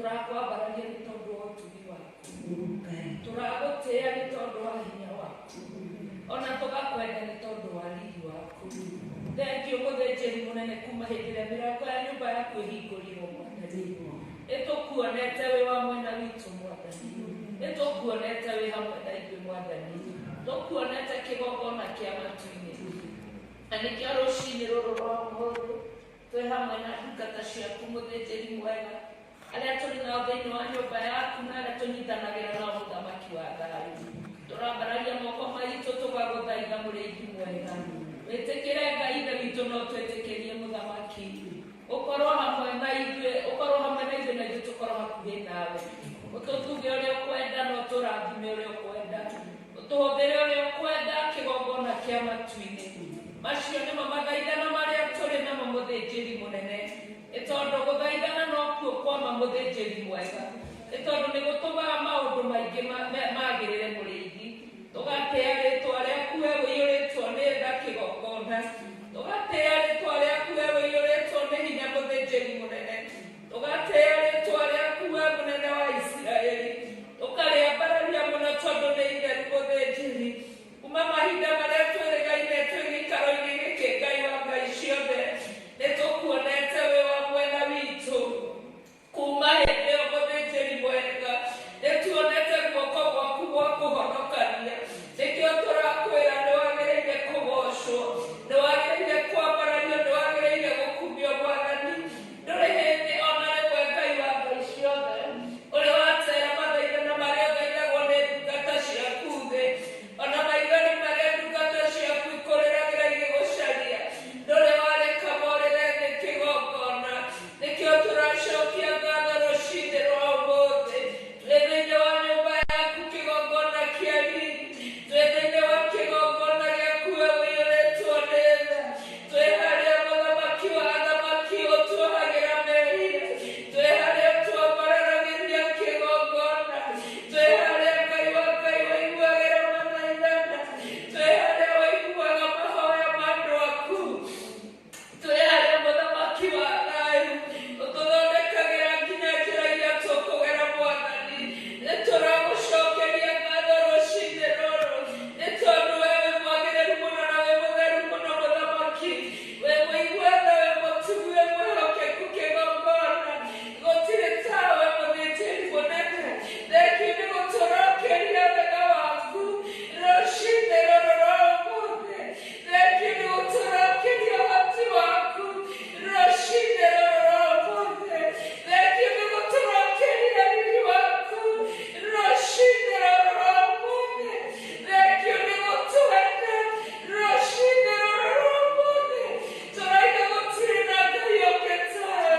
Tũrakwambararia nĩ tondũ wa ũtugi waku, tũragũtĩĩa nĩ tondũ wa hinya waku, ona tũgakwenda nĩ tondũ wa riri waku. Thengiũ mũthĩnjĩri mũnene, kuma hĩndĩ ĩrĩa mĩrango ya nyũmba yaku ĩhingũrirwo, Mwathani, nĩtũkuonete wĩ wa mwena witũ. Mwathani, nĩtũkuonete wĩ hamwe na ithuĩ. Mwathani, tũkuonete kĩgongona kĩa matu-inĩ, na nĩkĩo rũcinĩ rũrũ rwa ũmũthĩ twĩ hamwe na ndungata ciaku, mũthĩnjĩri mwega, arĩa tũrĩ nao thĩinĩ wa nyũmba yaku na arĩa tũnyitanagĩra nao. Mũthamaki wa thayũ, tũrambararia moko maitũ tũgagũthaitha, mũrĩithi mwega, wĩtĩkĩre Ngai Ithe witũ no twĩtĩkĩrie mũthamaki ũkorwo hamwe na ithuĩ, ũkorwo hamwe na ithuĩ na ithuĩ tũkorwo hakuhĩ nawe. Ũtũtuge ũrĩa ũkwenda na ũtũrathime ũrĩa ũkwenda, ũtũhũthĩre ũrĩa ũkwenda kĩgongona kĩa matu-inĩ. Macio nĩmo mathaithana marĩa tũrĩ namo, mũthĩnjĩri mũnene, nĩ tondũ gũthaithana nokuo kwama, mũthĩnjĩri mwega, nĩ tondũ nĩ gũtũmaga maũndũ maingĩ magĩrĩre. Mũrĩithi, tũgatĩĩa rĩtwa rĩaku we ũiyũrĩtwo nĩ tha kĩgongona, tũgatĩĩa rĩtwa rĩaku we ũiyũrĩtwo nĩ hinya, mũthĩnjĩri mũnene, tũgatĩĩa rĩtwa rĩaku we mũnene wa Isiraeli, tũkarĩambararia mũno tondũ nĩ itheru. Mũthĩnjĩri, kuma mahinda marĩa twĩrĩgaine twĩ gĩikaro-inĩ gĩkĩ, Ngai wa ngai ciothe, nĩ tũkuonete wĩ wa mwena witũ. Kuma hĩndĩ ĩyo, mũthĩnjĩri mwega, nĩ tuonete guoko gwaku gwa kũhonokania. Nĩkĩo tũrakwĩra nĩ wagĩrĩire kũgocwo, nĩ wagĩrĩire kwambarario, nĩ wagĩrĩire gũkumio. Mwathani, ndũrĩ hĩndĩ ona rĩmwe, Ngai wa ngai ciothe, ũrĩa watera mathaithana marĩa ũthaithagwo nĩ ndungata ciaku thĩ, ona maithori marĩa ndungata ciaku ikũrĩragĩra igĩgũcaria, ndũrĩ wareka morĩre thĩ kĩgongona. Nĩkĩo tũracokia ngatho rũcinĩ rwa ũmũthĩ. Twĩ thĩinĩ wa nyũmba yaku kĩgongona kĩa riri, twĩ thĩinĩ wa kĩgongona gĩaku we ũiyũrĩtwo nĩ tha, twĩ harĩa mũthamaki wa athamaki ũtuohagĩra mehia, twĩ harĩa twambararagĩria kĩgongona, twĩ harĩa Ngai wa Ngai ũiguagĩra mathaithana, twĩ harĩa ũiguaga mahoya ma andũ aku, twĩ harĩa mũthamaki wa thayũ ũtũthondekagĩra nginya njĩra iria tũkũgera. Mwathani, nĩ tũragũcokeria ngatho rũcinĩ rũrũ nĩ tondũ we wĩ mwagĩrĩru mũno na wĩ mũtheru mũno. Mũthamaki, wĩ mũigua tha, wĩ mũtugi, wĩ mwĩhokeku kĩgongona, gũtirĩ tawe, mũthĩnjĩri mũnene. Thengiũ nĩ gũtũrokeria wega waku rũcinĩ rũrũ rwa ũmũthĩ. Thengiũ nĩ gũtũrokeria ũhoti waku rũcinĩ rũrũ rwa ũmũthĩ. Thengiũ nĩ gũtũrokeria riri waku rũcinĩ rũrũ rwa ũmũthĩ. Thengiũ nĩ gũtwenda rũcinĩ rũrũ rwa ũmũthĩ. Tũraiga gũtirĩ na Ngai ũngĩ tawe,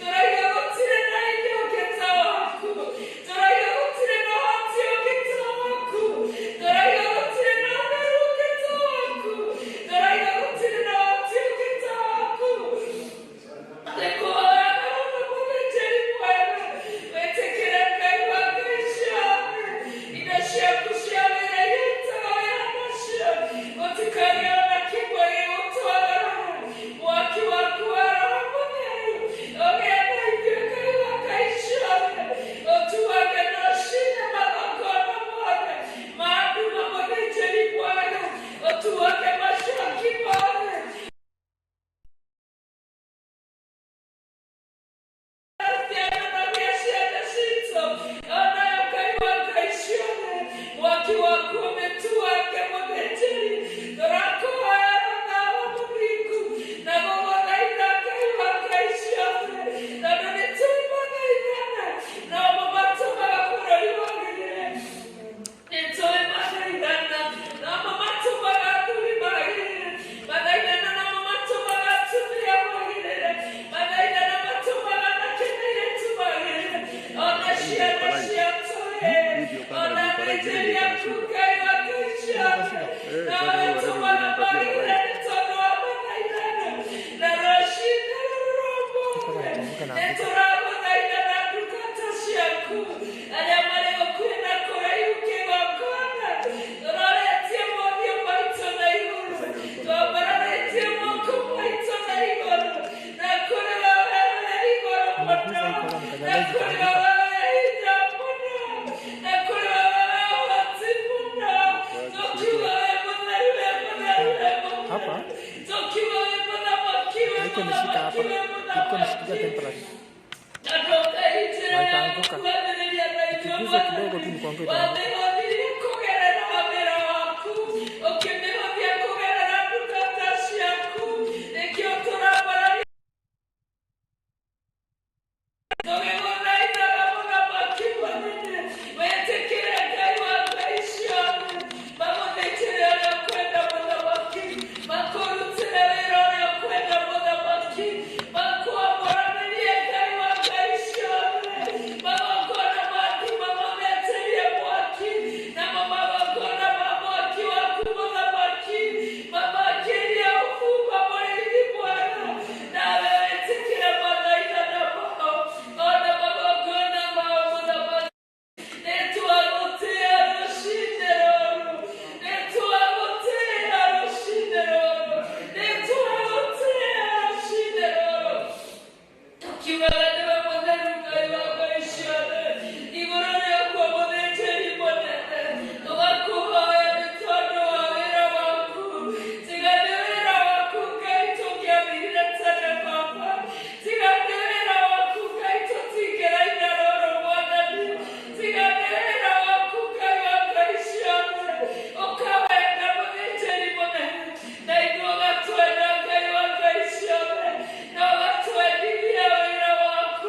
tũraiga gũtirĩ na ithe ũngĩ ta waku, tũraiga gũtirĩ na ũhoti ũngĩ ta waku, tũraiga gũtirĩ na ũtheru ũngĩ ta waku, tũraiga gũtirĩ na ũhoti ũngĩ ta waku. Nĩkũhoyaga mũthĩnjĩri mwega, wĩtĩkĩre Ngai wa ngai ciothe indo ciaku cia wĩra iria ũrutaga wĩra nacio, gũtikagĩe ona kĩmwe gĩgũtwagarara. Mwaki waku wa Roho Mũtheru ũgĩe na ithuĩ, Ngai wa ngai ciothe, ũtuage na ũcine magongona mothe ma nduma. Mũthĩnjĩri mwega, ũtuage macoki mothe ciana ciana citũ onayo. Ngai wa ngai ciothe, mwaki waku ũmĩtuange. Mũthĩnjĩri, tũrakũhoya nawe mũthingu na gũgũthaitha, Ngai wa ngai ciothe, tondũ nĩ tũĩ mathaithana nomo matũmaga bũrũri wagĩrĩre, nĩ tũĩ mathaithana nomo matũmaga athuri magĩrĩre, mathaithana nomo matũmaga atumia magĩrĩre, mathaithana matũmaga anake na airĩtu magĩrĩre, ona ciana cia tũhĩĩ, ona athĩnjĩri aku. Ngai wa ngai ciothe, nawe tũmaga magĩrĩre nĩ tondũ wa mathaithana. Na rũcinĩ rũrũ rwa ũmũthĩ nĩ tũragũthaitha na ndungata ciaku arĩa marĩ gũkuhĩ na kũraihu kĩgongona, tũroretie mothiũ maitũ na igũrũ, twambararĩtie moko maitũ na igũrũ na kũrĩ we wee igũrũ. mũno, Nimeguza hii column na nikarealize kũrĩ itaanguka. wewe hinya mũno, na kũrĩ wewe ũhoti mũno. Tũkiuga wĩ mũtheru, wĩ mũtheru, wĩ mũtheru. Hapa Tũkiuga wĩ mũthamaki, wĩ haikuwa imeshika mũthamaki, hapa, wĩ ilikuwa imeshikilia mũthamaki. temporary na ikaanguka. Ikiguza kidogo tu ni kuanguka itaanguka. Wamĩhothirie kũgerera wĩra waku, ũkĩmĩhothia kũgerera ndungata ciaku, nĩkĩo tũrambararia tũgĩgũthaithaga mũthamaki mũnene, wĩtĩkĩre Ngai wa ngai ciothe, magũthĩnjĩre ũrĩa ũkwenda mũthamaki, makũrutĩre wĩra ũrĩa ũkwenda mũthamaki, makwamũranĩrie Ngai wa ngai ciothe, magongona maku mamometĩrie mwaki, namo magongona ma mwaki waku mũthamaki, mamakĩrie ũbumba mũrĩithi mwega, nawe wĩtĩkĩre mathaithana mao, ona magongona mao mũthamaki. Nĩtwagũtĩĩa rũciinĩ rũrũ, nĩtwagũtĩĩa rũciinĩ rũrũ, nĩtwagũtĩĩa rũciinĩ rũrũ. Tukiugaga nĩwe mũtheru Ngai wa ngai ciothe, igũrũ rĩakuo mũthĩnjĩri mũnene, tũgakũhoya nĩ tondũ wa wĩra waku. Tiga nĩ wĩra waku Ngai tũngĩathirire tene Baba, tiga nĩ wĩra waku Ngai tũtingĩraina rũrũ Mwathani, tiga nĩ wĩra waku Ngai wa ngai ciothe, ũkawenda mũthĩnjĩri mũnene, na ithuĩ ũgatwenda Ngai wa ngai ciothe, na ũgatwendithia wĩra waku.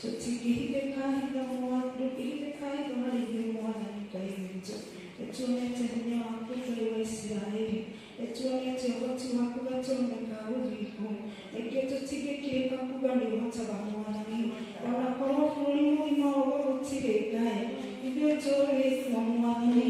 Tũtingĩhithĩka hitho ndũngĩhithĩka hitho harĩ ithuĩ Mwathani Ngai witũ. Nĩtuonete hinya waku Ngai wa Isiraeli, nĩtuonete ũhoti waku gatũrũme ka ũthingu. Nĩkĩo tũtingĩkirĩka kuga nĩ ũhotaga Mwathani, ona korwo bũrũri mũgima ũguo gũtirĩ Ngai, ithuĩ tũrĩ kuo Mwathani.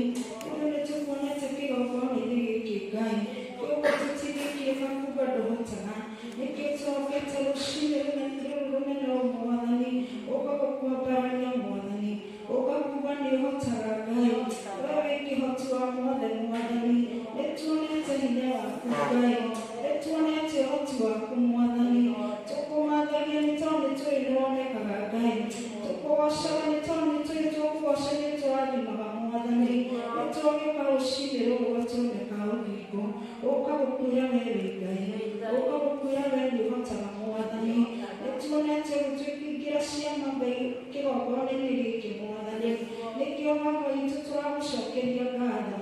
Ithuĩ nĩtũkuonete kĩgongona-inĩ gĩkĩ Ngai, koguo tũtingĩkirĩka kuga ndũhotaga. Nĩkĩo tũrokete rũcinĩ rũrũ rũnene ũũ Mwathani, ũka gũkwambararia Mwathani, ũka kuga nĩ ũhotaga Ngai. We wĩ kĩhoti wa mothe Mwathani, nĩtuonete hinya waku Ngai, nĩtuonete ũhoti waku Mwathani. Tũkũmathagia nĩ tondũ nĩtũĩ nĩwonekaga Ngai, tũkũgocaga nĩ tondũ nĩtũĩ twakũgoca nĩtũrathimaga Mwathani. Nĩtwagĩũka rũcinĩ rũrũ gatũrũme ka ũthingu, ũka gũkwĩra we wĩ Ngai, ũka gũkwĩra we nĩ ũhotaga Mwathani. Nĩtuonete gũtwĩkĩingĩra ciama Ngai kĩgongona-inĩ gĩkĩ Mwathani, nĩkĩo Baba witũ tũragũcokeria ngatho.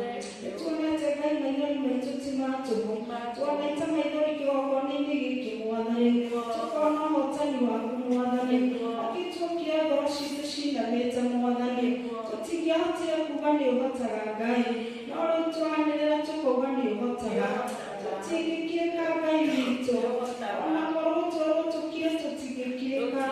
Nĩtuonete Ngai maithori maitũ ti ma tũhũ, twanaita maithori kĩgongona-inĩ gĩkĩ Mwathani, tũkona ũhotani waku Mwathani. Akĩtuokire ngoro citũ cinamĩte Mwathani, tũtingĩahotire kuga nĩ ũhotaga Ngai, no rĩu twanĩrĩra tũkauga nĩ ũhotaga. Tũtingĩkirĩka Ngai witũ, ona korwo twerwo tũkire tũtingĩkirĩka.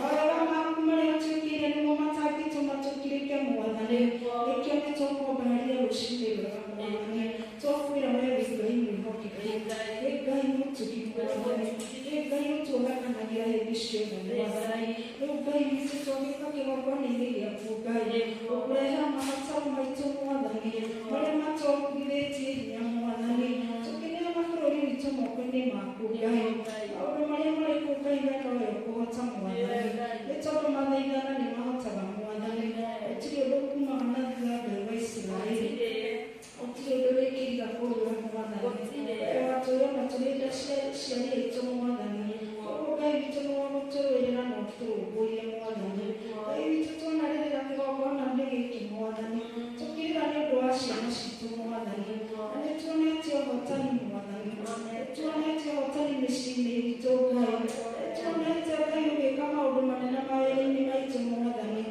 Mawega maku marĩa ũtwĩkĩire nĩmo matangĩtũma tũkirĩke Mwathani. Nĩkĩo nĩtũkwambararia rũcinĩ rwega Mwathani, twakwĩra we wĩ Ngai mwĩhokeku, wĩ Ngai mũtugi Mwathani, wĩ Ngai ũtuohekanagĩra hĩndĩ ciothe Mwathani. Rĩu Ngai witũ twagĩũka kĩgongona-inĩ gĩaku Ngai, ũkũrehera mabataro maitũ Mwathani, marĩa matwagithĩtie hinya Mwathani. Tũkĩneana bũrũri witũ moko-inĩ maku Ngai, maũndũ marĩa marĩ kũu Ngai we nowe ũkũhota Mwathani, nĩ tondũ mathaithana nĩ mahotaga Mwathani. Gũtirĩ ũndũ kumaga na thutha Ngai wa Isiraeli, gũtirĩ ũndũ wĩkĩriga kũrĩ we Mwathani. We watũũre ona tũrĩ nda cia aciari aitũ Mwathani, koguo Ngai witũ nĩwe ũgũtũrũĩrĩra na ũtũrũmbũiye Mwathani. Ngai witũ twanarĩrĩra kĩgongona-inĩ gĩkĩ Mwathani, tũkĩrĩra nĩ ũndũ wa ciana citũ Mwathani, na nĩtuonete ũhotani Mwathani, nĩtuonete ũhotani mĩciĩ-inĩ itũ Ngai, nĩtuonete Ngai ũgĩka maũndũ manene mawĩra-inĩ maitũ Mwathani,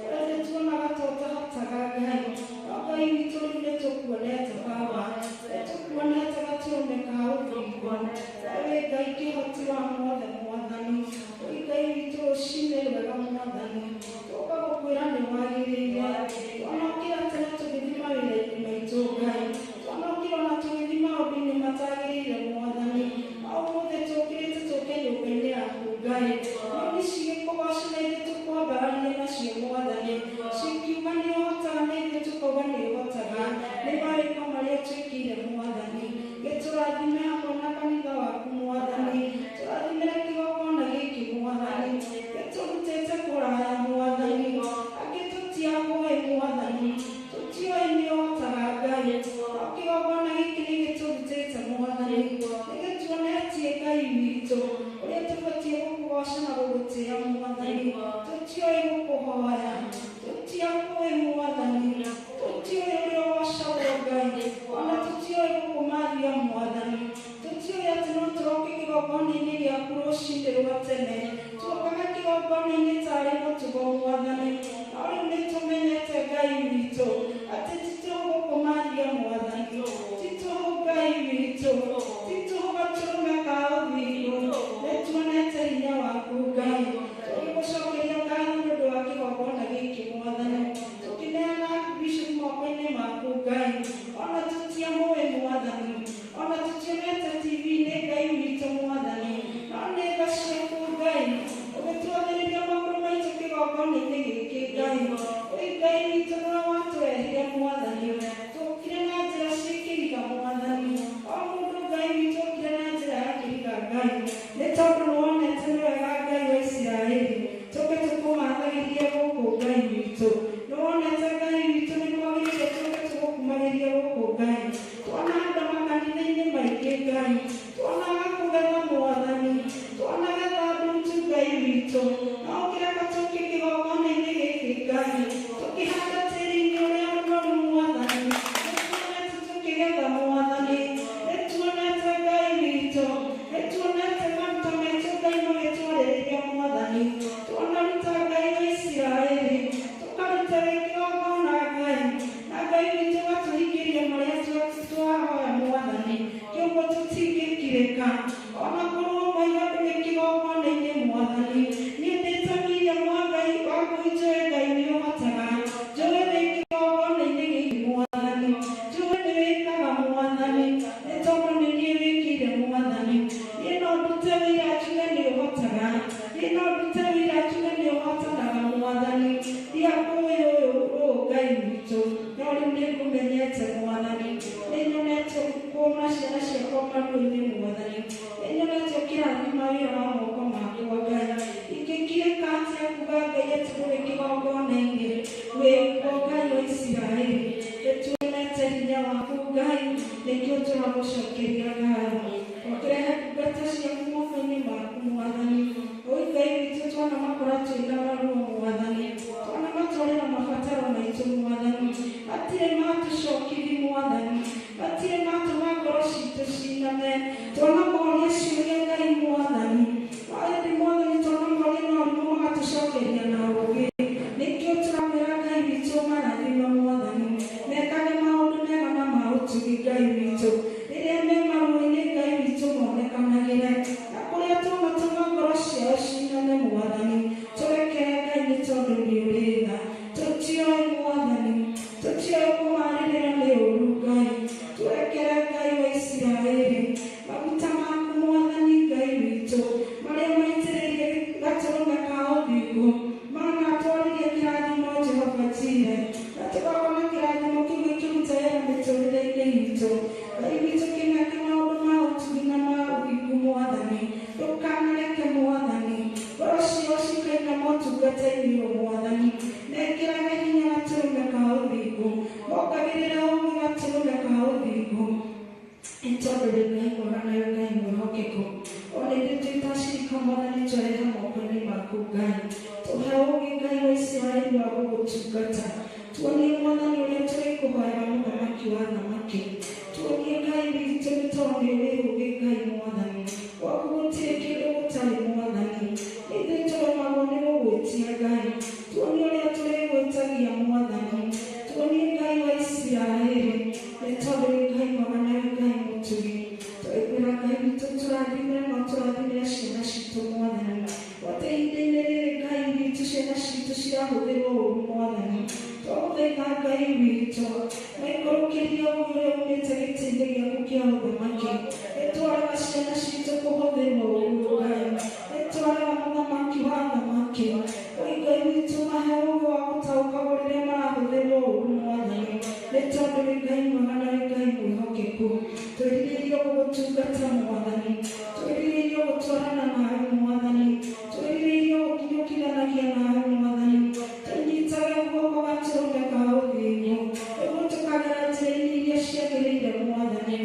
ũrĩa nĩtuonaga ta ũtahotaga Ngai, no Ngai witũ rĩu nĩtũkuonete Baba, nĩtũkuonete gatũrũme ka ũthingu. We wĩ Ngai kĩhoti wa mothe Mwathani, wĩ Ngai witũ rũcinĩ rwega Mwathani, tũka gũkwĩra nĩ wagĩrĩire. Twanokĩra tene tũgĩthiĩ mawĩra-inĩ maitũ Ngai, twanokĩra ona tũgĩthiĩ maũndũ-inĩ matagĩrĩire Mwathani, no ũmũthĩ tũkĩrĩte tũke nyũmba-inĩ yaku Ngai, nĩũni cigĩkũgoca na ithuĩ tũkwambararia nacio Mwathani, cikiuga nĩ ũhotaga na ithuĩ tũkauga nĩ ũhotaga. Nĩ mawĩko marĩa twĩkĩire Mwathani, gĩtũrathime hamwe na kanitha waku Mwathani, tũrathimĩre kĩgongona gĩkĩ Mwathani, gĩtũrutĩte kũraya Mwathani, angĩ tũtiakũĩ Mwathani, tũtiũĩ nĩ ũhotaga Ngai, no kĩgongona gĩkĩ nĩgĩtũrutĩte Mwathani, nĩgĩtuonetie Ngai witũ ũrĩa tũbatiĩ gũkũgoca na gũgũtĩĩa Mwathani. Tũtiũĩ gũkũhoya, tũtiakũĩ Mwathani, tũtiũĩ ũrĩa ũgocagwo Ngai, ona tũtiũĩ gũkũmathia Mwathani, tũtiũĩ atĩ no tũroke kĩgongona-inĩ gĩaku rũcinĩ rwa tene, tuokaga kĩgongona-inĩ tarĩ mũtugo Mwathani, no rĩu nĩtũmenyete Ngai witũ atĩ ti tũhũ gũkũmathia Mwathani, ti tũhũ Ngai witũ, ti tũhũ gatũrũme ka ũthingu. Nĩtuonete hinya waku Ngai, tũgĩgũcokeria ngatho nĩ ũndũ wa kĩgongona gĩkĩ Mwathani, tũkĩneana bishop moko-inĩ maku Ngai, ona tũtiamũĩ Mwathani, ona tũtionete TV-inĩ Ngai witũ Mwathani, no nĩ tha ciaku Ngai ũgĩtwathĩrĩria magũrũ ndũngĩgirĩka ona korwo moiga ndũrĩ kĩgongona-inĩ mwathani niĩ ndĩtagĩire mwagai waku njũĩ Ngai nĩ ũhotaga njũĩ wĩ kĩgongona-inĩ gĩkĩ mwathani njũĩ nĩ wĩkaga mwathani nĩ tondũ nĩ niĩ wĩkĩire mwathani niĩ no ndute wĩra njuge nĩ ũhotaga niĩ no ndute wĩra njuge nĩ ũhotanaga mwathani ndiakũĩ ũyũ ũũ Ngai witũ no rĩu nĩ ngũmenyete mwathani nĩ nyonete kuona ciana ciakwa maruo-inĩ mwathani nĩ nyonete ũkĩrathima wĩra wa moko makwa Ngai ingĩkirĩka atĩa kuga Ngai atĩ ndũrĩ kĩgongona-inĩ wĩkuo Ngai wa Isiraeli nĩtuonete hinya waku Ngai nĩkĩo tũragũcokeria ngatho ũkĩrehe ndungata ciaku moko-inĩ maku mwathani oi Ngai witũ twana makora twĩna maruo mwathani twana matwarĩra mabataro maitũ mwathani matirĩ matũcokithi mwathani matirĩ matũma ngoro citũ ciname twana moria ciũria Ngai mwathani ĩndĩ mwathani twana moria no nĩmo magatũcokeria na ũũgĩ nĩkĩo tũramwĩra Ngai witũ marathima mwathani mekage maũndũ mega na ma ũtugi Ngai witũ rĩrĩa me maruo-inĩ Ngai witũ monekanagĩre na kũrĩa twanatũma ngoro ciao ciname mwathani tũrekere Ngai nĩ tondũ nĩ ũrĩ tha tũtioĩ mwathani tũtioĩ kũmarĩrĩra nĩ ũũru Ngai tũrekere Ngai wa Isiraeli maguta maku mwathani Ngai witũ marĩa maitĩrĩirie gatũrũme ka ũthingu manatwarĩrie kĩrathimo Jehova Jire na tũgakona kĩrathimo kĩu gĩkĩruta wĩra mĩtũrĩre-inĩ itũ Ngai witũ kĩnake maũndũ ma ũtugi na ma ũthingu mwathani ndũkanareke mwathani ngoro ciao cikaina motungata-inĩ ũyũ mwathani mekĩrage hinya gatũrũme ka ũthingu mongagĩrĩra ũũgĩ gatũrũme ka ũthingu nĩ tondũ wĩ Ngai mwega na wĩ Ngai mwĩhokeku ona ithuĩ twĩ ta acirika mwathani twerehe moko-inĩ maku Ngai tũhe ũũgĩ Ngai wa Isiraeli wa gũgũtungata tuonie mwathani ũrĩa tũrĩkũhoera mũthamaki wa thamaki tuonie Ngai witũ nĩ tondũ nĩ ũrĩ ũũgĩ Ngai mwathani gwaku gũtirĩ kĩndũ gũtarĩ mwathani nĩ ithuĩ tũremagwo nĩ gũgwĩtia Ngai tuonie ũrĩa tũrĩgwĩtagia mwathani tuonie Ngai wa Isiraeli nĩ tondũ wĩ Ngai mwega na wĩ Ngai mũtugi tũrĩkwĩra Ngai witũ tũrathime no tũrathimĩre ciana citũ mwathani gwate ihinda-inĩ rĩrĩ Ngai witũ ciana citũ cirahũthĩrwo ũũru mwathani twagũthaitha Ngai witũ maikũrũkĩrie ũũgĩ ũrĩa umĩte gĩtĩ-inĩ gĩaku kĩa ũthamaki nĩtwaraga ciana citũ kũhũthĩrwo ũũru Ngai nĩtwaraga mũthamaki wa thamaki oi Ngai witũ mahe ũũgĩ wa gũtaũkagwo rĩrĩa marahũthĩrwo ũũru mwathani nĩ tondũ wĩ Ngai mwega na wĩ Ngai mwĩhokeku twĩrirĩirie gũgũtungata mwathani twĩrirĩirie gũtwarana nawe mwathani twĩrirĩirie gũkinyũkithanagia nawe mwathani tũnyitage guoko gatũrũme ka ũthingu nĩguo tũkagera njĩra-inĩ iria ciagĩrĩire mwathani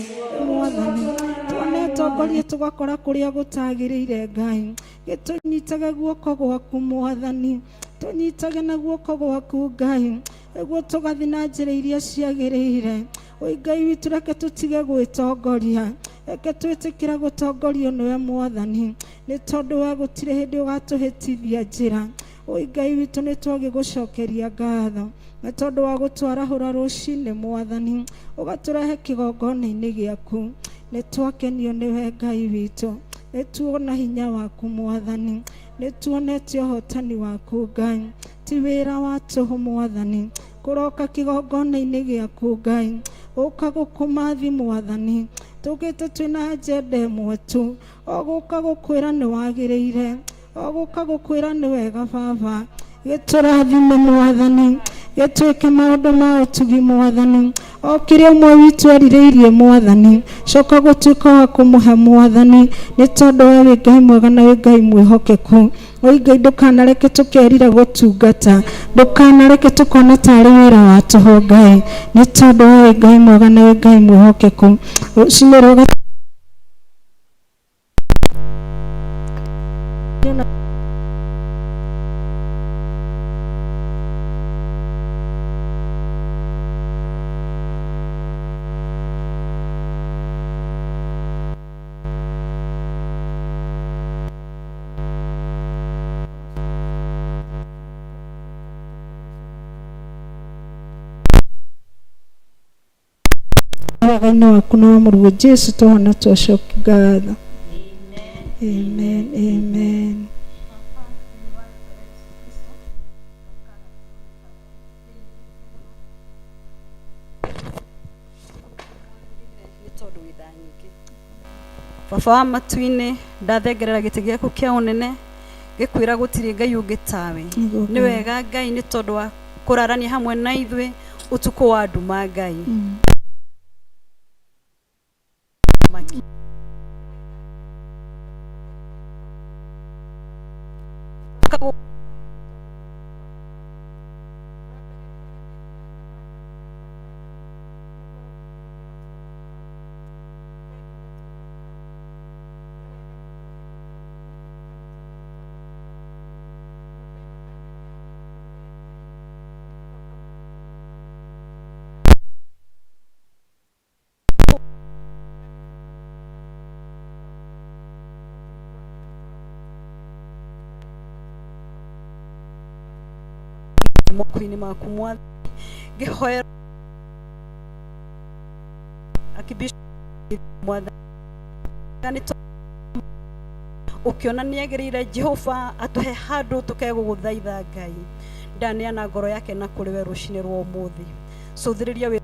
mwathani tuone tongorie tũgakora kũrĩa gũtagĩrĩire Ngai gĩtũnyitage guoko gwaku mwathani tũnyitage na guoko gwaku Ngai nĩguo tũgathiĩ na njĩra iria ciagĩrĩire oi Ngai witũ reke tũtige gwĩtongoria reke twĩtĩkĩre gũtongorio nĩwe mwathani nĩ tondũ we gũtirĩ hĩndĩ ũgatũhĩtithia njĩra oi Ngai witũ nĩ twagĩgũcokeria ngatho nĩ tondũ wa gũtwarahũra rũcinĩ mwathani ũgatũrehe kĩgongona-inĩ gĩaku nĩ twakenio nĩwe Ngai witũ nĩ tuona hinya waku mwathani nĩ tuonete ũhotani waku Ngai ti wĩra wa tũhũ mwathani kũroka kĩgongona-inĩ gĩaku Ngai ũka gũkũmathi mwathani tũkĩte twĩna agenda ĩmwe tu o gũka gũkwĩra nĩ wagĩrĩire o gũka gũkwĩra nĩ wega baba gĩtũrathime mwathani gĩtuĩke maũndũ ma ũtugi mwathani o kĩrĩa ũmwe witũ erirĩirie mwathani coka gũtuĩka wa kũmũhe mwathani nĩ tondũ we wĩ Ngai mwega na wĩ Ngai mwĩhokeku oi Ngai ndũkanareke tũkerira gũtungata ndũkanareke tũkona tarĩ wĩra wa tũhũ Ngai nĩ tondũ we wĩ Ngai mwega na wĩ Ngai mwĩhokeku rũcinĩ rũga Wega-inĩ waku na wa mũrũguo Jesu twahona twacokia ngatho. Amen, amen. Baba wa matu-inĩ, ndathengerera gĩtĩ gĩaku kĩa ũnene gĩkwĩra gũtirĩ Ngai ũngĩ tawe. Nĩ wega Ngai nĩ tondũ wa kũrarania hamwe na ithuĩ ũtukũ wa nduma Ngai. Moko-inĩ maku Mwathani, ngĩhoera akibishop Mwathani nĩ ũkĩona nĩ agĩrĩire Jehova atũhe handũ tũke gũgũthaitha Ngai. Ndaneana ngoro yake na kũrĩ we rũcinĩ rwa ũmũthĩ. Cũthĩrĩria wĩ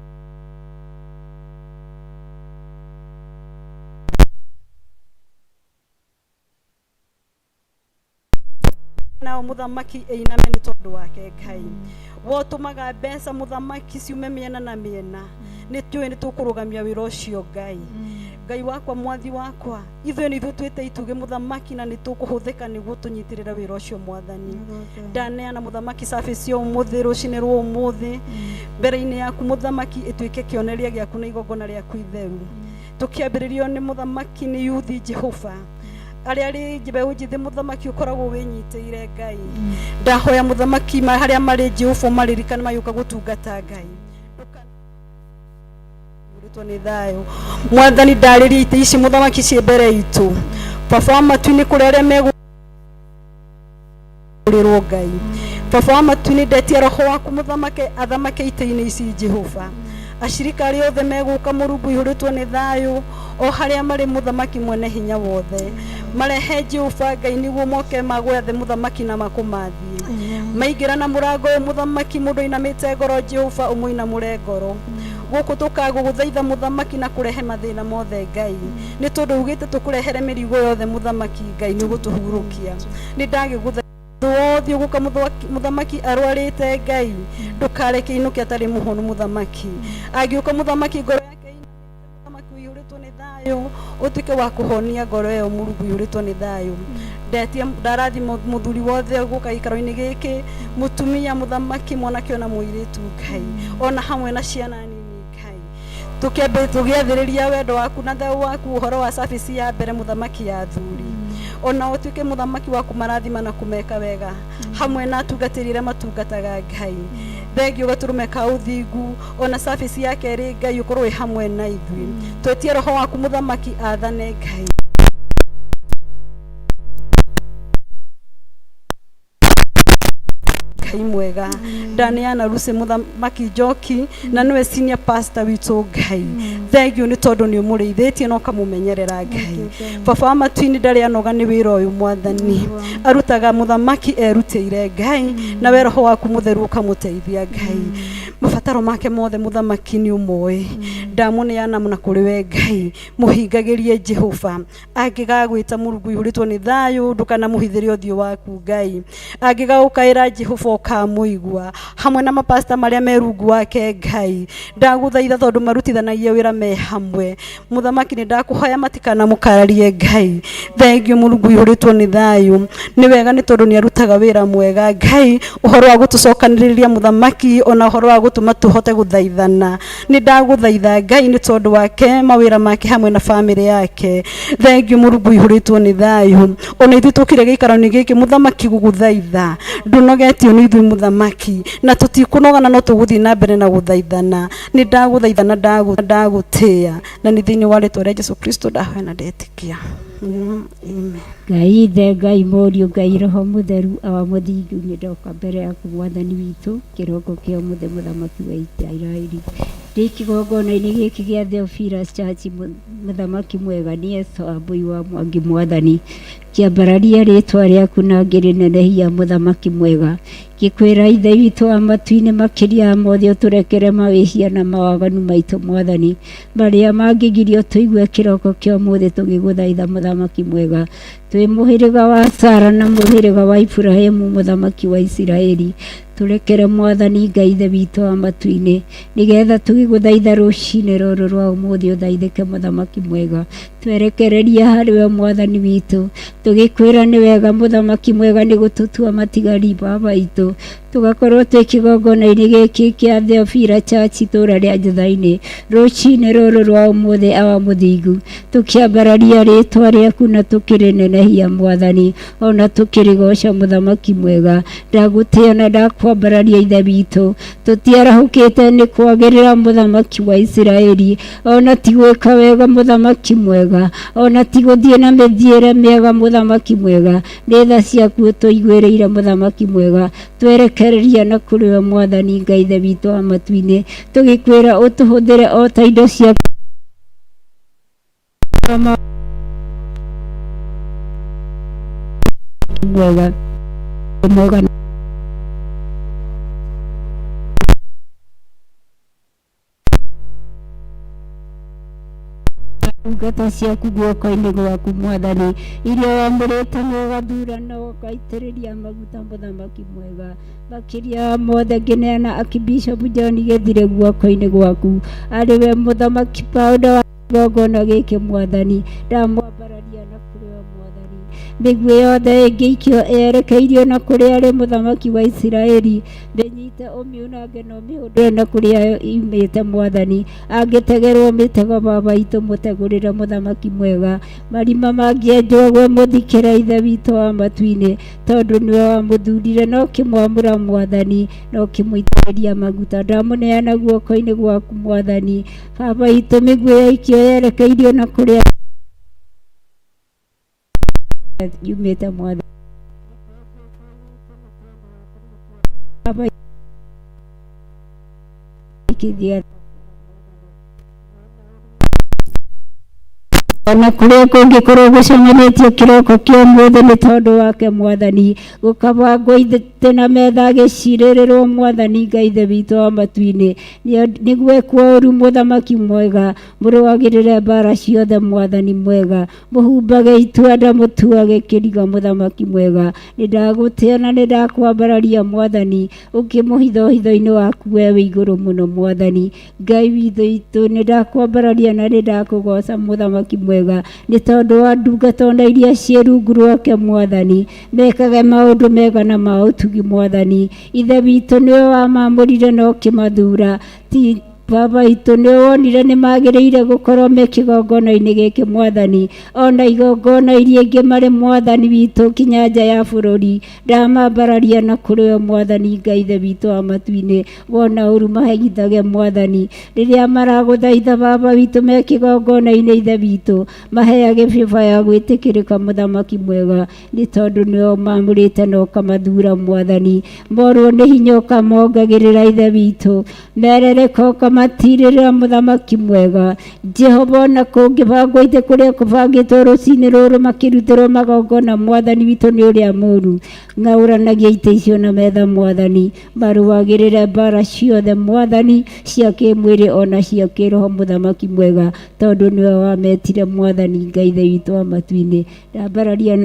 nao mũthamaki ĩiname nĩ tondũ wake Ngai. Wotũmaga mbeca mũthamaki ciume mĩena na mĩena, nĩ tũĩ nĩ tũkũrũgamia wĩra ũcio Ngai. Ngai wakwa, mwathi wakwa, ithuĩ nĩ ithuĩ twĩte itugĩ mũthamaki, na nĩ tũkũhũthĩka nĩguo tũnyitĩrĩre wĩra ũcio Mwathani. Ndaneana mũthamaki service ya ũmũthĩ rũcinĩ rwa ũmũthĩ mbere-inĩ yaku mũthamaki, ĩtuĩke kĩonereria gĩaku na igongona rĩaku itheru. Tũkĩambĩrĩrio nĩ mũthamaki nĩ yuthi Jehova arĩa arĩ mbeũ njĩthĩ mũthamaki ũkoragwo wĩnyitĩire Ngai. Ndahoya mũthamaki harĩa marĩ Jehova maririkane magĩũka gũtungata Ngai. Rĩtwa nĩ thayũ Mwathani. Ndarĩria itĩ ici mũthamaki ciĩ mbere itũ, Baba wa matu-inĩ, kũrĩ arĩa megũrĩrwo Ngai. Baba wa matu-inĩ, ndetia roho waku mũthamake athamake itĩ-inĩ ici Jehova. Acirika arĩa othe megũka, Mũrungu ihũrĩtwo nĩ thayũ o harĩa marĩ, mũthamaki mwene hinya wothe, marehe Jehova Ngai nĩguo moke magwethe mũthamaki na makũmathiĩ. Maingĩra na mũrango ũyũ mũthamaki, mũndũ ainamĩte ngoro Jehova ũmũinamũre ngoro. Gũkũ tũkagũgũthaitha mũthamaki na kũrehe mathĩna mothe Ngai, nĩ tondũ ugĩte tũkũrehere mĩrigo yothe mũthamaki Ngai, nĩ ũgũtũhurũkia. Nĩ ndagĩgũthaitha wothe ũgũka mũthamaki arwarĩte Ngai, ndũkareke inũke atarĩ mũhonu mũthamaki. Angĩũka mũthamaki ngoro yake ĩinamĩte, mũthamaki ũihũrĩtwo nĩ thayũ, ũtuĩke wa kũhonia ngoro ĩyo, Mũrungu ũihũrĩtwo nĩ thayũ. Ndetia ndarathima mũthuri wothe ũgũka gĩikaro-inĩ gĩkĩ, mũtumia mũthamaki, mwanake ona mũirĩtu Ngai, ona hamwe na ciana nini Ngai. Tũkĩambe tũgĩathĩrĩria wendo waku na thayũ waku ũhoro wa service ya mbere mũthamaki ya athuri, ona ũtuĩke mũthamaki wa kũmarathima na kũmeka wega hamwe na atungatĩri arĩa matungataga Ngai. Thengio gatũrũme ka ũthingu, ona service ya kerĩ Ngai ũkorwo wĩ hamwe na ithuĩ. Twetie roho waku mũthamaki athane Ngai. Ngai mwega, ndaneana Lucy mũthamaki Njoki na nĩwe senior pastor witũ Ngai. Thengio nĩ tondũ nĩ ũmũrĩithĩtie na ũkamũmenyerera Ngai. Baba wa matu-inĩ, ndarĩ anoga nĩ wĩra ũyũ Mwathani arutaga mũthamaki erutĩire Ngai, nawe roho waku mũtheru ũkamũteithia Ngai. Mabataro make mothe mũthamaki nĩ ũmoĩ, ndamũneana na kũrĩ we Ngai, mũhingagĩrie Jehova. Angĩgagwĩta, Mũrungu ihũrĩtwo nĩ thayũ, ndũkanamũhithĩre ũthiũ waku Ngai. Angĩgagũkaĩra Jehova, ũkamũigua hamwe na mapasta marĩa me rungu wake Ngai. Ndagũthaitha tondũ marutithanagia wĩra me hamwe mũthamaki, nĩ ndakũhoya matikanamũkararie Ngai. Thengio Mũrungu ihũrĩtwo nĩ thayũ. Nĩ wega nĩ tondũ nĩ arutaga wĩra mwega Ngai, ũhoro wa gũtũcokanĩrĩria mũthamaki, ona ũhoro wa gũtũma tũhote gũthaithana. Nĩ ndagũthaitha Ngai nĩ tondũ wake, mawĩra make hamwe na bamĩrĩ yake. Thengio Mũrungu ihũrĩtwo nĩ thayũ. Ona ithuĩ tũkire gĩikaro-inĩ gĩkĩ mũthamaki gũgũthaitha, ndũnogetio nĩ ithuĩ mũthamaki, na tũtikũnoga na no tũgũthiĩ na mbere na gũthaithana. Nĩ ndagũthaitha na ndagũtĩĩa, na nĩ thĩinĩ wa rĩtwa rĩa Jesu Kristo ndahoya na ndetĩkia. Amen. Ngai Ithe, Ngai Mũriũ, Ngai Roho Mũtheru, awa mũthingu, nĩ ndoka mbere yaku Mwathani witũ kĩroko kĩa ũmũthĩ, mũthamaki wa Isiraeli. Ndĩ kĩgongona-inĩ gĩkĩ gĩa Theophilus Church, mũthamaki mwega nĩ Esther Wambui wa Mwangi mwathani. Ngĩambararia rĩtwa rĩaku na ngĩrĩnenehia mũthamaki mwega. Ngĩkwĩra Ithe witũ wa matu-inĩ makĩria ya mothe ũtũrekere mawĩhia na mawaganu maitũ mwathani, marĩa mangĩgiria tũigue kĩroko kĩa ũmũthĩ tũgĩgũthaitha mũthamaki mwega. Twĩ mũhĩrĩga wa Sara na mũhĩrĩga wa Iburahimu mũthamaki wa Isiraeli. Tũrekere mwathani Ngai Ithe witũ wa matu-inĩ, nĩgetha tũgĩgũthaitha rũcinĩ rũrũ rwa ũmũthĩ ũthaithĩke mũthamaki mwega. Twerekereria harĩ we mwathani witũ, tũgĩkwĩra nĩ wega mũthamaki mwega nĩ gũtũtua matigari baba itũ, tũgakorwo twĩ kĩgongona-inĩ gĩkĩ kĩa Theophila Church itũũra rĩa Njũtha-inĩ rũcinĩ rũrũ rwa ũmũthĩ awa mũthingu, tũkĩambararia rĩtwa rĩaku na tũkĩrĩnenehia mwathani, ona tũkĩrĩgoca mũthamaki mwega. Ndagũtĩĩa na ndakwambararia Ithe witũ, tũtiarahũkĩte nĩ kwagĩrĩra mũthamaki wa Isiraeli, ona ti gwĩka wega mũthamaki mwega, ona ti gũthiĩ na mĩthiĩre mĩega mũthamaki mwega, nĩ tha ciaku ũtũiguĩrĩire mũthamaki mwega. Twerekereria na kũrĩ we mwathani Ngai Ithe witũ wa matu-inĩ, tũgĩkwĩra ũtũhũthĩre o ta indo ciaku mwega mwega. Ndungata ciaku guoko-inĩ gwaku mwathani, iria wamũrĩte na ũgathura na ũgaitĩrĩria maguta mũthamaki mwega. Makĩria ya mothe ngĩneana Archbishop John Gĩthire guoko-inĩ gwaku, arĩ we mũthamaki founder wa kĩgongona gĩkĩ mwathani, ndamwambararia na kũrĩ we mwathani. Mĩguĩ yothe ĩngĩikio yerekeirio na kũrĩ arĩ mũthamaki wa Isiraeli, mĩnyite ũmiunange na ũmĩhũndũre na kũrĩa yumĩte mwathani. Angĩtegerwo mĩtego baba itũ mũtegũrĩre mũthamaki mwega. Marima mangĩenjwo gwe mũthikĩre Ithe witũ wa matu-inĩ, tondũ nĩwe wamũthurire na ũkĩmwamũra mwathani, na ũkĩmũitĩrĩria maguta. Ndamũneana guoko-inĩ gwaku mwathani. Baba itũ mĩguĩ yaikio yerekeirio na kũrĩa yumĩte mwathani. Baba ikithia ona kũrĩa kũngĩkorwo gũcemanĩtio kĩroko kĩa ũmũthĩ nĩ tondũ wake mwathani, gũkabangwo itĩ na metha gĩcirĩrĩrwo mwathani Ngai Ithe witũ wa matu-inĩ, nĩgwekwo ũru mũthamaki mwega, mũrũagĩrĩre mbara ciothe mwathani mwega, mũhumbage itua nda mũtuage kĩriga mũthamaki mwega. Nĩndagũtĩa na nĩndakwambararia mwathani, ũkĩmũhitha ũhitho-inĩ waku we wĩ igũrũ mũno mwathani Ngai witũ itũ, nĩndakwambararia na nĩndakũgoca mũthamaki mwega, nĩ tondũ wa ndungata ona iria ciĩ rungu rwake mwathani, mekage maũndũ mega na ma ũtugi mwathani. Ithe witũ nĩwe wamamũrire na ũkĩmathura, ti baba itũ nĩwe wonire nĩ magĩrĩire gũkorwo me kĩgongona-inĩ gĩkĩ mwathani, ona igongona iria ingĩ marĩ mwathani witũ kinya nja ya bũrũri. Ndamambararia na kũrĩ we mwathani Ngai Ithe witũ wa matu-inĩ, wona ũru mahithage mwathani. Rĩrĩa maragũthaitha baba witũ me kĩgongona-inĩ Ithe witũ, maheage bĩba ya gwĩtĩkĩrĩka mũthamaki mwega, nĩ tondũ nĩwe ũmamũrĩte na ũkamathura mwathani. Morwo nĩ hinya ũkamongagĩrĩra Ithe witũ, merereka ũkamatirĩrĩra mũthamaki mwega. Jehova ona kũngĩbangwo itĩ kũrĩa kũbangĩtwo rũcinĩ rũrũ makĩrutĩrwo magongona mwathani witũ nĩ ũrĩa mũru, ng'aũranagia itĩ icio na metha mwathani, marũagĩrĩre mbara ciothe mwathani cia kĩmwĩrĩ ona cia kĩroho mũthamaki mwega, tondũ nĩwe wametire mwathani Ngai Ithe witũ wa matu-inĩ.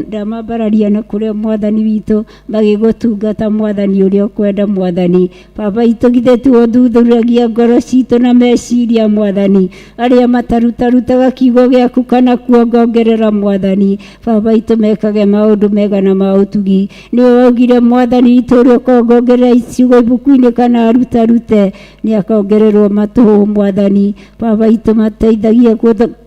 Ndamambararia na kũrĩa mwathani witũ magĩgũtungata mwathani ũrĩa ũkwenda mwathani. Baba itũ githĩ tiwe ũthuthuragia ngoro citũ na meciria mwathani, arĩa matarutarutaga kiugo gĩaku kana kuongongerera mwathani. Baba itũ mekage maũndũ mega na ma ũtugi, nĩwe waugire mwathani witũ ũrĩa ũkongongerera ciugo ibuku-inĩ kana arutarute nĩ akongererwo matũhũ mwathani. Baba itũ mateithagie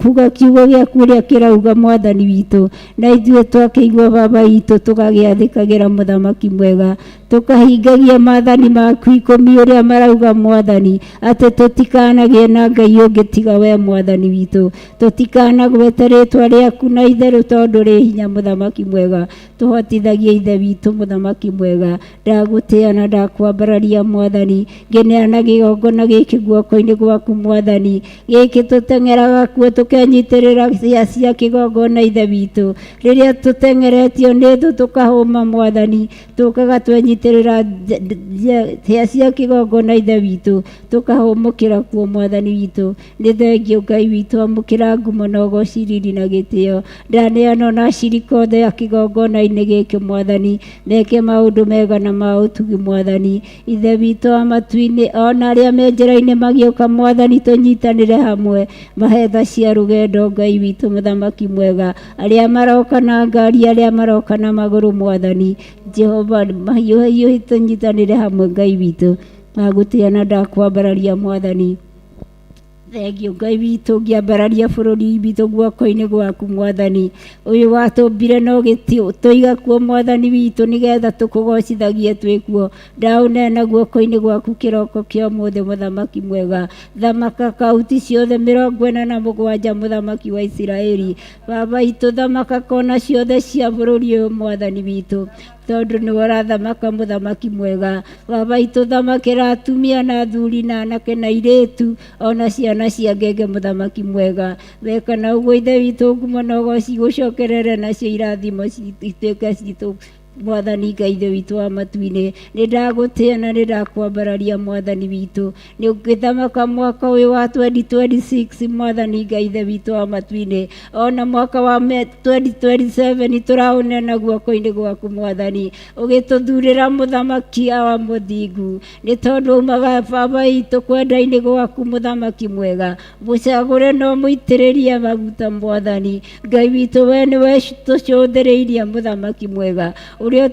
kuga kiugo gĩaku ũrĩa kĩrauga mwathani witũ, na ithuĩ twakĩigua baba itũ tũgagĩathĩkagĩra mũthamaki mwega, tũkahingagia maathani maku ikũmi ũrĩa marauga mwathani, atĩ Tũtikanagĩe na Ngai ũngĩ tiga we Mwathani witũ. Tũtikanagwete rĩtwa rĩaku na itherũ tondũ rĩ hinya Mũthamaki mwega. Tũhotithagie Ithe witũ Mũthamaki mwega. Ndagũtĩa na ndakwambararia Mwathani. Ngĩneana kĩgongona gĩkĩ guoko-inĩ gwaku Mwathani. Gĩkĩ tũteng'eraga kuo tũkenyitĩrĩra cia cia kĩgongona Ithe witũ. Rĩrĩa tũteng'eretio nĩ thũ tũkahũma Mwathani, tũkaga twenyitĩrĩra hĩa cia kĩgongona Ithe witũ, tũkahũmũkĩra kuo Mwathani witũ. Nĩ thengio Ngai witũ, amũkĩra ngumo na ũgoci riri na gĩtĩo. Ndaneana ona acirika othe a kĩgongona-inĩ gĩkĩ Mwathani, meke maũndũ mega na ma ũtugi Mwathani. Ithe witũ wa matu-inĩ, ona arĩa me njĩra-inĩ magĩũka Mwathani, tũnyitanĩre hamwe mahe tha cia rũgendo Ngai witũ Mũthamaki mwega. Arĩa maroka na ngari, arĩa maroka na magũrũ Mwathani Jehova, mahiũhahiũhi tũnyitanĩre hamwe Ngai witũ. Ndagũtĩa na ndakwambararia Mwathani. Thengio Ngai witũ, ngĩambararia bũrũri witũ guoko-inĩ gwaku Mwathani. Ũyũ watũmbire no tũiga kuo Mwathani witũ, nĩgetha tũkũgocithagie twĩ kuo. Ndaũneana guoko-inĩ gwaku kĩroko kĩa ũmũthĩ Mũthamaki mwega. Thamaka kauntĩ ciothe 47 Mũthamaki wa Isiraeli. Baba itũ, thamaka kona ciothe cia bũrũri ũyũ Mwathani witũ, tondũ nĩwe ũrathamaka Mũthamaki mwega. Baba itũ, thamakĩra atumia na athuri na anake na airĩtu ona ciana cia ngenge Mũthamaki mwega. Weka na ũguo Ithe witũ, ngumo na ũgoci gũcokerere, nacio irathimo ituĩke citũ Mwathani Ngai Ithe witũ wa matu-inĩ. Nĩ ndagũtĩa na nĩ ndakwambararia Mwathani witũ. Nĩ ũngĩthamaka mwaka ũyũ wa 2026 Mwathani Ngai Ithe witũ wa matu-inĩ, ona mwaka wa 2027 tũraũneana guoko-inĩ gwaku Mwathani, ũgĩtũthurĩra mũthamaki wa mũthingu, nĩ tondũ umaga Baba witũ kwenda-inĩ gwaku Mũthamaki mwega. Mũcagũre no mũitĩrĩrie maguta Mwathani Ngai witũ, we nĩwe tũcũthĩrĩirie Mũthamaki mwega, ũrĩa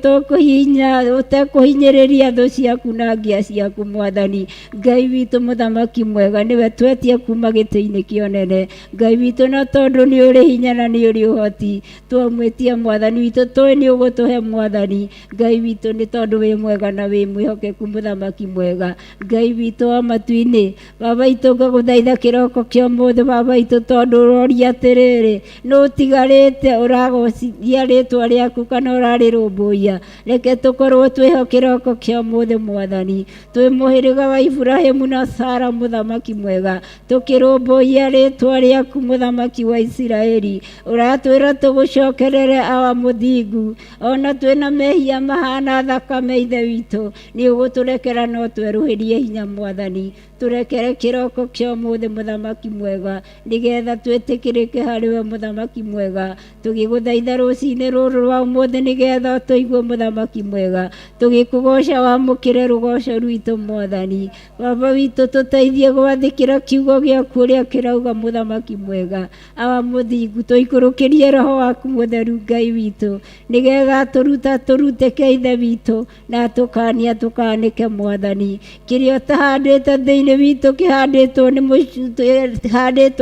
ũtekũhinyĩrĩria thũ ciaku na ngĩa ciaku Mwathani Ngai witũ. Mũthamaki mwega, nĩwe twetie kuma gĩtĩ-inĩ kĩa ũnene Ngai witũ, na tondũ nĩ ũrĩ hinya na nĩ ũrĩ ũhoti, twamwĩtia Mwathani witũ, tũĩ nĩ ũgũtũhe Mwathani Ngai witũ, nĩ tondũ wĩ mwega na wĩ mwĩhokeku Mũthamaki mwega Ngai witũ wa matu-inĩ. Baba witũ, ngagũthaitha kĩroko kĩa ũmũthĩ Baba witũ, tondũ ũroria atĩrĩrĩ, nũ ũtigarĩte ũragocithia rĩtwa rĩaku kana ũrarĩrũmbũiya? Reke tũkorwo twĩho kĩroko kĩa ũmũthĩ Mwathani, twĩ mũhĩrĩga wa Iburahĩmu na Sara Mũthamaki mwega, tũkĩrũmbũiya rĩtwa rĩaku Mũthamaki wa Isiraeli. Ũratwĩra tũgũcokerere Awa mũthingu, ona twĩna mehia mahana thakame Ithe witũ, nĩ ũgũtũrekera no twerũhĩrie hinya Mwathani. Tũrekere kĩroko kĩa ũmũthĩ Mũthamaki mwega, nĩgetha twĩtĩkĩrĩke harĩ we Mũthamaki mwega. Tũgĩgũthaitha rũcinĩ rũrũ rwa ũmũthĩ, nĩgetha tũigue Mũthamaki mwega, tũgĩkũgoca wamũkĩre rũgoco rwitũ Mwathani. Baba witũ, tũteithie gwathĩkĩra kiugo gĩaku ũrĩa kĩrauga Mũthamaki mwega. Awa mũthingu, tũikũrũkĩrie Roho waku mũtheru Ngai witũ, nĩgetha tũruta tũrutĩke Ithe witũ, na tũkania tũkanĩke Mwathani. Kĩrĩa ũtahandĩte thĩinĩ witũ kĩhandĩtwo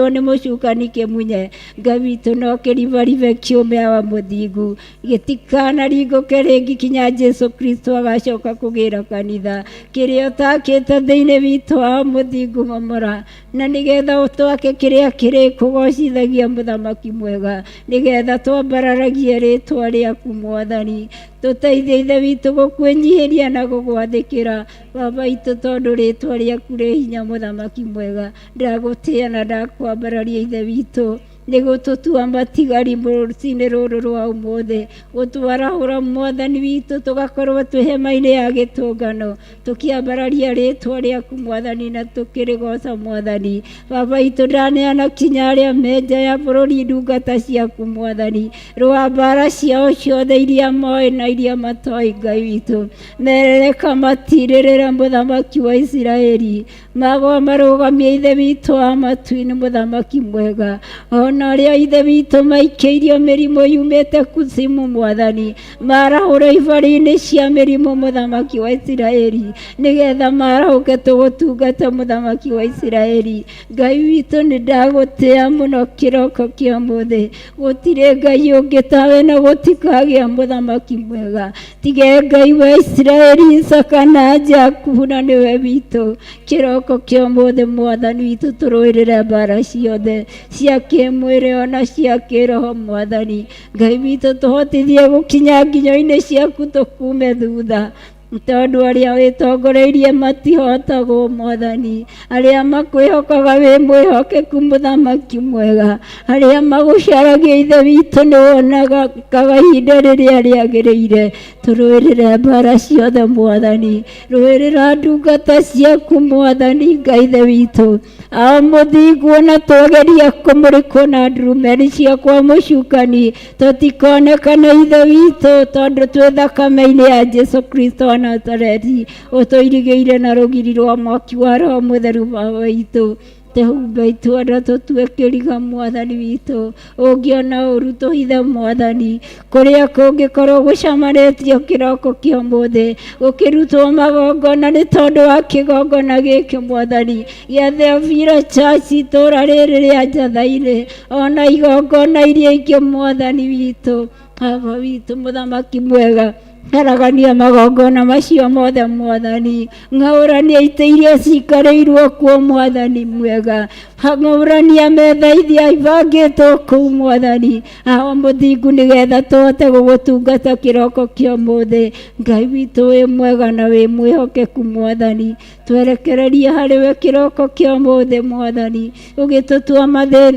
nĩ mũcukani kĩmunye Ngai witũ, no kĩribaribe kĩũme Awa mũthingu, gĩtikanaringũke rĩngĩ kinya Jesu Kristo agacoka kũgĩra kanitha. Kĩrĩa ũtakĩte thĩinĩ witũ Awa mũthingu, momora, na nĩgetha ũtwake kĩrĩa kĩrĩkũgocithagia Mũthamaki mwega, nĩgetha twambararagie rĩtwa rĩaku Mwathani. Tũteithie Ithe witũ gũkwĩnyihĩria na gũgwathĩkĩra Baba witũ, tondũ rĩtwa rĩaku rĩ hinya Mũthamaki mwega. Ndagũtĩa na ndakwambararia Ithe witũ, nĩ gũtũtua matigari rũcinĩ rũrũ rwa ũmũthĩ, gũtwarahũra Mwathani witũ, tũgakorwo twĩ hema-inĩ ya gĩtũngano, tũkĩambararia rĩtwa rĩaku Mwathani na tũkĩrĩgoca Mwathani. Baba witũ, ndaneana kinya arĩa me nja ya bũrũri ndungata ciaku Mwathani, rũa mbara ciao ciothe iria moĩ na iria matoĩ Ngai witũ, merereka matirĩrĩre Mũthamaki wa Isiraeli, magwa marũgamie Ithe witũ wa matu-inĩ Mũthamaki mwega. Ona Ona arĩa Ithe witũ maikĩirio mĩrimũ yumĩte kuzimu Mwathani, marahũre ibarĩ-inĩ cia mĩrimũ Mũthamaki wa Isiraeli, nĩgetha marahũke tũgũtungate Mũthamaki wa Isiraeli. Ngai witũ, nĩ ndagũtĩa mũno kĩroko kĩa ũmũthĩ. Gũtirĩ Ngai ũngĩ tawe na gũtikagĩa mũthamaki mwega tige Ngai wa Isiraeli, Isaka na Jakubu, na nĩwe witũ. Kĩroko kĩa ũmũthĩ Mwathani witũ, tũrũĩrĩre mbara ciothe cia kĩmwĩrĩ ona cia kĩroho Mwathani Ngai witũ, tũhotithie gũkinya nginyo-inĩ ciaku tũkume thutha, tondũ arĩa wĩtongoreirie matihotagwo Mwathani. Arĩa makwĩhokaga wĩ mwĩhokeku Mũthamaki mwega, arĩa magũcaragia Ithe witũ nĩ wonaga kaga ihinda rĩrĩa rĩagĩrĩire. Tũrũĩrĩre mbara ciothe Mwathani, rũĩrĩra ndungata ciaku Mwathani Ngai Ithe witũ. Ao mũthingu ona twageria kũmũrĩkwo na ndurumeni cia kwa mũcukani, tũtikonekana Ithe witũ, tondũ twĩ thakame-inĩ ya Jesu Kristo wa Nazareti, ũtũirigĩire na rũgiri rwa mwaki wa Roho Mũtheru. Baba witũ, tũhumbe ituanda tũtue kĩriga Mwathani witũ, ũngĩona ũru tũhithe Mwathani. Kũrĩa kũngĩkorwo gũcamanĩtio kĩroko kĩa ũmũthĩ gũkĩrutwo magongona nĩ tondũ wa kĩgongona gĩkĩ Mwathani gĩa Theofilo Church itũũra rĩrĩ rĩa Njatha-inĩ, ona igongona iria ingĩ Mwathani witũ, Baba witũ Mũthamaki mwega, haragania magongona macio mothe Mwathani, ng'aũrania itĩ iria cikarĩirwo kuo Mwathani mwega, ng'aũrania metha iria ibangĩtwo kũu Mwathani, aho mũthingu, nĩgetha tũhote gũgũtungata kĩroko kĩa ũmũthĩ. Ngai witũ wĩ mwega na wĩ mwĩhokeku Mwathani, twerekererie harĩ we kĩroko kĩa ũmũthĩ Mwathani, ũgĩtũtua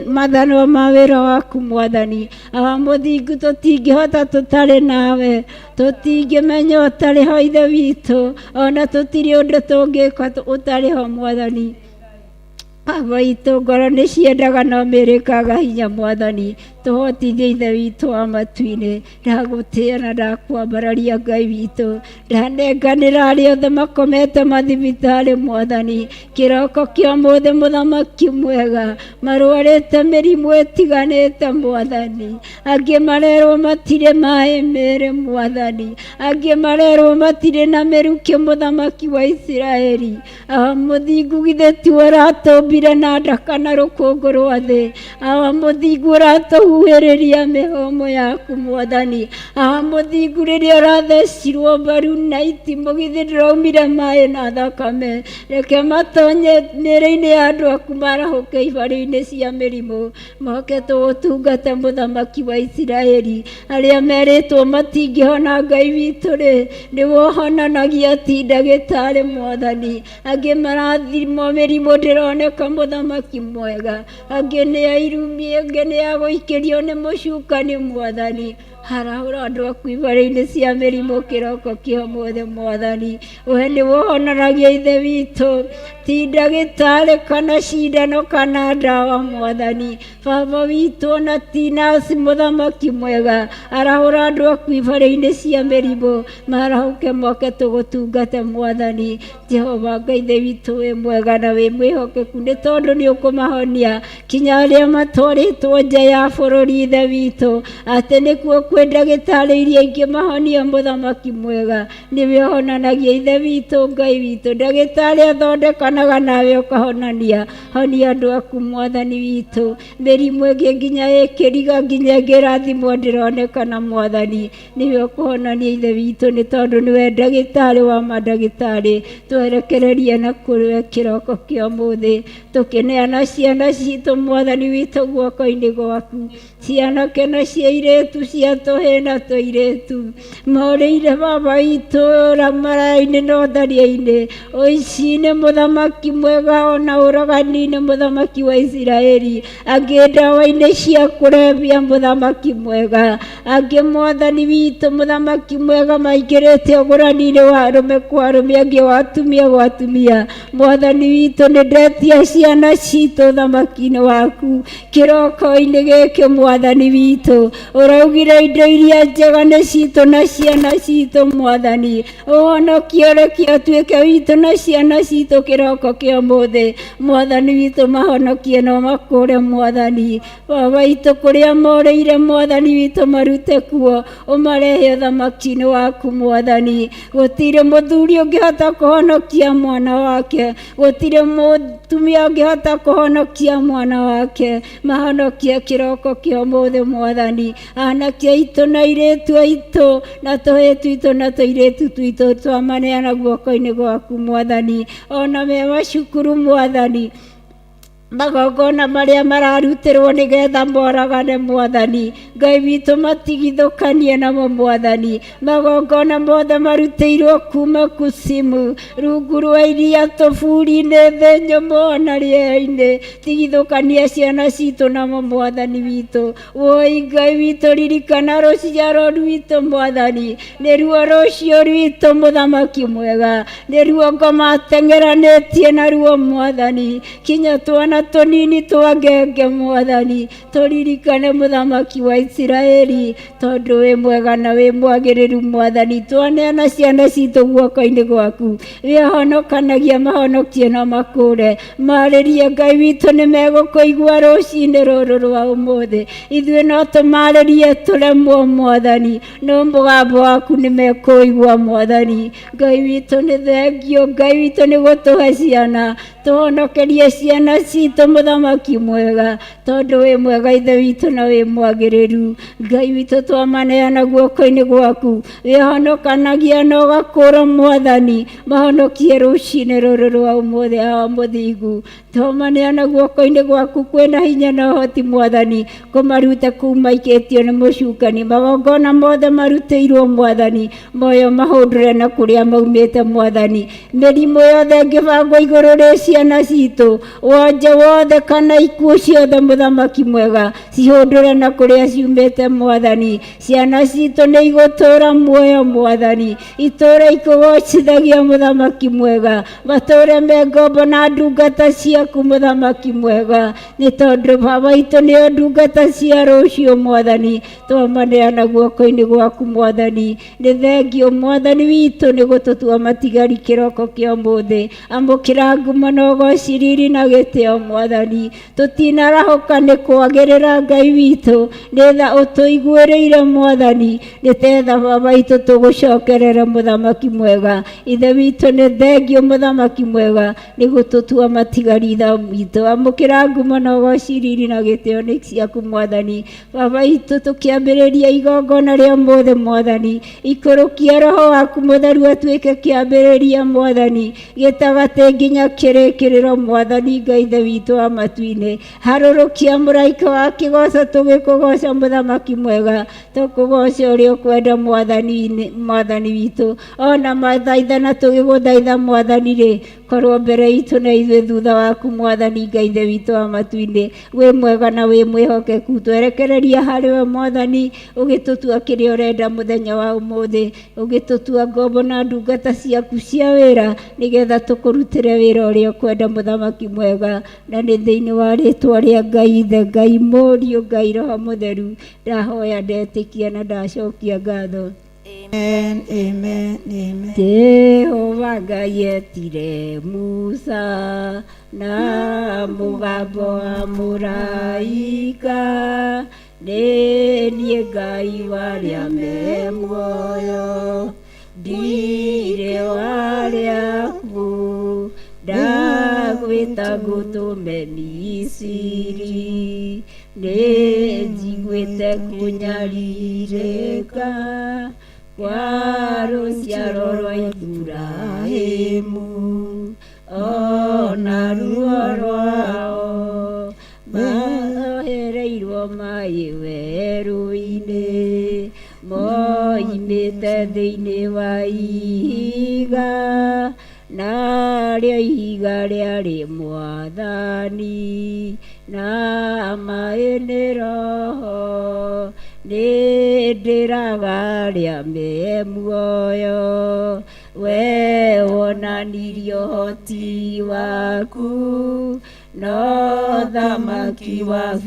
mathanwa ma wĩra waku Mwathani. Awa mũthingu, tũtingĩhota tũtarĩ nawe, tũtingĩmenya ũtarĩ ho Ithe witũ, ona tũtirĩ ũndũ tũngĩka ũtarĩ ho Mwathani. Baba witũ, ngoro nĩ ciendaga no mĩĩrĩ ĩkaga hinya Mwathani, tũhotithie Ithe witũ wa matu-inĩ. Ndagũtĩĩa na ndakwambararia Ngai witũ, ndanenganĩra arĩa othe makomete mathibitarĩ Mwathani kĩroko kĩa ũmũthĩ Mũthamaki mwega, marwarĩte mĩrimũ ĩtiganĩte Mwathani, angĩ marerwo matirĩ maĩ mĩĩrĩ Mwathani, angĩ marerwo matirĩ na mĩrukĩ Mũthamaki wa Isiraeli. Awa mũthingu, githĩ tiwe ũratũmbire na ndaka na rũkũngũ rwa thĩ? Awa mũthingu, ũratũhuhĩrĩria mĩhũmũ yaku Mwathani. Awa mũthingu, rĩrĩa ũrathecirwo mbaru na itimũ, githĩ ndũraumire maĩ na thakame? Reke matonye mĩĩrĩ-inĩ ya andũ aku, marahũke ibarĩ-inĩ cia mĩrimũ, moke tũgũtungate Mũthamaki wa Isiraeli. Arĩa merĩtwo matingĩhona, Ngai witũ rĩ, nĩwe ũhonanagia, ti ndagĩtarĩ Mwathani. Angĩ marathimwo mĩrimũ ndĩroneka Mũthamaki mwega, angĩ nĩ airumi, angĩ nĩ agũikĩrio nĩ mũcukani Mwathani. Harahũra andũ aku ibarĩ-inĩ cia mĩrimũ kĩroko kĩa ũmũthĩ Mwathani, we nĩwe ũhonanagia Ithe witũ, ti ndagĩtarĩ kana cindano kana ndawa Mwathani. Baba witũ, ona ti naci Mũthamaki mwega, arahũra andũ aku ibarĩ-inĩ cia mĩrimũ, marahũke moke tũgũtungate Mwathani. Jehova Ngai Ithe witũ, wĩ mwega na wĩ mwĩhokeku, nĩ tondũ nĩ ũkũmahonia kinya arĩa matwarĩtwo nja ya bũrũri Ithe witũ, atĩ nĩkuo kwĩ ndagĩtarĩ iria ingĩmahonia Mũthamaki mwega, nĩwe ũhonanagia Ithe witũ Ngai witũ. Ndagĩtarĩ athondekanaga nawe ũkahonania. Honia andũ aku Mwathani witũ, mĩrimũ ĩngĩ nginya ĩkĩriga nginya ĩngĩ ĩrathimwo ndĩronekana Mwathani, nĩwe ũkũhonania Ithe witũ, nĩ tondũ nĩwe ndagĩtarĩ wa mandagĩtarĩ. Twerekererie na kũrĩ we kĩroko kĩa ũmũthĩ, tũkĩneana ciana citũ Mwathani witũ guoko-inĩ gwaku, cianake na cia airĩtu, cia tũhĩĩ na tũirĩtu, morĩire Baba witũ ũramara-inĩ na ũtharia-inĩ, ũici-inĩ Mũthamaki mwega, ona ũragani-inĩ Mũthamaki wa Isiraeli, angĩ ndawa-inĩ cia kũrebia Mũthamaki mwega, angĩ Mwathani witũ Mũthamaki mwega maingĩrĩte ũgũrani-inĩ wa arũme kwa arũme, angĩ wa atumia gwa atumia. Mwathani witũ, nĩ ndetia ciana citũ ũthamaki-inĩ waku kĩroko-inĩ gĩkĩ Mwathani witũ. Ũraugire Indo iria njega nĩ citũ na ciana citũ mwathani. Ũhonokio reke ũtuĩke witũ na ciana citũ kĩroko kĩa ũmũthĩ. Mwathani witũ mahonokie na ũmakũũre mwathani. Baba witũ kũrĩa morĩire mwathani witũ marute kuo ũmarehe ũthamaki-inĩ waku mwathani. Gũtirĩ mũthuri ũngĩhota kũhonokia mwana wake, gũtirĩ mũtumia ũngĩhota kũhonokia mwana wake. Mahonokie kĩroko kĩa ũmũthĩ mwathani. Anake aitũ na airĩtu aitũ na tũhĩĩ twitũ na tũirĩtu twitũ twamaneana guoko-inĩ gwaku mwathani. Ona me macukuru mwathani, magongona marĩa mararutĩrwo nĩgetha moragane mwathani. Ngai witũ matigithũkanie namo mwathani. Magongona mothe marutĩirwo kuma kusimu rungu rwa iria tũburi-inĩ thĩ nyũmũ ona rĩera-inĩ. Tigithũkania ciana citũ namo mwathani witũ. Woi Ngai witũ ririkana rũciaro rwitũ mwathani, nĩruo rũciũ rwitũ mũthamaki mwega, nĩruo ngoma teng'eranĩtie naruo mwathani, kinya twana tũnini twa ngenge mwathani. Tũririkane mũthamaki wa Isiraeli, tondũ wĩ mwega na wĩ mwagĩrĩru mwathani. Twaneana ciana citũ guoko-inĩ gwaku, wĩhonokanagia mahonokie na makũũre. Marĩrie Ngai witũ nĩ megũkũigua rũcinĩ rũrũ rwa ũmũthĩ. Ithuĩ no tũmarĩrie tũremwo mwathani, no mũgambo waku nĩ mekũigua mwathani. Ngai witũ nĩ thengio, Ngai witũ nĩ gũtũhe ciana, tũhonokerie ciana citũ mũthamaki mwega, tondũ wĩ mwega ithe witũ na wĩ mwagĩrĩru. Ngai witũ twamaneana guoko-inĩ gwaku, wĩhonokanagia na ũgakũũra mwathani. Mahonokie rũcinĩ rũrũ rwa ũmũthĩ hawa mũthingu. Twamaneana guoko-inĩ gwaku kwĩna hinya na ũhoti mwathani, kũmaruta kuma ikĩtio nĩ mũcukani. Magongona mothe marutĩirwo mwathani, moyo mahũndũre na kũrĩa maumĩte mwathani. Mĩrimũ yothe ĩngĩbangwo igũrũ rĩ ciana citũ, wonje wothe kana ikuũ ciothe mũthamaki mwega, cihũndũre na kũrĩa ciumĩte mwathani. Ciana citũ nĩ igũtũũra muoyo mwathani, itũũre ikũgocithagia mũthamaki mwega, matũũre me ngombo na ndungata ciaku mũthamaki mwega, nĩ tondũ baba witũ nĩo ndungata cia rũciũ mwathani. Twamaneana guoko-inĩ gwaku mwathani. Nĩ thengio mwathani witũ nĩ gũtũtua matigari kĩroko kĩa ũmũthĩ. Amũkĩra ngumo na ũgoci riri na gĩtĩo mwathani. Tũtinarahũka nĩ kwagĩrĩra Ngai witũ, nĩ tha ũtũiguĩrĩire mwathani, nĩ tetha baba witũ tũgũcokerere mũthamaki mwega. Ithe witũ nĩ thengio mũthamaki mwega nĩ gũtũtua matigari ithe witũ. Amũkĩra ngumo na ũgoci riri na gĩtĩo nĩ ciaku mwathani. Baba witũ tũkĩambĩrĩria igongona rĩa ũmũthĩ mwathani, ikũrũkia roho waku mũtheru atuĩke kĩambĩrĩria mwathani, gĩtagatĩ nginya kĩrĩkĩrĩro mwathani Ngai ithe witũ wa matu-inĩ. Harũrũkia mũraika wa kĩgoco tũgĩkũgoca mũthamaki mwega, tũkũgoca ũrĩa ũkwenda mwathani, mwathani witũ. Ona mathaithana tũgĩgũthaitha mwathani rĩ, korwo mbere itũ na ithuĩ thutha waku mwathani Ngai ithe witũ wa matu-inĩ. Wĩ mwega na wĩ mwĩhokeku, twerekereria harĩ we mwathani, ũgĩtũtua kĩrĩa ũrenda mũthenya wa ũmũthĩ, ũgĩtũtua ngombo na ndungata ciaku cia wĩra, nĩgetha tũkũrutĩre wĩra ũrĩa ũkwenda mũthamaki mwega. Na nĩ thĩinĩ wa rĩtwa rĩa Ngai Ithe, Ngai Mũriũ, Ngai Roho Mũtheru, ndahoya ndetĩkia na ndacokia ngatho. Amen, amen, amen. Jehova Ngai etire Musa na mũgambo wa mũraika, nĩ niĩ Ngai warĩa me muoyo, ndirĩ warĩa akuũ, ndagwĩta ngũtũme Misiri, nĩ njiguĩte kũnyarirĩka kwa rũciaro rwa Iburahĩmu, ona ruo rwao mahereirwo maĩ werũ-inĩ, moimĩte thĩinĩ wa ihiga, narĩo ihiga rĩarĩ mwathani, na maĩ nĩ roho, nĩ ndĩraga arĩa me muoyo. We wonanirie ũhoti waku, no thamaki wa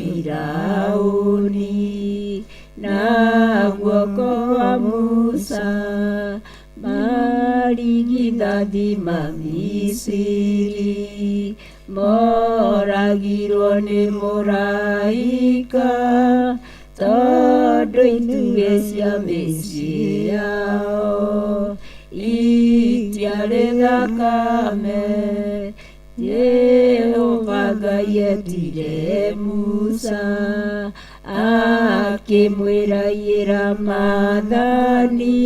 Firauni. Na guoko kwa Musa marigithathi ma Misiri moragirwo nĩ mũraika tondũ itugĩ cia mĩciĩ yao itiarĩ thakame. Jehova Ngai etire Musa akĩmwĩra ĩra maathani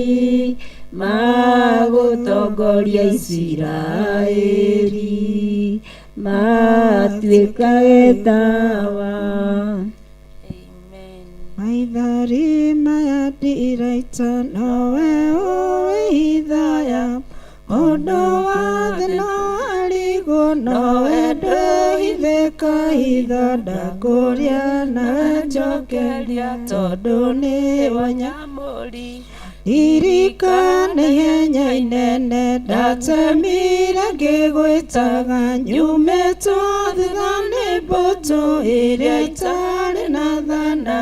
magũtongoria Isiraeli matuĩkage tawa. Amen. Maithori maya ndiraita nowe ũĩ ithaya mũndũ wa thĩ no arigwo nowe ndũhithĩka hitho ndakũria nawe njokeria tondũ nĩ Wanyamũri ririkana ihenya inene ndatemire ngĩgwĩtaga nyumĩtwo thutha nĩ mbũtũ ĩrĩa itarĩ na thana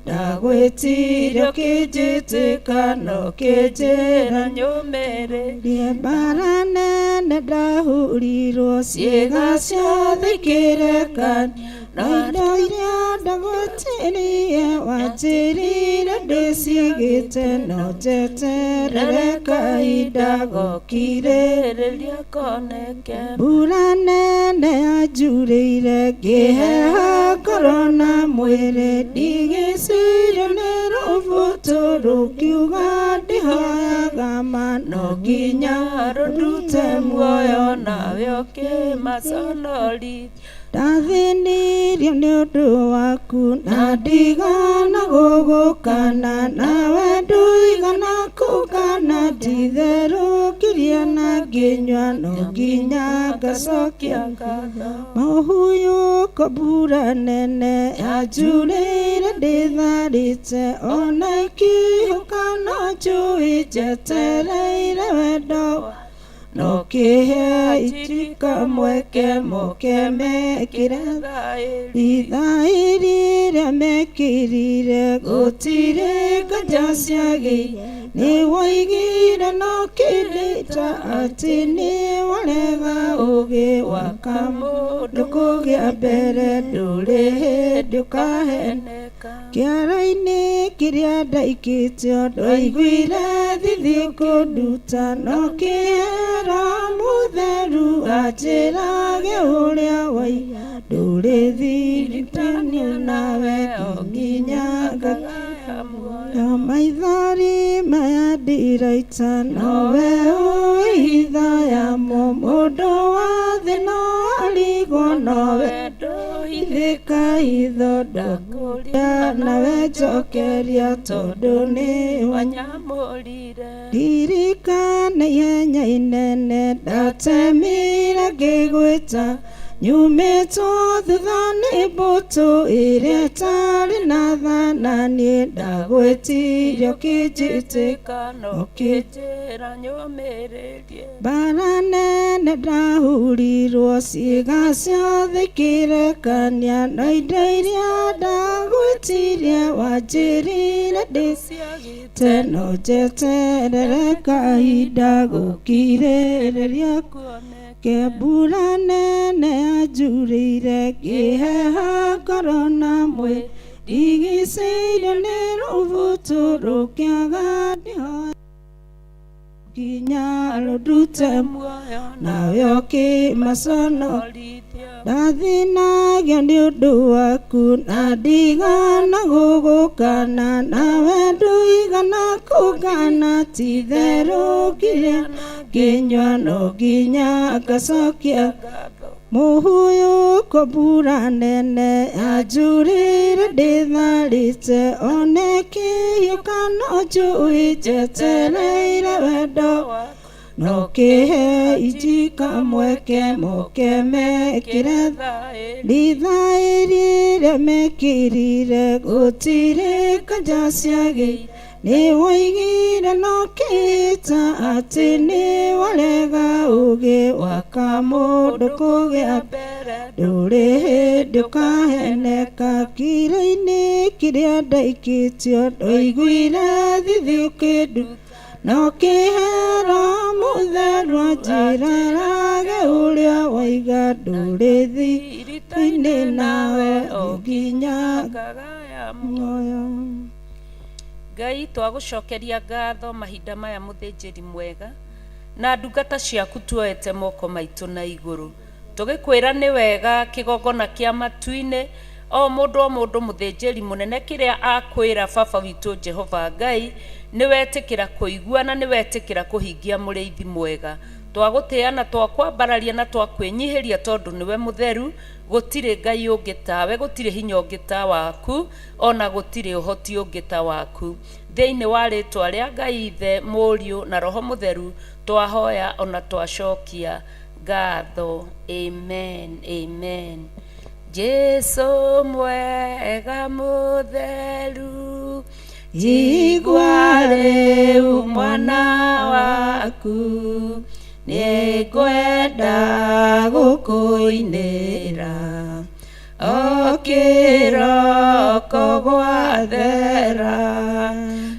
ndagwĩtire ũkĩnjĩtĩka na ũkĩnjĩra nyũmĩrĩrie mbara nene ndahurirwo ciĩga ciothe ikĩrekania na indo iria ndagwĩtĩrie wanjĩrire ndĩcigĩte no njeterere kahinda gokire rĩrĩa koneke mbura nene yanjurĩire ngĩheha ngoro na mwĩrĩ ndigĩcirio nĩ rũbũtũ rũkiuga ndĩhoyaga ma no nginya rũndute muoyo nawe ũkĩmaconorithia ndathĩnirio nĩ ũndũ waku na ndigana gũgũkana nawe ndũigana kũngana nditherũkirie na ngĩnyua no nginya ngacokia ngatho maũhuyũko mbura nene yanjurĩire ndĩtharĩte ona ikĩhũka no njũĩ njetereire wendo no kĩhe itirika mweke moke mekĩre thaĩri ithaĩri rĩrĩa mekĩrire gũtirĩ nganja ciagĩire nĩ woigire no kĩndĩta atĩ nĩ warega ũgĩ wa kamũndũ kũgĩa mbere ndũrĩ hĩndĩ ũkaheneka kĩara-inĩ kĩrĩa ndaikĩtio ndwaiguire thithi kũnduta no kĩhera mũtheru anjĩrage ũrĩa waiga ndũrĩ thiritania nawe nginya ngagaya muoyo na maithori maya ndiraita nowe ũĩ hitho yamo mũndũ wa thĩ no arigwo nowe ndũhithĩka ithĩka hitho ndakũria nawe njokeria tondũ nĩ wanyamũrire ndirikana ihenya inene ndatemire ngĩgwĩta nyumĩtwo thutha nĩ mbũtũ ĩrĩa ĩtarĩ na thana niĩ ndagwĩtirie ũkĩnjĩtĩka no ũkĩnjĩra nyũmĩrĩrie mbara nene ndahurirwo ciĩga ciothe ikĩrekania na indo iria ndagwĩtirie wanjĩrire ndĩciagĩte no njeterere kahinda gũkirĩrĩria kuoneke mbura nene yanjurĩire ngĩheha ngoro na mwĩrĩ ndigicĩirio nĩ rũbũtũ rũkĩaga ndĩhoya nginya rũndute muoyo nawe ũkĩmacono norithia ndathĩnagio nĩ ũndũ waku na ndigana gũgũkana nawe ndũigana kũngana titherũkirie ngĩnyua no nginya ngacokia ngatho mũhuyũko mbura nene yanjurĩire ndĩtharĩte one kĩhiũka no njũĩ njetereire wendo waku no kĩhe ijika mweke moke mekĩre thaĩri rithaĩri rĩrĩa mekĩrire gũtirĩ nganja ciagĩire nĩ woigire no kĩĩta atĩ nĩ warega ũgĩ wa kamũndũ kũgĩa mbere Ndũrĩ hĩndĩ ũkaheneka kiro-inĩ kĩrĩa ndaikĩtio. Ndoiguire thithi ũkĩndu no kĩhero mũtheru anjĩrarage ũrĩa waiga. Ndũrĩ thirito-inĩ nawe o nginya ngagaya muoyo. Ngai, twagũcokeria ngatho mahinda maya, mũthĩnjĩri mwega na ndungata ciaku, tuoete moko maitũ na igũrũ tũgĩkwĩra nĩ wega kĩgongona kĩa matu-inĩ, o mũndũ o mũndũ, mũthĩnjĩri mũnene, kĩrĩa akwĩra baba witũ Jehova Ngai, nĩ wetĩkĩra kũigua na nĩ wetĩkĩra kũhingia. Mũrĩithi mwega, twagũtĩĩa na twakwambararia na twakwĩnyihĩria tondũ nĩwe mũtheru. Gũtirĩ Ngai ũngĩ tawe, gũtirĩ hinya ũngĩ ta waku, ona gũtirĩ ũhoti ũngĩ ta waku. Thĩinĩ wa rĩtwa rĩa Ngai Ithe, Mũriũ na Roho Mũtheru, twahoya ona twacokia ngatho. Amen, amen. Jesu mwega mũtheru, igua rĩu mwana waku nĩngwenda gũkũinĩra o kĩroko gwathera.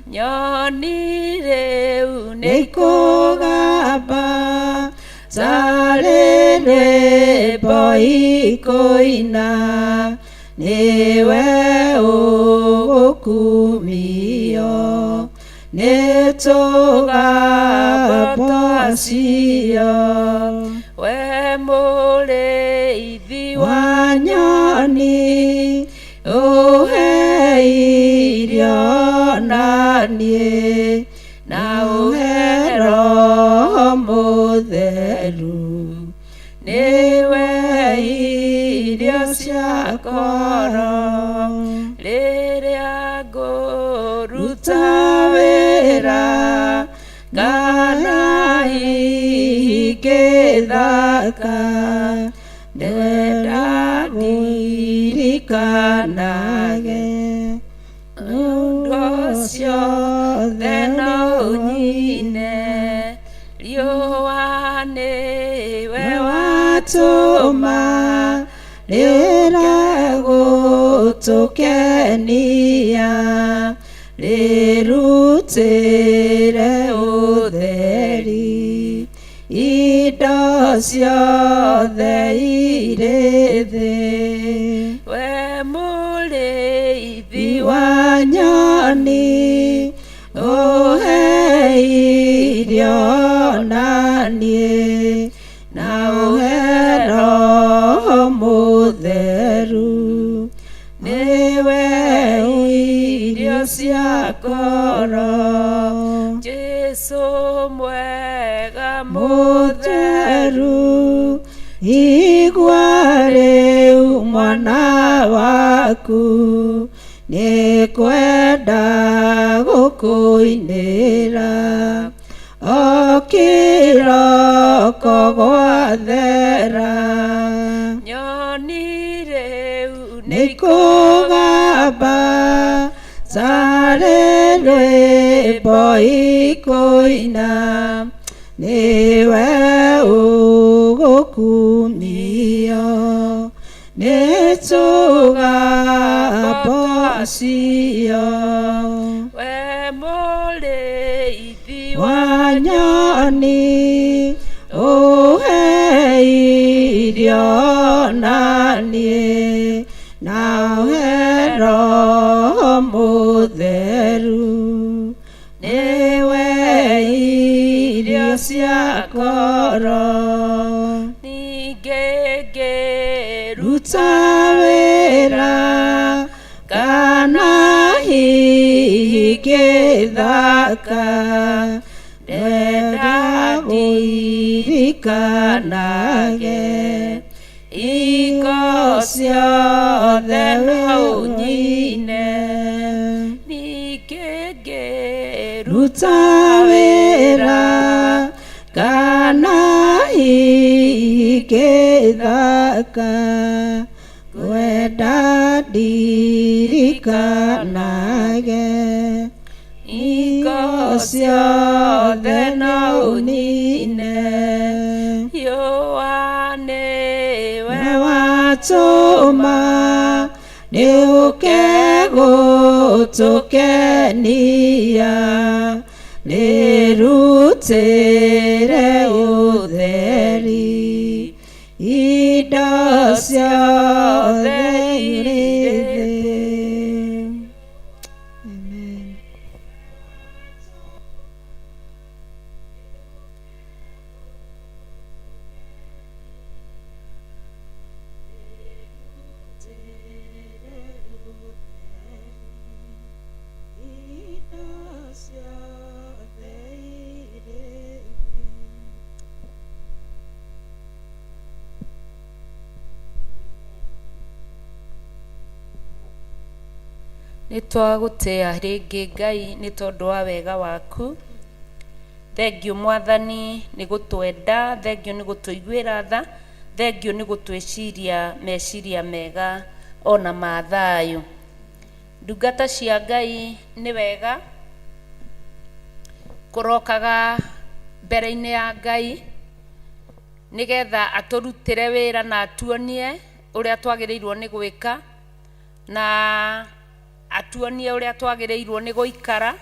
Nyoni rĩu nĩikũgamba tarĩ rwĩmbo ikũina, nĩwe ũgũkumio nĩ tũgambo twacio. We mũrĩithi wa nyoni, ũhe irio na niĩ na ũhe Roho Mũtheru, nĩwe irio cia ngoro. Rĩrĩa ngũruta ruta wĩra kana hihi ngĩthaka, ndenda ndirikanage ũndũ ciothe no ũnyine riũa nĩwe watũma rĩra gũtũkenia, rĩrutĩre ũtheri indo ciothe irĩ thĩ. We mũrĩithi wa nyoni, ũhe irio na niĩ na ũhe Roho Mũtheru, nĩwe irio cia ngoro. Jesu mwega mũtheru, igua rĩu mwana waku nĩkwenda gũkũinĩra o kĩroko gwathera. Nyoni rĩu nĩikũgamba tarĩ rwĩmbo ikũina, nĩwe ũgũkumio nĩ tũgambo twacio. We mũrĩithi wa nyoni, ũhe irio na niĩ na ũhe Roho Mũtheru, nĩwe irio cia ngoro. Ningĩ ngĩruta ruta wĩra kana hihi ngĩthaka, ndenda ũririkanage Hingo ciothe no ũnyine. Ningĩ ngĩruta ruta wĩra kana hihi ngĩthaka, ngwenda ndirikanage Hingo ciothe no ũnine. Riũa nĩwe watũma. watũma nĩ ũke gũtũkenia rĩrutĩre ũtheri indo ciothe irĩ thĩ. Amen. Nĩ twagũtĩa rĩngĩ Ngai nĩ tondũ wa wega waku. Thengiũ Mwathani nĩ gũtwenda, thengiũ nĩ gũtũiguĩra tha, thengiũ nĩ gũtwĩciria meciria mega ona ma thayũ. Ndungata cia Ngai nĩ wega kũrokaga mbere-inĩ ya Ngai nĩgetha atũrutĩre wĩra na atuonie ũrĩa twagĩrĩirwo nĩ gwĩka na atuonie ũrĩa twagĩrĩirwo nĩ gũikara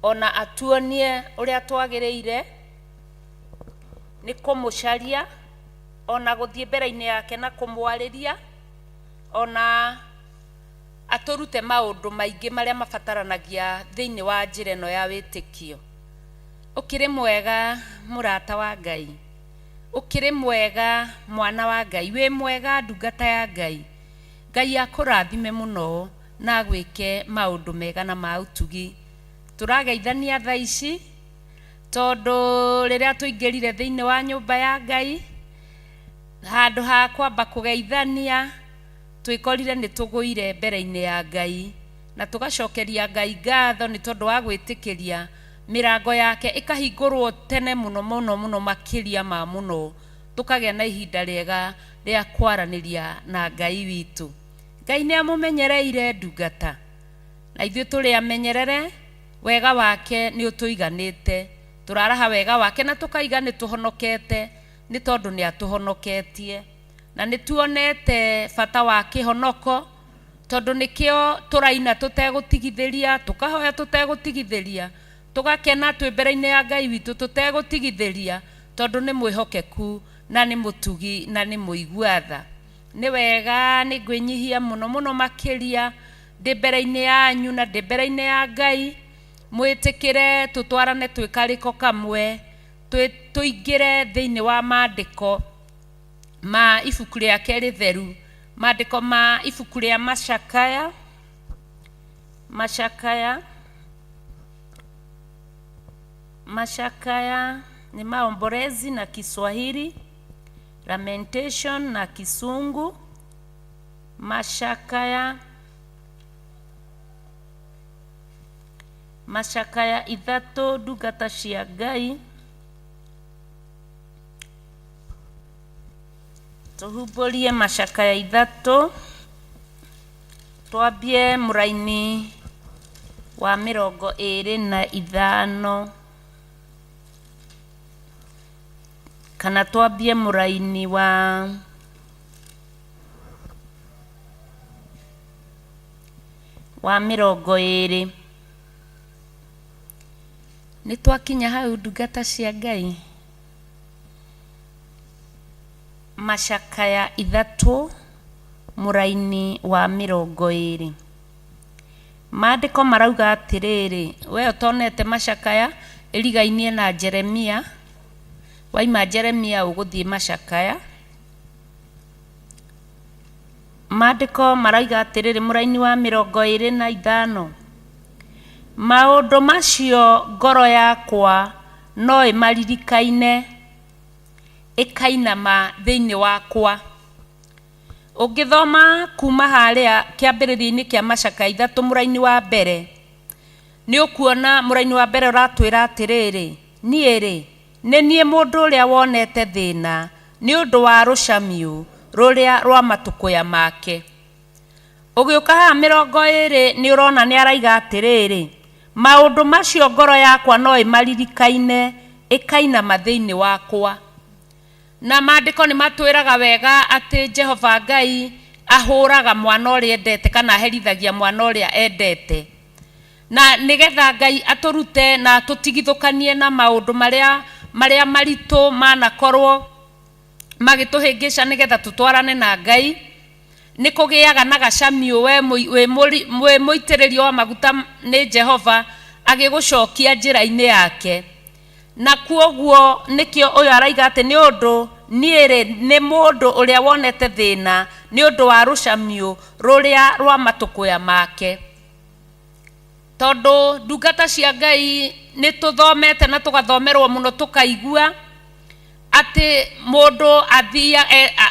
ona atuonie ũrĩa twagĩrĩire nĩ kũmũcaria ona gũthiĩ mbere-inĩ yake na kũmwarĩria ona atũrute maũndũ maingĩ marĩa mabataranagia thĩinĩ wa njĩra ĩno ya wĩtĩkio. Ũkĩrĩ mwega mũrata wa Ngai, ũkĩrĩ mwega mwana wa Ngai, wĩ mwega ndungata ya Ngai. Ngai akũrathime mũno na agwĩke maũndũ mega na ma ũtugi. Tũrageithania thaa ici tondũ rĩrĩa tũingĩrire thĩinĩ wa nyũmba ya Ngai, handũ ha kwamba kũgeithania twĩkorire nĩ tũgũire mbere-inĩ ya Ngai na tũgacokeria Ngai ngatho nĩ tondũ wa gwĩtĩkĩria mĩrango yake ĩkahingũrwo tene mũno mũno mũno makĩria ma mũno, tũkagĩa na ihinda rĩega rĩa kwaranĩria na Ngai witũ. Ngai nĩ amũmenyereire ndungata na ithuĩ tũrĩ amenyerere, wega wake nĩ ũtũiganĩte, tũraraha wega wake na tũkaiga nĩ tũhonokete nĩ tondũ nĩ atũhonoketie na nĩ tuonete bata wa kĩhonoko tondũ nĩkĩo tũraina tũtegũtigithĩria, tũkahoya tũtegũtigithĩria, tũgakena twĩ mbere-inĩ ya Ngai witũ tũtegũtigithĩria tondũ nĩ mwĩhokeku na nĩ mũtugi na nĩ mũigua tha. Nĩ wega nĩ ngwĩnyihia mũno mũno makĩria ndĩ mbere-inĩ yanyu na ndĩ mbere-inĩ ya Ngai, mwĩtĩkĩre tũtwarane twĩ karĩko kamwe, tũingĩre thĩinĩ wa maandĩko ma ibuku rĩake rĩtheru, maandĩko ma ibuku rĩa Macakaya, Macakaya, Macakaya ni maombolezi na Kiswahili, lamentation na Kisungu, Macakaya, Macakaya ithatũ ndungata cia Ngai, tũhumbũrie Macakaya ithatũ, twambie mũraini wa 25 kana twambie mũraini wa 20. Nĩ twakinya hau ndungata cia Ngai. Macakaya ithatũ mũraini wa 20. Maandĩko marauga atĩrĩrĩ, we ũtonete Macakaya ĩrigainie na Jeremia, waima Jeremia ũgũthiĩ Macakaya. Maandĩko marauga atĩrĩrĩ mũraini wa 25, maũndũ macio ngoro yakwa no ĩmaririkaine ĩkainama thĩinĩ wakwa. Ũngĩthoma kuma harĩa kĩambĩrĩria-inĩ kĩa Macakaya ithatũ mũraini wa mbere, nĩ ũkuona mũraini wa mbere ũratwĩra atĩrĩrĩ, niĩ rĩ nĩ niĩ mũndũ ũrĩa wonete thĩna nĩ ũndũ wa rũcamiũ rũrĩa rwa matũkũya make. Ũgĩũka haha 20 nĩ ũrona nĩ araiga atĩrĩrĩ, maũndũ macio ngoro yakwa no ĩmaririkaine ĩkainama thĩinĩ wakwa. Na maandĩko nĩ matwĩraga wega atĩ Jehova Ngai ahũraga mwana ũrĩa endete kana aherithagia mwana ũrĩa endete. Na nĩgetha Ngai atũrute na atũtigithũkanie na maũndũ marĩa marĩa maritũ manakorwo magĩtũhĩngĩca nĩgetha tũtwarane na Ngai, nĩ kũgĩaga na gacamiũ we wĩ mũitĩrĩrio wa maguta nĩ Jehova agĩgũcokia njĩra-inĩ yake. Na kuoguo nĩkĩo ũyũ araiga atĩ nĩ ũndũ niĩ-rĩ nĩ mũndũ ũrĩa wonete thĩna nĩ ũndũ wa rũcamiũ rũrĩa rwa matũkũya make. Tondũ ndungata cia Ngai nĩ tũthomete na tũgathomerwo mũno tũkaigua atĩ mũndũ athia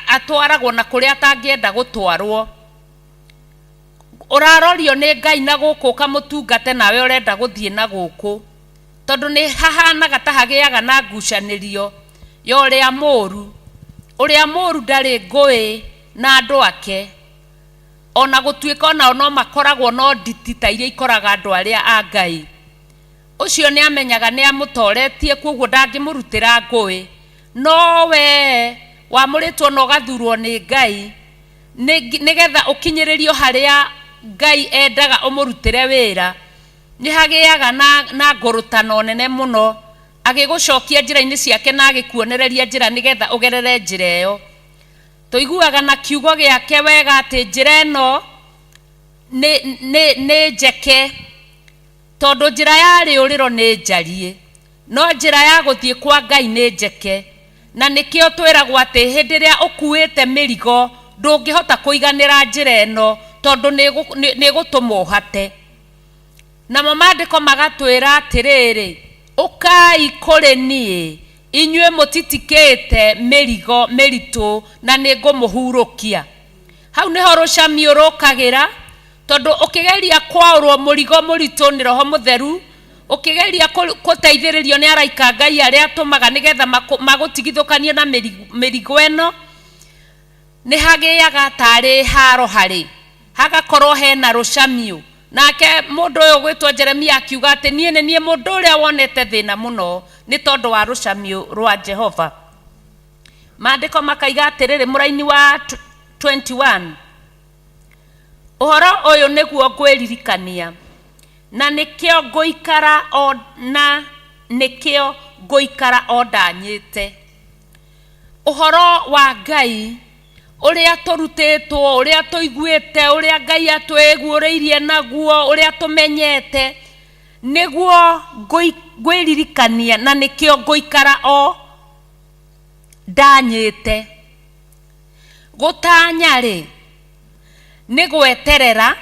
atwaragwo na kũrĩa atangĩenda gũtwarwo. Ũrarorio nĩ Ngai na gũkũ ũkamũtungate nawe ũrenda gũthiĩ na gũkũ. Tondũ nĩ hahanaga ta hagĩaga na ngucanĩrio ya ũrĩa mũũru. Ũrĩa mũũru ndarĩ ngũĩ na andũ ake. Ona gũtuĩka onao no makoragwo na nditi ta iria ikoraga andũ arĩa a Ngai. Ũcio nĩ amenyaga nĩ amũtoretie kuoguo ndangĩmũrutĩra ngũĩ. No we wamũrĩtwo na ũgathurwo nĩ Ngai nĩgetha ũkinyĩrĩrio harĩa Ngai endaga ũmũrutĩre wĩra, nĩ hagĩaga na, na ngũrũtano nene mũno agĩgũcokia njĩra-inĩ ciake na agĩkuonereria njĩra nĩgetha ũgerere njĩra ĩyo. Tũiguaga na kiugo gĩake wega atĩ njĩra ĩno nĩ, nĩ, nĩ njeke tondũ njĩra ya rĩũrĩro nĩ njariĩ no njĩra ya gũthiĩ kwa Ngai nĩ njeke. Na nĩkĩo twĩragwo atĩ hĩndĩ ĩrĩa ũkuĩte mĩrigo ndũngĩhota kũiganĩra njĩra ĩno tondũ nĩ ĩgũtũma ũhate. Namo maandĩko magatwĩra atĩrĩrĩ, ũkai kũrĩ niĩ inyuĩ mũtitikĩte mĩrigo mĩritũ na nĩ ngũmũhurũkia. Hau nĩho rũcamiũ rũkagĩra tondũ ũkĩgeria kwaũrwo mũrigo mũritũ nĩ Roho Mũtheru, ũkĩgeria gũteithĩrĩrio nĩ araika Ngai arĩa atũmaga nĩgetha magũtigithũkanie na mĩrigo ĩno, nĩ hagĩaga tarĩ haro harĩ hagakorwo hena rũcamiũ. Nake mũndũ ũyũ ũgwĩtwo Jeremia akiuga atĩ niĩ nĩ niĩ mũndũ ũrĩa wonete thĩna mũno nĩ tondũ wa rũcamiũ rwa Jehova. Maandĩko makaiga atĩrĩrĩ mũraini wa 21, ũhoro ũyũ nĩguo ngwĩririkania na nĩkĩo ngũikara o na nĩkĩo ngũikara o ndanyĩte. Ũhoro wa Ngai ũrĩa tũrutĩtwo, ũrĩa tũiguĩte, ũrĩa Ngai atwĩguũrĩirie naguo, ũrĩa tũmenyete, nĩguo ngwĩririkania na nĩkĩo ngũikara o ndanyĩte. Gũtanya rĩ, nĩ gweterera,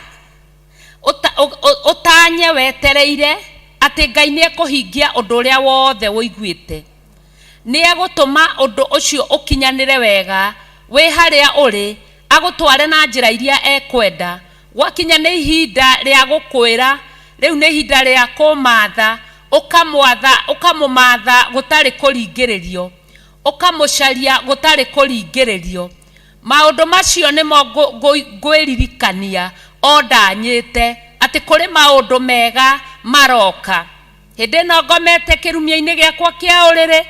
ũtanye wetereire atĩ Ngai nĩ ekũhingia ũndũ ũrĩa wothe ũiguĩte. Nĩ egũtũma ũndũ ũcio ũkinyanĩre wega wĩ harĩa ũrĩ, agũtware na njĩra iria ekwenda. Gwakinya nĩ ihinda rĩa gũkwĩra, rĩu nĩ ihinda rĩa kũmatha, ũkamwatha, ũkamũmatha gũtarĩ kũringĩrĩrio, ũkamũcaria gũtarĩ kũringĩrĩrio. Maũndũ macio nĩmo ngwĩririkania o ndanyĩte atĩ kũrĩ maũndũ mega maroka. Hĩndĩ ĩno ngomete kĩrumia-inĩ gĩakwa kĩa ũrĩrĩ,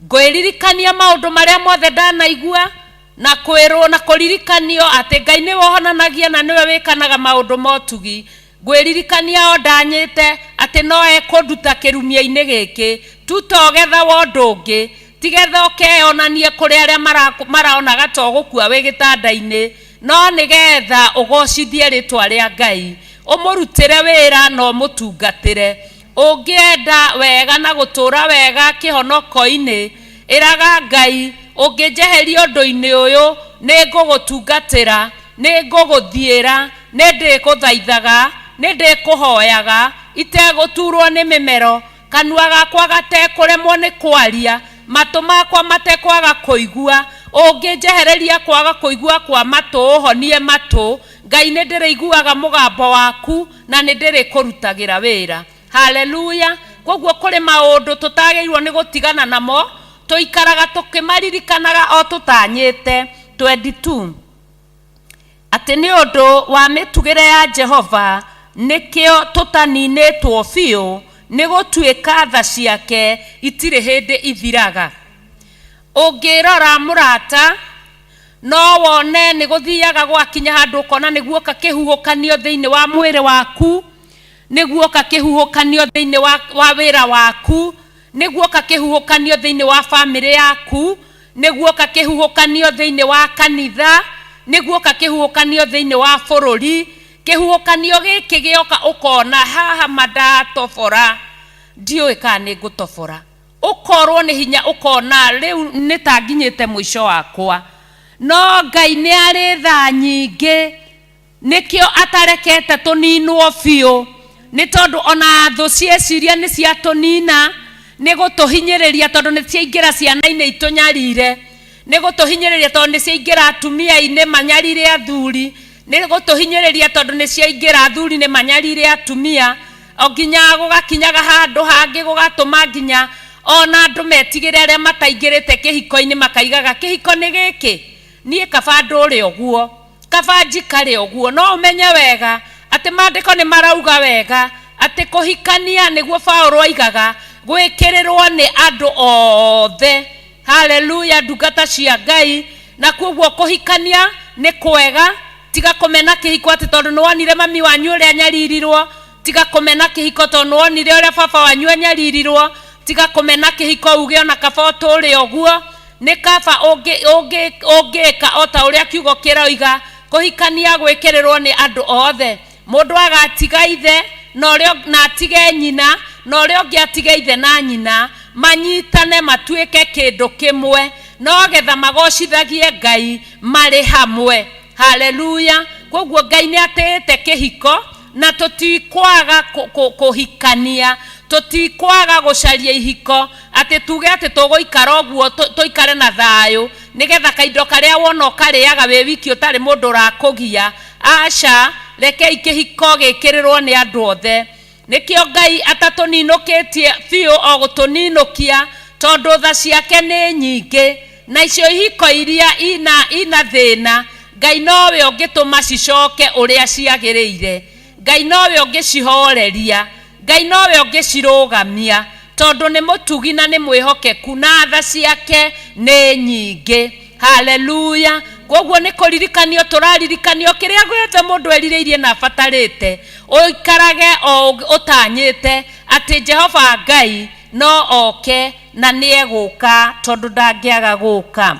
ngwĩririkania maũndũ marĩa mothe ndanaigua na kwĩrwo na kũririkanio atĩ Ngai nĩwe ũhonanagia na nĩwe wĩkanaga maũndũ ma ũtugi. Ngwĩririkania o ndanyĩte atĩ no ekũnduta kĩrumia-inĩ gĩkĩ, tutogetha wa ũndũ ũngĩ, tigetha ũkeyonanie kũrĩ arĩa maraonaga ta ũgũkua wĩ gĩtanda-inĩ, no nĩgetha ũgocithie rĩtwa rĩa Ngai, ũmũrutĩre wĩra na ũmũtungatĩre. Ũngĩenda wega na gũtũũra wega kĩhonoko-inĩ, ĩraga Ngai, ũngĩnjeheria ũndũ-inĩ ũyũ, nĩ ngũgũtungatĩra, nĩ ngũgũthiĩra, nĩ ndĩgũthaithaga, nĩ ndĩkũhoyaga, itegũturwo nĩ mĩmero, kanua gakwa gatekũremwo nĩ kwaria, matũ makwa matekwaga kũigua. Ũngĩnjehereria kwaga kũigua kwa matũ, ũhonie matũ, Ngai nĩ ndĩrĩiguaga mũgambo waku na nĩ ndĩrĩkũrutagĩra wĩra. Haleluya! Koguo kũrĩ maũndũ tũtagĩrĩirwo nĩ gũtigana namo, tũikaraga tũkĩmaririkanaga o tũtanyĩte. 22 atĩ nĩ ũndũ wa mĩtugĩre ya Jehova nĩkĩo tũtaninĩtwo biũ, nĩ gũtuĩka tha ciake itirĩ hĩndĩ ithiraga. Ũngĩrora mũrata, no wone nĩ gũthiaga gwakinya handũ ũkona nĩ guoka kĩhuhũkanio thĩinĩ wa mwĩrĩ waku, nĩ guoka kĩhuhũkanio thĩinĩ wa wĩra waku, nĩ guoka kĩhuhũkanio thĩinĩ wa bamĩrĩ yaku, nĩ guoka kĩhuhũkanio thĩinĩ wa kanitha, nĩ guoka kĩhuhũkanio thĩinĩ wa bũrũri. Kĩhuhũkanio gĩkĩ gĩoka ũkona haha ma ndatobora, ndiũĩ kana nĩ ngũtobora. Ũkorwo nĩ hinya ũkona rĩu nĩ ta nginyĩte mũico wakwa. No Ngai nĩ arĩ tha nyingĩ, nĩkĩo atarekete tũninwo biũ, nĩ tondũ ona thũ cieciria nĩ ciatũnina, nĩ gũtũhinyĩrĩria tondũ nĩ ciaingĩra ciana-inĩ itũnyarire, nĩ gũtũhinyĩrĩria tondũ nĩ ciaingĩra atumia-inĩ manyarire athuri, nĩ gũtũhinyĩrĩria tondũ nĩ ciaingĩra athuri-inĩ manyarire atumia, o nginya gũgakinyaga handũ hangĩ gũgatũma nginya ona andũ metigĩre arĩa mataingĩrĩte kĩhiko-inĩ, makaigaga kĩhiko nĩ gĩkĩ, niĩ kaba ndũre ũguo, kaba njikare ũguo. No ũmenye wega atĩ maandĩko nĩ marauga wega atĩ kũhikania nĩguo Paũlũ oigaga gwĩkĩrĩrwo nĩ andũ othe. Haleluya, ndungata cia Ngai. Na koguo kũhikania nĩ kwega. Tiga kũmena kĩhiko atĩ tondũ nĩ wonire mami wanyu ũrĩa anyaririrwo. Tiga kũmena kĩhiko tondũ nĩ wonire ũrĩa baba wanyu anyaririrwo. Tiga kũmena kĩhiko uge ona kaba ũtũre ũguo. Nĩ kaba ũngĩka o ta ũrĩa kiugo kĩroiga, kũhikania gwĩkĩrĩrwo nĩ andũ othe. Mũndũ agatiga ithe na ũrĩa na atige nyina, na ũrĩa ũngĩ atige ithe na nyina, manyitane matuĩke kĩndũ kĩmwe, no getha magocithagie Ngai marĩ hamwe. Haleluya. Koguo Ngai nĩ atĩĩte kĩhiko, na tũtikwaga kũhikania, tũtikwaga gũcaria ihiko atĩ tuge atĩ tũgũikara ũguo, tũikare na thayũ, nĩgetha kaindo karĩa wona ũkarĩaga wĩ wiki ũtarĩ mũndũ ũrakũgia. Aca, rekei kĩhiko gĩkĩrĩrwo nĩ andũ othe. Nĩkĩo Ngai atatũninũkĩtie biũ o gũtũninũkia, tondũ tha ciake nĩ nyingĩ. Na icio ihiko iria ina thĩna, Ngai nowe ũngĩtũma cicoke ũrĩa ciagĩrĩire. Ngai nowe ũngĩcihoreria. Ngai nowe ũngĩcirũgamia, tondũ nĩ mũtugi na nĩ mwĩhokeku, na tha ciake nĩ nyingĩ. Haleluya. Koguo nĩ kũririkanio tũraririkanio kĩrĩa gĩothe mũndũ erirĩirie na abatarĩte, ũikarage o ũtanyĩte atĩ Jehova Ngai no oke na nĩ egũka, tondũ ndangĩaga gũka.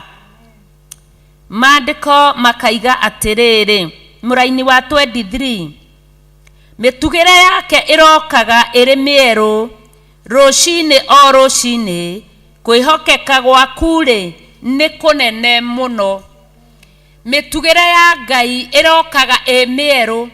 Maandĩko makaiga atĩrĩrĩ, mũraini wa 23, mĩtugĩre yake ĩrokaga ĩrĩ mĩerũ rũcinĩ o rũcinĩ, kwĩhokeka gwaku-rĩ nĩ kũnene mũno. Mĩtugĩre ya Ngai ĩrokaga ĩ mĩerũ.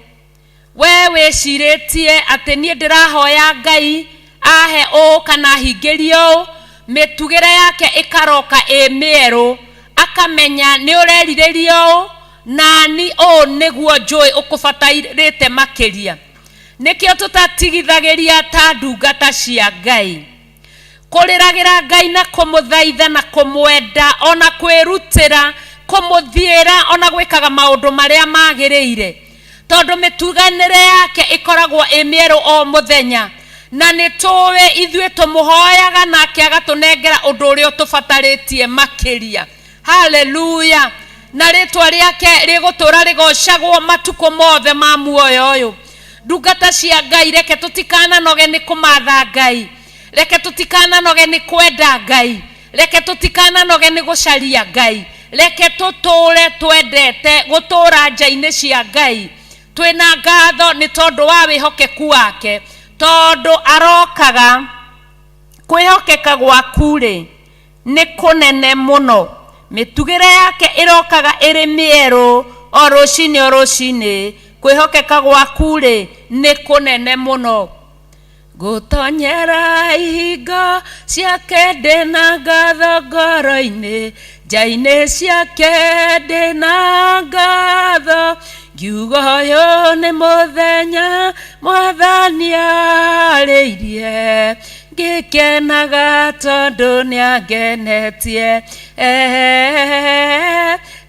We wĩcirĩtie atĩ niĩ ndĩrahoya Ngai ahe ũũ kana ahingĩrie ũũ, mĩtugĩre yake ĩkaroka ĩ mĩerũ, akamenya nĩ ũrerirĩria ũũ, nani ũũ nĩguo njũĩ ũkũbatarĩte makĩria. Nĩkĩo tũtatigithagĩria ta ndungata cia Ngai kũrĩragĩra Ngai na kũmũthaitha na kũmwenda, ona kwĩrutĩra kũmũthiĩra, ona gwĩkaga maũndũ marĩa magĩrĩire, tondũ mĩtuganĩre yake ĩkoragwo ĩ mĩerũ o mũthenya. Na nĩ tũĩ ithuĩ tũmũhoyaga nake agatũnengera ũndũ ũrĩa ũtũbatarĩtie makĩria. Haleluya. Na rĩtwa rĩake rĩgũtũra rĩgocagwo matukũ mothe ma muoyo ũyũ. Ndungata cia Ngai, reke tũtikananoge nĩ kũmatha Ngai, reke tũtikananoge nĩ kwenda Ngai, reke tũtikananoge nĩ gũcaria Ngai, reke tũtũre twendete gũtũra nja-inĩ cia Ngai twĩna ngatho nĩ tondũ wa wĩhokeku wake, tondũ arokaga. Kwĩhokeka gwaku-rĩ nĩ kũnene mũno, mĩtugĩre yake ĩrokaga ĩrĩ mĩerũ o rũcinĩ o rũcinĩ, kwĩhokeka gwaku-rĩ nĩ kũnene mũno. Ngũtonyera ihingo ciake ndĩna ngatho ngoro-inĩ, nja-inĩ ciake ndĩna ngatho, ngiuga ũyũ nĩ mũthenya Mwathani arĩirie, ngĩkenaga tondũ nĩangenetie.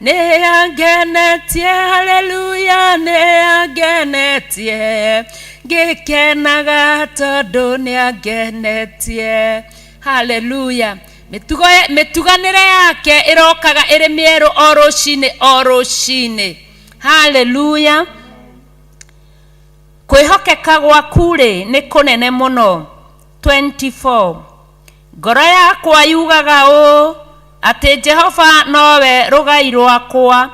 Nĩangenetie, haleluya, nĩangenetie, ngĩkenaga tondũ nĩangenetie. Haleluya. Mĩtugo mĩtuganĩre yake ĩrokaga ĩrĩ mĩerũ o rũcinĩ o rũcinĩ. Haleluya. Kwĩhokeka gwaku-rĩ nĩ kũnene mũno. 24 Ngoro yakwa yugaga ũũ, atĩ Jehova nowe rũgai rwakwa,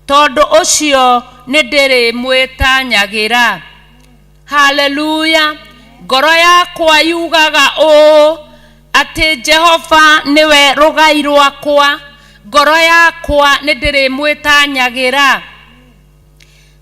tondũ ũcio nĩndĩrĩmwĩtanyagĩra. Haleluya! Ngoro yakwa yugaga ũũ, atĩ Jehova nĩwe rũgai rwakwa, ngoro yakwa nĩndĩrĩmwĩtanyagĩra.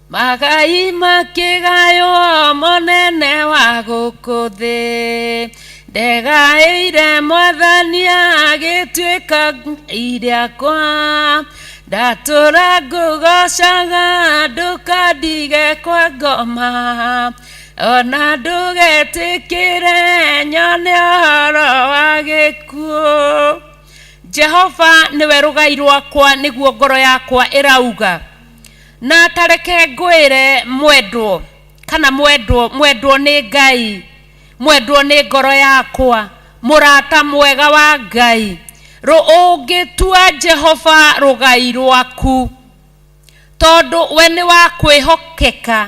Magai makĩgaywo mũnene wa gũkũ thĩ, ndegaĩire mwathani agĩtuĩka ngai rĩakwa, ndatũra ngũgocaga ndũkandige kwa ngoma, ona ndũgetĩkĩre nyone ũhoro wa gĩkuũ. Jehova nĩwe rũgai rwakwa nĩguo ngoro yakwa ĩrauga. Na ta reke ngwĩre mwendwo, kana mwendwo, mwendwo nĩ Ngai, mwendwo nĩ ngoro yakwa, mũrata mwega wa Ngai, ũngĩtua Jehova rũgai rwaku, tondũ we nĩ wa kwĩhokeka,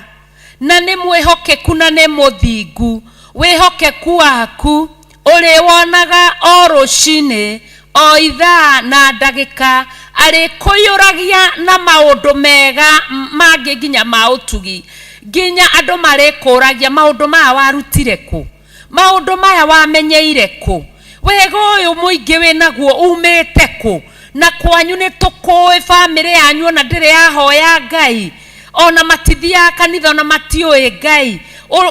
na nĩ mwĩhokeku na nĩ mũthingu, wĩhokeku waku ũrĩwonaga o rũcinĩ, o ithaa na ndagĩka, arĩkũiyũragia na maũndũ mega mangĩ nginya ma ũtugi, nginya andũ marĩkũragia maũndũ maya warutire kũ, maũndũ maya wamenyeire kũ, wega ũyũ mũingĩ wĩnaguo umĩte kũ, na kwanyu nĩ tũkũĩ bamĩrĩ yanyu ona ndĩrĩ yahoya Ngai, ona matithiaga kanitha ona matiũĩ Ngai,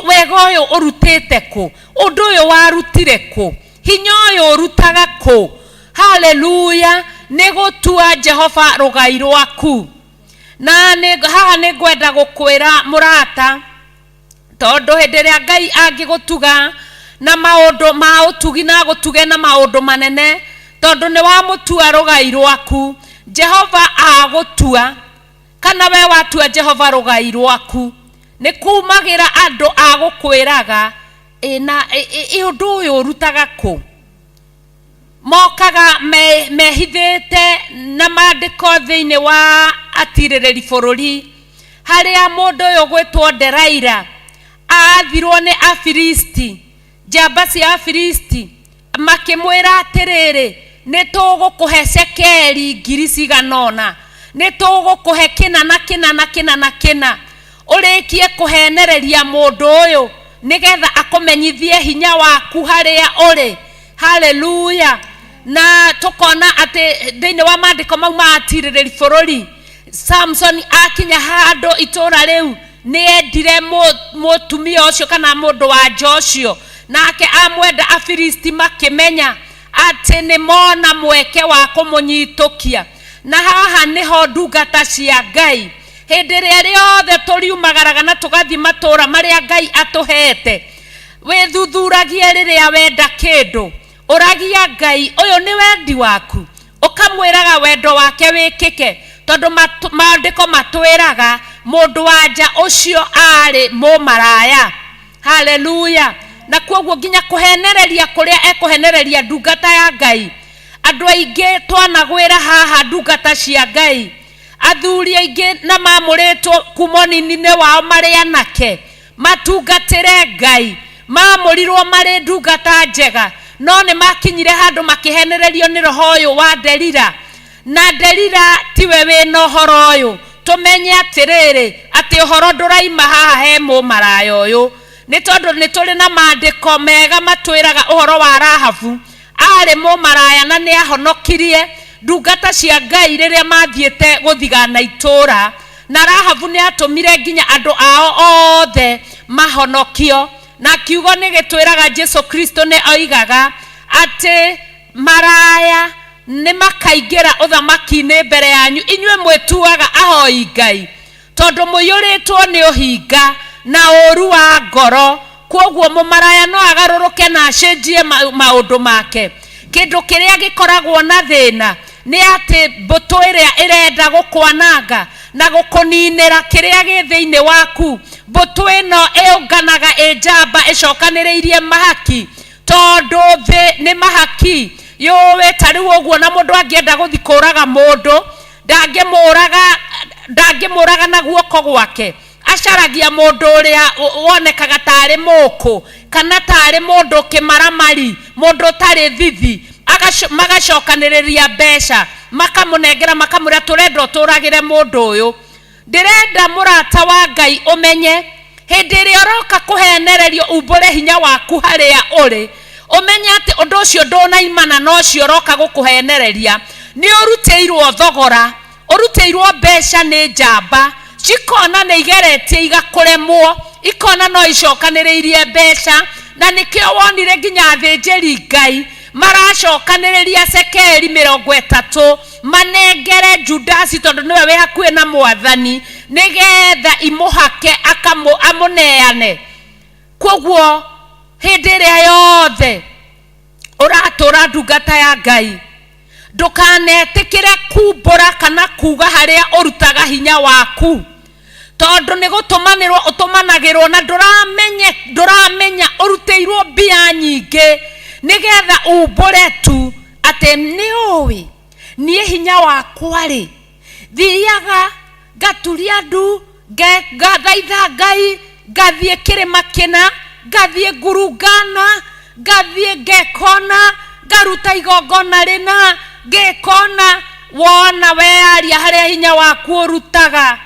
wega ũyũ ũrutĩte kũ, ũndũ ũyũ warutire kũ, hinya ũyũ ũrutaga kũ. Haleluya! Nĩ gũtua Jehova rũgai rwaku. Na nĩ, haha nĩ ngwenda gũkwĩra mũrata, tondũ hĩndĩ ĩrĩa Ngai angĩgũtuga na maũndũ ma ũtugi na agũtuge na maũndũ manene, tondũ nĩ wamũtua rũgai rwaku, Jehova agũtua kana we watua Jehova rũgai rwaku, nĩ kumagĩra andũ a gũkwĩraga ĩ na ĩ ũndũ ũyũ ũrutaga kũ? Mokaga mehithĩte na maandĩko thĩinĩ wa atirĩrĩri bũrũri, harĩa mũndũ ũyũ ũgwĩtwo Delaila aathirwo nĩ Afilisti, njamba cia Afilisti, makĩmwĩra atĩrĩrĩ, nĩ tũgũkũhe cekeri ngiri cigana ũna, nĩ tũgũkũhe kĩna na kĩna na kĩna na kĩna, ũrĩkie kũhenereria mũndũ ũyũ nĩgetha akũmenyithie hinya waku harĩa ũrĩ. Haleluya! Na tũkona atĩ thĩinĩ wa maandĩko mau ma atirĩrĩri bũrũri, Samson akinya handũ itũũra rĩu nĩ endire mũtumia ũcio kana mũndũ wa nja ũcio, nake amwenda Afilisti makĩmenya atĩ nĩ mona mweke wa kũmũnyitũkia. Na haha nĩho ndungata cia Ngai, hĩndĩ ĩrĩa rĩothe tũriumagaraga na tũgathiĩ matũũra marĩa Ngai atũhete, wĩthuthuragie rĩrĩa wenda kĩndũ, ũragia Ngai, ũyũ nĩ wendi waku? Ũkamwĩraga wendo wake wĩkĩke, tondũ maandĩko matwĩraga mũndũ wa nja ũcio aarĩ mũmaraya. Haleluya! Na kwoguo nginya kũhenereria kũrĩa ekũhenereria ndungata ya Ngai, andũ aingĩ twanagwĩra haha ndungata cia Ngai, athuri aingĩ na mamũrĩtwo kuma ũnini-inĩ wao marĩ anake, matungatĩre Ngai, maamũrirwo marĩ ndungata njega, no nĩ makinyire handũ makĩhenererio nĩ roho ũyũ wa Delila. Na Delila tiwe wĩna ũhoro ũyũ. Tũmenye atĩrĩrĩ, atĩ ũhoro ndũraima haha he mũmaraya ũyũ, nĩ tondũ nĩ tũrĩ na maandĩko mega matwĩraga ũhoro wa Rahabu. Aarĩ mũmaraya na nĩ ahonokirie ndungata cia Ngai rĩrĩa mathiĩte gũthigana itũũra. Na Rahabu nĩ atũmire nginya andũ ao othe mahonokio. Na kiugo nĩ gĩtwĩraga Jesu Kristo nĩ oigaga atĩ maraya nĩ makaingĩra ũthamaki-inĩ mbere yanyu inyuĩ mwĩtuaga ahoi Ngai, tondũ mũiyũrĩtwo nĩ ũhinga na ũũru wa ngoro. Kwoguo mũmaraya no agarũrũke na acenjie maũndũ make. Kĩndũ kĩrĩa gĩkoragwo na thĩna nĩ atĩ mbũtũ ĩrĩa ĩrenda gũkwananga na gũkũninĩra kĩrĩa gĩ thĩinĩ waku, mbũtũ ĩno ĩũnganaga ĩ njamba ĩcokanĩrĩirie mahaki, tondũ thĩ nĩ mahaki. Yũĩ ta rĩu ũguo, na mũndũ angĩenda gũthi kũraga mũndũ, ndangĩmũraga, ndangĩmũraga na guoko gwake. Acaragia mũndũ ũrĩa wonekaga tarĩ mũkũ kana tarĩ mũndũ kĩmaramari, mũndũ ũtarĩ thithi. Magacokanĩrĩria mbeca, makamũnengera, makamwĩra, tũrenda ũtũragĩre mũndũ ũyũ. Ndĩrenda mũrata wa Ngai ũmenye, hĩndĩ ĩrĩa ũroka kũhenererio umbũre hinya waku harĩa ũrĩ, ũmenye atĩ ũndũ ũcio ndũnaimana na ũcio ũroka gũkũhenereria. Nĩ ũrutĩirwo thogora, ũrutĩirwo mbeca nĩ njamba, cikona nĩ igeretie igakũremwo, ikona no icokanĩrĩirie mbeca. Na nĩkĩo wonire nginya athĩnjĩri Ngai maracokanĩrĩria cekeri 30 manengere Judasi, tondũ nĩwe wĩ hakuhĩ na Mwathani, nĩgetha imũhake amũneane. Koguo hĩndĩ ĩrĩa yothe ũratũra ndungata ya Ngai, ndũkanetĩkĩre kumbũra kana kuga harĩa ũrutaga hinya waku, tondũ nĩ gũtũmanĩrwo ũtũmanagĩrwo na ndũramenye, ndũramenya ũrutĩirwo mbia nyingĩ nĩgetha umbũre tu atĩ nĩ ũĩ niĩ hinya wakwa rĩ, thiaga ngaturia ndu, ngathaitha Ngai, ngathiĩ kĩrĩma kĩna, ngathiĩ ngurungana, ngathiĩ ngekona, ngaruta igongona rĩna, ngĩkona. Wona weyaria harĩa hinya waku ũrutaga,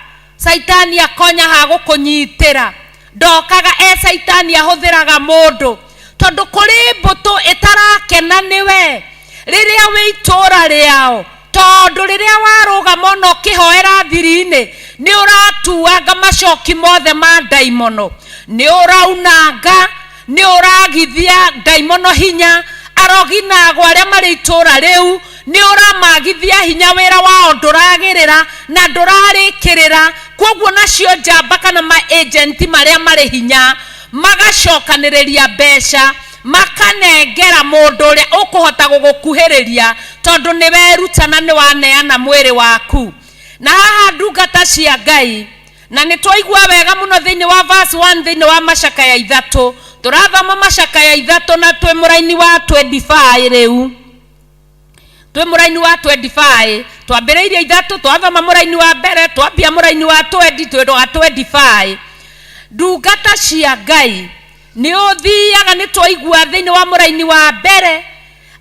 Caitani akonya ha gũkũnyitĩra. Ndokaga e Caitani, ahũthĩraga mũndũ, tondũ kũrĩ mbũtũ ĩtarakena nĩwe rĩrĩa wĩ itũũra rĩao, tondũ rĩrĩa warũgama ona ũkĩhoera thiri-inĩ, nĩ ũratuanga macoki mothe ma ndaimono, nĩ ũraunanga, nĩ ũragithia ndaimono hinya. Arogi na ago arĩa marĩ itũũra rĩu nĩ ũramagithia hinya, wĩra wao ndũragĩrĩra na ndũrarĩkĩrĩra. Koguo nacio njamba kana ma agent marĩa marĩ hinya magacokanĩrĩria mbeca, makanengera mũndũ ũrĩa ũkũhota gũgũkuhĩrĩria, tondũ nĩ weruta na nĩ waneana mwĩrĩ waku. Na haha, ndungata cia Ngai, na nĩ twaigua wega mũno thĩinĩ wa verse 1 thĩinĩ wa Macakaya 3. Tũrathoma Macakaya 3 na twĩ mũraini wa 25. Rĩu twĩ mũraini wa 25. Twambĩrĩirie 3, twathoma mũraini wa mbere, twambia mũraini wa 20, twĩ wa 25. Ndungata cia Ngai, nĩ ũthiaga, nĩ twaigua thĩinĩ wa mũraini wa mbere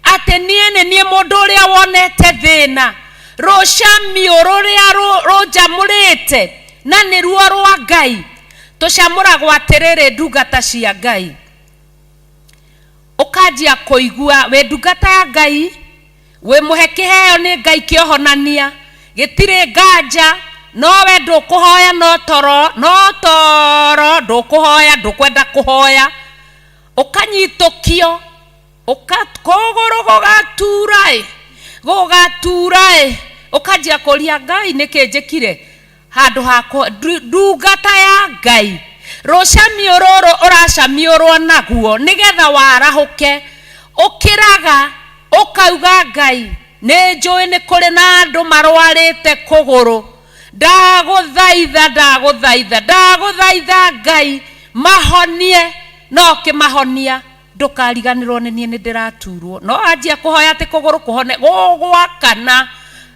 atĩ niĩ nĩ niĩ mũndũ ũrĩa wonete thĩna, rũcamiũ rũrĩa rũnjamũrĩte na nĩ ruo rwa Ngai. Tũcamũragwo atĩrĩrĩ, ndungata cia Ngai, ũkanjia kũigua wĩ ndungata ya Ngai, wĩ mũhe kĩheo nĩ Ngai kĩohonania, gĩtirĩ nganja, no we ndũkũhoya, no toro, no toro, ndũkũhoya, ndũkwenda kũhoya. Ũkanyitũkio kũgũrũ gũgatura ĩ, gũgatura ĩ, ũkanjia kũria Ngai, nĩkĩ njĩkire handũ hakwa? Ndungata ya Ngai, rũcamiũ rũrũ ũracamiũrwo naguo nĩgetha warahũke. Ũkĩraga ũkauga, Ngai, nĩ njũĩ nĩ kũrĩ na andũ marwarĩte kũgũrũ, ndagũthaitha, ndagũthaitha, ndagũthaitha Ngai, mahonie. No ũkĩmahonia, ndũkariganĩrwo nĩ niĩ, nĩ ndĩraturwo. No anjia kũhoya atĩ kũgũrũ kũhone, gũgwakana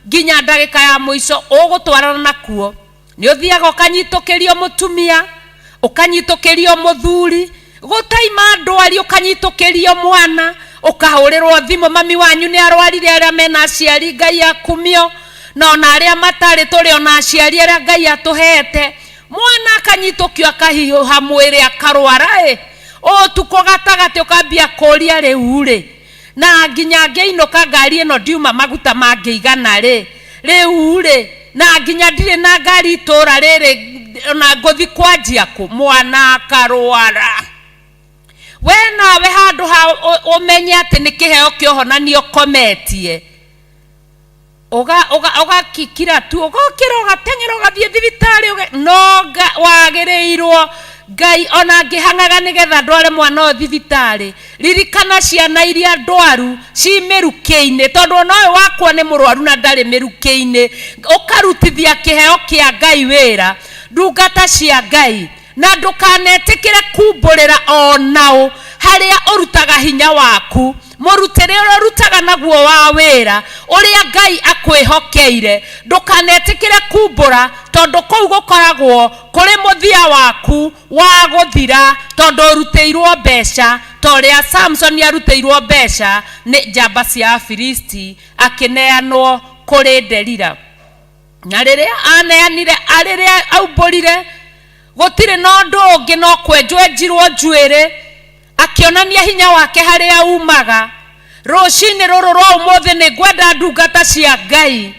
nginya ndagĩka ya mũico ũgũtwarana nakuo. Nĩ ũthiaga ũkanyitũkĩrio mũtumia, ũkanyitũkĩrio mũthuri, gũtaima ndwari, ũkanyitũkĩrio mwana, ũkahũrĩrwo thimũ, mami wanyu nĩ arwarire. Arĩa mena aciari, Ngai akumio, na ona arĩa matarĩ, tũrĩ ona aciari arĩa Ngai atũhete. Mwana akanyitũkio, akahiũha mwĩrĩ, akarwara ĩ ũtukũ gatagatĩ, ũkambia kũria, rĩu rĩ, na nginya ngĩinũka ngari ĩno ndiuma maguta mangĩigana rĩ, rĩu rĩ, na nginya ndirĩ na ngari itũra rĩrĩ, ona ngũthi kwanjia kũ? Mwana akarwara, we nawe handũ ha ũmenye atĩ nĩ kĩheo kĩohonania ũkometie, ũgakikira tu, ũgokĩra, ũgateng'era, ũgathiĩ thibitarĩ, no wagĩrĩirwo, Ngai, ona ngĩhang'aga nĩgetha ndware mwana ũyũ thibitarĩ, ririkana ciana iria ndwaru ci mĩrukĩ-inĩ, tondũ ona ũyũ wakwa nĩ mũrwaru na ndarĩ mĩrukĩ-inĩ. Ũkarutithia kĩheo kĩa Ngai wĩra, ndungata cia Ngai, na ndũkanetĩkĩre kumbũrĩra onao harĩa ũrutaga hinya waku. Mũrutĩre ũrĩa ũrutaga naguo wa wĩra ũrĩa Ngai akwĩhokeire, ndũkanetĩkĩre kumbũra, tondũ kũu gũkoragwo kũrĩ mũthia waku wa gũthira, tondũ ũrutĩirwo mbeca ta ũrĩa Samson arutĩirwo mbeca nĩ njamba cia Afilisti akĩneanwo kũrĩ Delila. Na rĩrĩa aneanire, rĩrĩa aumbũrire, gũtirĩ na ũndũ ũngĩ no kwenjwo enjirwo njuĩrĩ, akĩonania hinya wake harĩa umaga. Rũcinĩ rũrũ rwa ũmũthĩ nĩ ngwenda ndungata cia Ngai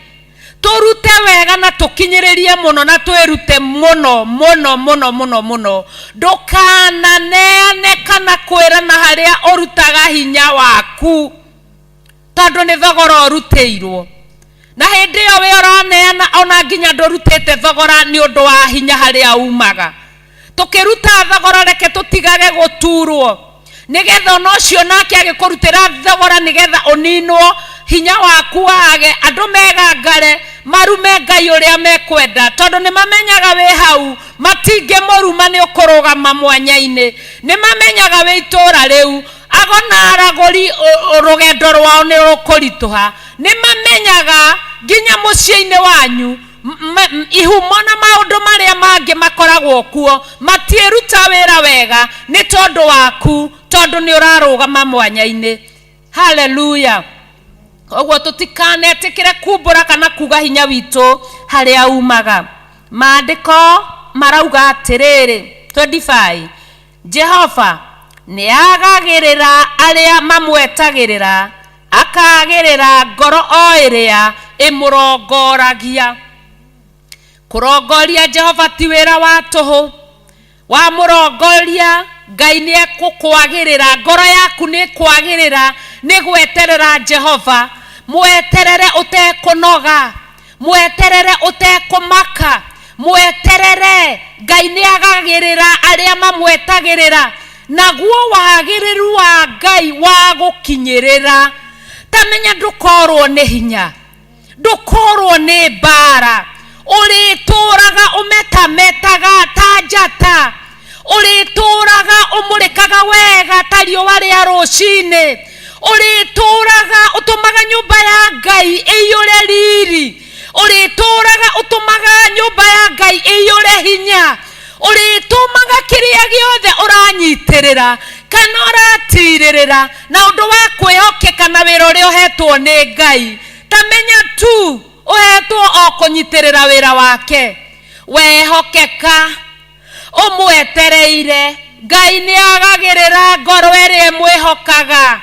tũrute wega na tũkinyĩrĩrie mũno na twĩrute mũno mũno mũno mũno mũno. Ndũkananeane kana kwĩrana harĩa ũrutaga hinya waku, tondũ nĩ thogora ũrutĩirwo. Na hĩndĩ ĩyo wĩ ũraneana, ona nginya ndũrutĩte thogora nĩ ũndũ wa hinya harĩa umaga. Tũkĩruta thogora, reke tũtigage gũturwo, nĩgetha ona ũcio nake agĩkũrutĩra thogora nĩgetha ũninwo hinya waku wage, andũ megangare marume Ngai ũrĩa mekwenda, tondũ nĩ mamenyaga wĩ hau matingĩmũruma, nĩ ũkũrũgama mwanya-inĩ. Nĩ mamenyaga wĩ itũũra rĩu ago na aragũri rũgendo rwao nĩ rũkũritũha. Nĩ mamenyaga nginya mũciĩ-inĩ wanyu ihumo na maũndũ marĩa mangĩ makoragwo kuo matiĩruta wĩra wega nĩ tondũ waku, tondũ nĩ ũrarũgama mwanya-inĩ. Haleluya! Ũguo tũtikanetĩkĩre kumbũra kana kuga hinya witũ harĩa umaga. Maandĩko marauga atĩrĩrĩ, 25, Jehova nĩ agagĩrĩra arĩa mamwetagĩrĩra, akagĩrĩra ngoro o ĩrĩa ĩmũrongoragia. Kũrongoria Jehova ti wĩra wa tũhũ. Wamũrongoria Ngai nĩ ekũkwagĩrĩra, ngoro yaku nĩ ĩkwagĩrĩra nĩ gweterera Jehova. Mweterere ũtekũnoga, mweterere ũtekũmaka, mweterere. Ngai nĩ agagĩrĩra arĩa mamwetagĩrĩra, naguo wagĩrĩru wa Ngai wa gũkinyĩrĩra. Ta menya ndũkorwo nĩ hinya, ndũkorwo nĩ mbara, ũrĩtũraga ũmetametaga ta njata, ũrĩtũraga ũmũrĩkaga wega ta riũa rĩa rũcinĩ, ũrĩtũraga ũtũmaga nyũmba ya Ngai ĩiyũre riri, ũrĩtũraga ũtũmaga nyũmba ya Ngai ĩiyũre hinya, ũrĩtũmaga kĩrĩa gĩothe ũranyitĩrĩra kana ũratirĩrĩra na ũndũ wa kwĩhokeka na wĩra ũrĩa ũhetwo nĩ Ngai. Ta menya tu ũhetwo o kũnyitĩrĩra wĩra wake, wehokeka ũmwetereire. Ngai nĩ agagĩrĩra ngoro ĩrĩa ĩmwĩhokaga,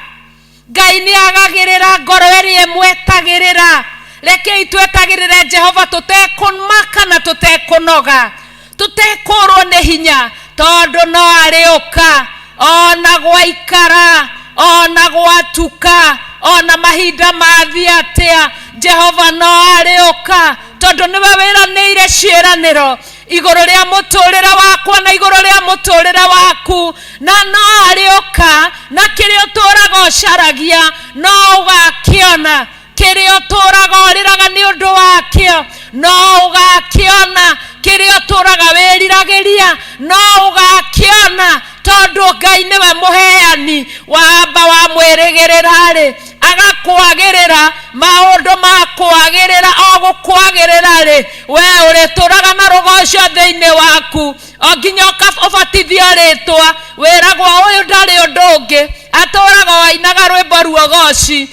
Ngai nĩ agagĩrĩra ngoro ĩrĩa ĩmwetagĩrĩra. Rekei twetagĩrĩre Jehova tũtekũmaka na tũtekũnoga, tũtekũrwo nĩ hinya, tondũ no arĩũka ona gwaikara, ona gwatuka, ona mahinda mathiĩ atĩa, Jehova no arĩũka, tondũ nĩwe wĩranĩire ciĩranĩro igũrũ rĩa mũtũrĩre wakwa na igũrũ rĩa mũtũrĩre waku, na no arĩũka. Na kĩrĩa ũtũraga ũcaragia no ũgakĩona, kĩrĩa ũtũraga ũrĩraga nĩ ũndũ wakĩo no ũgakĩona, kĩrĩa ũtũraga wĩriragĩria no ũgakĩona, tondũ Ngai nĩwe mũheani. Wamba wamwĩrĩgĩrĩra-rĩ, agakwagĩrĩra maũndũ makwagĩrĩra, o gũkwagĩrĩra-rĩ, we ũrĩtũraga na rũgoco thĩinĩ waku o nginya ũbatithio rĩtwa. Wĩragwo ũyũ ndarĩ ũndũ ũngĩ, atũraga o ainaga rwĩmbo ruogoci.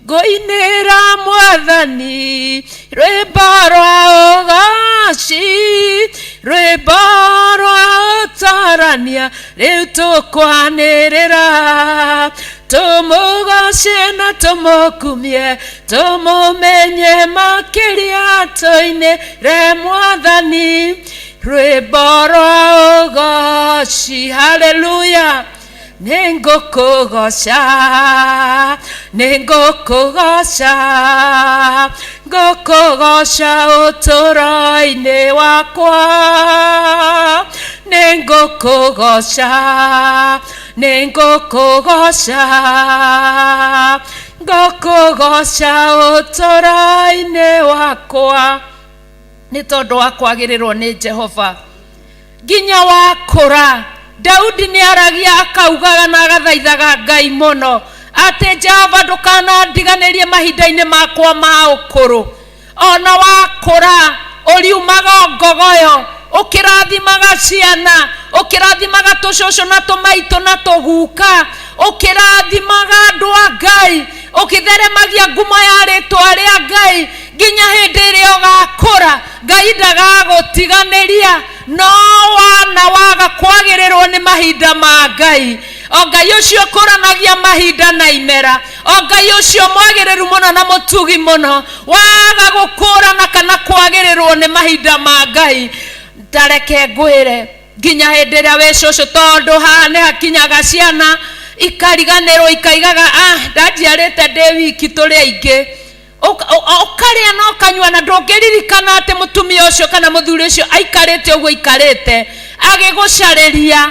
Ngũinĩra Mwathani rwĩmbo rwa ũgoci, rwĩmbo rwa ũtarania, rĩu tũkwanĩrĩra tũmũgoce na tũmũkumie, tũmũmenye makĩria, tũinĩre Mwathani rwĩmbo rwa ũgoci. Haleluya! Nĩngũkũgoca, nĩngũkũgoca, ngũkũgoca ũtũũro-inĩ wakwa, nĩngũkũgoca, nĩngũkũgoca, ngũkũgoca ũtũũro-inĩ wakwa, nĩ tondũ wa kwagĩrĩrwo nĩ Jehova nginya wakũra. Daudi nĩ aragia akaugaga na agathaithaga Ngai mũno. Atĩ Jehova ndũkanandiganĩrie mahinda-inĩ makwa ma ũkũrũ. Ona wakũra ũriumaga o ngogoyo, ũkĩrathimaga ciana, ũkĩrathimaga tũcũcũ na tũmaitũ na tũguka, ũkĩrathimaga andũ a Ngai, ũkĩtheremagia ngumo ya rĩtwa rĩa Ngai nginya hĩndĩ ĩrĩa ũgakũra. Ngai ndagagũtiganĩria, no wana waga kwagĩrĩrwo nĩ mahinda ma Ngai. O Ngai ũcio ũkũranagia mahinda na imera, o Ngai ũcio mwagĩrĩru mũno na mũtugi mũno, waga gũkũrana kana kwagĩrĩrwo nĩ mahinda ma Ngai, tareke ngwĩre nginya hĩndĩ ĩrĩa wĩ cũcũ, tondũ haha nĩ hakinyaga ciana ikariganĩrwo, ikaigaga ah, ndanjiarĩte ndĩ wiki, tũrĩ aingĩ. Ũkarĩa na ũkanyua na ndũngĩririkana atĩ mũtumia ũcio kana mũthuri ũcio aikarĩte ũguo aikarĩte agĩgũcarĩria,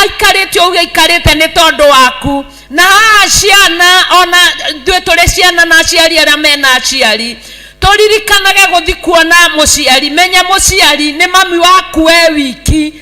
aikarĩte ũguo aikarĩte nĩ tondũ waku. Na haha ciana, ona ithuĩ tũrĩ ciana na aciari arĩa mena aciari, tũririkanage gũthiĩ kuona mũciari. Menya mũciari nĩ mami waku we wiki,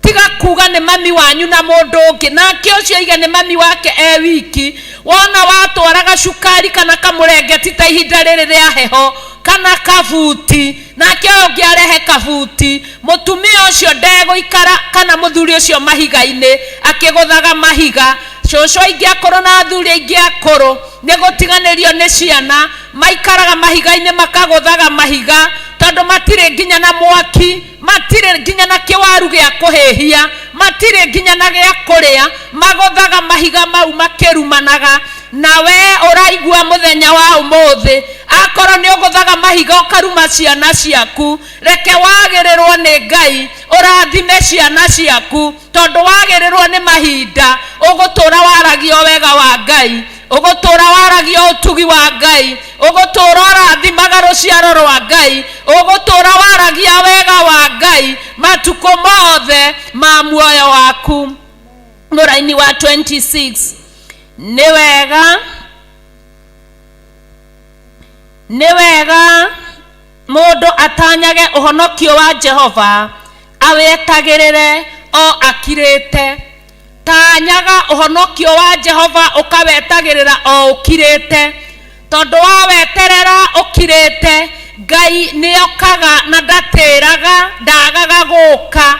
tiga kuga nĩ mami wanyu na mũndũ ũngĩ, nake ũcio aige nĩ mami wake e wiki. Wona watwaraga cukari kana kamũrengeti ta ihinda rĩrĩ rĩa heho kana kabuti, nake ũyũ ũngĩ arehe kabuti, mũtumia ũcio ndegũikara kana mũthuri ũcio mahiga-inĩ akĩgũthaga mahiga. Cũcũ aingĩ akũrũ na athuri aingĩ akũrũ nĩ gũtiganĩrio nĩ ciana, maikaraga mahiga-inĩ makagũthaga mahiga, tondũ matirĩ nginya na mwaki, matirĩ nginya na kĩwaru gĩa kũhĩhia, matirĩ nginya na gĩa kũrĩa, magũthaga mahiga mau makĩrumanaga. Na we ũraigua mũthenya wa ũmũthĩ, akorwo nĩ ũgũthaga mahiga ũkaruma ciana ciaku, reke wagĩrĩrwo nĩ Ngai ũrathime ciana ciaku, tondũ wagĩrĩrwo nĩ mahinda ũgũtũra waragio wega wa Ngai, ũgũtũra waragio ũtugi wa Ngai, ũgũtũra ũrathimaga rũciaro rwa Ngai, ũgũtũra waragia wega wa Ngai matukũ mothe ma muoyo waku. Mũraini wa 26, nĩ wega, nĩ wega mũndũ atanyage ũhonokio wa Jehova, awetagĩrĩre o akirĩte. Tanyaga ũhonokio wa Jehova ũkawetagĩrĩra o ũkirĩte, tondũ waweterera ũkirĩte, Ngai nĩokaga na ndatĩraga, ndagaga gũka.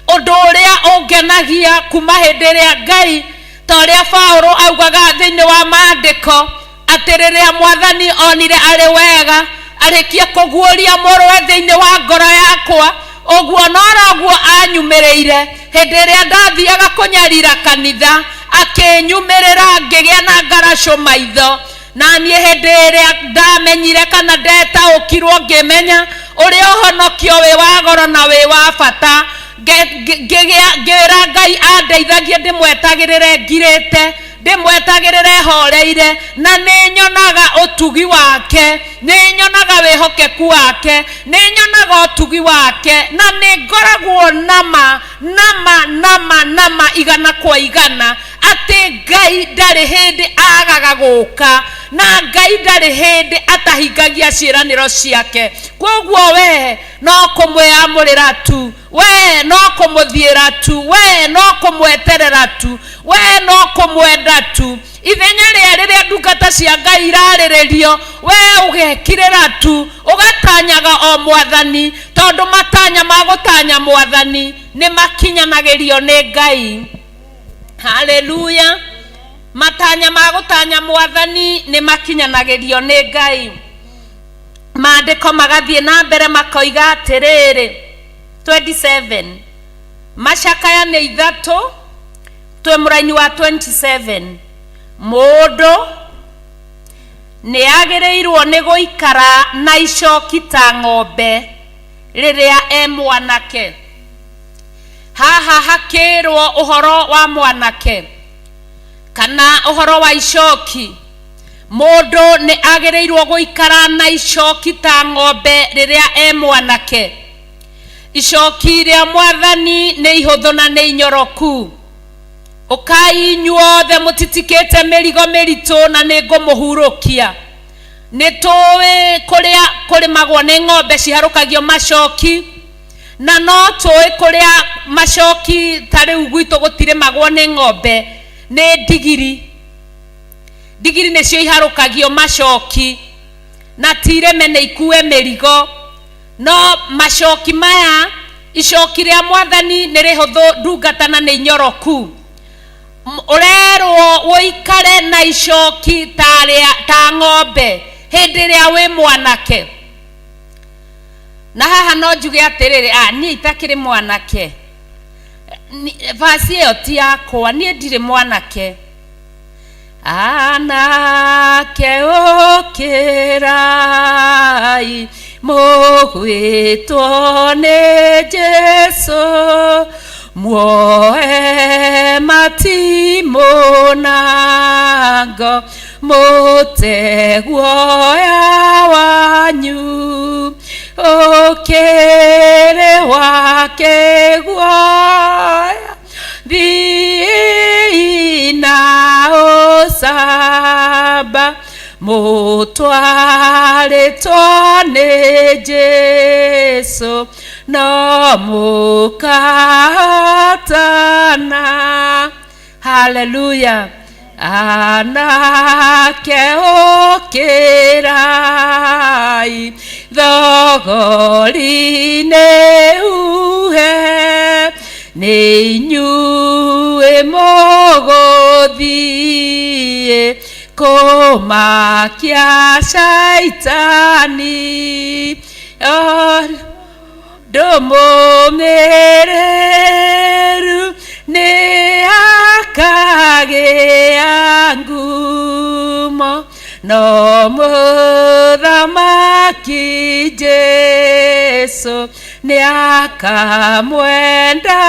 Ũndũ ũrĩa ũngenagia kuma hĩndĩ ĩrĩa Ngai, ta ũrĩa Paũlũ augaga thĩinĩ wa maandĩko, atĩ rĩrĩa Mwathani onire arĩ wega arĩkie kũguũria mũrũwe thĩinĩ wa ngoro yakwa, ũguo noroguo anyumĩrĩire hĩndĩ ĩrĩa ndathiaga kũnyarira kanitha, akĩnyumĩrĩra ngĩgĩa na ngaracũ maitho. Na niĩ hĩndĩ ĩrĩa ndamenyire kana ndetaũkirwo ngĩmenya ũrĩa ũhonokio wĩ wa goro na wĩ wa bata, ngĩra Ngai andeithagie ndĩmwetagĩrĩre ngirĩte, ndĩmwetagĩrĩre horeire, na nĩ nyonaga ũtugi wake, nĩ nyonaga wĩhokeku wake, nĩ nyonaga ũtugi wake, na nĩ ngoragwo nama nama nama nama igana kwa igana atĩ Ngai ndarĩ hĩndĩ agaga gũka, na Ngai ndarĩ hĩndĩ atahingagia ciĩranĩro ciake. Kwoguo we no kũmwĩamũrĩra tu, we no kũmũthiĩra tu, we no kũmweterera tu, we no kũmwenda tu. Ithenya rĩa rĩrĩa ndungata cia Ngai irarĩrĩrio, we ũgekirĩra tu, ũgatanyaga o Mwathani, tondũ matanya ma gũtanya Mwathani nĩ makinyanagĩrio nĩ Ngai. Haleluya! Matanya ma gũtanya Mwathani nĩ makinyanagĩrio nĩ Ngai. Maandĩko magathiĩ na mbere makoiga atĩrĩrĩ, 27 macakaya nĩ ithatũ, twĩ mũraini wa 27, mũndũ nĩ agĩrĩirwo nĩ gũikara na icoki ta ng'ombe rĩrĩa e mwanake. Haha hakĩrwo ũhoro wa mwanake kana ũhoro wa icoki. Mũndũ nĩ agĩrĩirwo gũikara na icoki ta ng'ombe rĩrĩa e mwanake. Icoki rĩa Mwathani nĩ ihũthũ na nĩ inyoroku. Ũkai inyuothe mũtitikĩte mĩrigo mĩritũ na nĩ ngũmũhurũkia. Nĩ tũĩ kũrĩa kũrĩmagwo nĩ ng'ombe ciharũkagio macoki, na no tũĩ kũrĩa macoki ta rĩu gwitũ gũtirĩmagwo nĩ ng'ombe, nĩ ndigiri. Ndigiri nĩcio iharũkagio macoki na ti ireme nĩ ikue mĩrigo. No macoki maya, icoki rĩa Mwathani nĩ rĩhũthũ ndungata na nĩ inyoroku. Ũrerwo ũikare na icoki ta rĩa ta ng'ombe hĩndĩ ĩrĩa wĩ mwanake. Na haha no njuge atĩrĩrĩ, ah, niĩ itakĩrĩ mwanake, vasi ĩyo ti yakwa, niĩ ndirĩ mwanake. Anake ũkĩrai, mũgwĩtwo nĩ Jesũ, muoe matimũ na ngo, mũte guoya wanyu, ũkĩrĩ wake guoya, thiĩi na ũcamba, mũtwarĩtwo nĩ Jesũ, no mũkahotana. Haleluya. Anake ũkĩrai, thogori nĩ uhe, nĩ inyuĩ mũgũthiĩ kũmakia Shaitani. Ndũmũmĩrĩru nĩ akagĩa ngumo, no mũthamaki Jesũ nĩ akamwenda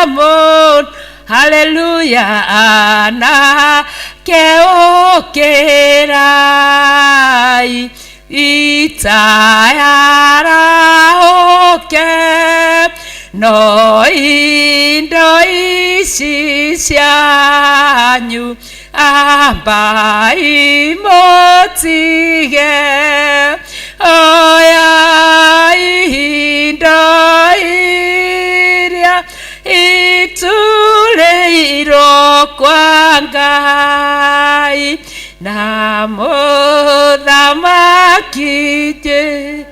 mũno. Haleluya. Anake ũkĩrai, itayarahũke, no indo ici cianyu ambai mũtige, oyai indo iria iturĩirwo kwa Ngai na mũthamaki Jesũ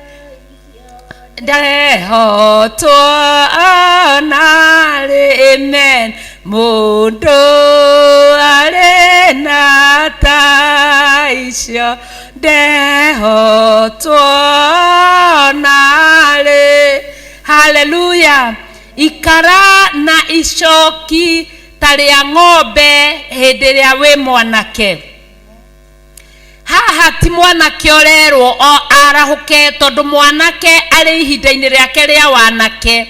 ndehotwo narĩ. Amen. Mũndũ arĩ na ta icio ndehotwo narĩ. Haleluya. Ikara na icoki ta rĩa ng'ombe hĩndĩ ĩrĩa wĩ mwanake. Haha ti mwanake ũrerwo o arahũke, tondũ mwanake arĩ ihinda-inĩ rĩake rĩa wanake.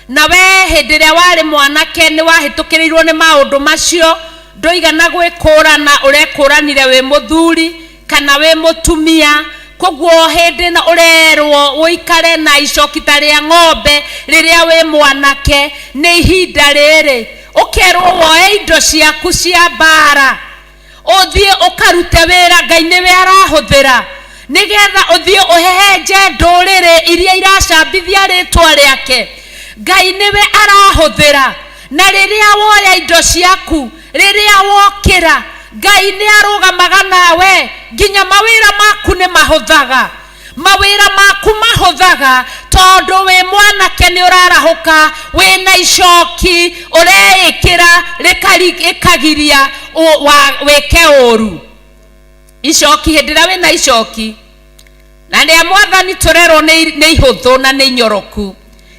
Na we hĩndĩ ĩrĩa warĩ mwanake nĩ wahĩtũkĩrĩirwo nĩ maũndũ macio, ndũigana gwĩkũrana, ũrekũranire wĩ mũthuri kana wĩ mũtumia. Koguo hĩndĩ ĩno ũrerwo ũikare na icoki ta rĩa ng'ombe rĩrĩa wĩ mwanake, nĩ ihinda rĩrĩ ũkerwo woe indo ciaku cia mbara, ũthiĩ ũkarute wĩra Ngai nĩwe arahũthĩra, nĩgetha ũthiĩ ũhehenje ndũrĩrĩ iria iracambithia rĩtwa rĩake. Ngai nĩwe arahũthĩra. Na rĩrĩa woya indo ciaku, rĩrĩa wokĩra, Ngai nĩ arũgamaga nawe, nginya mawĩra maku nĩ mahũthaga. Mawĩra maku mahũthaga tondũ wĩ mwanake nĩ ũrarahũka, wĩna icoki ũreĩkĩra rĩkagiria wĩke ũru. Icoki, hĩndĩ ĩrĩa wĩna icoki na rĩa Mwathani tũrerwo nĩ ihũthũ na nĩ inyoroku.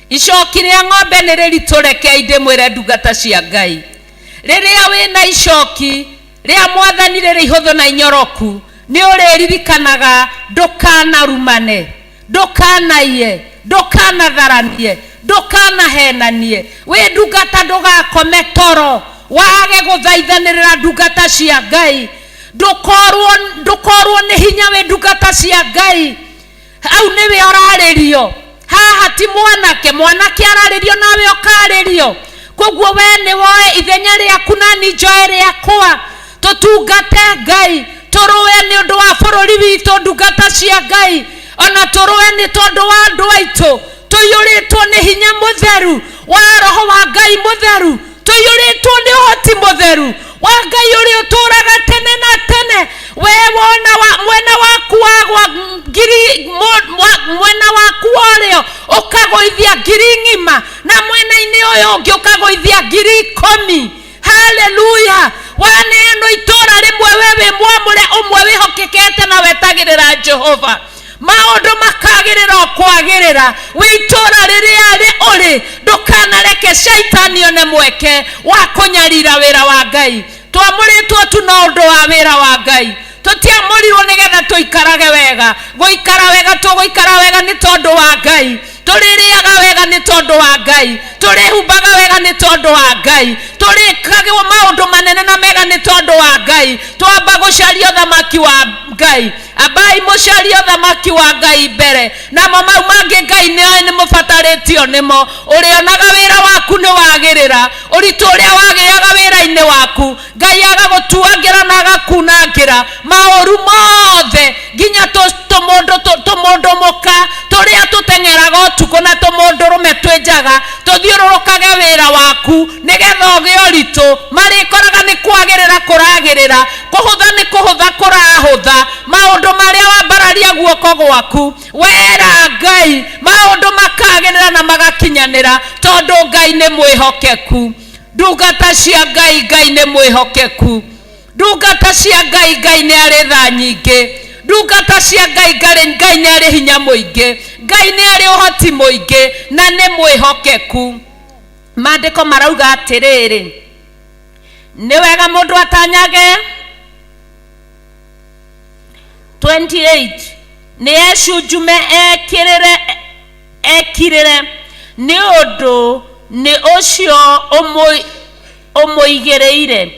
Icoki rĩa ng'ombe nĩ rĩritũ, rekei ndĩmwĩre ndungata cia Ngai. Rĩrĩa wĩna icoki rĩa Mwathani rĩrĩ ihũthũ na inyoroku, nĩ ũrĩririkanaga ndũkanarumane, ndũkanaiye, ndũkanatharanie, ndũkanahenanie. Wĩ ndungata ndũgakome toro wage gũthaithanĩrĩra ndungata cia Ngai. Ndũkorwo nĩ hinya wĩ ndungata cia Ngai. Hau nĩwe ũrarĩrio, haha ti mwanake. Mwanake ararĩrio nawe ũkarĩrio. Koguo we nĩ woe ithenya rĩaku na ni njoe rĩakwa, tũtungate Ngai, tũrũe nĩ ũndũ wa bũrũri witũ, ndungata cia Ngai, ona tũrũe nĩ tondũ wa andũ aitũ. Tũiyũrĩtwo nĩ hinya mũtheru wa Roho wa Ngai mũtheru, tũiyũrĩtwo nĩ ũhoti mũtheru wa Ngai ũrĩa ũtũũraga tene na tene. We wona wa, mwena waku wagwa ngiri mwena waku wa ũrĩo ũkagũithia ngiri ng'ima, na mwena-inĩ ũyũ ũngĩ ũkagũithia 10,000. Haleluya! Waneanwo itũra rĩmwe, we wĩ mwamũre ũmwe wĩhokekete na wetagĩrĩra Jehova, maũndũ makagĩrĩra o kwagĩrĩra. Wĩ itũra rĩrĩa rĩ ũrĩ, ndũkanareke caitani one mweke wa kũnyarira wĩra wa Ngai. Twamũrĩtwo tu na ũndũ wa wĩra wa Ngai, tũtiamũrirwo nĩgetha tũikarage wega. Gũikara wega tũgũikara wega nĩ tondũ wa Ngai, tũrĩrĩaga wega nĩ tondũ wa Ngai, tũrĩhumbaga wega nĩ tondũ wa Ngai, tũrĩkagwo maũndũ manene na mega nĩ tondũ wa Ngai. Twamba gũcaria ũthamaki wa Ngai, ambai mũcarie ũthamaki wa Ngai mbere, namo mau mangĩ Ngai nĩoĩ nĩ mũbatarĩtio nĩmo. Ũrĩonaga wĩra waku nĩ wagĩrĩra, ũritũ ũrĩa wagĩaga wĩra-inĩ waku Ngai agagũtuangĩra na agakunangĩra maũru mothe, nginya tũmũndũ mũka tũrĩa tũteng'eraga ũtukũ na tũmũndũrũme twĩ njaga tũthiũrũrũkage wĩra waku nĩgetha ũgĩe ũritũ. Marĩkoraga nĩ kwagĩrĩra kũragĩrĩra, kũhũtha nĩ kũhũtha kũrahũtha. Maũndũ marĩa wambararia guoko gwaku wera Ngai, maũndũ makagĩrĩra na magakinyanĩra, tondũ Ngai nĩ mwĩhokeku. Ndungata cia Ngai, Ngai nĩ mwĩhokeku. Ndungata cia Ngai, Ngai nĩ arĩ tha nyingĩ. Ndungata cia Ngai, Ngai nĩ arĩ hinya mũingĩ, Ngai nĩ arĩ ũhoti mũingĩ na nĩ mwĩhokeku. Maandĩko marauga atĩrĩrĩ, nĩ wega mũndũ atanyage 28 nĩ ecunjume ekĩrĩre ekirĩre, nĩ ũndũ nĩ ũcio ũmũigĩrĩire.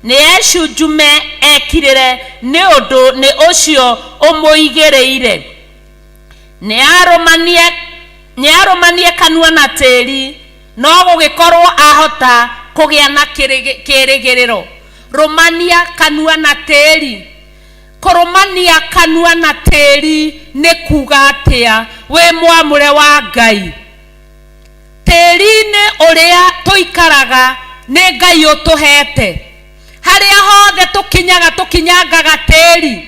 Nĩ ecunjume ekirĩre, nĩ ũndũ nĩ ũcio ũmũigĩrĩire. Nĩ arũmanie kanua na tĩri, no gũgĩkorwo ahota kũgĩa na kĩrĩgĩrĩro. Rũmania kanua na tĩri. Kũrũmania kanua na tĩri nĩ kuga atĩa wĩ mwamũre wa Ngai? Tĩri-inĩ ũrĩa tũikaraga nĩ Ngai ũtũhete. Harĩa hothe tũkinyaga tũkinyangaga tĩri,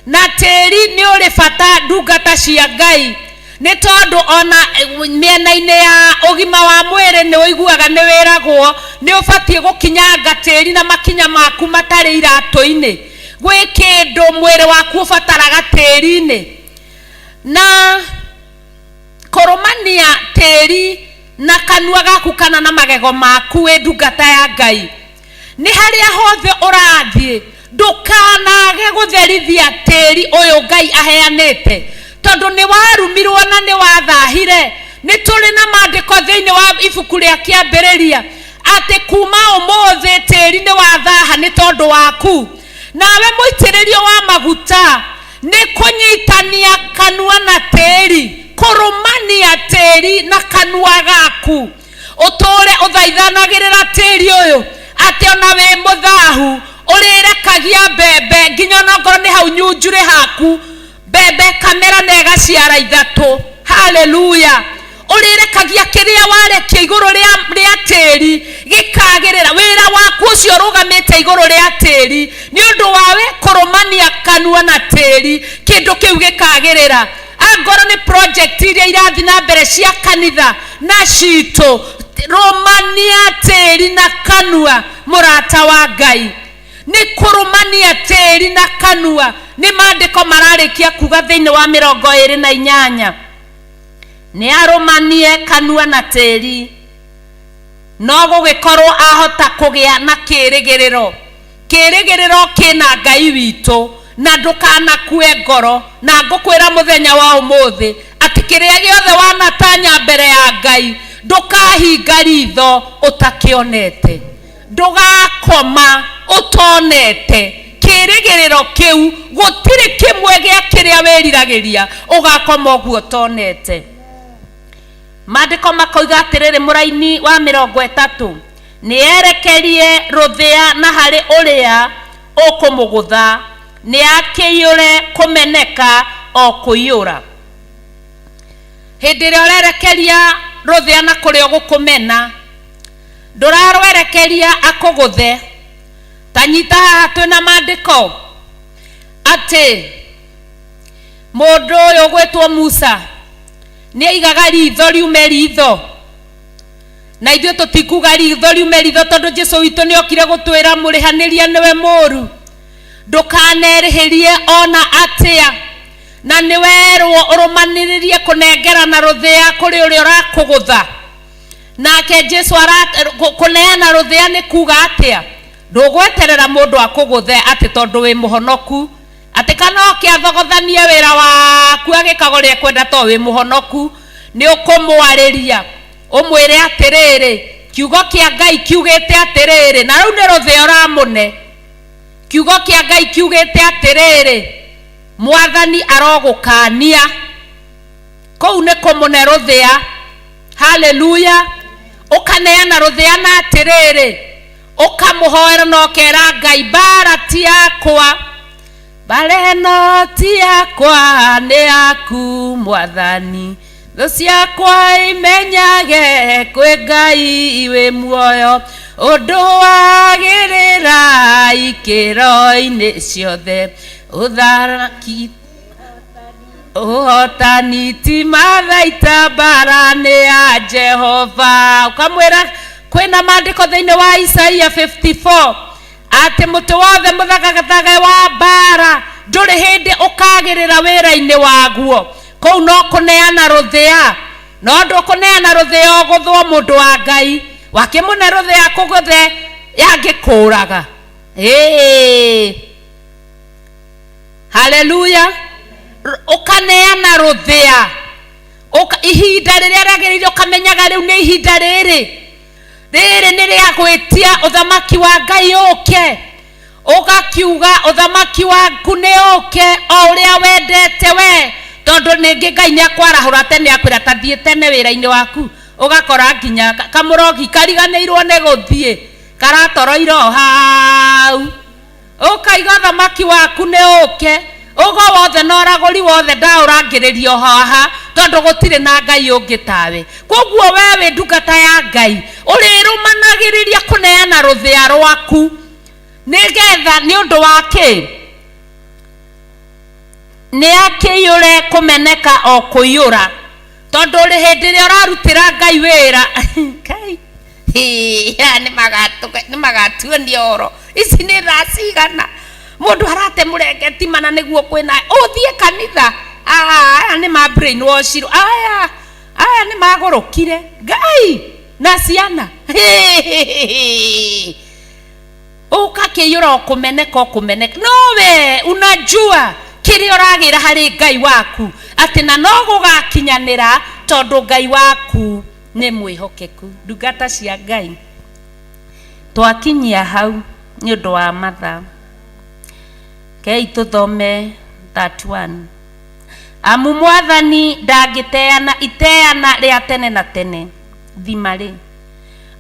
na tĩri nĩ ũrĩ bata ndungata cia Ngai, nĩ tondũ ona mĩena-inĩ ya ũgima wa mwĩrĩ nĩ ũiguaga nĩ wĩragwo nĩ ũbatiĩ gũkinyanga tĩri na makinya maku matarĩ iratũ-inĩ. Gwĩ kĩndũ mwĩrĩ waku ũbataraga tĩri-inĩ, na kũrũmania tĩri na kanua gaku kana na magego maku wĩ ndungata ya Ngai, nĩ harĩa hothe ũrathiĩ ndũkanage gũtherithia tĩri ũyũ Ngai aheanĩte, tondũ nĩ warumirwo na nĩ wathahire. Nĩ tũrĩ na maandĩko thĩinĩ wa ibuku rĩa Kĩambĩrĩria atĩ kuma ũmũthĩ tĩri nĩ wathaha nĩ tondũ waku. Nawe mũitĩrĩrio wa maguta nĩ kũnyitania kanua na tĩri, kũrũmania tĩri na kanua gaku, ũtũũre ũthaithanagĩrĩra tĩri ũyũ atĩ ona wĩ mũthahu ũrĩrekagia mbembe nginya ona okorwo nĩ hau nyunjurĩ haku mbembe kamera na ĩgaciara ithatũ. Haleluya! Ũrĩrekagia kĩrĩa warekia igũrũ rĩa tĩri gĩkagĩrĩra. Wĩra waku ũcio ũrũgamĩte igũrũ rĩa tĩri, nĩ ũndũ wawe kũrũmania kanua na tĩri, kĩndũ kĩu gĩkagĩrĩra. Angorwo nĩ project iria irathiĩ na mbere cia kanitha na citũ, rũmania tĩri na kanua, mũrata wa Ngai. Nĩ kũrũmania tĩri na kanua. Nĩ maandĩko mararĩkia kuga thĩinĩ wa 28, nĩ arũmanie kanua na tĩri, no gũgĩkorwo ahota kũgĩa na kĩrĩgĩrĩro. Kĩrĩgĩrĩro kĩna Ngai witũ, na ndũkanakue ngoro. Na ngũkwĩra mũthenya wa ũmũthĩ atĩ kĩrĩa gĩothe wanatanya mbere ya Ngai, ndũkahinga ritho ũtakĩonete, ndũgakoma ũtonete kĩrĩgĩrĩro kĩu. Gũtirĩ kĩmwe gĩa kĩrĩa wĩriragĩria ũgakoma ũguo ũtonete. Maandĩko makoiga atĩrĩrĩ, mũraini wa 30, nĩ erekerie rũthĩa na harĩ ũrĩa ũkũmũgũtha, nĩ akĩiyũre kũmeneka o kũiyũra. Hĩndĩ ĩrĩa ũrerekeria rũthĩa na kũrĩa ũgũkũmena, ndũrarwerekeria akũgũthe. Ta nyita haha twĩna maandĩko. Atĩ mũndũ ũyũ ũgwĩtwo Musa nĩ aigaga ritho riume ritho, na ithuĩ tũtikuga ritho riume ritho, tondũ Jesu witũ nĩ okire gũtwĩra mũrĩhanĩria nĩwe mũru, ndũkanerĩhĩrie ona atĩa, na nĩ werwo ũrũmanĩrĩrie kũnengerana rũthĩa kũrĩ ũrĩa ũrakũgũtha. Nake Jesu kũneana rũthĩa nĩ kuga atĩa? Ndũgweterera mũndũ akũgũthe atĩ tondũ wĩ mũhonoku, atĩ kana oke athogothanie wĩra waku agĩkaga ũrĩa ekwenda tondũ wĩ mũhonoku. Nĩ ũkũmwarĩria ũmwĩre atĩrĩrĩ, kiugo kĩa Ngai kiugĩte atĩrĩrĩ, na rũu nĩ rũthĩa ũramũne. Kiugo kĩa Ngai kiugĩte atĩrĩrĩ, Mwathani arogũkania. Kũu nĩ kũmũne rũthĩa. Haleluya. Ũkaneana rũthĩa na atĩrĩrĩ, ũkamũhoera na ũkera Ngai, mbara ti yakwa, mbara ĩno ti yakwa, nĩ yaku Mwathani. Thũ ciakwa imenyage kwĩ Ngai wĩ muoyo, ũndũ wagĩrĩra ikĩro-inĩ ciothe. Ũthamaki ũhotani ti mathaita, mbara nĩ ya Jehova. Ũkamwĩra kwĩna maandĩko thĩinĩ wa Isaia 54 atĩ mũtĩ wothe mũthagathage wa mbara ndũrĩ hĩndĩ ũkagĩrĩra wĩra-inĩ waguo. Kũu no kũneana rũthĩa, no ndũkũneana rũthĩa ũgũthwo mũndũ wa Ngai. Wakĩmũne rũthĩa kũgũthe yangĩkũraga. Ĩĩ, haleluya. Ũkaneana rũthĩa ihinda rĩrĩa rĩagĩrĩire, ũkamenyaga rĩu nĩ ihinda rĩrĩ, rĩrĩ nĩ rĩa gwĩtia ũthamaki wa Ngai ũke. Ũgakiuga ũthamaki waku nĩ ũke o ũrĩa wendete we, tondũ ningĩ Ngai nĩ akwarahũra tene, akwĩra ta thiĩ tene wĩra-inĩ waku, ũgakora nginya kamũrogi kariganĩirwo nĩ gũthiĩ, karatoroire o hau. Ũkaiga ũthamaki waku nĩ ũke, ũgo wothe na ũragũri wothe ndaũrangĩrĩria o haha, tondũ gũtirĩ na Ngai ũngĩ tawe. Koguo we wĩ ndungata ya Ngai, ũrĩrũmanagĩrĩria kũneana rũthĩa rwaku, nĩgetha nĩ ũndũ wa kĩ? Nĩ akĩiyũre kũmeneka o kũiyũra, tondũ ũrĩ hĩndĩ ĩrĩa ũrarutĩra Ngai wĩra. Ngai, aya nĩ magatuonia ũhoro. Ici nĩ thaa cigana mũndũ arate mũrengeti mana nĩguo kwĩna ũthiĩ kanitha? Aya nĩ ma brainwash, aya aya nĩ magũrũkire Ngai na ciana. Ũgakĩiyũra o kũmeneka o kũmeneka, no we unajua kĩrĩa ũragĩra harĩ Ngai waku, atĩ na no gũgakinyanĩra, tondũ Ngai waku nĩ mwĩhokeku. Ndungata cia Ngai, twakinyia hau nĩ ũndũ wa mathaa, kei tũthome 31. Amu Mwathani ndangĩteana iteana rĩa tene na tene thima-rĩ,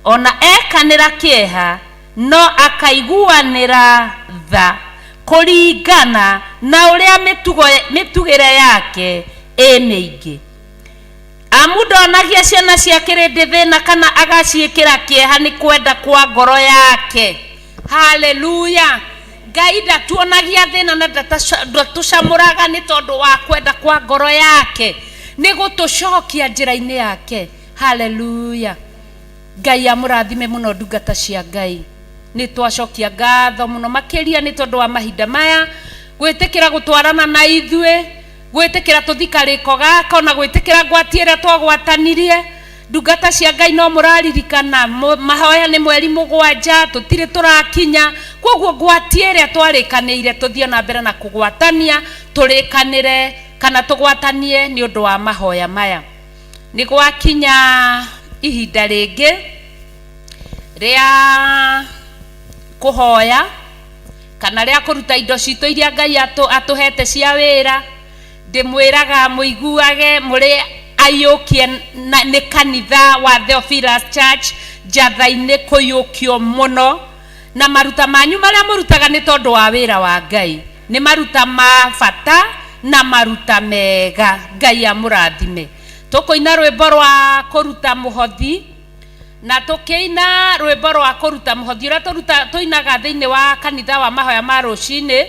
ona ekanĩra kĩeha, no akaiguanĩra tha kũringana na ũrĩa mĩtugo mĩtugĩre yake ĩ mĩingĩ. Amu ndonagia ciana cia kĩrĩndĩ thĩna kana agaciĩkĩra kĩeha nĩ kwenda kwa ngoro yake. Haleluya! Ngai ndatuonagia thĩna na ndatũcamũraga nĩ tondũ wa kwenda kwa ngoro yake, nĩ gũtũcokia njĩra-inĩ yake. Haleluya! Ngai amũrathime mũno ndungata cia Ngai. Nĩ twacokia ngatho mũno makĩria nĩ tondũ wa mahinda maya, gwĩtĩkĩra gũtwarana na ithuĩ, gwĩtĩkĩra tũthi karĩko gaka, ona gwĩtĩkĩra ngwati ĩrĩa twagwatanirie. Ndungata cia Ngai, no mũraririkana mahoya nĩ mweri 7, tũtirĩ tũrakinya. Koguo ngwati ĩrĩa twarĩkanĩire tũthiĩ na mbere na kũgwatania, tũrĩkanĩre kana tũgwatanie nĩ ũndũ wa mahoya maya. Nĩ gwakinya ihinda rĩngĩ rĩa kũhoya kana rĩa kũruta indo citũ iria Ngai atũhete cia wĩra. Ndĩmwĩraga mũiguage mũrĩ aiyũkie nĩ kanitha wa Theophilus Church Njatha-inĩ kũiyũkio mũno na maruta manyu marĩa mũrutaga nĩ tondũ wa wĩra wa Ngai. Nĩ maruta ma bata na maruta mega. Ngai amũrathime. Tũkũina rwĩmbo rwa kũruta mũhothi, na tũkĩina rwĩmbo rwa kũruta mũhothi ũrĩa tũinaga thĩinĩ wa kanitha wa mahoya ma rũcinĩ.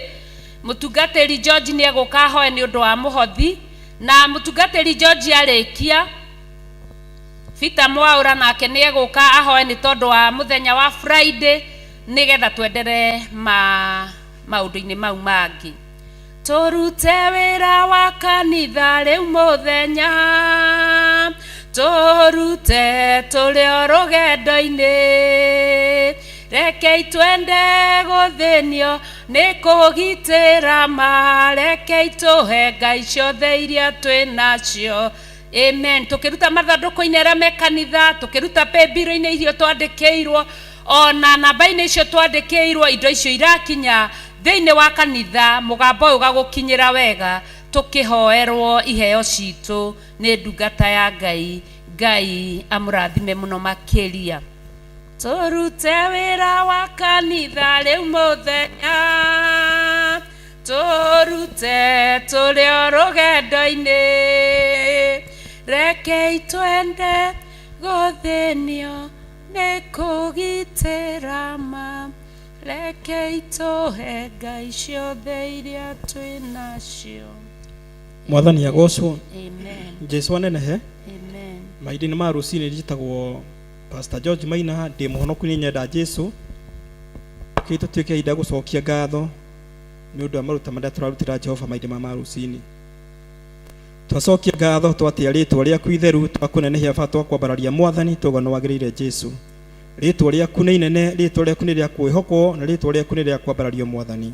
Mũtungatĩri George nĩ egũka ahoe nĩ ũndũ wa mũhothi, na mũtungatĩri George arĩkia, Peter Mwaura nake nĩ egũka ahoe nĩ tondũ wa mũthenya wa Friday, nĩgetha twenderee ma maũndũ-inĩ mau mangĩ. Tũrute wĩra wa kanitha rĩu mũthenya, tũrute tũrĩ o rũgendo-inĩ, rekei twende gũthĩnio nĩ kũgitĩra ma, rekei tũhe Ngai ciothe iria twĩ nacio. Amen. Tũkĩruta mathandũkũ-inĩ arĩa me kanitha, tũkĩruta paybill-inĩ iria twandĩkĩirwo, ona namba-inĩ icio twandĩkĩirwo, indo icio irakinya thĩinĩ wa kanitha, mũgambo ũyũ ũgagũkinyĩra wega, tũkĩhoerwo iheo citũ nĩ ndungata ya Ngai. Ngai amũrathime mũno makĩria. Tũrute wĩra wa kanitha rĩu mũthenya, tũrute tũrĩ o rũgendo-inĩ, rekei twende gũthĩnio nĩ kũgitĩra ma, rekei tũhe Ngai ciothe iria twĩ nacio. Mwathani agocwo. Amen. Jesu anenehe. Amen. Mahinda-inĩ ma rũcinĩ njĩtagwo Pastor George Maina, ndĩ mũhonoku nĩ nyenda Jesu. Kĩ tũtuĩke ihinda gũcokia ngatho nĩ ũndũ wa maruta marĩa tũrarutĩra Jehova mahinda ma rũcinĩ. Twacokia ngatho twatĩa rĩtwa rĩaku itheru, twakũnenehia Baba, twakwambararia Mwathani, twauga nĩ wagĩrĩire Jesu. Rĩtwa rĩaku nĩ inene, rĩtwa rĩaku nĩ rĩa kwĩhokwo, na rĩtwa rĩaku nĩ rĩa kwambarario Mwathani.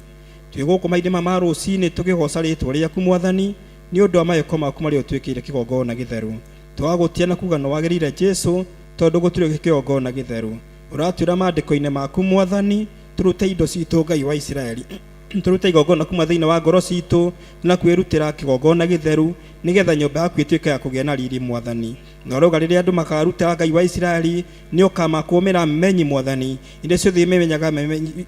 Twĩ gũkũ mahinda ma rũcinĩ tũkĩgoca rĩtwa rĩaku Mwathani, nĩ ũndũ wa mawĩko maku marĩa ũtwĩkĩire kĩgongona gĩtheru. Twagũtia na kuga nĩ wagĩrĩire Jesu, tondũ gũtirĩ kĩgongona gĩtheru. Ũratwĩra maandĩko-inĩ maku Mwathani, tũrute indo citũ Ngai wa Isiraeli. Tũrute igongona kuma thĩinĩ wa ngoro citũ na kwĩrutĩra kĩgongona gĩtheru, nĩgetha nyũmba yaku ĩtuĩke ya kũgĩa na riri Mwathani. Na ũrauga rĩrĩa andũ makaruta Ngai wa Isiraeli, nĩ ũkamakũmĩra menyi Mwathani, indo ciothe imenyaga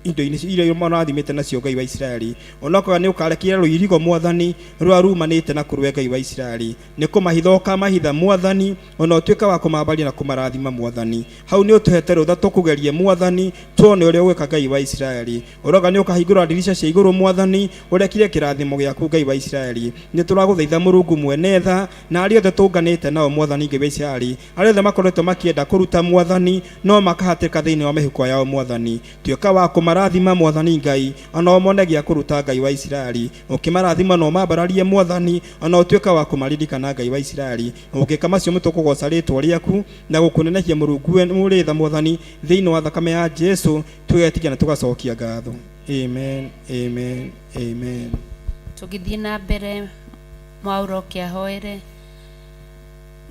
indo-inĩ iria marathimĩte nacio Ngai wa Isiraeli. Onokaga nĩ ũkarekia rũirigo Mwathani, rũrĩa rumanĩte na kũrũe Ngai wa Isiraeli. Nĩ kũmahitha ũkamahitha Mwathani, ona ũtuĩke wa kũmambaria na kũmarathima Mwathani. Hau nĩ ũtũhete rũtha tũkũgerie Mwathani, tuone ũrĩa ũgwĩka Ngai wa Isiraeli. Ũroga nĩ ũkahingũra ndirica cia igũrũ Mwathani, ũrekire kĩrathimo gĩaku Ngai wa Isiraeli. Nĩ tũragũthaitha Mũrungu mwene tha, na arĩa othe tũnganĩte nao Mwathani Ngai wa Isiraeli, arĩa othe makoretwo makĩenda kũruta Mwathani, no makahatĩka thĩinĩ wa mĩhuko yao Mwathani. Tuĩka wa kũmarathima Mwathani Ngai, ona mone gĩa kũruta Ngai wa Isiraeli. Ũkĩmarathima no mambararie Mwathani, ona ũtuĩka wa kũmaririkana Ngai wa Isiraeli. Ũngĩka macio mũtũkũgoca rĩtwa rĩaku na gũkũnenehia Mũrungu mũrĩ tha Mwathani, thĩinĩ wa thakame ya Jesu tũgetikia na tũgacokia ngatho. Amen, amen, amen. Tũgĩthiĩ na mbere Mwaura ũkĩahoere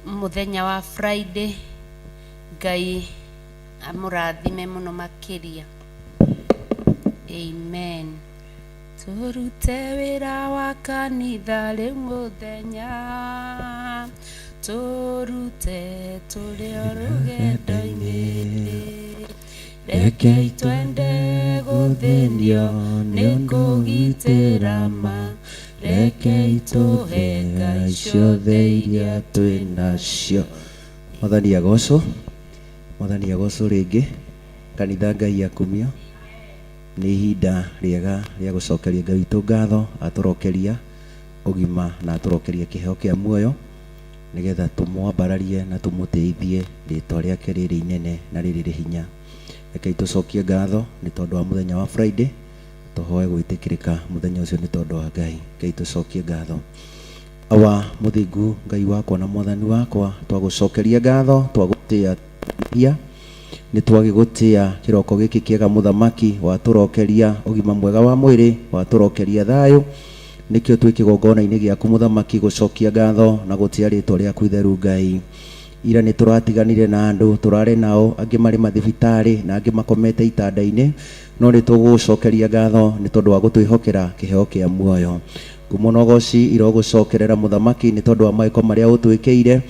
mũthenya wa Friday, Ngai amũrathime mũno makĩria. Amen. Tũrute wĩra wa kanitha rĩu mũthenya, tũrute tũrĩ o rũgendo-inĩ, rekei twende gũthĩnio nĩ kũgitĩra ma, rekei tũhe Ngai ciothe iria twĩ nacio. Mwathani agocwo, Mwathani agocwo rĩngĩ, kanitha Ngai akumio. Nĩ ihinda rĩega rĩa gũcokeria Ngai witũ ngatho, atũrokeria ũgima na atũrokeria kĩheo kĩa muoyo, nĩgetha tũmwambararie na tũmũtĩithie rĩtwa rĩake rĩrĩ inene na rĩrĩ rĩ hinya. Rekei tũcokie ngatho nĩ tondũ wa mũthenya wa Friday, tũhoe gwĩtĩkĩrĩka mũthenya ũcio nĩ tondũ wa Ngai. Rekei tũcokie ngatho. Awa mũthingu Ngai wakwa na Mwathani wakwa, twagũcokeria ngatho, twagũtĩa nĩ twagĩgũtĩa kĩroko gĩkĩ kĩega mũthamaki, watũrokeria ũgima mwega wa mwĩrĩ, watũrokeria thayũ, nĩkĩo twĩ kĩgongona-inĩ gĩaku mũthamaki gũcokia ngatho na gũtĩa rĩtwa rĩaku itheru Ngai. Ira nĩ tũratiganire na andũ tũrarĩ nao, angĩ marĩ mathibitarĩ na angĩ makomete itanda-inĩ, no nĩ tũgũgũcokeria ngatho nĩ tondũ wa gũtwĩhokera kĩheo kĩa muoyo. Ngumo na ũgoci irogũcokerera mũthamaki nĩ tondũ wa mawĩko marĩa ũtwĩkĩire.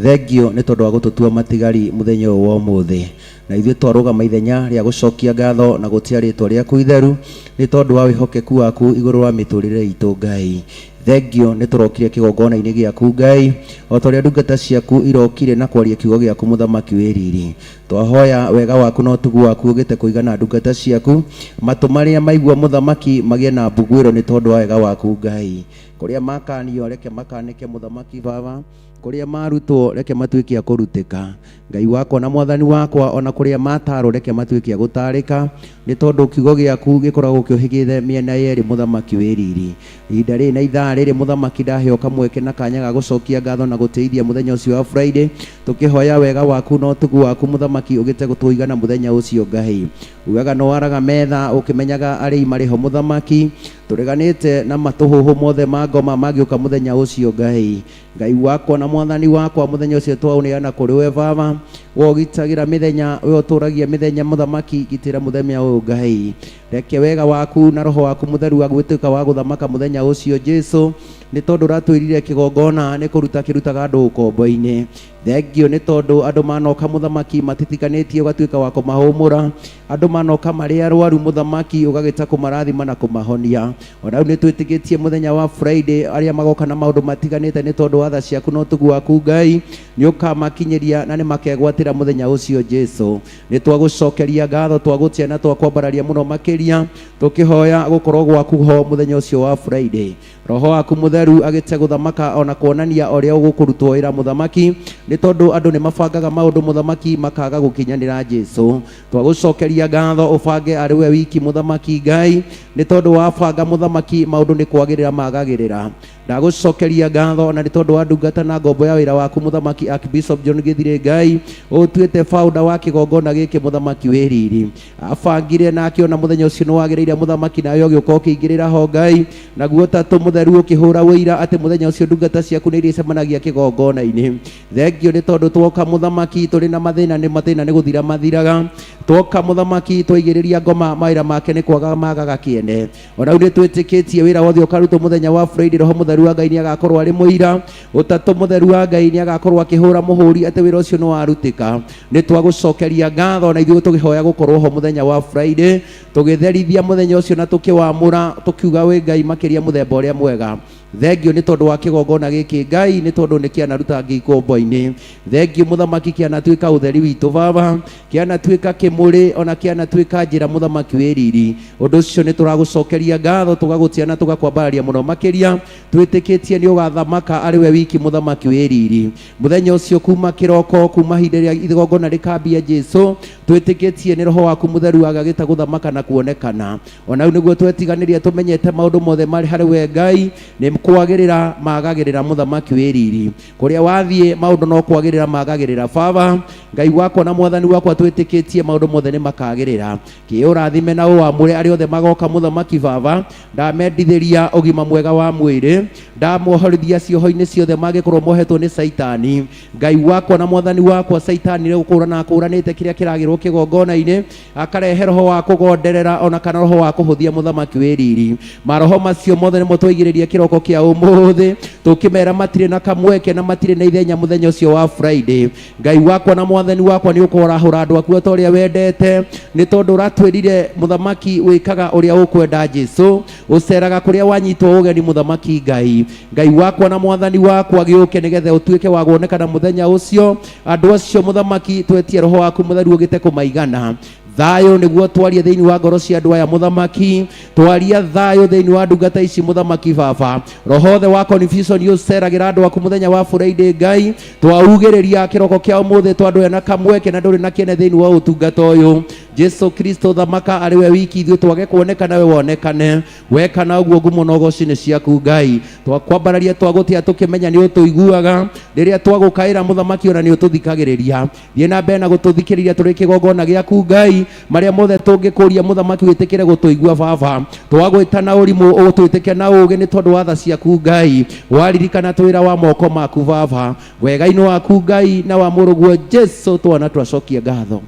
Thengio nĩ tondũ wa gũtũtua matigari mũthenya ũyũ wa ũmũthĩ. Na ithuĩ twarũgama ithenya rĩa gũcokia ngatho na gũtĩa rĩtwa rĩaku itheru nĩ tondũ wa wĩhokeku waku igũrũ wa mĩtũrĩre itũ Ngai. Thengio nĩ tũrokire kĩgongona-inĩ gĩaku Ngai, o ta ũrĩa ndungata ciaku irokire na kwaria kiugo gĩaku mũthamaki wĩ riri. Twahoya wega waku na ũtugu waku ũgĩte kũigana ndungata ciaku, matũ marĩa maigua mũthamaki magĩe na mbuguĩro nĩ tondũ wa wega waku Ngai. Kũrĩa makanio reke makanĩke mũthamaki Baba, kũrĩa marutwo reke matuĩke a kũrutĩka. Ngai wakwa na mwathani wakwa, ona kũrĩa matarwo reke matuĩke a gũtarĩka, nĩ tondũ kiugo gĩaku gĩkoragwo kĩũhĩgĩte mĩena yerĩ mũthamaki wĩ riri. Ihinda rĩrĩ na ithaa rĩrĩ mũthamaki ndaheo kamweke na kanya ga gũcokia ngatho na gũtĩithia mũthenya ũcio wa Friday, tũkĩhoya wega waku na ũtugu waku mũthamaki ũgĩte gũtũigana mũthenya ũcio Ngai. Ugaga nĩ waraga metha ũkĩmenyaga arĩi marĩ ho mũthamaki, tũreganĩte na matũhũhũ mothe ma ngoma mangĩũka mũthenya ũcio Ngai. Ngai wakwa na mwathani wakwa mũthenya ũcio twaũneana kũrĩ we Baba, we ũgitagĩra mĩthenya, we ũtũragia mĩthenya mũthamaki, gitĩra mũthenya ũyũ Ngai. Reke wega waku na roho waku mũtheru wa gwĩtuĩka wa gũthamaka mũthenya ũcio Jesu, nĩ tondũ ũratwĩrire kĩgongona nĩ kũruta kĩrutaga andũ ũkombo-inĩ. Thengio nĩ tondũ andũ manoka mũthamaki matitiganĩtie ũgatuĩka wa kũmahũmũra, andũ manoka marĩ arwaru mũthamaki ũgagĩta kũmarathima na kũmahonia. Ona rĩu nĩ twĩtĩkĩtie mũthenya wa Friday arĩa magoka na maũndũ matiganĩte nĩ tondũ wa tha ciaku na ũtugu waku Ngai nĩ ũkamakinyĩria na nĩ makegwatĩra mũthenya ũcio Jesu. Nĩ twagũcokeria ngatho, twagũtĩa na twakwambararia mũno makĩria tũkĩhoya gũkorwo gwaku ho mũthenya ũcio wa Friday. Roho waku mũtheru agĩte gũthamaka ona kuonania ũrĩa ũgũkũrutwo wĩra mũthamaki, nĩ tondũ andũ nĩ mabangaga maũndũ mũthamaki makaga gũkinyanĩra Jesu. Twagũcokeria ngatho ũbange arĩ we wiki mũthamaki Ngai, nĩ tondũ wabanga mũthamaki maũndũ nĩ kwagĩrĩra magagĩrĩra. Ndagũcokeria ngatho na nĩ tondũ wa ndungata na ngombo ya wĩra waku mũthamaki Archbishop John Gĩthirĩ Ngai, ũtuĩte founder wa kĩgongona gĩkĩ mũthamaki wĩ riri. Abangire na akĩona mũthenya ũcio nĩ wagĩrĩire mũthamaki, nawe ũgĩũka ũkĩingĩrĩra ho Ngai, naguo ũtatũ mũtheru ũkĩhũra ũira atĩ mũthenya ũcio ndungata ciaku nĩ irĩcemanagia kĩgongona-inĩ. Thengio nĩ tondũ twoka mũthamaki tũrĩ na mathĩna, nĩ mathĩna nĩ gũthira mathiraga. Twoka mũthamaki twaigĩrĩria ngoma mawĩra make nĩ kwaga magaga kĩene. Ona rĩu nĩ twĩtĩkĩtie wĩra wothe ũkarutwo mũthenya wa Friday, roho mũtheru wa Ngai nĩ agakorwo arĩ mũira, ũtatũ mũtheru wa Ngai nĩ agakorwo akĩhũra mũhũri atĩ wĩra ũcio nĩ warutĩka. Nĩ twagũcokeria ngatho na ithuĩ tũkĩhoya gũkorwo ho mũthenya wa Friday, tũgĩtherithia mũthenya ũcio na tũkĩwamũra, tũkiuga wĩ Ngai makĩria mũthemba ũrĩa mwega. Thengio nĩ tondũ wa kĩgongona gĩkĩ Ngai, nĩ tondũ nĩ kĩanaruta ngĩ ikombo-inĩ. Thengio mũthamaki kĩanatuĩka ũtheri witũ Baba, kĩanatuĩka kĩmũrĩ ona kĩanatuĩka njĩra mũthamaki wĩ riri. Ũndũ ũcio nĩ tũragũcokeria ngatho, tũgagũtĩa na tũgakwambararia mũno makĩria, twĩtĩkĩtie nĩ ũgathamaka arĩ we wiki mũthamaki wĩ riri. Mũthenya ũcio kuma kĩroko, kuma ihinda rĩa igongona rĩkambia Jesu, twĩtĩkĩtie nĩ roho waku mũtheru agagĩta gũthamaka na kuonekana. Ona rĩu nĩguo twetiganĩria tũmenyete maũndũ mothe marĩ harĩ we Ngai, nĩ kwagĩrĩra magagĩrĩra mũthamaki wĩ riri. Kũrĩa wathiĩ maũndũ no kwagĩrĩra magagĩrĩra Baba. Ngai wakwa na mwathani wakwa twĩtĩkĩtie maũndũ mothe nĩ makagĩrĩra. Kĩũrathime na ũwamũre arĩa othe magoka mũthamaki Baba. Ndamendithĩria ũgima mwega wa mwĩrĩ, ndamohorithia cioho-inĩ ciothe mangĩkorwo mohetwo nĩ Saitani. Ngai wakwa na mwathani wakwa, Saitani nĩ gũkũrana akũranĩte kĩrĩa kĩragĩrwo kĩgongona-inĩ, akarehe roho wa kũgonderera ona kana roho wa kũhũthia mũthamaki wĩ riri. Maroho macio mothe nĩmo twaigĩrĩria kĩroko kĩa ũmũthĩ, tũkĩmera matirĩ na kamweke na matirĩ na ithenya mũthenya ũcio wa Friday. Ngai wakwa na mwathani wakwa nĩ ũkwarahũra andũ aku ta ũrĩa wendete, nĩ tondũ ũratwĩrire mũthamaki wĩkaga ũrĩa ũkwenda Jesu, ũceraga kũrĩa wanyitwo ũgeni mũthamaki Ngai. Ngai wakwa na mwathani wakwa gĩũke nĩgetha ũtuĩke wa kuonekana mũthenya ũcio. Andũ acio mũthamaki twetie roho waku mũtheru ũgĩte kũmaigana. Thayũ nĩguo twarie thĩinĩ wa ngoro cia andũ aya mũthamaki, twaria thayũ thĩinĩ wa ndungata ici mũthamaki Baba. Roho othe wa confusion ũceragĩra andũ aku mũthenya wa Friday Ngai, twaugĩrĩria kĩroko kĩa ũmũthĩ tondũ ndũrĩ na kamweke na ndũrĩ na kĩene thĩinĩ wa ũtungata ũyũ. Jesu Kristo thamaka arĩ we wiki, ithuĩ twage kuonekana we wonekane. Weka na ũguo ngumo na ũgoci nĩ ciaku Ngai. Twakwambararia twagũtĩa tũkĩmenya nĩ ũtũiguaga rĩrĩa twagũkaĩra mũthamaki, ona nĩ ũtũthikagĩrĩria. Thiĩ na mbere na gũtũthikĩrĩria tũrĩ kĩgongona gĩaku Ngai, marĩa mothe tũngĩkũria mũthamaki wĩtĩkĩre gũtũigua Baba. Twagwĩta na ũrimũ ũtwĩtĩke na ũũgĩ nĩ tondũ wa tha ciaku Ngai. Waririkana twĩra wa moko maku Baba, wega-inĩ waku Ngai na wa mũrũguo Jesu twana twacokia ngatho.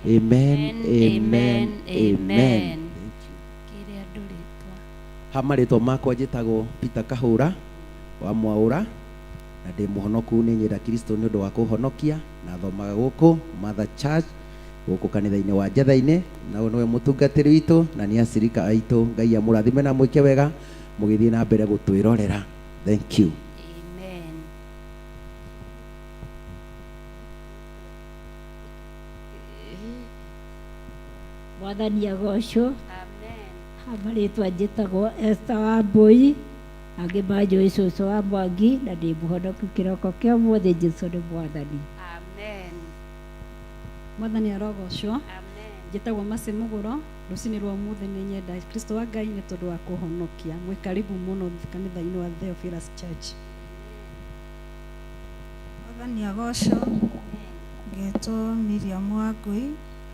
Amen, amen, amen. Kĩrĩa andũ rĩtwa. Ha marĩtwa makwa njĩtagwo Peter Kahũra wa Mwaũra. Na ndĩ mũhonoku nĩ nyenda Kristo nĩ ũndũ wa kũhonokia na thomaga gũkũ Mother Church gũkũ kanitha-inĩ wa Njatha-inĩ na ũyũ nĩwe mũtungatĩri witũ na nĩ acirika aitũ. Ngai amũrathime na mwĩke wega mũgĩthiĩ na mbere gũtwĩrorera. Thank you. Amen. Mwathani agocwo. Amen. Marĩtwa njĩtagwo Esther Wambui, angĩ manjũĩ cũcũ wa Mwangi, na ndĩ mũhonoku kĩroko kĩa ũmũthĩ. Jesũ nĩ Mwathani. Amen. Mwathani arogocwo. Amen. Njĩtagwo Mercy Mũgũro. Rũcinĩ rwa ũmũthĩ nĩ nyenda Kristo wa Ngai nĩ tondũ wa kũhonokia. Mwĩ karibu mũno kanitha-inĩ wa Theophilus Church. Mwathani agocwo. Ngetwo Miriam Wangui,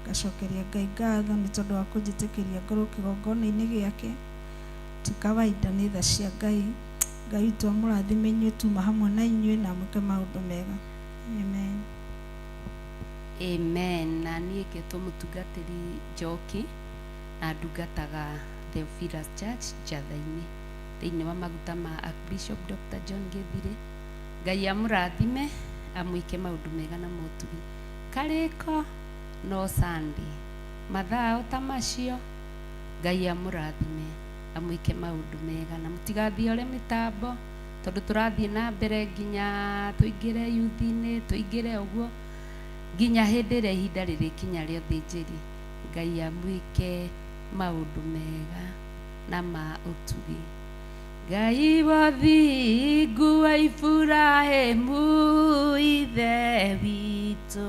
ngacokeria Ngai ngatho nĩ tondũ wa kũnjĩtĩkĩria ngorwo kĩgongona-inĩ gĩake. Ti kawaida, nĩ tha cia Ngai. Ngai witũ amũrathime inyuĩ tuma hamwe na inyuĩ na amwĩke maũndũ mega. Amen. Amen. Na niĩ ngetwo mũtungatĩri Njoki na ndungataga Theophilus Church Njatha-inĩ thĩinĩ wa maguta ma Archbishop Dr. John Gĩthirĩ. Ngai amũrathime amwĩke maũndũ mega na motugi. Karĩko no Sunday mathaa o ta macio. Ngai amũrathime amwĩke maũndũ mega na mũtigathiore mĩtambo tondũ tũrathiĩ na mbere nginya tũingĩre youth-inĩ, tũingĩre ũguo nginya hĩndĩ ĩrĩa ihinda rĩrĩkinya rĩa ũthĩnjĩri. Ngai amwĩke maũndũ mega na ma ũtugi. Ngai wa thingu wa Iburahĩmu ithe witũ,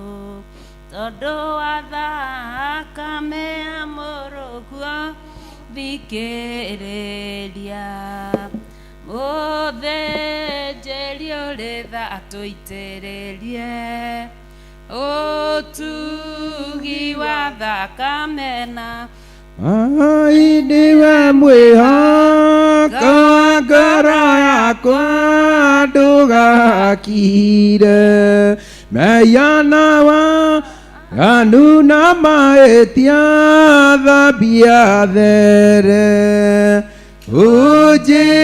tondũ wa thakame ya mũrũguo thikĩrĩria mũthĩnjĩri ũrĩ tha atũitĩrĩrie ũtugi wa thakame na Ai nĩwe mwĩhoko wa ngoro yakwa, ndũgakire mehia na waganu na mahĩtia, thambia there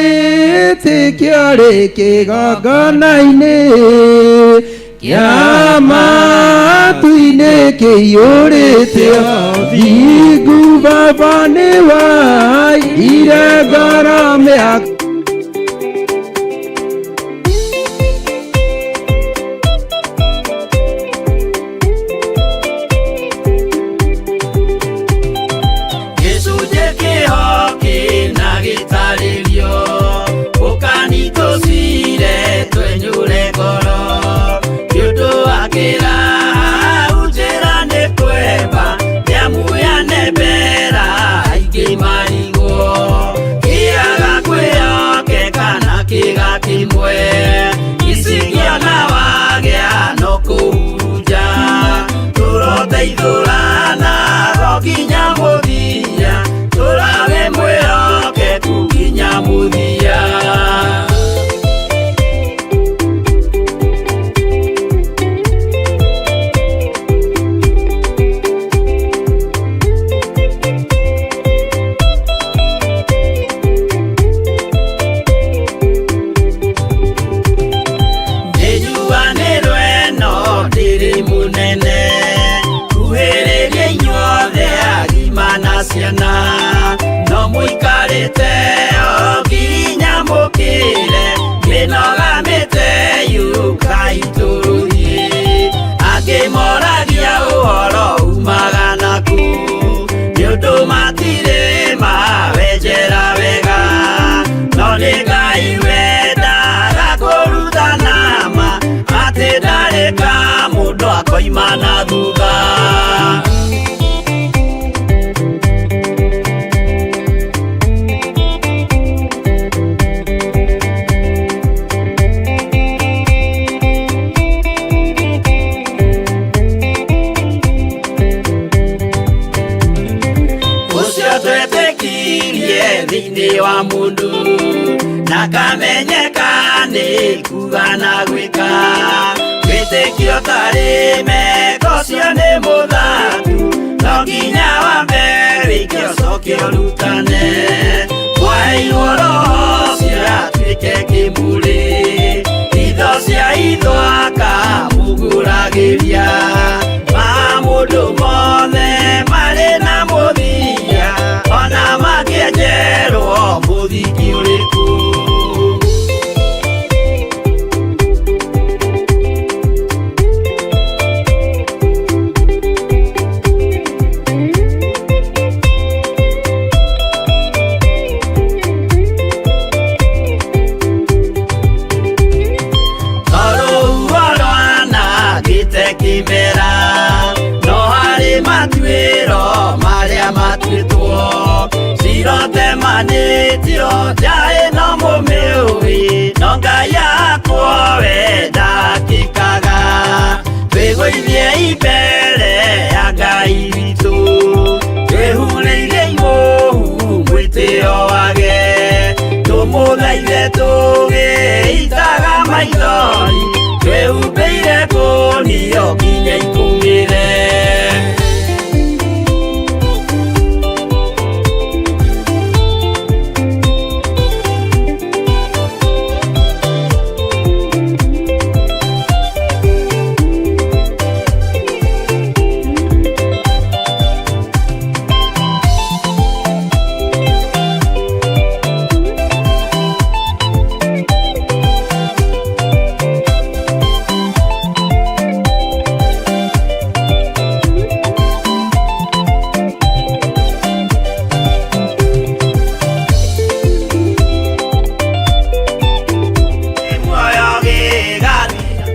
ũnjĩtĩkio rĩ kĩgongona-inĩ kĩa matu-inĩ kĩiyũrĩte thingu. Baba nĩ waigire ngoro mĩaka. Gĩcunjĩ kĩho kĩna gĩtarĩrio ũkani tũcire twenyũre ngoro nĩ ũndũ wa kĩraha njĩra nĩ kwemba nĩamu yanembera aingĩ marigwo kĩaga kwĩhokeka na kĩga kĩmwe icigĩona wagĩa no kũhurunja tũroteithũrana ro nginya mũthia tũrage mwĩhokeku nginya mũthia. Nĩnjuanĩrwo ĩno ndĩrĩ mũnene kuhĩrĩria inyuothe agima na ciana no mũikarĩte o nginya mũkĩre mĩnoga mĩte yũkai tũrũthiĩ angĩ moragia ũhoro umaga naku nĩ ũndũ matirĩ mawenjera wega no nĩ Ngai wendaga kũrutana ma atĩ ndarĩ ka mũndũ akoima na thutha. Ũcio twetĩkirie thĩinĩ wa mũndũ na kamenyeka nĩ kuga na gwĩka wĩtĩkio tarĩ meko ũcio nĩ mũthatu no nginya wambe wĩke ũcoke ũrutane mwaheirwo roho ũcio atuĩke kĩmũrĩ itho cia Merirĩria ma mũndũ mothe marĩ na mũthia, ona makĩenjerwo mũthingi ũrĩkũ. Tondũ rwanangĩte kĩmera, no harĩ matuĩro marĩa matuĩtwo, cirotemanĩtio njaĩ no mũmĩũĩ, no Ngai yakwa we ndakĩkaga. Twĩgũithie mbere ya Ngai witũ, twĩhurĩire imũhu mwĩtĩo wage, tũmũthaithe tũgĩitaga maithori, twĩhumbĩire kũnio nginya ikũmĩre. Muoyo gĩgathira.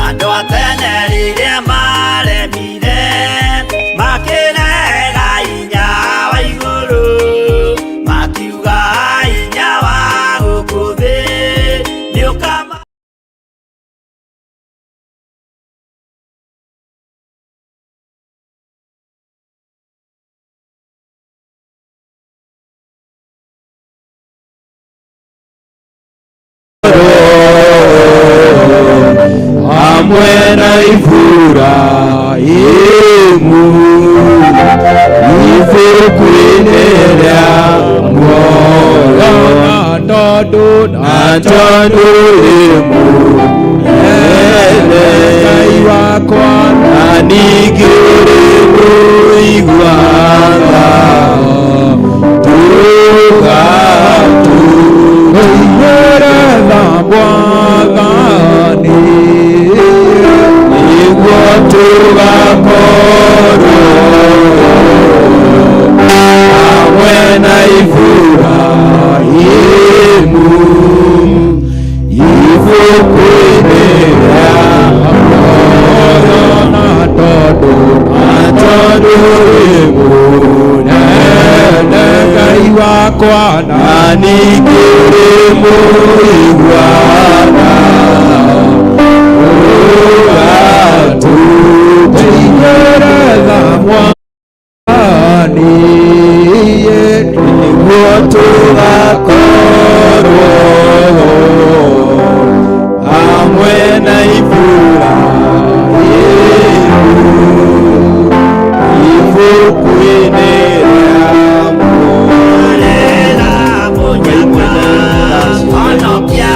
Andũ a tene rĩrĩa maremire, makĩrega hinya wa igũrũ, makiuga hinya wa gũkũ thĩ nĩũkama. Hamwe na Ibrahimu ibuku-inĩ rĩa muoyo, na tondũ wĩ mũnene Ngai wakwa, na ningĩ ũrĩ mũigua tha, tũgatũiyũre tha Mwathani, nĩguo tũgakorwo hamwe na Ibrahimu ibuku-inĩ rĩa muoyo, na tondũ wĩ mũnene Ngai wakwa, na ningĩ ũrĩ mũigua tha, ũgatũteithũre tha Mwathani, nĩguo tũgakorwo hamwe na Ibrahimu ibuku-inĩ rĩa muoyo. Rera mũnyaka, honokia.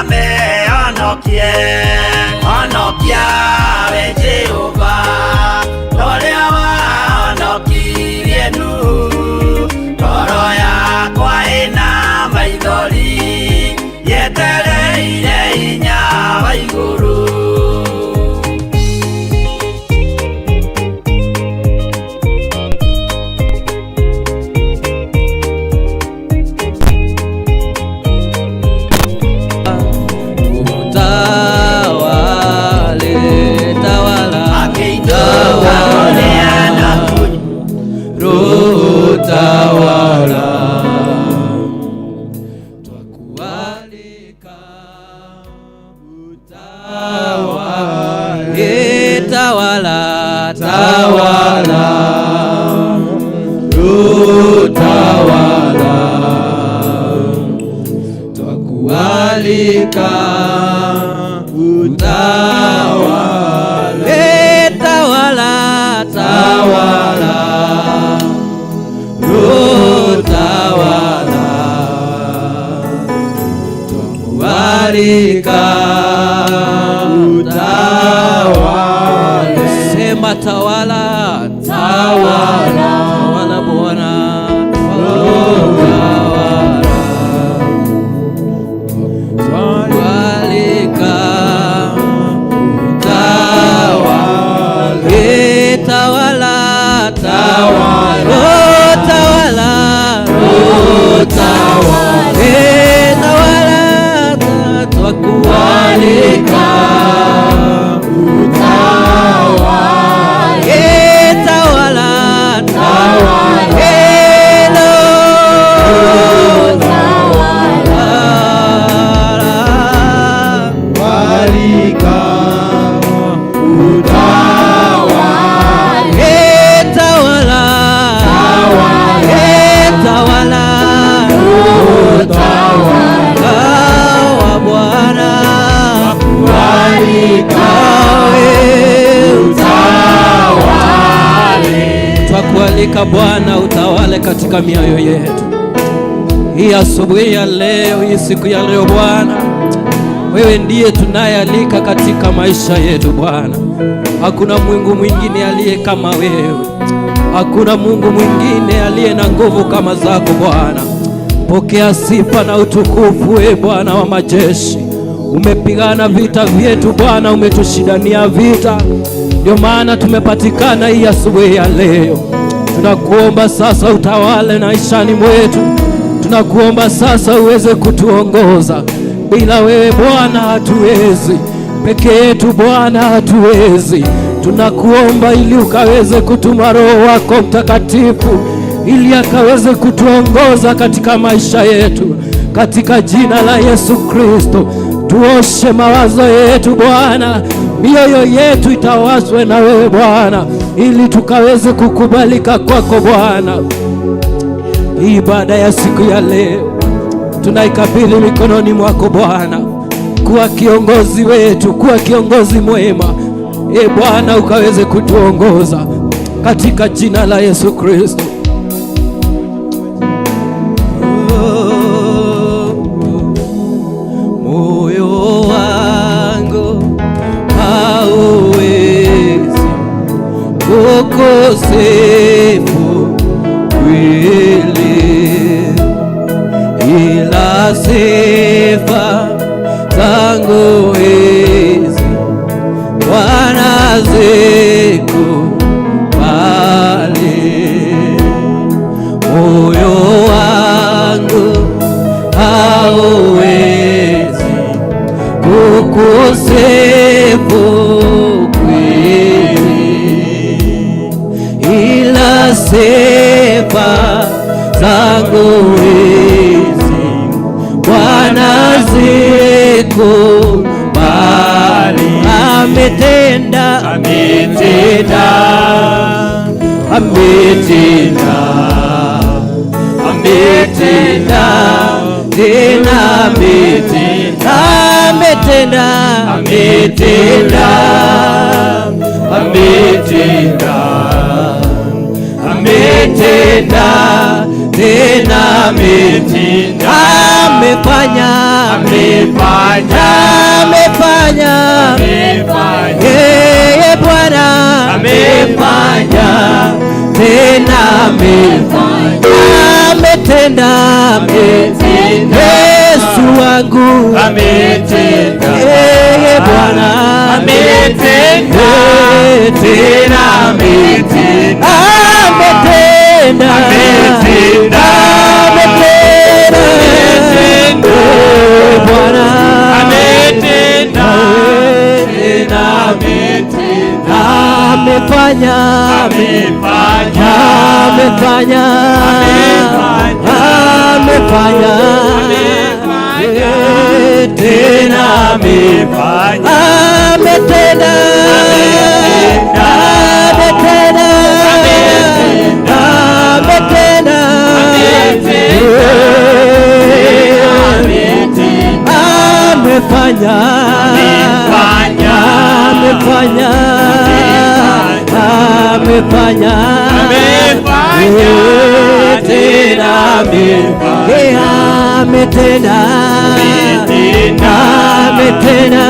Mehonokie honokia we Jehova toria wahonokirie Nuhu ngoro yakwa ĩna maithori yetereire hinya wa igũrũ. Utawale, tawala, Roho tawala, twakualika utawale, tawala, tawala, Roho tawala, twakualika utawale, tawala, tawala, Roho tawala, twakualika utawale, sema tawala, tawala, tawala Bwana, tawala, twakualika utawale, tawala, tawala, oh, tawala, oh, tawala, tawala, twakualika utawale, tawala, tawala, Lord, tawala, tawala, tawala, tawala, Bwana, Twakualika Bwana utawale katika mioyo yetu hii asubuhi ya leo, hii siku ya leo Bwana, wewe ndiye tunayealika katika maisha yetu Bwana. Hakuna Mungu mwingine aliye kama wewe, hakuna Mungu mwingine aliye na nguvu kama zako Bwana. Pokea sifa na utukufu, e Bwana wa majeshi. Umepigana vita vyetu Bwana, umetushindania vita, ndio maana tumepatikana hii asubuhi ya leo. Tunakuomba sasa utawale maishani mwetu, tunakuomba sasa uweze kutuongoza. Bila wewe Bwana hatuwezi, peke yetu Bwana hatuwezi. Tunakuomba ili ukaweze kutuma Roho wako Mtakatifu ili akaweze kutuongoza katika maisha yetu, katika jina la Yesu Kristo. Tuoshe mawazo yetu Bwana, mioyo yetu itawazwe na wewe Bwana, ili tukaweze kukubalika kwako Bwana. Hii ibada ya siku ya leo tunaikabidhi mikononi mwako Bwana, kuwa kiongozi wetu, kuwa kiongozi mwema. E Bwana, ukaweze kutuongoza katika jina la Yesu Kristo. Moyo wangu hauwezi kukusifu kweli, ila sifa zangu hizi Bwana zikubali. Moyo wangu hauwezi kukusifu kweli, ila sifa zangu hizi Bwana zikubali. Ametenda, ametenda, ametenda, ametenda, tena ametenda, ametenda, ametenda, ametenda, ametenda, tena ametenda, amefanya, amefanya, Tena ametenda, Yesu wangu ametenda, Bwana ametenda, tena ametenda, ametenda, ametenda, ametenda, Bwana ametenda, tena ametenda, amefanya, amefanya, amefanya, amefanya, tena amefanya, ametenda, ametenda, ametenda, amefanya, amefanya, amefanya, amefanya, tena amefanya, ametenda, ametenda,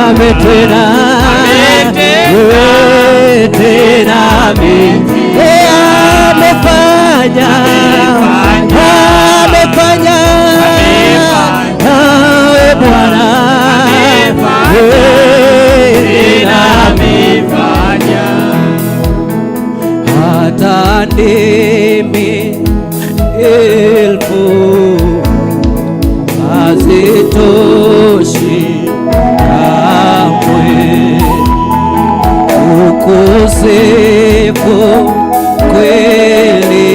ametenda, tena amefanya, amefanya, Bwana tena amefanya, hata ndimi elfu hazitoshi kamwe kukusifu kweli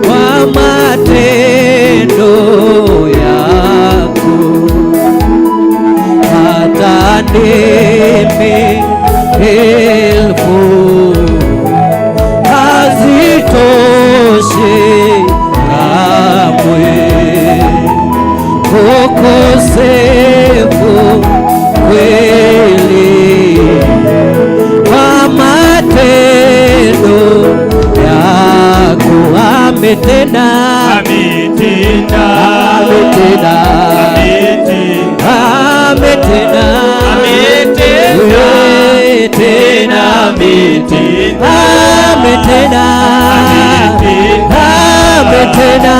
kwa matendo yako, hata ndimi elfu hazitoshi kamwe kukusifu kweli kwa matendo yako. Ametenda, ametenda, ametenda, ametenda, ametenda, tena ametenda, ametenda, ametenda,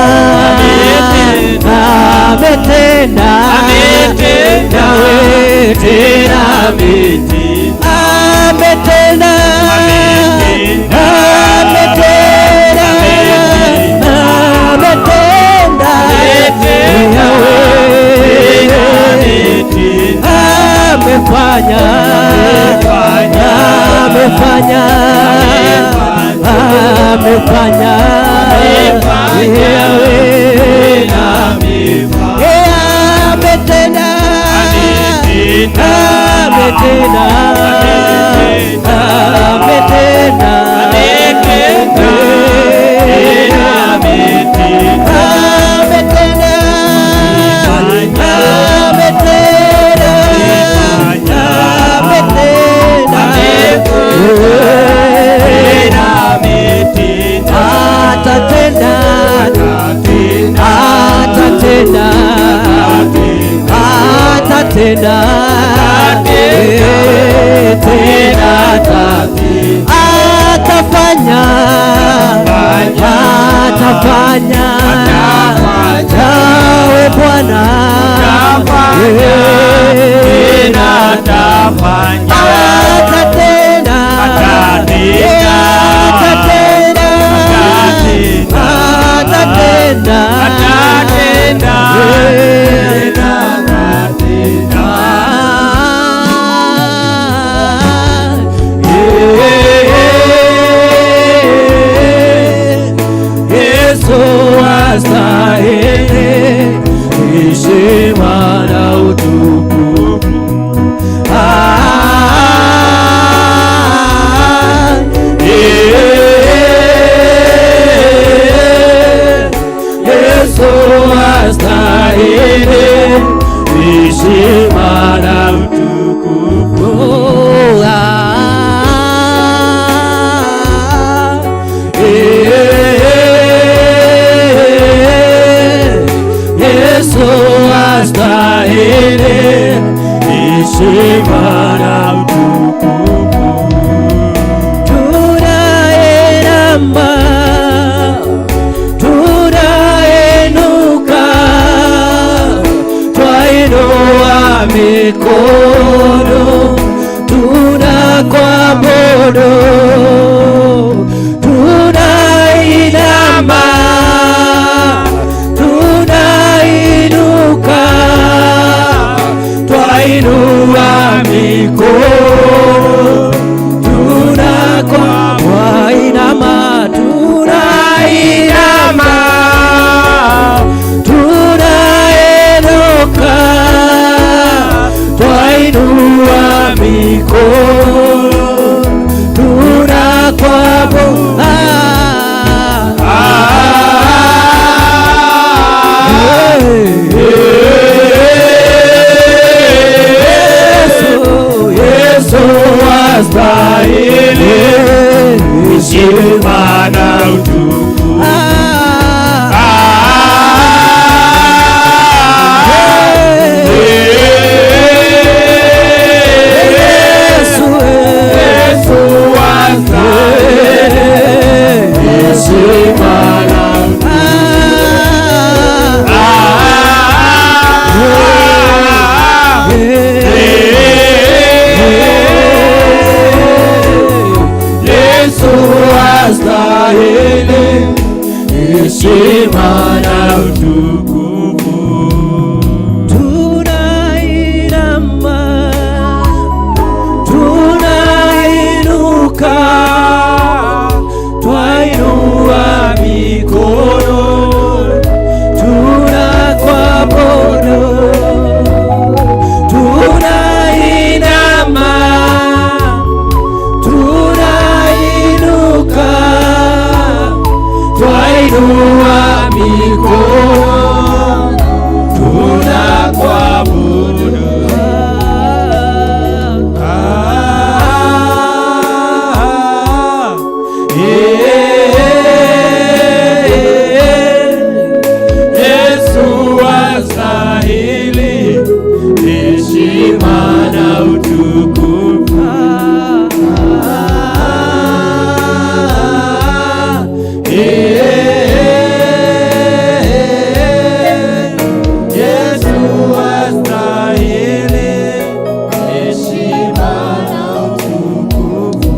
ametenda, ametenda, tena ametenda, ametenda, ametenda, ametenda, Yahweh amefanya, amefanya, amefanya, Yahweh ametenda, ametenda, ametenda, ametenda, ametenda, ametenda, atatenda, atatenda, atatenda, tena atafanya, atafanya, Yawe Bwana atafanya, atatenda, atatenda, atatenda, atatenda, Yesu astahili heshima na utukufu. Yesu astahili heshima na utukufu. Yesu astahili heshima na utukufu. mikono, tunakuabudu, tunainama, tunainuka, twainua mikono, tunakuainama, tunainama, tunainuka, twainua mikono, tunakuabudu. Yesu, Yesu wastahili heshima na utukufu. Yesu, Yesu wastahili heshima na Yesu astahili heshima na utukufu. Tunainama, tunainuka, twainua mikono, tunakuabudu, tunainama, tunainuka, twainua mikono, tunakuabudu. Yesu wastahili heshima na utukufu. Yesu wastahili heshima na utukufu.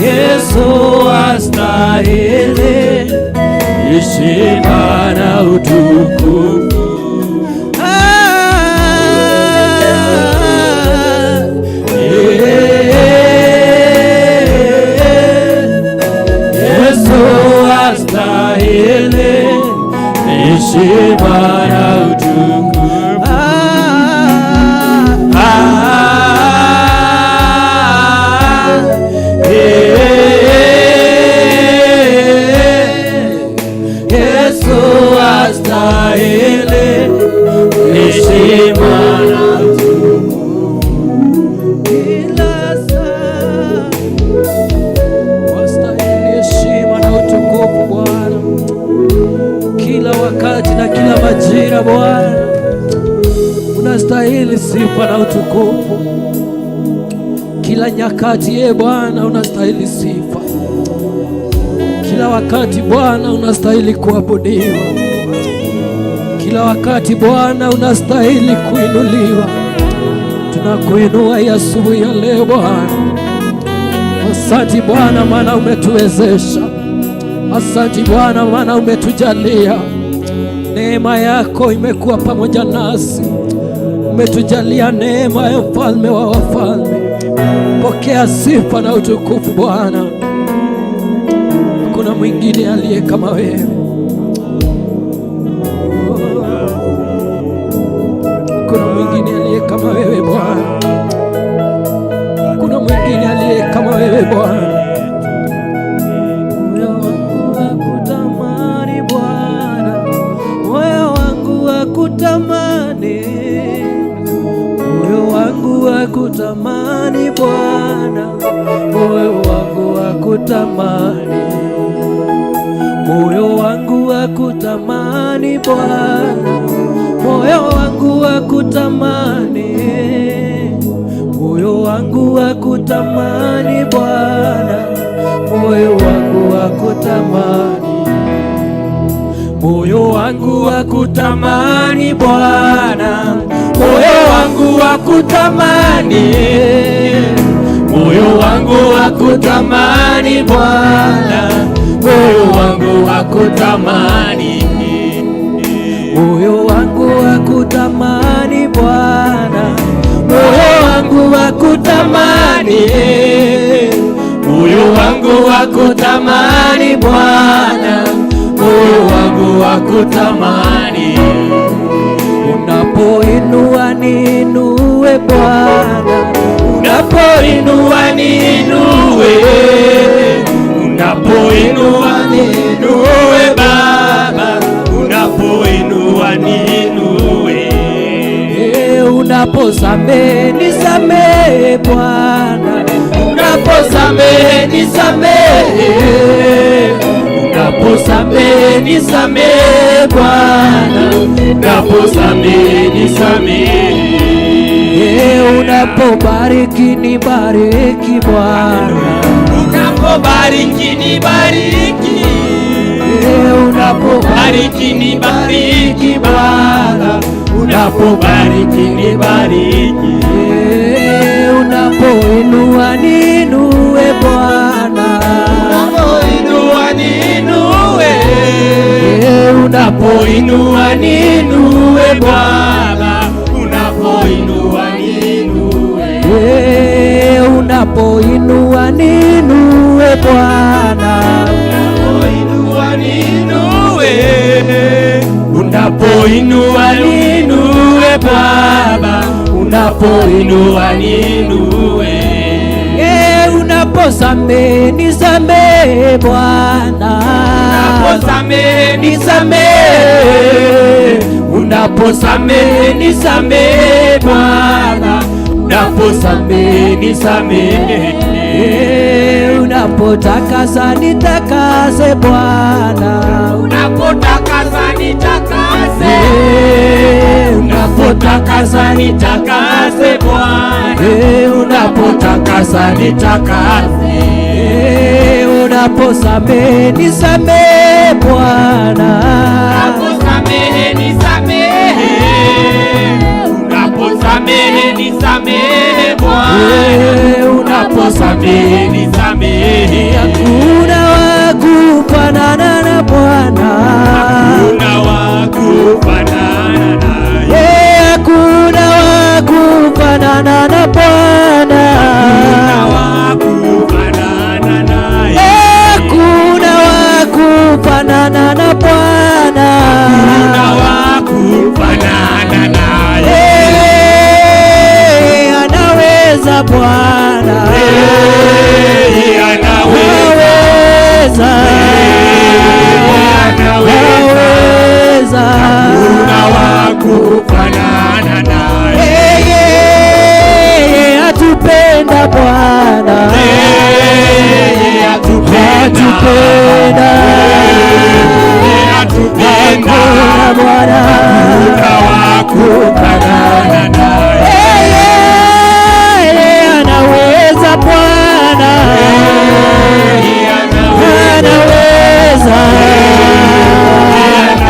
Yesu astahili heshima na utukufu. Yesu astahili heshima na utukufu. Yesu astahili heshima na utukufu. Kila saa wastahili heshima na utukufu Bwana, kila wakati na kila majira Bwana, unastahili sifa na utukufu kila nyakati. Ye Bwana, unastahili sifa kila wakati. Bwana, unastahili kuabudiwa kila wakati. Bwana, unastahili kuinuliwa. Tunakuinua hii asubuhi ya leo Bwana. Asante Bwana, maana umetuwezesha. Asante Bwana, maana umetujalia neema yako, imekuwa pamoja nasi. Umetujalia neema ya mfalme wa wafalme. Pokea sifa na utukufu Bwana, hakuna mwingine aliye kama wewe. Hakuna mwingine aliye kama wewe Bwana, hakuna mwingine aliye kama wewe Bwana. Moyo wangu wakutamani Bwana, moyo wangu wakutamani, moyo wangu wakutamani Bwana, moyo wangu wakutamani, moyo wangu wakutamani Bwana, moyo wangu wakutamani, moyo wangu wakutamani Bwana, Moyo wangu wakutamani, moyo wangu wakutamani Bwana, moyo wangu wakutamani, moyo wangu wakutamani Bwana, moyo wangu wakutamani, moyo wangu wakutamani Bwana, moyo wangu wakutamani, moyo wangu wakutamani Bwana, moyo wangu wakutamani. Unapoinua niinue Bwana, unapoinua niinue, unapoinua niinue Baba, unapoinua niinue. Unaposamehe nisamehe Bwana, unaposamehe nisamehe, unaposamehe nisamehe Bwana, unaposamehe nisamehe. Unapobariki nibariki Bwana, unapobariki nibariki, unapobariki nibariki Bwana, unapobariki nibariki. Unapoinua niinue Bwana, unapoinua niinue, unapoinua niinue Baba, unapoinua niinue, unapoinua niinue Bwana, unapoinua niinue, unapoinua niinue Baba, unapoinua niinue. Unaposamehe nisamehe Bwana, unaposamehe nisamehe, unaposamehe nisamehe Bwana, unaposamehe nisamehe. Unapotakasa nitakase Bwana, unapotakasa nitakase, unapotakasa nitakase Bwana, unapotakasa nitakase, unaposamehe nisamehe Bwana, unaposamehe nisamehe, unaposamehe nisamehe Bwana, unaposamehe nisamehe. Hakuna wa kufanana na Bwana, hakuna wa kufanana naye, hakuna wa kufanana na Bwana, hakuna wa kufanana naye, hakuna wa kufanana na Bwana, hakuna wa kufanana naye. Anaweza Bwana, anaweza, anaweza, hakuna wa kufanana naye. Atupenda Bwana, atupenda, atupenda Bwana, hakuna wa kufanana naye. Anaweza Bwana, anaweza,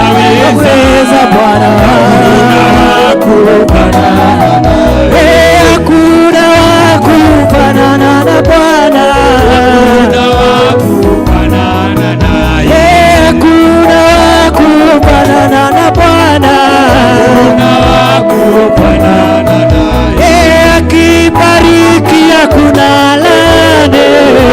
anaweza Bwana, hakuna wa kufanana naye, hakuna wa kufanana na Bwana, hakuna wa kufanana naye, hakuna wa kufanana na Bwana, hakuna wa kufanana naye. Akibariki hakuna laana,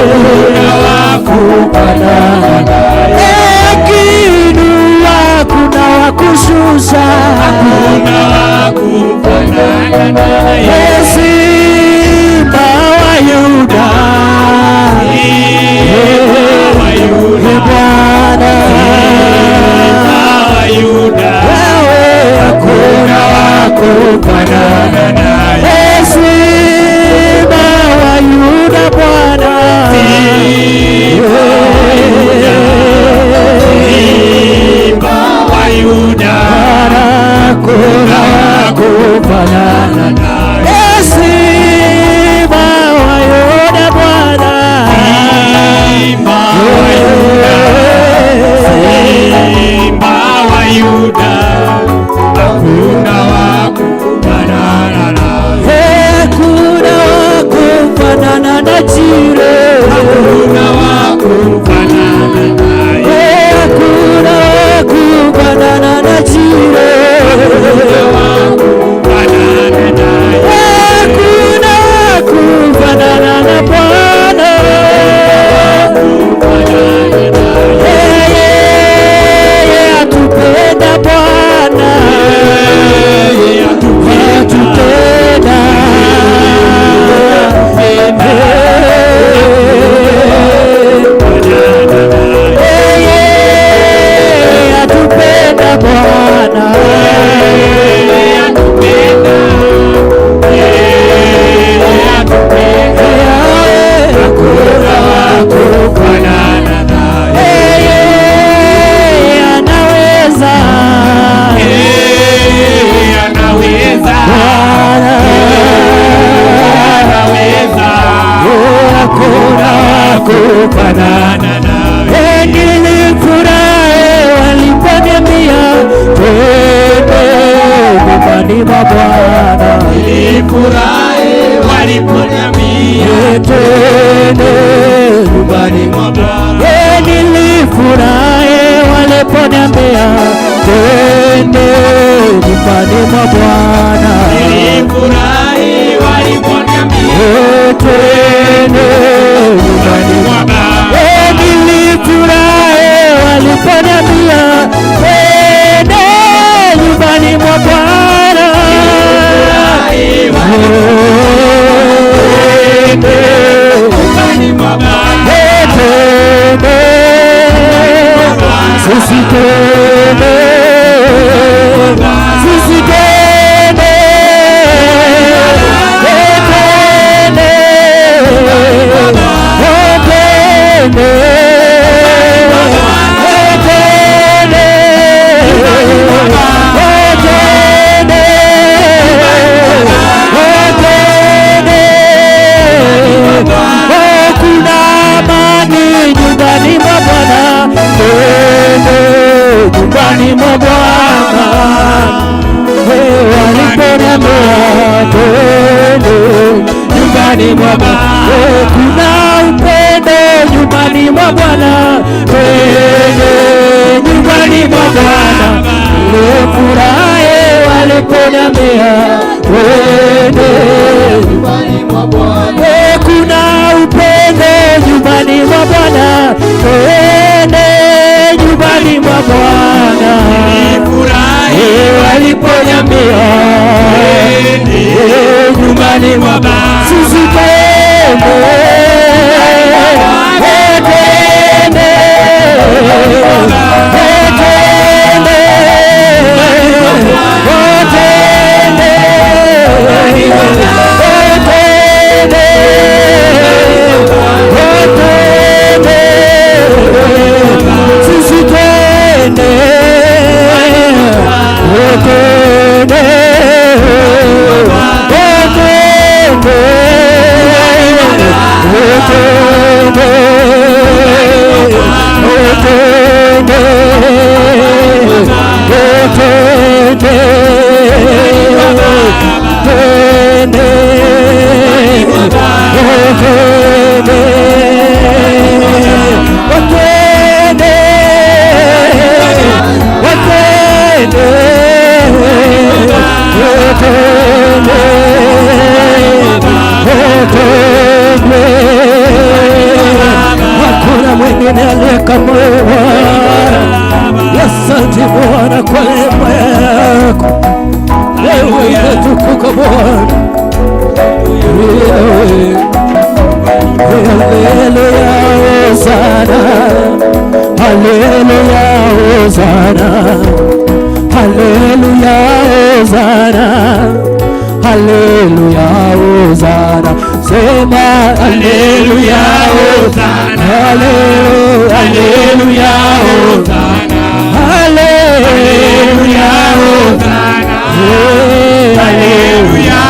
hakuna wa kufanana naye, akiinua hakuna wa kushusha, hakuna wa kufanana naye. Simba wa Yuda, Bwana, Simba wa Yuda, wewe hakuna wa kufanana naye. Simba wa Yuda Bwana, Simba wa Yuda, hakuna wa kufanana naye. Twende nyumbani mwa Baba. Nilifurahi waliponiambia twende nyumbani mwa Bwana. Twende nyumbani mwa Baba. Twende sisi, twende sisi, twende twende twende twende twende twende. Kuna amani nyumbani mwa Bwana, twende nyumbani mwa Bwana. Waliponiambia twende nyumbani mwa Bwana, kuna upendo nyumbani mwa Bwana, twende nyumbani mwa Bwana. Nilifurahi waliponiambia twende nyumbani mwa Bwana. Kuna upendo nyumbani mwa Bwana, twende nyumbani mwa Bwana. Waliponiambia nyumbani mwa Baba, sisi twende twende twende twende twende twende sisi twende twende twende twende twende twende twende twende twende twende twende twende. Hakuna mwingine aliye kama wewe Bwana. Asante Bwana kwa neema yako. Wewe umetukuka Bwana. Wewe. Haleluya, Hosana. Haleluya, Hosana. Haleluya, Hosana. Haleluya, Hosana. Sema haleluya, Hosana. Haleluya, haleluya, Hosana. Haleluya, Hosana. Haleluya,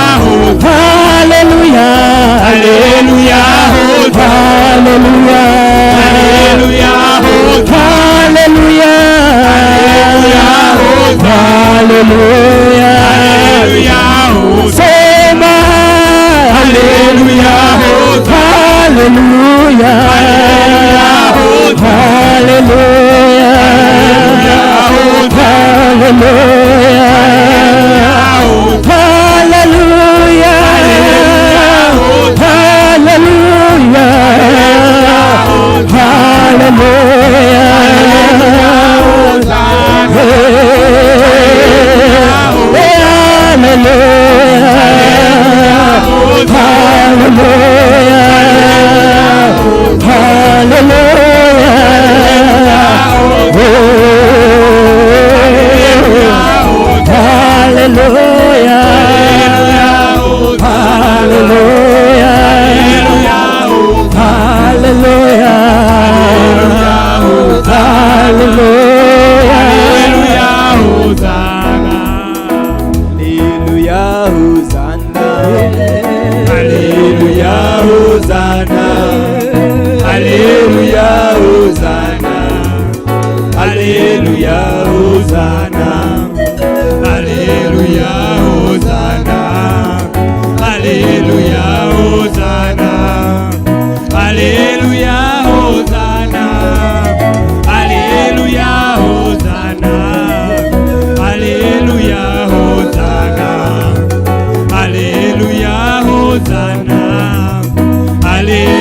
haleluya, haleluya, haleluya, haleluya, haleluya, haleluya, haleluya. Sema haleluya, haleluya, haleluya, haleluya, haleluya, haleluya, haleluya. Hallelujah, hallelujah, hallelujah, hallelujah. Haleluya, Hosanna. Haleluya, Hosanna. Haleluya, Hosanna. Haleluya, Hosanna. Haleluya, Hosanna. Haleluya, Hosanna. Haleluya, Hosanna. Haleluya, Hosanna. Haleluya, Hosanna. Haleluya, Hosanna. Haleluya.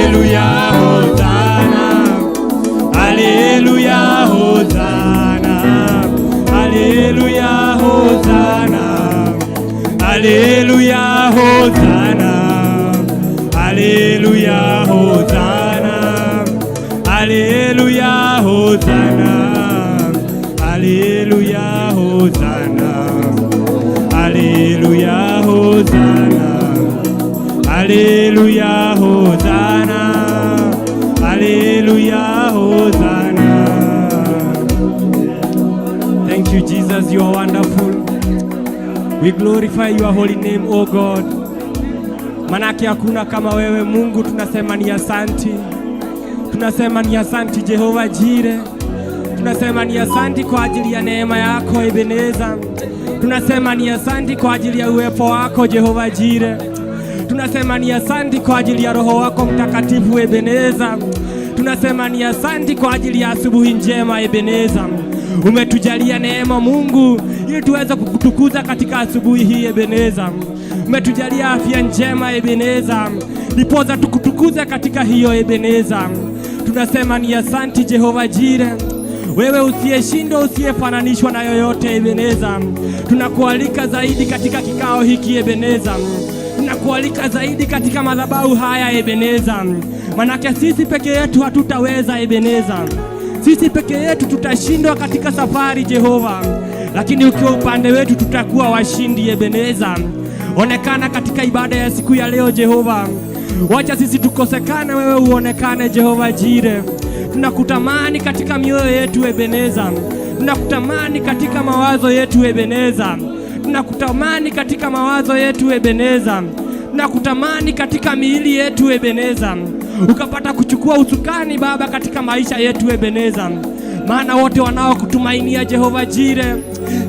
Hosanna, Hallelujah, Hosanna, Hallelujah, Hosanna, Hallelujah, Hosanna, Hallelujah, Hosanna. Thank you, Jesus. You are wonderful. We glorify your holy name, O God. Manake hakuna kama wewe Mungu, tunasema ni asanti. Tunasema ni asanti Jehova Jire. Tunasema ni asanti kwa ajili ya neema yako Ebeneza. Tunasema ni asanti kwa ajili ya uwepo wako Jehova Jire. Tunasema ni asanti kwa ajili ya Roho wako Mtakatifu Ebeneza. Tunasema ni asanti kwa ajili ya asubuhi njema Ebeneza. Umetujalia neema Mungu ili tuweze kukutukuza katika asubuhi hii Ebeneza. Umetujalia afya njema Ebeneza, ndiposa tukutukuze katika hiyo Ebeneza. Tunasema ni asanti Jehova Jire, wewe usiyeshindwa, usiyefananishwa na yoyote Ebeneza. Tunakualika zaidi katika kikao hiki Ebeneza, tunakualika zaidi katika madhabahu haya Ebeneza, manake sisi peke yetu hatutaweza Ebeneza. Sisi peke yetu tutashindwa katika safari Jehova, lakini ukiwa upande wetu tutakuwa washindi Ebeneza. Onekana katika ibada ya siku ya leo Jehova, wacha sisi tukosekane, wewe uonekane Jehova Jire. Tunakutamani katika mioyo yetu Ebeneza, tunakutamani katika mawazo yetu Ebeneza, tunakutamani katika mawazo yetu Ebeneza, tunakutamani katika miili yetu Ebeneza, ukapata kuchukua usukani Baba katika maisha yetu Ebeneza, maana wote wanaokutumainia Jehova Jire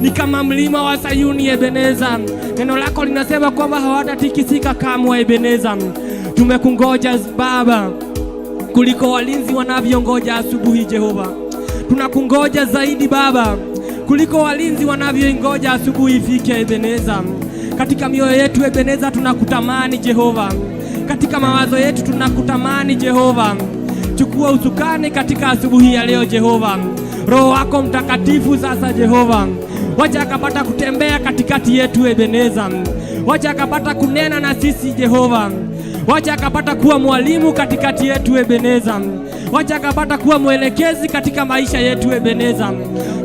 ni kama mlima wa Sayuni Ebeneza. Neno lako linasema kwamba hawatatikisika kamwe Ebeneza. Tumekungoja Baba kuliko walinzi wanavyongoja asubuhi Jehova. Tunakungoja zaidi Baba kuliko walinzi wanavyoingoja asubuhi ifike Ebeneza. Katika mioyo yetu Ebeneza tunakutamani Jehova, katika mawazo yetu tunakutamani Jehova. Chukua usukani katika asubuhi ya leo Jehova. Roho wako Mtakatifu sasa Jehova, wacha akapata kutembea katikati yetu Ebeneza, wacha akapata kunena na sisi Jehova, wacha akapata kuwa mwalimu katikati yetu Ebeneza, wacha akapata kuwa mwelekezi katika maisha yetu Ebeneza,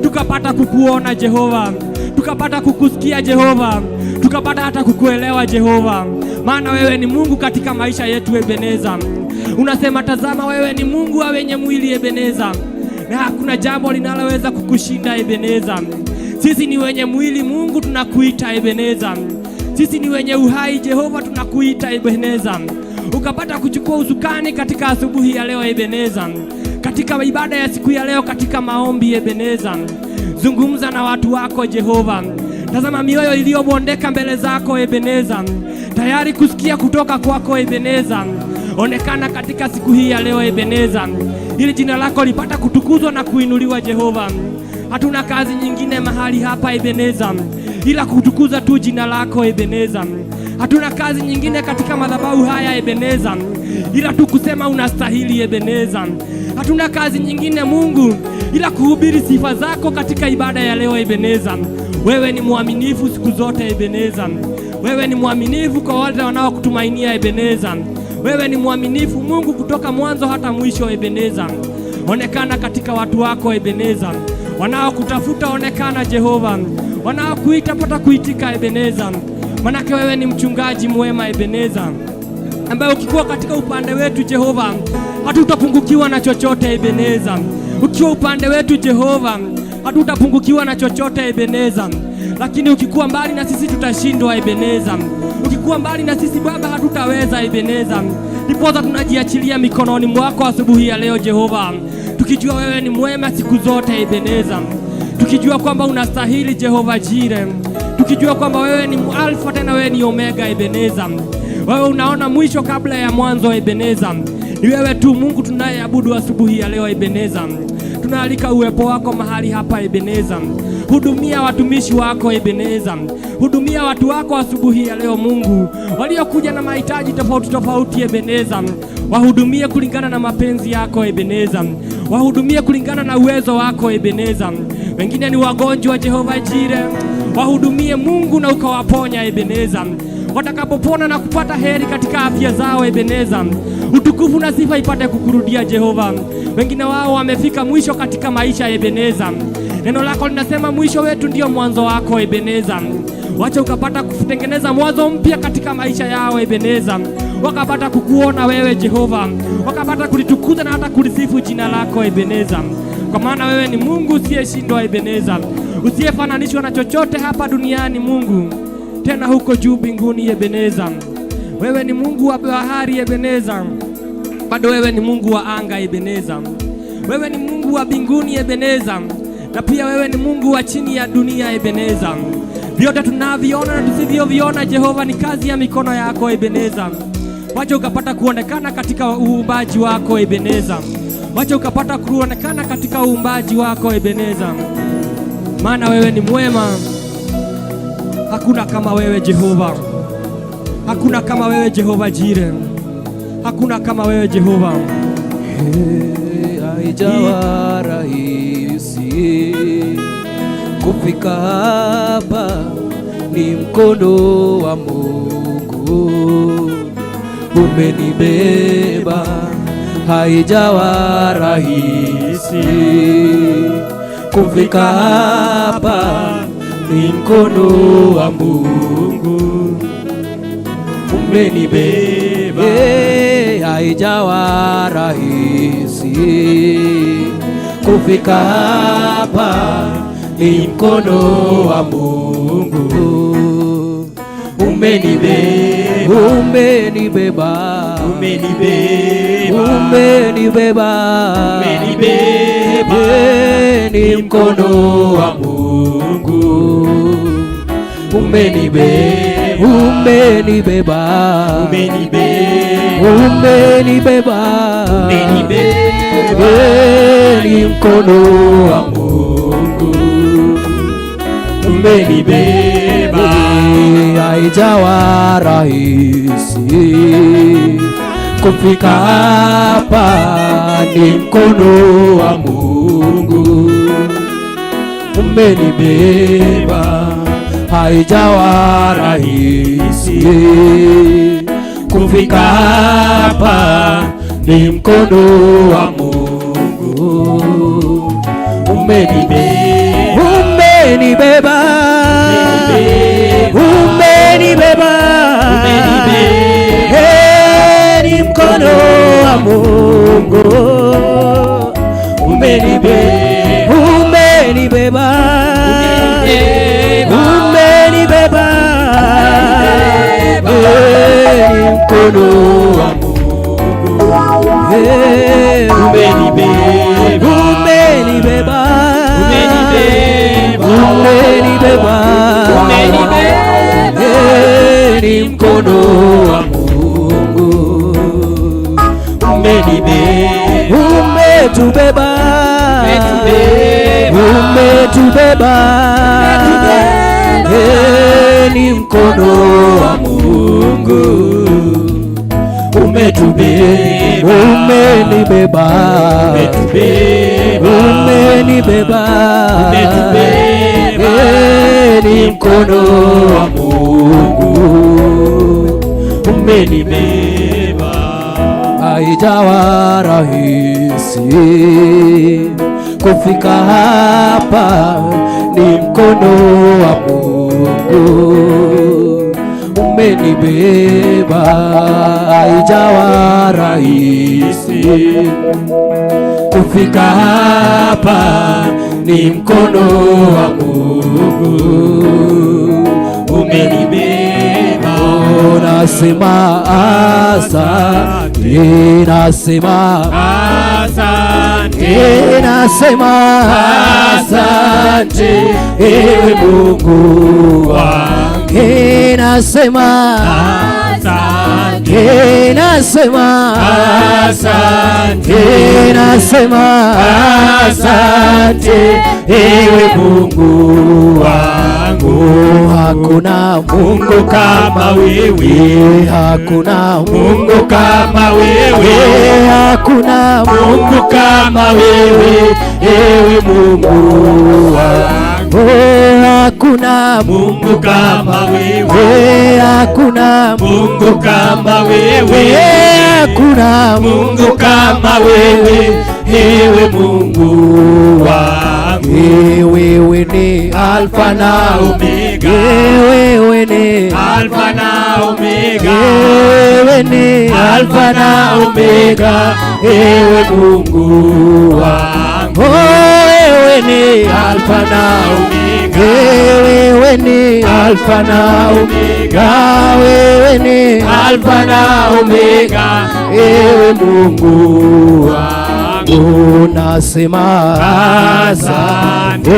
tukapata kukuona Jehova, tukapata kukusikia Jehova, tukapata hata kukuelewa Jehova, maana wewe ni Mungu katika maisha yetu Ebeneza. Unasema, tazama wewe ni Mungu wa wenye mwili Ebeneza, na hakuna jambo linaloweza kukushinda Ebeneza. Sisi ni wenye mwili Mungu, tunakuita Ebeneza. Sisi ni wenye uhai Jehova, tunakuita Ebeneza. Ukapata kuchukua usukani katika asubuhi ya leo Ebeneza, katika ibada ya siku ya leo, katika maombi Ebeneza. Zungumza na watu wako Jehova. Tazama mioyo iliyobondeka mbele zako Ebeneza, tayari kusikia kutoka kwako Ebeneza. Onekana katika siku hii ya leo Ebeneza, ili jina lako lipata kutukuzwa na kuinuliwa Jehova. Hatuna kazi nyingine mahali hapa Ebeneza, ila kutukuza tu jina lako Ebeneza. Hatuna kazi nyingine katika madhabahu haya Ebeneza, ila tu kusema unastahili Ebeneza. Hatuna kazi nyingine Mungu, ila kuhubiri sifa zako katika ibada ya leo Ebeneza. Wewe ni mwaminifu siku zote Ebeneza. Wewe ni mwaminifu kwa wale wanaokutumainia Ebeneza. Wewe ni mwaminifu Mungu kutoka mwanzo hata mwisho Ebeneza. Onekana katika watu wako Ebeneza. Wanaokutafuta onekana Jehova. Wanaokuita pata kuitika Ebeneza. Manake wewe ni mchungaji mwema Ebeneza, ambaye ukikuwa katika upande wetu Jehova, hatutapungukiwa na chochote Ebeneza. Ukiwa upande wetu Jehova, hatutapungukiwa na chochote Ebeneza. Lakini ukikuwa mbali na sisi tutashindwa Ebeneza. Ukikuwa mbali na sisi Baba, hatutaweza Ebeneza. Ndiposa tunajiachilia mikononi mwako asubuhi ya leo Jehova, tukijua wewe ni mwema siku zote Ebeneza, tukijua kwamba unastahili Jehova Jire, tukijua kwamba wewe ni Alfa tena wewe ni Omega Ebeneza. Wewe unaona mwisho kabla ya mwanzo Ebeneza. Ni wewe tu Mungu tunayeabudu asubuhi ya leo Ebeneza. Tunaalika uwepo wako mahali hapa Ebeneza. Hudumia watumishi wako Ebeneza. Hudumia watu wako asubuhi ya leo Mungu, waliokuja na mahitaji tofauti tofauti Ebeneza. Wahudumie kulingana na mapenzi yako Ebeneza. Wahudumie kulingana na uwezo wako Ebeneza. Wengine ni wagonjwa Jehova Jire, wahudumie Mungu na ukawaponya Ebeneza. Watakapopona na kupata heri katika afya zao Ebeneza, utukufu na sifa ipate kukurudia Jehova. Wengine wao wamefika mwisho katika maisha Ebeneza. Neno lako linasema mwisho wetu ndio mwanzo wako Ebeneza. Wacha ukapata kutengeneza mwanzo mpya katika maisha yao Ebeneza, wakapata kukuona wewe Jehova, wakapata kulitukuza na hata kulisifu jina lako Ebeneza, kwa maana wewe ni Mungu usiyeshindwa Ebeneza, usiyefananishwa na chochote hapa duniani Mungu, tena huko juu mbinguni Ebeneza. Wewe ni Mungu wa bahari Ebeneza, bado wewe ni Mungu wa anga Ebeneza. Wewe ni Mungu wa mbinguni Ebeneza, na pia wewe ni Mungu wa chini ya dunia Ebeneza. Vyote tunavyoona na tusivyoviona Jehova ni kazi ya mikono yako Ebeneza. Wacha ukapata kuonekana katika uumbaji wako Ebeneza. Wacha ukapata kuonekana katika uumbaji wako Ebeneza, maana wewe ni mwema, hakuna kama wewe Jehova, hakuna kama wewe Jehova Jire, hakuna kama wewe Jehova. Haijawa rahisi kufika hapa, ni mkono wa Mungu umenibeba. Haijawa rahisi kufika hapa, ni mkono wa Mungu umenibeba. Haijawa rahisi kufika hapa, ni mkono wa Mungu umenibeba, umenibeba, Umenibeba, umenibeba, umenibeba, ni mkono wa Mungu umenibeba, umenibeba, umenibeba, umenibeba, umenibeba, ni mkono wa Mungu umenibeba, haijawa rahisi kufika hapa, ni mkono wa Mungu umenibeba. Haijawa rahisi kufika hapa, ni mkono wa Mungu umenibeba, umenibeba, umenibeba, Eh, ni mkono wa Mungu umenibeba, umenibeba, umenibeba, Eh, ni mkono wa Mungu Eh, umenibeba, umenibeba, umenibeba, umenibeba, umenibeba, Eh, ni mkono wa Mungu umenibeba, umetubeba, Umetubeba. umetubeba, Eh, ni mkono wa Mungu umetubeba, umenibeba, umetubeba, umenibeba, Umetubeba. Eh, ni mkono wa Mungu umenibeba, haijawa rahisi kufika hapa, ni mkono wa Mungu umenibeba. Haijawa rahisi kufika hapa, ni mkono wa Mungu umenibeba, Nasema asante, nasema asante, nasema asante, ewe Mungu wangu, nasema asante, nasema asante, nasema asante, ewe Mungu wangu, hakuna Mungu kama wewe, hakuna Mungu kama wewe, hakuna Mungu kama wewe, ewe Mungu wangu, Oh, hakuna Mungu kama wewe, hakuna Mungu kama wewe, hakuna Mungu kama wewe, ewe Mungu wangu. Wewe ni Alfa na Omega, wewe ni Alfa na Omega, wewe ni Alfa na Omega, ewe Mungu wangu. Oh, wewe ni Alfa na Omega, wewe ni Alfa na Omega, wewe ni Alfa na Omega, ewe Mungu wangu. Unasema Asante,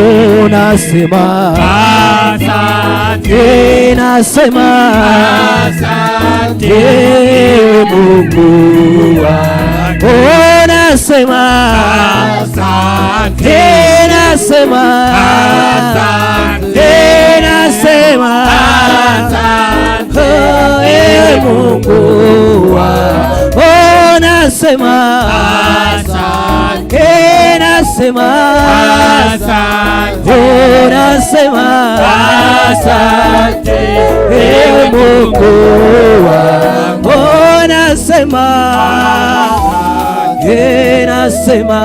unasema asante, nasema asante, ewe Mungu wangu. Unasema Asante, nasema asante, nasema asante, ewe Mungu wangu. Nasema asante, nasema asante, nasema asante, ewe Mungu wangu. Nasema nasema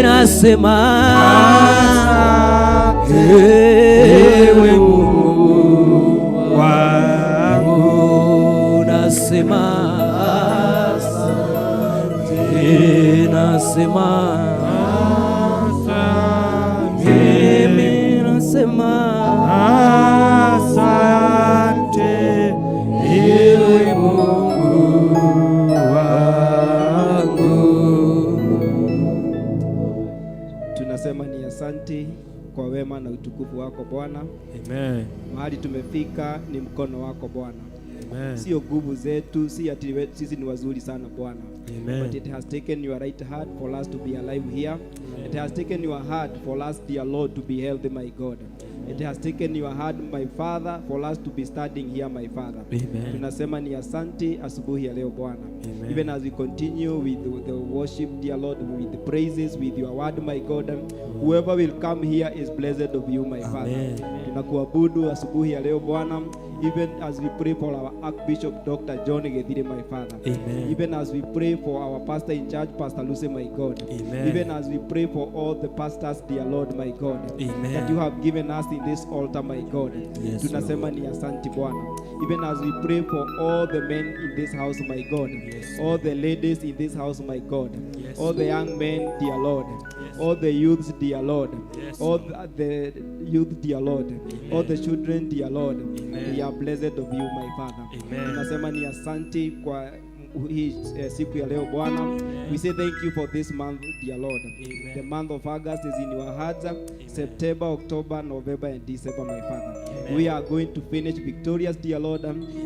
nasema ewe Mungu wangu. Nasema nasema mimi nasema Asante, ewe Mungu wangu. Tunasema ni asante kwa wema na utukufu wako Bwana. Amen. Mahali tumefika ni mkono wako Bwana. Amen. Sio nguvu zetu, si ati sisi ni wazuri sana Bwana. Amen. But it has taken your right heart for us to be alive here. It has taken your heart for us, dear Lord, to be healthy, my God. It has taken your heart, my Father, for us to be standing here, my Father. Amen. Tunasema ni asante asubuhi ya leo Bwana. Amen. Even as we continue with the worship, dear Lord, with the praises, with your word, my God, whoever will come here is blessed of you, my Father. Amen. Tunakuabudu asubuhi ya leo Bwana, even as we pray for our Archbishop Dr. John Githiri, my Father. Amen. Even as we pray for our pastor in charge, Pastor Lucy, my God. Amen. Even as we pray for all the pastors, dear Lord, my God. Amen. That you have given us in this altar, my God. Yes, Tunasema ni asante Bwana. Even as we pray for all the men in this house, my God. Yes. All the ladies in this house, my God. Yes. All the young men, dear Lord. Yes. All the youths, dear Lord. Yes. All the youth, dear Lord. Amen. All the children, dear Lord. Amen. We are blessed of you, my Father. Amen. Tunasema ni asante kwa hii siku ya leo Bwana. We say thank you for this month, dear Lord. Amen. The month of August is in your hands. September, October, November, and December, my Father. Amen. We are going to finish victorious, dear Lord,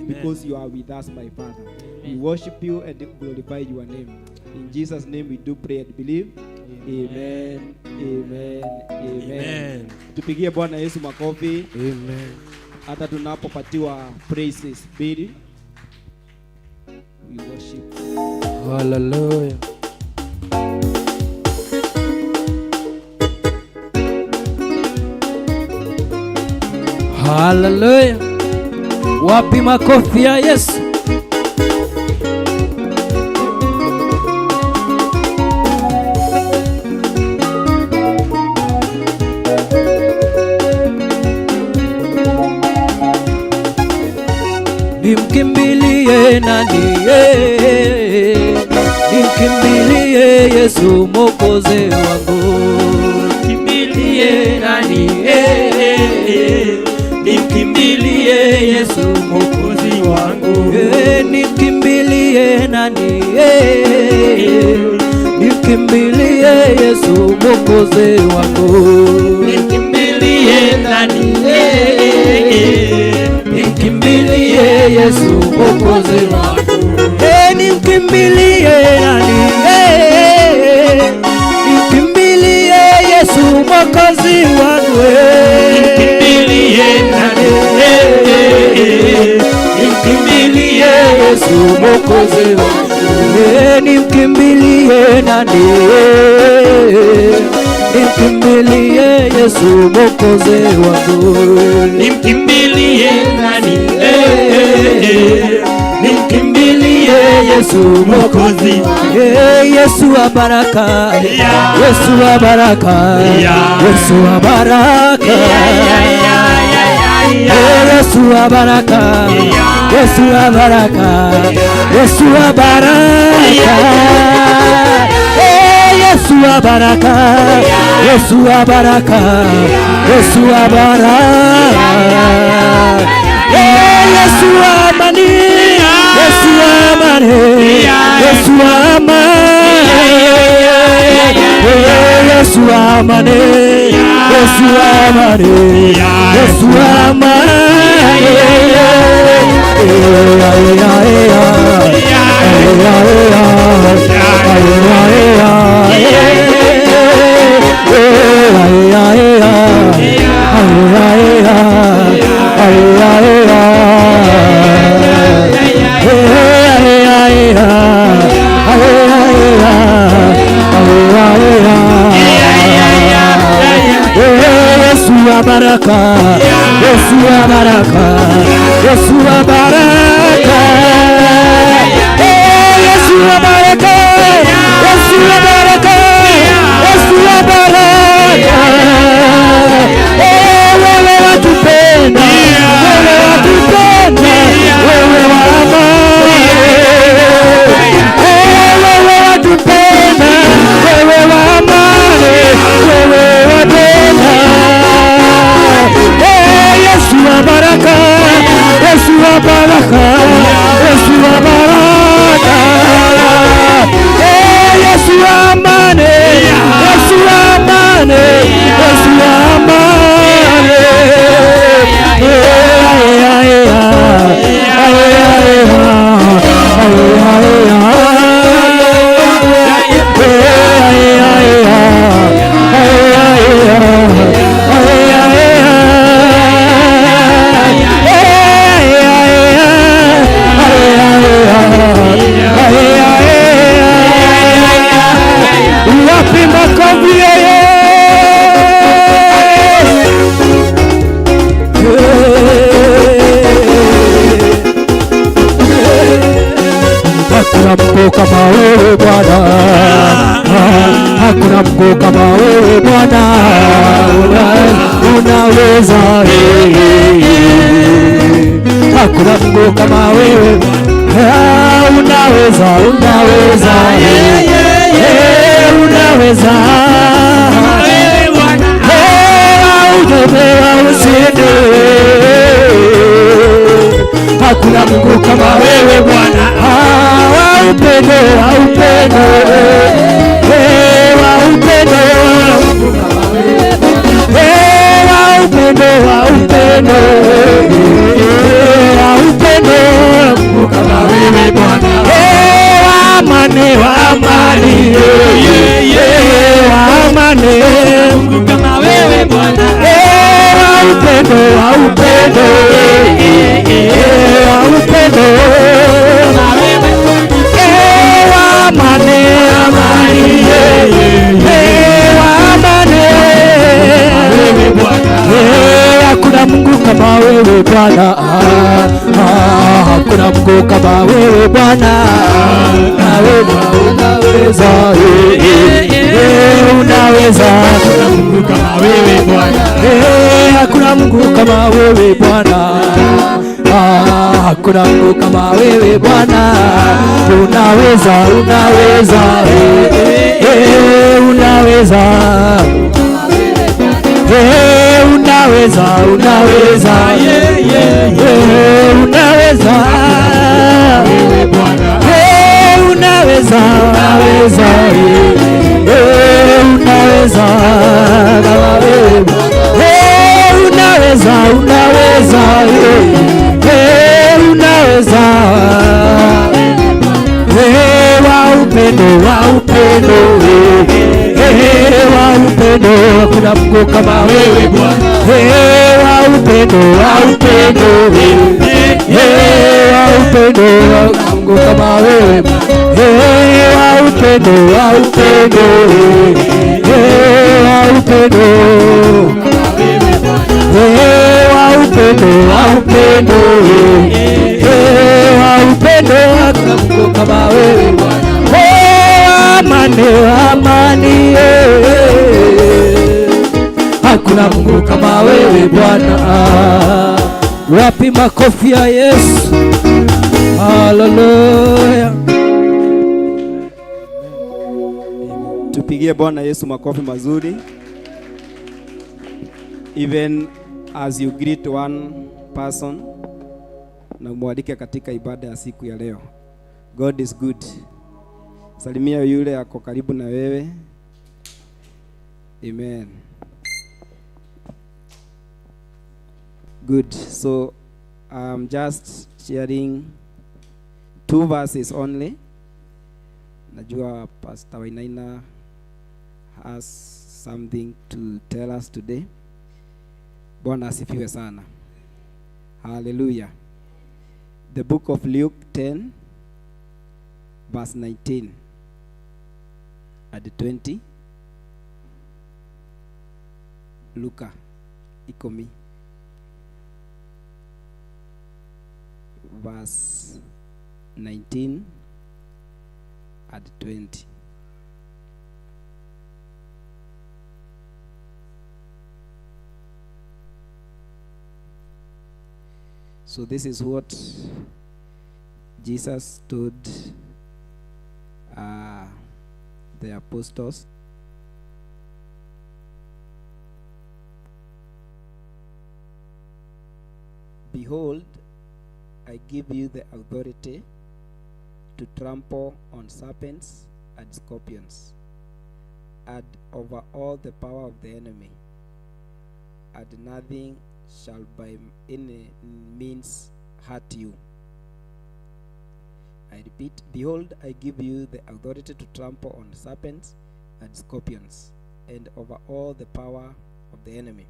because you are with us, my Father. We worship you and glorify your name. In Jesus' name we do pray and believe. Amen. Amen. Amen. Amen. Tupigie Bwana Yesu makofi. Amen. Hata tunapopatiwa praises mbili. We worship. Hallelujah. Hallelujah. Wapi makofi ya Yesu? Nimkimbilie nani? Nimkimbilie Yesu Mwokozi wangu. Kimbilie nani? Nimkimbilie Yesu Mwokozi wangu. Nimkimbilie nani? Nimkimbilie Yesu Mwokozi wangu. Nimkimbilie nani? Nimkimbilie Yesu Mwokozi wangu. Nimkimbilie nani? Nimkimbilie Yesu Mwokozi wangu. Nimkimbilie nani? Nimkimbilie Yesu Mwokozi wangu. Nimkimbilie nani? Nimkimbilie Yesu Mwokozi wangu. Nimkimbilie nani? Nimkimbilie Yesu Mwokozi. Yesu wa baraka, Yesu wa baraka, Yesu wa baraka, Yesu wa baraka, Yesu wa baraka, Yesu wa baraka, Yesu wa baraka, Yesu wa baraka, Yesu wa baraka, Yesu wa amani, Yesu wa amani, Yesu wa amani, Yesu wa amani, Yesu wa amani, Yesu wa amani. Yesu wa baraka, Yesu wa baraka, Yesu wa baraka, Yesu wa baraka, Yesu wa baraka, Yesu wa baraka. Wewe watupenda, wewe watupenda, wewe wa amani, wewe watupenda, wewe wa amani, wewe wapenda. Yesu wa baraka, Yesu wa baraka, Yesu wa baraka, Yesu wa amani, Yesu wa amani, Yesu wa amani. Wapi makofi ya Yesu? Hakuna Mungu kama wewe Bwana, hakuna Mungu kama wewe Bwana, unaweza. Hakuna Mungu kama wewe, unaweza, unaweza, unaweza. Haujapewa ushindi. Hakuna Mungu kama wewe Bwana, wa upendo, wa upendo, wa upendo, wa upendo, wa upendo, wa upendo, Mungu kama wewe Bwana, wa amani, wa amani, wa amani, Mungu kama wewe Bwana, wa upendo, wa upendo, wa upendo, wa amani, amani, wa amani. Hakuna Mungu kama wewe Bwana, hakuna Mungu kama wewe Bwana, unaweza, unaweza. Hakuna Mungu kama wewe Bwana, hakuna Mungu kama wewe Bwana, hakuna Mungu kama wewe Bwana, unaweza, unaweza, unaweza, unaweza, unaweza, unaweza, unaweza, unaweza, unaweza, unaweza, unaweza, unaweza, wa upendo, wa upendo, wa upendo, hakuna Mungu kama wewe Bwana, wa upendo, wa upendo, wa upendo, Mungu kama wewe, wa upendo, wa upendo, Eh, wa upendo. Eh, wa upendo, wa upendo. Eh, wa upendo, hakuna Mungu kama wewe Bwana. Oh, amani, amani, eh. Hakuna Mungu kama wewe Bwana. Wapi makofi ya Yesu? Haleluya. Tupigie Bwana Yesu makofi mazuri. Even as you greet one person na umwalike katika ibada ya siku ya leo. God is good. Salimia yule ako karibu na wewe. Amen. Good. So I'm just sharing two verses only. Najua Pastor Wainaina has something to tell us today. Bwana asifiwe sana. Hallelujah. The book of Luke 10 verse 19 and 20. Luka ikumi verse 19 and 20. So this is what Jesus told the apostles. Behold, I give you the authority to trample on serpents and scorpions, and over all the power of the enemy, and nothing shall by any means hurt you. I repeat, behold, I give you the authority to trample on serpents and scorpions, and over all the power of the enemy,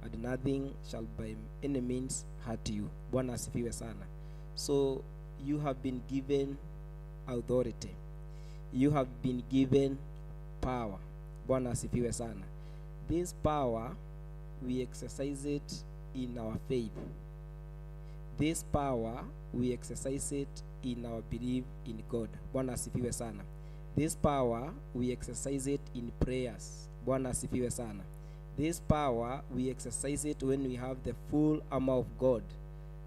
and nothing shall by any means hurt you. Bwana asifiwe sana. So you have been given authority. You have been given power. Bwana asifiwe sana. This power, we exercise it in our faith. This power, we exercise it in our belief in God. Bwana asifiwe sana. This power, we exercise it in prayers. Bwana asifiwe sana. This power, we exercise it when we have the full armor of God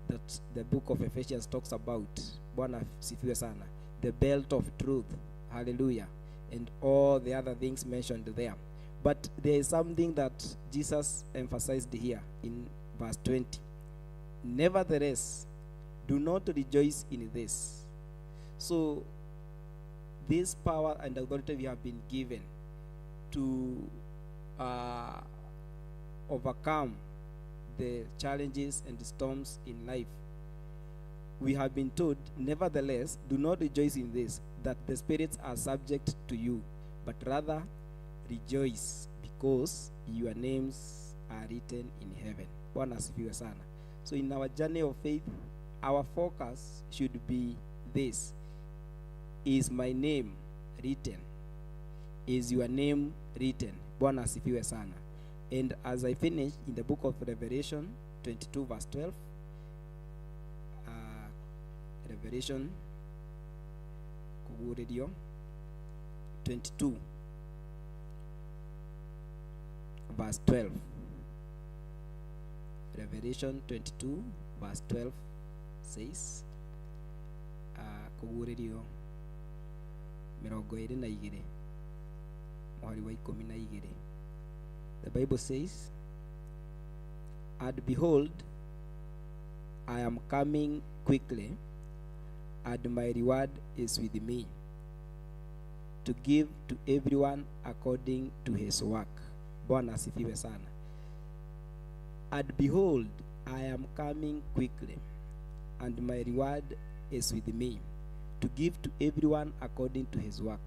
that the book of Ephesians talks about. Bwana asifiwe sana. The belt of truth. Hallelujah. And all the other things mentioned there. But there is something that Jesus emphasized here in verse 20. Nevertheless, do not rejoice in this. So, this power and authority we have been given to overcome the challenges and the storms in life. We have been told, nevertheless, do not rejoice in this, that the spirits are subject to you, but rather rejoice because your names are written in heaven. Bwana asifiwe sana. So in our journey of faith, our focus should be this: is my name written? Is your name written? Bwana asifiwe sana. And as I finish in the book of Revelation 22 verse 12, Revelation kugurĩrio 22 verse 12. Revelation 22 verse 12 says, kugurĩrio mĩrongo ĩrĩ na igĩrĩ mũhari wa ikũmi na igĩrĩ. The Bible says, and behold, I am coming quickly, and my reward is with me, to give to everyone according to his work. Bwana asifiwe sana. And behold, I am coming quickly, and my reward is with me, to give to everyone according to his work.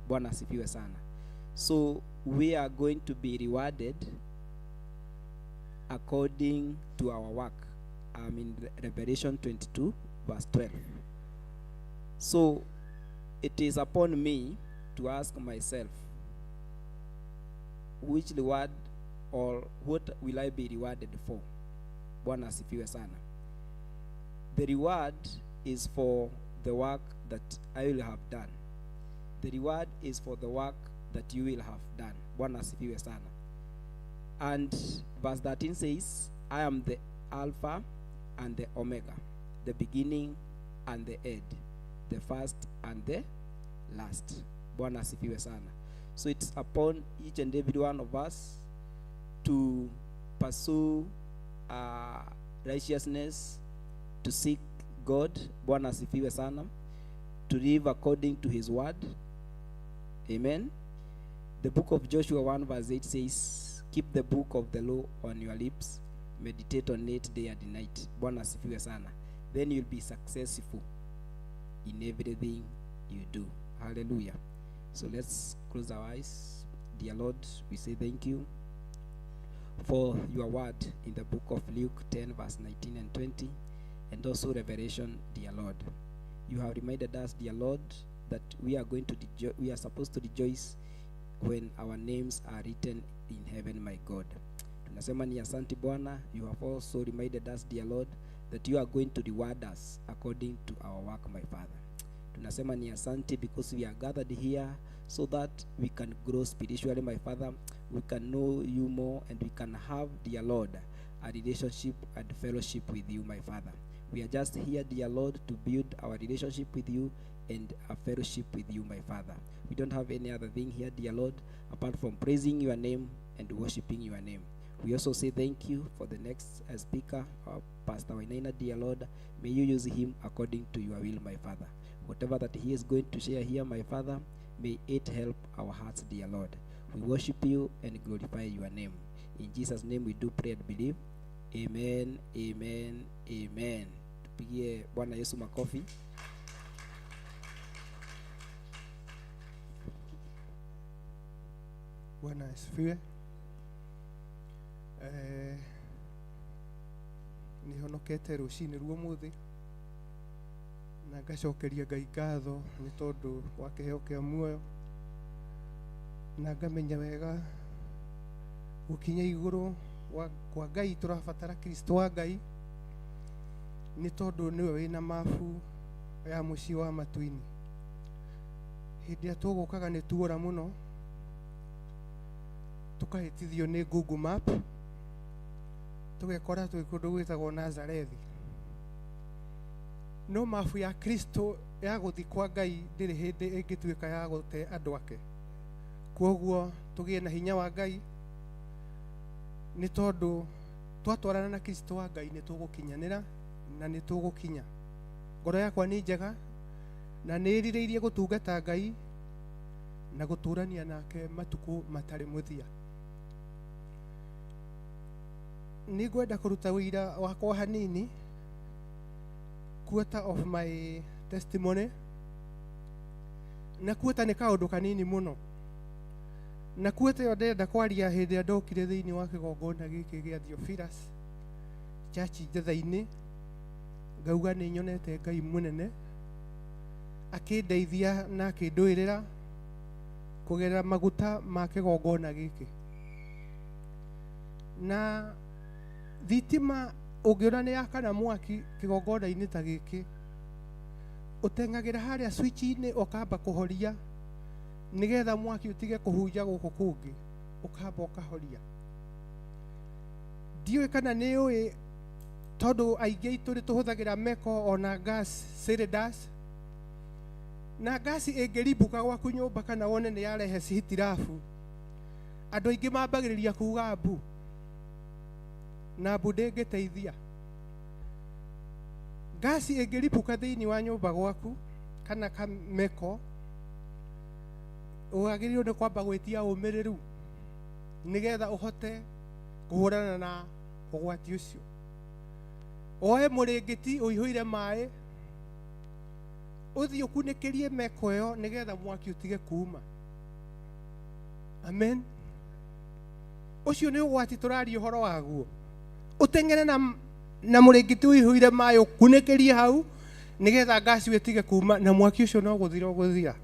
Bwana asifiwe sana. So we are going to be rewarded according to our work. I'm in Revelation 22 verse 12. So it is upon me to ask myself, which reward or what will I be rewarded for? Bwana asifiwe sana. The reward is for the work that I will have done. The reward is for the work that you will have done. Bwana asifiwe sana. And verse 13 says, I am the Alpha and the Omega, the beginning and the end, the first and the last. Bwana asifiwe sana. So it's upon each and every one of us to pursue righteousness, to seek God. Bwana asifiwe sana. To live according to his word. Amen. The book of Joshua 1 verse 8 says, keep the book of the law on your lips, meditate on it day and night. Bwana asifiwe sana. Then you'll be successful in everything you do. Hallelujah. So let's close our eyes. Dear Lord, we say thank you for your word in the book of Luke 10 verse 19 and 20, and also Revelation, dear Lord. You have reminded us, dear Lord, that we are going to we are supposed to rejoice when our names are written in heaven, my God. Tunasema ni asante Bwana. You have also reminded us, dear Lord, that you are going to reward us according to our work, my Father. Tunasema ni asante because we are gathered here so that we can grow spiritually, my Father. We can know you more, and we can have, dear Lord, a relationship and fellowship with you, my Father. We are just here, dear Lord, to build our relationship with you and a fellowship with you, my Father. We don't have any other thing here, dear Lord, apart from praising your name and worshiping your name. We also say thank you for the next speaker, our Pastor Wainaina, dear Lord. May you use him according to your will, my Father. Whatever that he is going to share here, my Father, may it help our hearts, dear Lord. We worship you and glorify your name. In Jesus' name we do pray and believe. Amen, amen, amen. Tupigie Bwana Yesu makofi. Bwana asifiwe. Nihonokete rucini rwa umuthi na ngacokeria Ngai ngatho ni tondu wa kiheo kia muoyo, na ngamenya wega gukinya iguru kwa Ngai turabatara Kristo wa Ngai ni tondu niwe wina mabu ya mucii wa matuini. Hindi ĩrĩa tũgũkaga nĩ tuora mũno, tukahĩtithio nĩ Google Map, tũgekora twĩ kũndũ gwĩtagwo Nazarethi. No mabu ya Kristo ya gũthiĩ kwa Ngai ndĩrĩ hĩndĩ ĩngĩtuĩka ya gũte andũ ake. Kwoguo tũgĩe na hinya wa Ngai nĩ tondũ twatwarana na Kristo wa Ngai nĩ tũgũkinyanĩra na nĩ tũgũkinya. Ngoro yakwa nĩ njega na nĩ ĩrirĩirie gũtungata Ngai na gũtũrania nake matukũ matarĩ mũthia. Nĩ ngwenda kũruta wĩira wakwa hanini, quarter of my testimony, na quarter nĩ kaũndũ kanini mũno. Na quarter ĩyo ndĩrenda kwaria hĩndĩ ĩrĩa ndokire thĩinĩ wa kĩgongona gĩkĩ gĩa Theophilus Church Njetha-inĩ, ngauga nĩ nyonete Ngai mũnene akĩndeithia na akĩndũĩrĩra kũgerera maguta ma kĩgongona gĩkĩ. Na thitima ũngĩona nĩ yakana mwaki kĩgongona-inĩ ta gĩkĩ, ũteng'agĩra harĩa switch-inĩ ũkamba kũhoria nĩgetha mwaki ũtige kũhunja gũkũ kũngĩ, ũkamba ũkahoria. Ndiũĩ kana nĩ ũĩ, tondũ aingĩ aitũ nĩ tũhũthagĩra meko ona gas cylinders, na gasi ĩngĩrimbũka gwaku nyũmba kana wone nĩ yarehe hitilafu, andũ aingĩ mambagĩrĩria kuga mbu, na mbu ndĩngĩteithia. Gasi ĩngĩrimbũka thĩinĩ wa nyũmba gwaku kana kameko, wagĩrĩirwo nĩ kwamba gwĩtia ũmĩrĩru nĩgetha ũhote kũhũrana na ũgwati ũcio. Oe mũrĩngĩti ũihũire maĩ, ũthiĩ ũkunĩkĩrie meko ĩyo nĩgetha mwaki ũtige kuma. Amen. Ũcio nĩ ũgwati tũraria ũhoro waguo. Ũteng'ere na mũrĩngĩti ũihũire maĩ ũkunĩkĩrie hau nĩgetha ngasi ĩtige kuma, na mwaki ũcio no gũthira ũgũthira.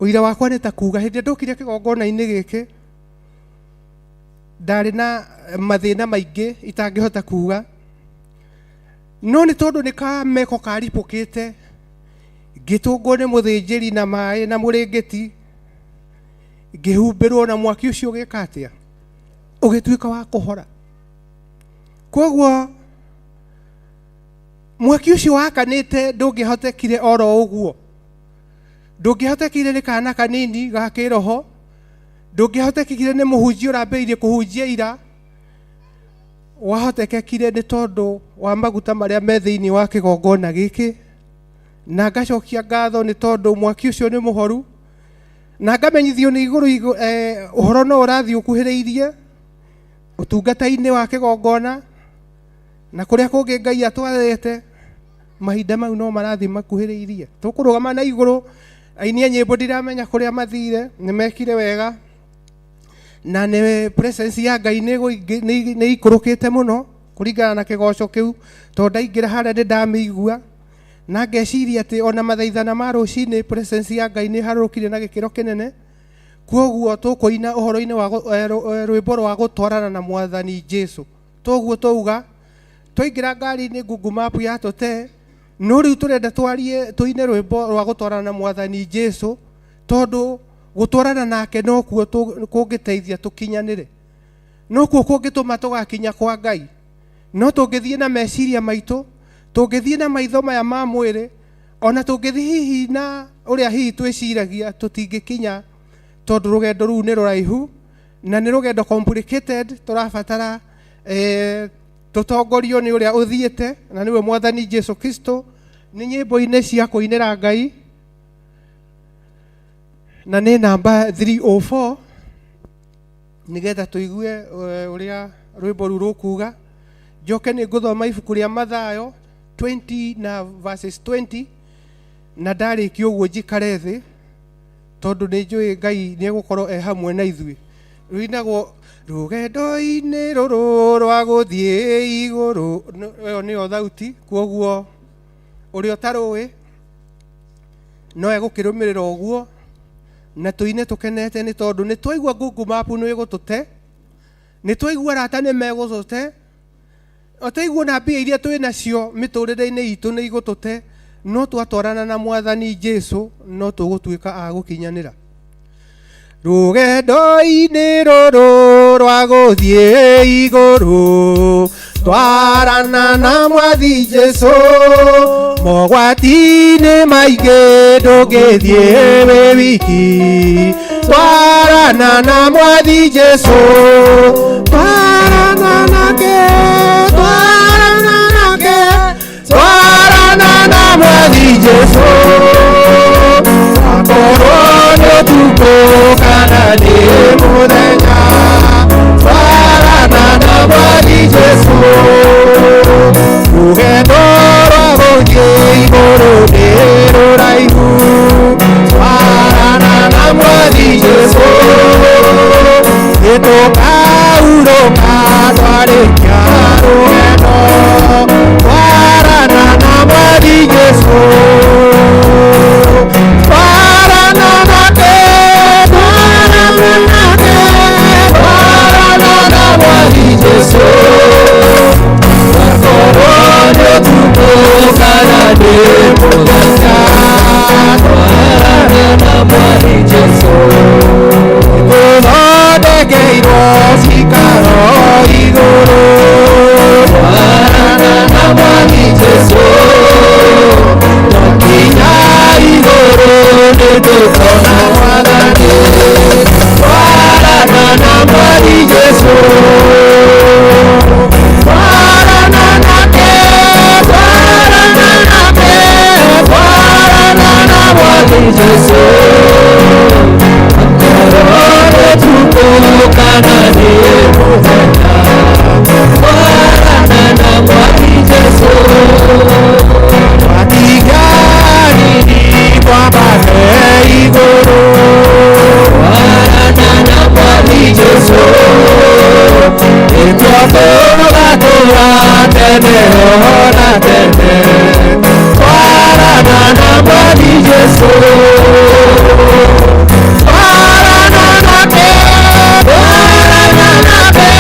Ũira wakwa nĩ ta kuga hĩndĩ ĩrĩa ndokire kĩgongona-inĩ gĩkĩ, Ndarĩ na mathĩna maingĩ itangĩhota kuga, no nĩ tondũ nĩ kameko karibũkĩte, ngĩtũngwo nĩ mũthĩnjĩri na maĩ na mũrĩngĩti, ngĩhumbĩrwo na mwaki ũcio ũgĩka atĩa, ũgĩtuĩka wa kũhora. Koguo mwaki ũcio wakanĩte ndũngĩhotekire oro ũguo, ndũngĩhotekire nĩ kana kanini ga kĩroho, ndũngĩhotekire nĩ mũhunjia ũrambĩrĩirie kũhunjia ira, wahotekekire nĩ tondũ wa maguta marĩa me thĩinĩ wa kĩgongona gĩkĩ. Na ngacokia ngatho nĩ tondũ mwaki ũcio nĩ mũhoru, na ngamenyithio nĩ igũrũ ũhoro no ũrathiĩ ũkuhĩrĩirie ũtungata-inĩ wa kĩgongona na kũrĩa kũngĩ Ngai atwathĩte, mahinda mau no marathiĩ makuhĩrĩirie. Tũkũrũgama na igũrũ, aini a nyĩmbo ndiramenya kũrĩa mathire, nĩ mekire wega, na nĩ presence ya Ngai nĩ ikũrũkĩte mũno kũringana na kĩgoco kĩu, tondũ ndaingĩra harĩa nĩ ndamĩigua na ngeciria atĩ ona mathaithana ma rũcinĩ presence ya Ngai nĩ harũrũkire na gĩkĩro kĩnene. Koguo tũkũina ũhoro-inĩ wa rwĩmbo rwa gũtwarana na Mwathani Jesu. Toguo twauga twaingĩra ngari-inĩ Google Map ya tũte, no rĩu tũrenda twarie tũine rwĩmbo rwa gũtwarana na Mwathani Jesu, tondũ gũtwarana nake nokuo kũngĩteithia tũkinyanĩre, nokuo kũngĩtũma tũgakinya kwa Ngai. No tũngĩthiĩ na meciria maitũ, tũngĩthiĩ na maitho maya ma mwĩrĩ, ona tũngĩthiĩ hihi na ũrĩa hihi twĩciragia, tũtingĩkinya, tondũ rũgendo rũu nĩ rũraihu na nĩ rũgendo complicated. Tũrabatara tũtongorio nĩ ũrĩa ũthiĩte, na nĩwe Mwathani Jesu Kristo. Nĩ nyĩmbo-inĩ cia kũinĩra Ngai, na nĩ namba 304, nĩgetha tũigue ũrĩa rwĩmbo rũu rũkuga. Njoke nĩ ngũthoma ibuku rĩa Mathayo 20 na verses 20, na ndarĩkia ũguo njikare thĩ, tondũ nĩ njũĩ Ngai nĩ egũkorwo e hamwe na ithuĩ. Rũinagwo rũgendo-inĩ rũrũ rwa gũthiĩ igũrũ, ĩyo nĩyo thauti. Koguo ũrĩa ũtarũĩ no egũkĩrũmĩrĩra ũguo, na tũine tũkenete nĩ tondũ nĩ twaigua Google Map nĩ ĩgũtũte, nĩ twaigua arata nĩ megũtũte, o twaigua na mbia iria twĩ nacio mĩtũrĩre-inĩ itũ nĩ igũtũte, no twatwarana na Mwathani Jesu no tũgũtuĩka a gũkinyanĩra. Rũgendo-inĩ rũrũ rwa gũthiĩ igũrũ, twarana na Mwathi Jesu, mogwati-inĩ maingĩ ndũngĩthiĩ wĩ wiki. Twarana na Mwathi Jesu, twarana nake, twarana nake, twarana na Mwathi Jesu. Akorwo nĩ ũtukũ kana nĩ mũthenya, twarana na Mwathi Jesu. Rũgendo rwa gũthiĩ igũrũ nĩ rũraihu, twarana na Mwathi Jesu. Nĩtũkahurũka twarĩkia rũgendo, twarana na Mwathi Jesu. Twarana nake, twarana nake, twarana na Mwathi Jesu. Akorwo nĩ ũtukũ kana nĩ mũthenya, twarana na Mwathi Jesu. Tũthondekeirwo cikaro igũrũ, twarana na Mwathi Jesu. Twakinya igũrũ nĩtũkona Mwathani, twarana na Mwathi Jesu. Twarana nake, twarana nake, twarana na Mwathi Jesu. Akorwo nĩ ũtukũ kana nĩ mũthenya, twarana na Mwathi Jesu. Twatiganini twambate igũrũ, twarana na Mwathi Jesu. Nĩkuo tũgatũũra tene ona tene, twarana na Mwathi Jesu. Twarana nake, twarana nake,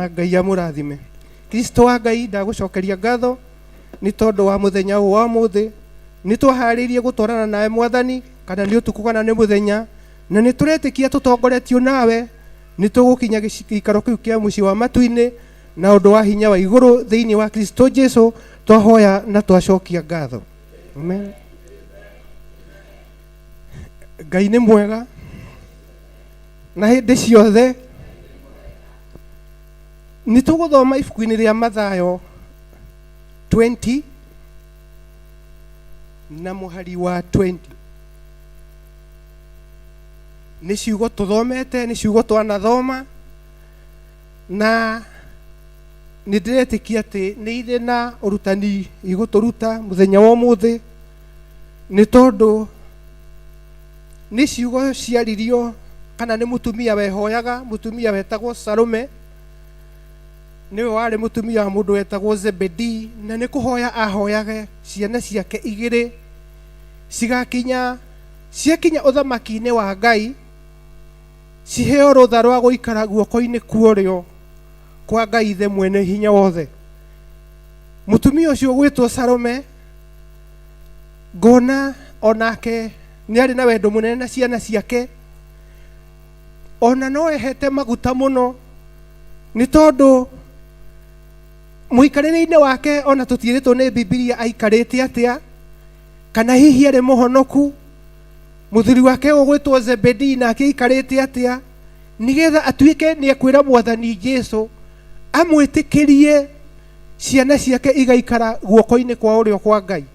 Na Ngai amũrathime. Kristo wa Ngai, ndagũcokeria ngatho nĩ tondũ wa mũthenya ũyũ wa ũmũthĩ. Nĩ twaharĩirie gũtwarana nawe Mwathani, kana nĩ ũtukũ kana nĩ mũthenya, na nĩ tũretĩkia tũtongoretio nawe nĩ tũgũkinya gĩikaro kĩu kĩa mũciĩ wa matu-inĩ na ũndũ wa hinya wa igũrũ thĩinĩ wa Kristo Jesu twahoya na twacokia ngatho. Amen. Ngai nĩ mwega na hĩndĩ ciothe. Nĩ tũgũthoma ibuku-inĩ rĩa Mathayo 20 na mũhari wa 20. Nĩ ciugo tũthomete, nĩ ciugo twanathoma, na nĩ ndĩretĩkia atĩ nĩ irĩ na ũrutani igũtũruta mũthenya wa ũmũthĩ, nĩ tondũ nĩ ciugo ciaririo kana nĩ mũtumia wehoyaga, mũtumia wetagwo Salome, nĩwe warĩ mũtumia wa mũndũ wetagwo Zebedii, na nĩ kũhoya ahoyage ciana ciake igĩrĩ cigakinya, ciakinya ũthamaki-inĩ wa Ngai, ciheo rũtha rwa gũikara guoko-inĩ kwa ũrĩo kwa Ngai Ithe mwene hinya wothe. Mũtumia ũcio ũgwĩtwo Salome, ngona onake nĩ arĩ na wendo mũnene na ciana ciake, ona no ehete maguta mũno, nĩ tondũ mũikarĩre-inĩ wake ona tũtiĩrĩtwo nĩ Bibilia aikarĩte atĩa, kana hihi arĩ mũhonoku. Mũthuri wake ũgwĩtwo Zebedii nake aikarĩte atĩa, nĩgetha atuĩke nĩ ekwĩra Mwathani Jesu amwĩtĩkĩrie ciana ciake igaikara guoko-inĩ kwa ũrĩo kwa Ngai.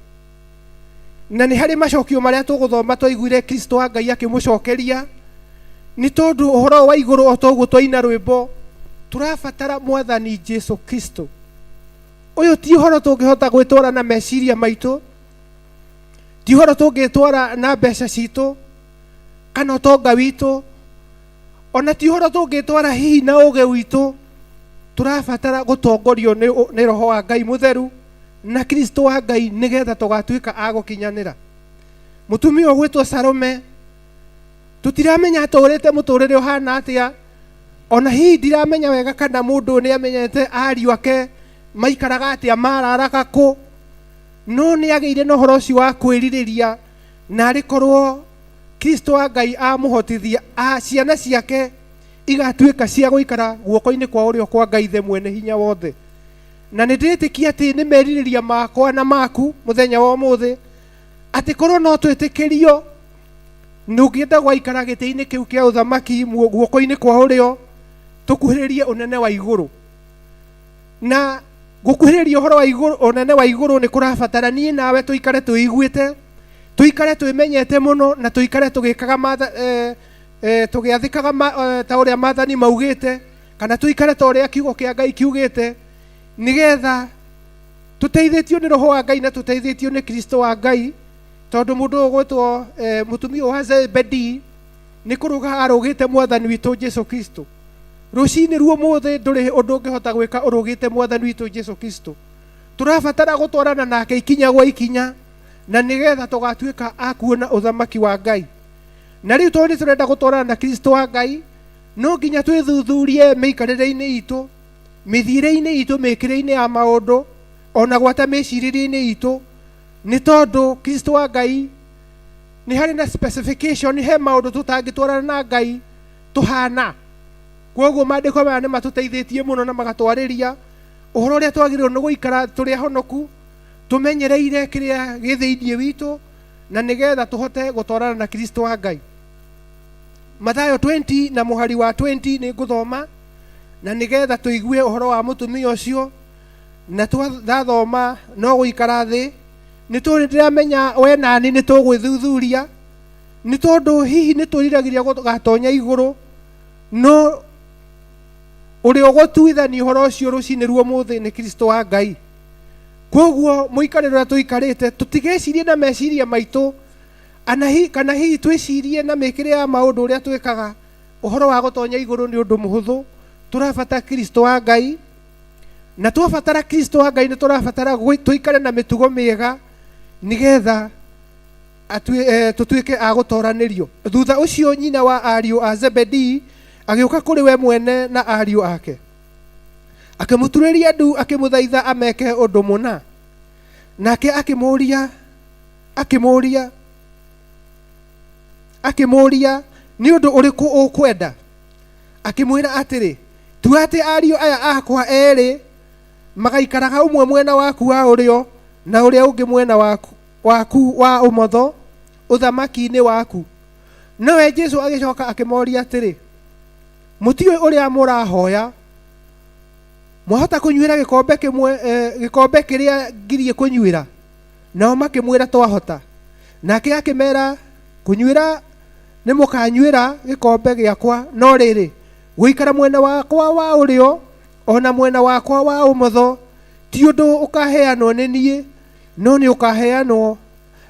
Na nĩ harĩ macokio marĩa tũgũthoma twaiguire Kristo wa Ngai akĩmũcokeria, nĩ tondũ ũhoro wa igũrũ o toguo twaina rwĩmbo, tũrabatara Mwathani Jesu Kristo. Ũyũ ti ũhoro tũngĩhota gwĩtwara na meciria maitũ, ti ũhoro tũngĩtwara na mbeca citũ kana ũtonga witũ, ona ti ũhoro tũngĩtwara hihi na ũũgĩ witũ. Tũrabatara gũtongorio nĩ Roho wa Ngai Mũtheru na Kristo wa Ngai, nĩgetha tũgatuĩka a gũkinyanĩra. Mũtumia ũgwĩtwo Salome, tũtiramenya atũrĩte mũtũrĩre ũhana atĩa, ona hihi ndiramenya wega kana mũndũ nĩ amenyete ariũ ake maikaraga atĩa, mararaga kũ, no nĩ agĩire na ũhoro ũcio wa kwĩrirĩria, na arĩ korwo Kristo wa Ngai amũhotithia ciana ciake igatuĩka cia gũikara guoko-inĩ kwa ũrĩo kwa Ngai Ithe mwene hinya wothe. Na nĩ ndĩrĩtĩkia atĩ nĩ merirĩria makwa na maku mũthenya wa ũmũthĩ, atĩ korwo no twĩtĩkĩrio, nĩ ũngĩenda gwaikara gĩtĩ-inĩ kĩu kĩa ũthamaki guoko-inĩ kwa ũrĩo, tũkuhĩrĩrie ũnene wa igũrũ. Na gũkuhĩrĩria ũhoro wa igũrũ, ũnene wa igũrũ, nĩ kũrabatara niĩ nawe tũikare twĩiguĩte, tũikare twĩmenyete mũno, na tũikare tũgĩkaga tũgĩathĩkaga ta ũrĩa maathani maugĩte, kana tũikare ta ũrĩa kiugo kĩa Ngai kiugĩte, nĩgetha tũteithĩtio nĩ Roho wa Ngai na tũteithĩtio nĩ Kristo wa Ngai. Tondũ mũndũ ũgwĩtwo mũtumia wa Zebedii nĩ kũrũga arũgĩte Mwathani witũ Jesu Kristo. Rũcinĩ ruo mũthĩ ndũrĩ ũndũ ũngĩhota gwĩka ũrũgĩte Mwathani witũ Jesu Kristo. Tũrabatara gũtwarana nake ikinya gwa ikinya, na nĩgetha tũgatuĩka a kuona ũthamaki wa Ngai. Na rĩu tondũ nĩ tũrenda gũtwarana na Kristo wa Ngai, no nginya twĩthuthurie mĩikarĩre-inĩ itũ, mĩthiĩre-inĩ itũ, mĩkĩre-inĩ ya maũndũ, ona gwata mĩcirĩrie-inĩ itũ, nĩ tondũ Kristo wa Ngai nĩ harĩ na specification, he maũndũ tũtangĩtwarana na Ngai tũhana. Kwoguo maandĩko maya nĩ matũteithĩtie mũno na magatwarĩria ũhoro ũrĩa twagĩrĩirwo nĩ gũikara tũrĩ ahonoku, tũmenyereire kĩrĩa gĩ thĩinĩ witũ, na nĩgetha tũhote gũtwarana na Kristo wa Ngai. Mathayo 20 na mũhari wa 20 nĩ ngũthoma, na nĩgetha tũigue ũhoro wa mũtumia ũcio. Na twathoma no gũikara thĩ, nĩ tũrĩ ndĩramenya we nani nĩ tũgwĩthuthuria, nĩ tondũ hihi nĩ twĩriragĩria gũgatonya igũrũ, no ũrĩa ũgũtuithania ũhoro ũcio rũcinĩ ruo mũthĩ nĩ Kristo wa Ngai. Kwoguo mũikarĩre ũrĩa tũikarĩte, tũtigecirie na meciria maitũ, kana hihi twĩcirie na mĩkĩre ya maũndũ ũrĩa twĩkaga. Ũhoro wa gũtonya igũrũ nĩ ũndũ mũhũthũ. Tũrabatara Kristo wa Ngai, na twabatara Kristo wa Ngai nĩ tũrabatara tũikare na mĩtugo mĩega, nĩgetha tũtuĩke a gũtoranĩrio. Thutha ũcio nyina wa ariũ a Zebedii agĩũka kũrĩ we mwene na ariũ ake. Akĩmũturĩria ndu akĩmũthaitha ameke ũndũ mũna. Nake akĩmũũria akĩmũũria akĩmũũria nĩ ũndũ ũrĩkũ ũkwenda. Akĩmwĩra atĩrĩ, tua atĩ ariũ aya akwa erĩ magaikaraga ũmwe mwena waku wa ũrĩo na ũrĩa ũngĩ mwena waku, waku wa ũmotho ũthamaki-inĩ waku. Nowe Jesu agĩcoka akĩmoria atĩrĩ, mũtiũĩ ũrĩa mũrahoya. Mwahota kũnyuĩra gĩkombe kĩmwe eh, gĩkombe kĩrĩa ngirie kũnyuĩra? Nao makĩmwĩra twahota. Nake akĩmera, kũnyuĩra nĩ mũkanyuĩra gĩkombe gĩakwa, no rĩrĩ, gũikara mwena wakwa wa ũrĩo ona mwena wakwa wa ũmotho ti ũndũ ũkaheanwo nĩ niĩ, no nĩ ũkaheanwo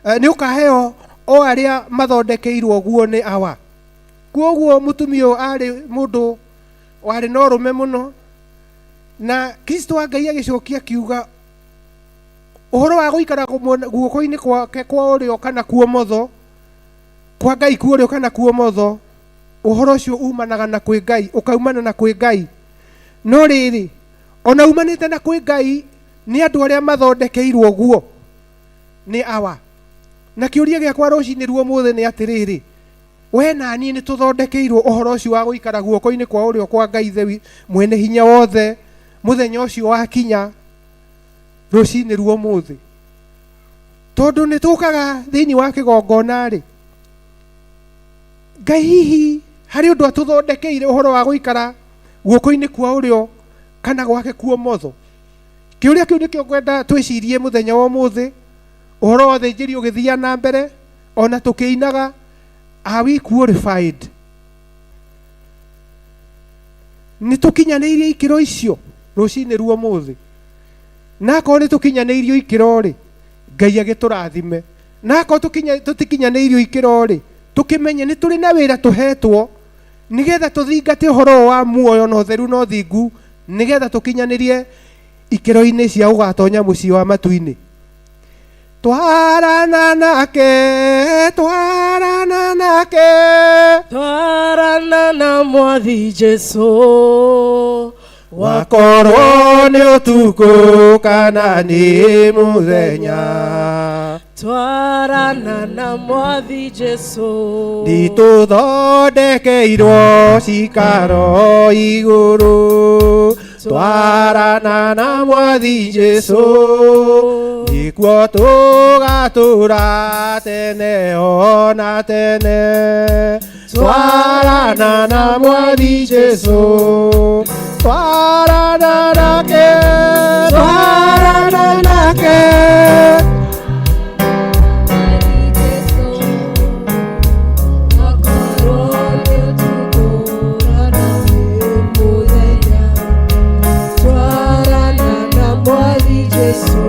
eh, nĩ ũkaheo o arĩa mathondekeirwo guo nĩ Awa. Kwoguo mũtumia ũyũ arĩ mũndũ warĩ na ũrũme mũno, na Kristo wa Ngai agĩcokia akiuga ũhoro wa gũikara guoko-inĩ kwake kwa ũrĩo kana kwa ũmotho, kwa Ngai kwa ũrĩo kana kwa ũmotho, ũhoro ũcio umanaga na kwĩ Ngai, ũkaumana na kwĩ Ngai. No rĩrĩ, ona umanĩte na kwĩ Ngai nĩ andũ arĩa mathondekeirwo guo nĩ Awa. Na kĩũria gĩakwa rũcinĩ ruo mũthĩ nĩ atĩrĩrĩ, we na niĩ nĩ tũthondekeirwo ũhoro ũcio wa gũikara guoko-inĩ kwa ũrĩo kwa Ngai Ithe mwene hinya wothe mũthenya ũcio wakinya rũcinĩ ruo mũthĩ? Tondũ nĩ tũkaga thĩinĩ wa kĩgongona rĩ, Ngai hihi harĩ ũndũ atũthondekeire ũhoro wa gũikara guoko-inĩ kwa ũrĩo kana gwake kwa ũmotho? Kĩũria kĩu nĩkĩo ngwenda twĩcirie mũthenya wa ũmũthĩ, ũhoro wa ũthĩnjĩri ũgĩthiia na mbere ona tũkĩinaga, are we qualified? Nĩ tũkinyanĩirie ikĩro icio rũcinĩ ruo mũthĩ? Na akorwo nĩ tũkinyanĩirio ikĩro rĩ, Ngai agĩtũrathime. Na akorwo tũtikinyanĩirio ikĩro rĩ, tũkĩmenye nĩ tũrĩ na wĩra tũhetwo nĩgetha tũthingate ũhoro ũyũ wa muoyo na ũtheru na ũthingu, nĩgetha tũkinyanĩrie ikĩro-inĩ cia gũgatonya mũciĩ wa matu-inĩ. Twarana nake, twarana nake, twarana na Mwathi Jesu, wakorwo nĩ ũtukũ kana nĩ mũthenya, twarana na Mwathi Jesu, nditũthondekeirwo cikaro igũrũ, twarana na Mwathi Jesu, nĩkuo tũgatũra tene ona tene, twarana na Mwathi Jesu, twarana nake, twarana nake. Twarana na Mwathi Jesu,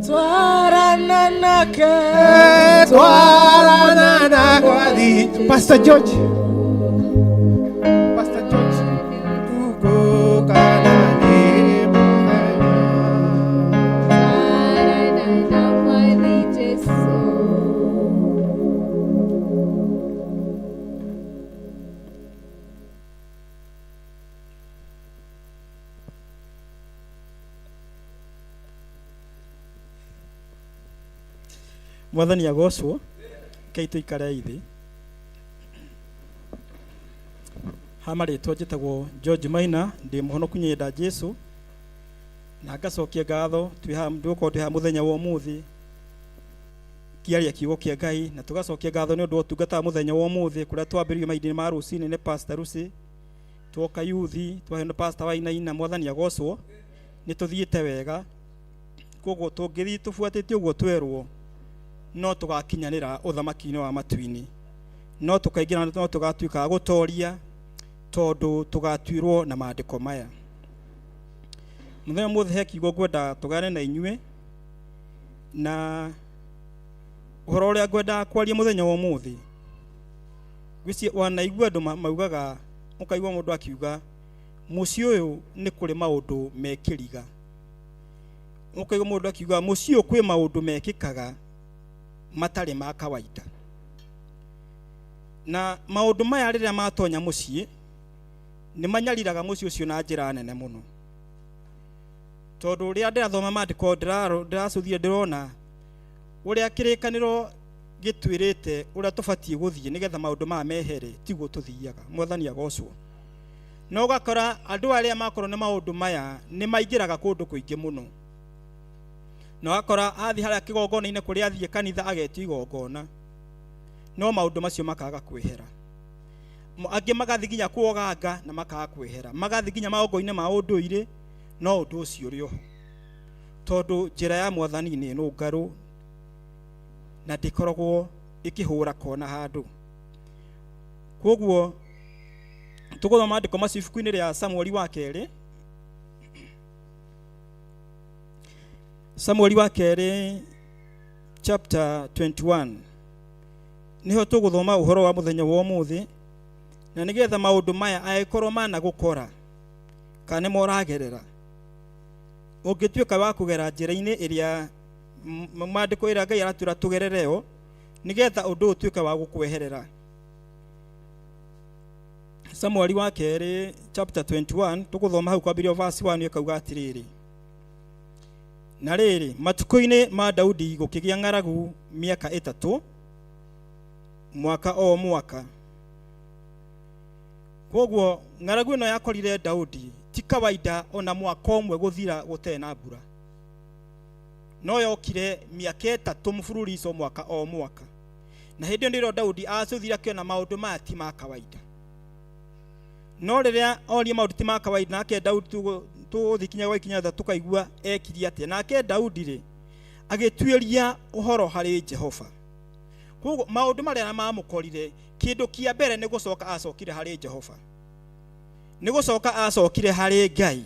twarana nake, twarana na Mwathi. Pastor George, Pastor George, tuko kana nĩ mũthenya. Mwathani agocwo. Kei tũikare thĩ. Ha marĩtwa njĩtagwo George Maina, ndĩ mũhonoku nyenda Jesu, na ngacokia ngatho twĩ haha ndĩgũkorwo twĩ haha mũthenya wa ũmũthĩ kĩaria kiugo kĩa Ngai, na tũgacokia ngatho nĩ ũndũ wa ũtungata wa mũthenya wa ũmũthĩ kũrĩa twambĩrĩirio mahinda-inĩ ma rũcinĩ nĩ Pastor Lucy, twoka yuthi twaheo nĩ Pastor Wainaina. Mwathani agocwo, nĩ tũthiĩte wega. Koguo tũngĩthiĩ tũbuatĩte ũguo twerwo, no tũgakinyanĩra ũthamaki-inĩ wa matu-inĩ, no tũkaingĩra, no tũgatuĩka a gũtoria, tondũ tũgatuĩrwo na maandĩko maya. Mũthenya ũmũthĩ he kiugo ngwenda tũgayane na inyuĩ, na ũhoro ũrĩa ngwendaga kwaria mũthenya wa ũmũthĩ, ngwĩciria wanaigua andũ maugaga, ũkaigua mũndũ akiuga mũciĩ ũyũ nĩ kũrĩ maũndũ mekĩriga, ũkaigua mũndũ akiuga mũciĩ ũyũ kwĩ maũndũ mekĩkaga matarĩ ma kawaida. Na maũndũ maya rĩrĩa matonya mũciĩ nĩ manyariraga mũciĩ ũcio na njĩra nene mũno, tondũ rĩrĩa ndĩrathoma maandĩko ndĩracũthire ndĩrona ũrĩa kĩrĩkanĩro gĩtwĩrĩte ũrĩa tũbatiĩ gũthiĩ nĩgetha maũndũ maya mehere, tiguo tũthiaga. Mwathani agocwo. Na ũgakora andũ arĩa makorwo nĩ maũndũ maya nĩ maingĩraga kũndũ kũingĩ mũno, na ũgakora athiĩ harĩa kĩgongona-inĩ kũrĩa athiĩ kanitha agetio igongona, no maũndũ macio makaga kwehera. Angĩ magathiĩ nginya kuoganga na makaga kwehera, magathiĩ nginya magongo-inĩ ma ũndũire, no ũndũ ũcio ũrĩ oho, tondũ njĩra ya mwathani nĩ nũngarũ na ndĩkoragwo ĩkĩhũra kona handũ. Koguo tũgũthoma maandĩko macio ibuku-inĩ rĩa Samueli wa kerĩ, Samueli wa kerĩ chapter 21, niho tũgũthoma ũhoro wa mũthenya wa ũmũthĩ, na nĩgetha maũndũ maya angĩkorwo managũkora kana nĩmo ũragerera, ũngĩtuĩka wa kũgera njĩra-inĩ ĩrĩa maandĩko ĩrĩa Ngai aratwĩra tũgerere yo, nĩgetha ũndũ ũyũ ũtuĩke wa gũkweherera. Samueli wa kerĩ chapter 21, tũgũthoma hau kwambĩrĩria verse 1, ĩkauga atĩrĩrĩ: na rĩrĩ, matukũ-inĩ ma Daudi gũkĩgĩa ng'aragu mĩaka 3, mwaka o mwaka. Koguo ng'aragu ĩno yakorire Daudi ti kawaida ona mwaka ũmwe gũthira gũtarĩ na mbura, no yokire mĩaka 3 mũbũrũri mwaka o mwaka. Na hĩndĩ ĩyo nĩrĩo Daudi acũthire akĩona maũndũ maya ti ma kawaida. No rĩrĩa orie maũndũ ti ma kawaida, nake Daudi tũgũthiĩ kinya gwa ikinya tũkaigua ekirie atĩa. Nake Daudi rĩ, agĩtuĩria ũhoro harĩ Jehova. Koguo maũndũ marĩa mamũkorire, kĩndũ kĩa mbere nĩ gũcoka acokire harĩ Jehova, nĩ gũcoka acokire harĩ Ngai.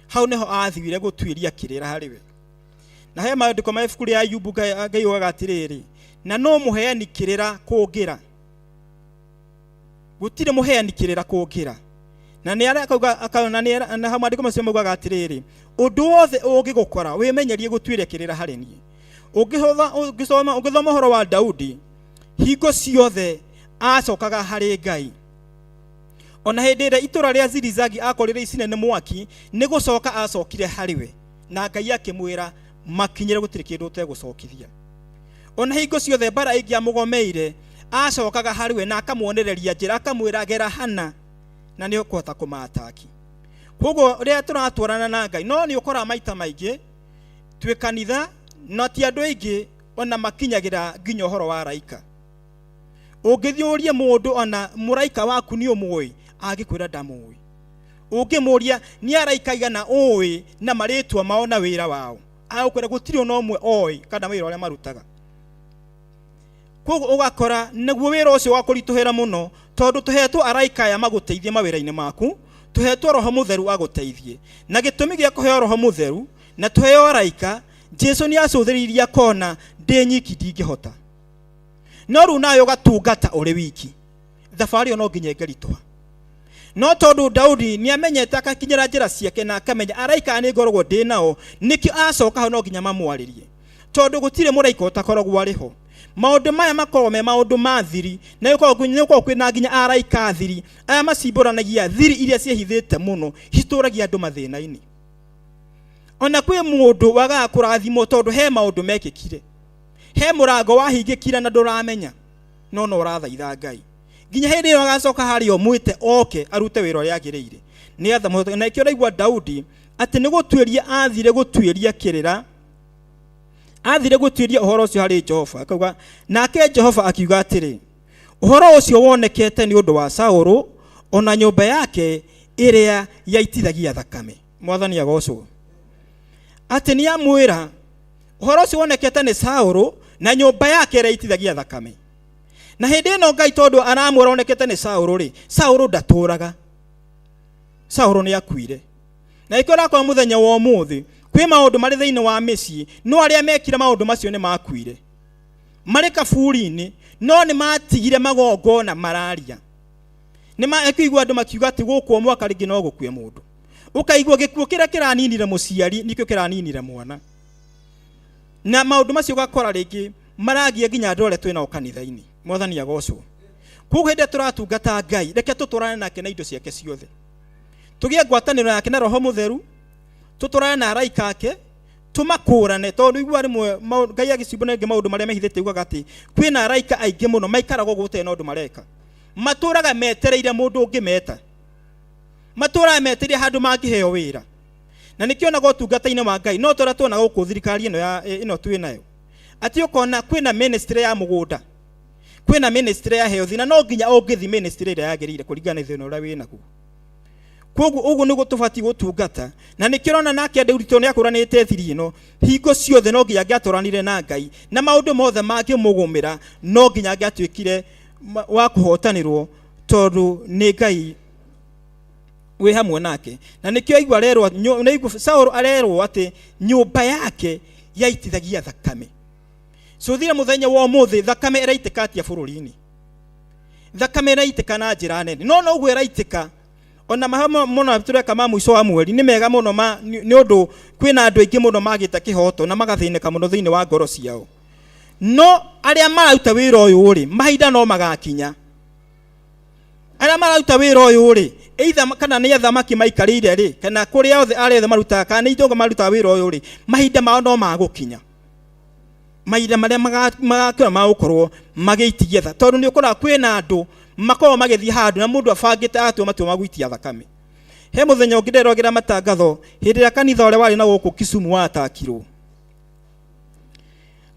Hau nĩho athire gũtuĩria kĩrĩra harĩ we. Na he maandĩko ma ibuku rĩa Ayubu Ngai oigaga atĩrĩrĩ, na no mũheani kĩrĩra kũngĩra, gũtirĩ mũheani kĩrĩra kũngĩra. Na nĩ akauga, akauga, na nĩ na maandĩko macio maugaga atĩrĩrĩ, ũndũ wothe ũngĩgũkora wĩmenyerie gũtuĩria kĩrĩra harĩ niĩ. Ũngĩthoma ũhoro wa Daudi, hingo ciothe acokaga harĩ Ngai. Ona hĩndĩ ĩrĩa itũra rĩa Zirizagi akorire icine nĩ mwaki, nĩ gũcoka acokire harĩ we, na Ngai akĩmwĩra makinyĩre gũtirĩ kĩndũ ũtegũcokithia. Ona hingo ciothe mbara ĩngĩamũgomeire, acokaga harĩ we na akamuonereria njĩra, akamwĩra gera hana na nĩ ũkũhota kũmataki. Koguo rĩrĩa tũratwarana na Ngai, no nĩ ũkoraga maita maingĩ twĩ kanitha na ti andũ aingĩ ona makinyagĩra nginya ũhoro wa araika. Ũngĩthiĩ ũrie mũndũ ona mũraika waku nĩ ũmũĩ, angĩkwĩra ndamũĩ. Ũngĩmũria nĩ araika aigana ũĩ na marĩtwa mao na wĩra wao, agũkwĩra gũtirĩ ona ũmwe oĩ kana wĩra ũrĩa marutaga. Koguo ũgakora nĩguo wĩra ũcio wa kũritũhĩra mũno, tondũ tũhetwo araika aya magũteithie mawĩra-inĩ maku, tũhetwo Roho Mũtheru agũteithie. Na gĩtũmi gĩa kũheo Roho Mũtheru na tũheo araika, Jesu nĩ acũthĩrĩirie akona ndĩ nyiki ndingĩhota. No rĩu nawe ũgatungata ũrĩ wiki, thabarĩ ĩyo no nginya ĩngĩritũha. No tondũ Daudi nĩ amenyete akakinyĩra njĩra ciake na akamenya araika nĩ ngoragwo ndĩ nao, nĩkĩo acoka hau no nginya mamwarĩrie, tondũ gũtirĩ mũraika ũtakoragwo arĩ ho. Maũndũ maya makoragwo me maũndũ ma thiri, na nĩ gũkoragwo kwĩna nginya araika a thiri aya macimbũranagia thiri iria ciĩhithĩte mũno, citũragia andũ mathĩna-inĩ. Ona kwĩ mũndũ wagaga kũrathimwo tondũ he maũndũ mekĩkire, he mũrango wahingĩkire na ndũramenya, no no ũrathaitha Ngai nginya hĩndĩ ĩyo agacoka harĩa ũmwĩte oke arute wĩra ũrĩa agĩrĩire, nĩgetha mũhote. Na ĩkĩo ũraigua Daudi atĩ nĩ gũtuĩria athire gũtuĩria kĩrĩra, athire gũtuĩria ũhoro ũcio harĩ Jehova. Akauga, nake Jehova akiuga atĩrĩ, ũhoro ũcio wonekete nĩ ũndũ wa Saũlũ ona nyũmba yake ĩrĩa yaitithagia thakame. Mwathani agocwo. Atĩ nĩ amwĩra ũhoro ũcio wonekete nĩ Saũlũ na nyũmba yake ĩrĩa yaitithagia thakame. Na hĩndĩ ĩno Ngai tondũ aramwĩra wonekete nĩ Saũlũ rĩ, Saũlũ ndatũraga, Saũlũ nĩ akuire. Na ĩkĩo ũrakora mũthenya wa ũmũthĩ kwĩ maũndũ marĩ thĩinĩ wa mĩciĩ, no arĩa mekire maũndũ macio nĩ makuire, marĩ kaburi-inĩ, no nĩ matigire magongona mararia. Nĩ makuigua andũ makiuga atĩ gũkũ o mwaka rĩngĩ no gũkue mũndũ. Ũkaigua gĩkuũ kĩrĩa kĩraninire mũciari nĩkĩo kĩraninire mwana. Na maũndũ macio ũgakora rĩngĩ maragia nginya andũ arĩa twĩnao kanitha-inĩ. Mwathani agocwo. Koguo hĩndĩ ĩrĩa tũratungata Ngai, reke tũtũrane nake na indo ciake ciothe, tũgĩe ngwatanĩro yake na Roho Mũtheru, tũtũrane na araika ake, tũmakũrane, tondũ igua rĩmwe Ngai agĩcimbũra rĩngĩ maũndũ marĩa mehithĩte, ugaga atĩ kwĩna araika aingĩ mũno maikaraga ũguo gũtarĩ na ũndũ mareka, matũraga metereire mũndũ ũngĩmeta, matũraga metereire handũ mangĩheo wĩra. Na nĩkĩo onaga ũtungata-inĩ wa Ngai no tũrĩa tuonaga gũkũ thirikari ĩno ya ĩno twĩ nayo, atĩ ũkona kwĩna ministry ya mũgũnda, kwĩna ministry ya health, na no nginya ũngĩthi ministry ĩrĩa yagĩrĩire kũringana na thĩna ũrĩa wĩ naguo. Koguo ũguo nĩguo tũbatiĩ gũtungata. Na nĩkĩo ũrona nake Daudi tondũ nĩakũranĩte thiri ĩno hingo ciothe, no nginya angĩatũranire na Ngai, na maũndũ mothe mangĩmũgũmĩra no nginya angĩatuĩkire wa kũhotanĩrwo, tondũ nĩ Ngai wĩ hamwe nake. Na nĩkĩo aigua arerwo, nĩ Saũlũ arerwo atĩ nyũmba yake yaitithagia thakame. Cũthire mũthenya wa ũmũthĩ thakame ĩraitĩka atĩa bũrũri-inĩ? Thakame ĩraitĩka na njĩra nene, no noguo ĩraitĩka ona maha mũno tũreka ma mũico wa mweri nĩ mega mũno ma nĩ ũndũ kwĩna andũ aingĩ mũno magĩte kĩhoto na magathĩnĩka mũno thĩinĩ wa ngoro ciao. No arĩa mararuta wĩra ũyũ rĩ, mahinda no magakinya. Arĩa mararuta wĩra ũyũ rĩ, either kana nĩ athamaki maikarĩire rĩ, kana kũrĩa othe arĩa othe marutaga, kana nĩ itonga marutaga wĩra ũyũ rĩ, mahinda mao no magũkinya, mahinda marĩa magakĩra magũkorwo magĩitigia tha, tondũ nĩ ũkoraga kwĩna andũ makoragwo magĩthiĩ handũ na mũndũ abangĩte atua matua ma gũitia thakame. He mũthenya ũngĩ nderogera matangatho hĩndĩ ĩrĩa kanitha ũrĩa warĩ na gũkũ Kisumu watakirwo.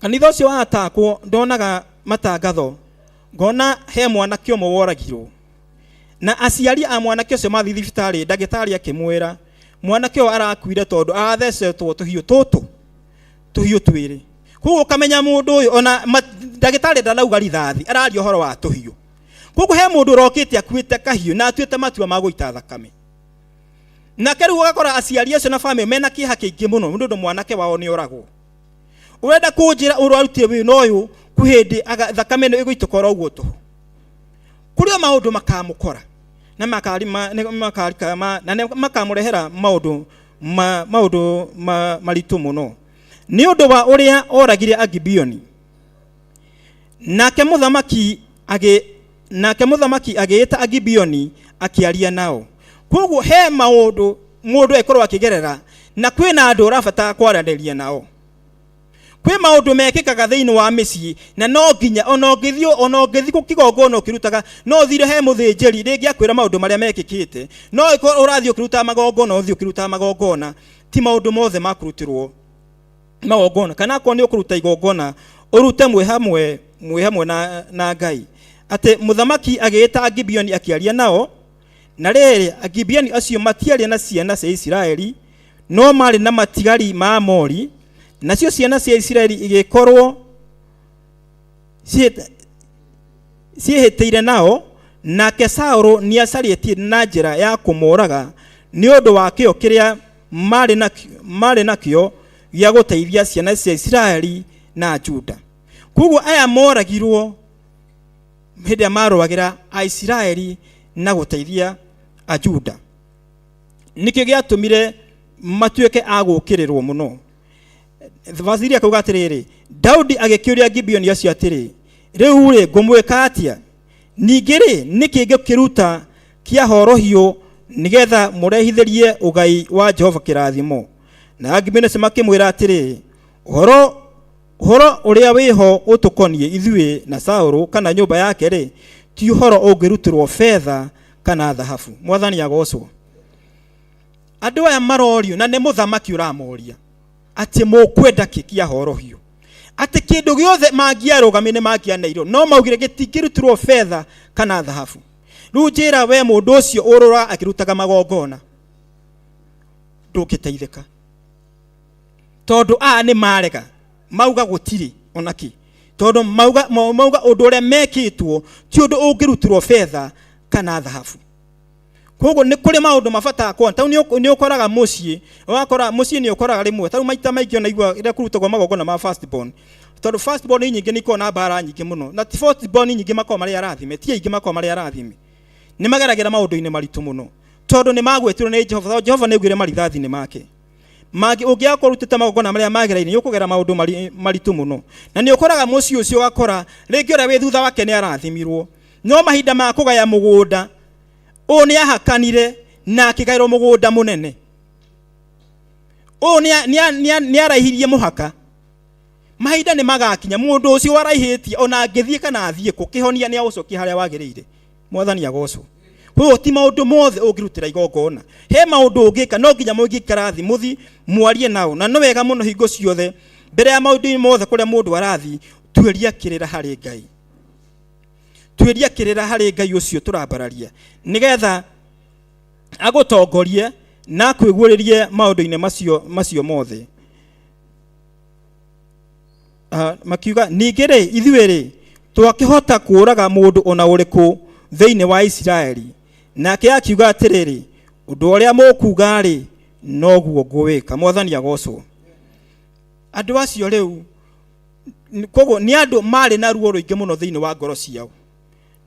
Kanitha ũcio watakwo, ndonaga matangatho ngona he mwanake ũmwe woragirwo, na aciari a mwanake ũcio mathiĩ thibitarĩ, ndagĩtarĩ akĩmwĩra mwanake ũyũ arakuire tondũ arathecetwo tũhiũ tũtũ, tũhiũ twĩrĩ. Koguo ũkamenya mũndũ ũyũ ona ndagĩtarĩ ndarauga rithathi, araria ũhoro wa tũhiũ. Koguo he mũndũ ũrokĩte akuĩte kahiũ na atuĩte matua ma gũita thakame. Nake rĩu ũgakora aciari acio na famĩlĩ mena kĩeha kĩingĩ mũno nĩ ũndũ mwanake wao nĩ oragwo. Ũrenda kũnjĩra ũrarutire wĩra ũyũ kwĩ hĩndĩ thakame ĩno ĩgũitũka oro ũguo tũhũ? Kũrĩ o maũndũ makamũkora na makamũrehera maũndũ maũndũ maritũ mũno nĩ ũndũ wa ũrĩa oragire Agibeoni. Nake mũthamaki agĩĩta Agibeoni akĩaria nao. Koguo he maũndũ mũndũ ekorwo akĩgerera, na kwĩna andũ ũrabatara kwaranĩria nao. Kwĩ maũndũ mekĩkaga thĩinĩ wa mĩciĩ, na no nginya ona ũngĩthiĩ, ona ũngĩthiĩ kĩgongona ũkĩrutaga, no ũthire he mũthĩnjĩri rĩngĩ akwĩra maũndũ marĩa mekĩkĩte. No ĩkorwo ũrathiĩ ũkĩrutaga magongona, ũthiĩ ũkĩrutaga magongona, ti maũndũ mothe ma kũrutĩrwo magongona. Kana akorwo nĩ ũkũruta igongona, ũrute mwĩ hamwe na Ngai. Atĩ mũthamaki agĩĩta Agibeoni akĩaria nao. Na rĩrĩ, Agibeoni acio matiarĩ na ciana cia Isiraeli, no marĩ na matigari ma Amori. Nacio ciana cia Isiraeli igĩkorwo ciĩhĩtĩire nao. Nake Saũlũ nĩacarĩtie na njĩra ya kũmũũraga nĩ ũndũ wa kĩyo kĩrĩa marĩ nakĩo gĩa gũteithia ciana cia Isiraeli na Juda. Koguo aya moragirwo hĩndĩ ĩrĩa marũagĩra Aisiraeli na gũteithia Ajuda. Nĩkĩo gĩatũmire matuĩke a gũũkĩrĩrwo mũno. Vasili akauga atĩrĩrĩ, Daudi agĩkĩũria Gibeoni acio atĩrĩ, rĩu rĩ ngũmwĩka atĩa? Ningĩ rĩ nĩkĩ ngũkĩruta kĩa horohio nĩgetha mũrehithĩrie ũgai wa Jehova kĩrathimo? Na Agibeoni acio makĩmwĩra atĩrĩ, ũhoro ũrĩa wĩho ũtũkoniĩ ithuĩ na Saũlũ kana nyũmba yake rĩ, ti ũhoro ũngĩrutĩrwo betha kana thahabu. Mwathani agocwo. Andũ aya marorio na nĩ mũthamaki ũramoria atĩ mũkwenda kĩ kĩa horohio, atĩ kĩndũ gĩothe mangĩarũgamire nĩ mangĩaneirwo, no maugire gĩtingĩrutirwo betha kana thahabu. Rĩu njĩra we mũndũ ũcio ũrũra akĩrutaga magongona, ndũngĩteithĩka, tondũ aya nĩ marega mauga gũtirĩ ona kĩ, tondũ mauga ũndũ ũrĩa mekĩtwo ti ũndũ ũngĩrutirwo betha kana thahabu. Koguo nĩ kũrĩ maũndũ mabataraga kuona. Tau nĩ ũkoraga mũciĩ, ũgakora mũciĩ nĩ ũkoraga rĩmwe, tau maita maingĩ ona igua rĩrĩa kũrutagwo magongona ma first born, tondũ first born nyingĩ nĩ ikoragwo na mbara nyingĩ mũno, na ti first born nyingĩ makoragwo marĩ arathime, ti aingĩ makoragwo marĩ arathime. Nĩ mageragĩra maũndũ-inĩ maritũ mũno, tondũ nĩ magwetirwo nĩ Jehova, tondũ Jehova nĩ augire marithathi-inĩ make. Mangĩ ũngĩaga kũrutĩte magongona marĩa magĩrĩire, nĩ ũkũgera maũndũ maritũ mũno. Na nĩ ũkoraga mũciĩ ũcio ũgakora rĩngĩ ũrĩa wĩ thutha wake nĩ arathimirwo. No mahinda ma kũgaya mũgũnda, ũyũ nĩ ahakanire na akĩgaĩrwo mũgũnda mũnene. Ũyũ nĩ araihirie mũhaka. Mahinda nĩ magakinya mũndũ ũcio waraihĩtie ona angĩthiĩ kana athiĩ kũ, kĩhonia nĩ agũcokia harĩa wagĩrĩire. Mwathani agocwo. Koguo ti maũndũ mothe ũngĩrutĩra igongona. He maũndũ ũngĩka no nginya mũngĩikara thĩ mũthi mwarie nao, na nĩ wega mũno hingo ciothe mbere ya maũndũ mothe kũrĩa mũndũ arathiĩ, tuĩria kĩrĩra harĩ Ngai. Tuĩria kĩrĩra harĩ Ngai ũcio tũrambararia, nĩgetha agũtongorie na akwĩguũrĩrie maũndũ-inĩ macio mothe. Makiuga ningĩ rĩ, ithuĩ rĩ, twakĩhota kũũraga mũndũ ona ũrĩkũ thĩinĩ wa Isiraeli? Nake akiuga atĩrĩrĩ, ũndũ ũrĩa mũkuuga rĩ, noguo ngũwĩka. Mwathani agocwo. Andũ acio rĩu, koguo nĩ andũ marĩ na ruo rũingĩ mũno thĩinĩ wa ngoro ciao.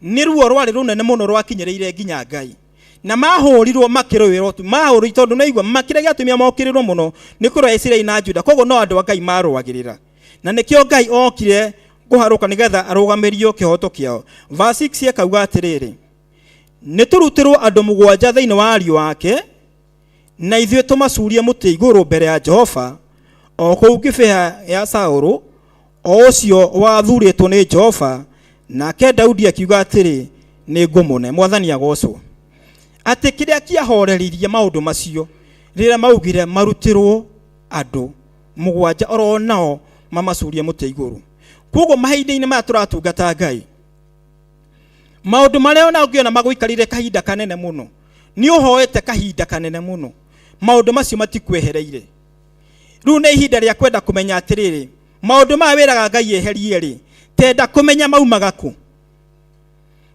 Nĩ ruo rwarĩ rũnene mũno rwakinyĩrĩire nginya Ngai. Na mahũrirwo makĩrũĩrwo tu, mahũrirwo tondũ nĩ igua makĩrĩa gĩatũmire mokĩrĩrwo mũno nĩ kũrũa Isiraeli na Juda. Koguo no andũ a Ngai marũagĩrĩra. Na nĩkĩo Ngai okire kũharũka nĩgetha arũgamĩrio kĩhoto kĩao. Verse 6 ĩkauga atĩrĩrĩ, nĩ tũrutĩrwo andũ mũgwanja thĩinĩ wa ariũ ake, na ithuĩ tũmacurie mũtĩ igũrũ mbere ya Jehova, o kũu Gibea ya Saũlũ, o ũcio wathurĩtwo nĩ Jehova. Nake Daudi akiuga atĩrĩ, nĩ ngũmũne. Mwathani agocwo. Atĩ kĩrĩa kĩahoreririe maũndũ macio, rĩrĩa maugire marutĩrwo andũ mũgwanja oro nao mamacurie mũtĩ igũrũ. Koguo mahinda-inĩ maya tũratungata Ngai, maũndũ marĩa ona ũngĩona magũikarire kahinda kanene mũno, nĩ ũhoete kahinda kanene mũno, maũndũ macio matikwehereire. Rĩu nĩ ihinda rĩa kwenda kũmenya atĩrĩrĩ, maũndũ maya wĩraga Ngai eherie rĩ, tenda kũmenya maumaga kũ.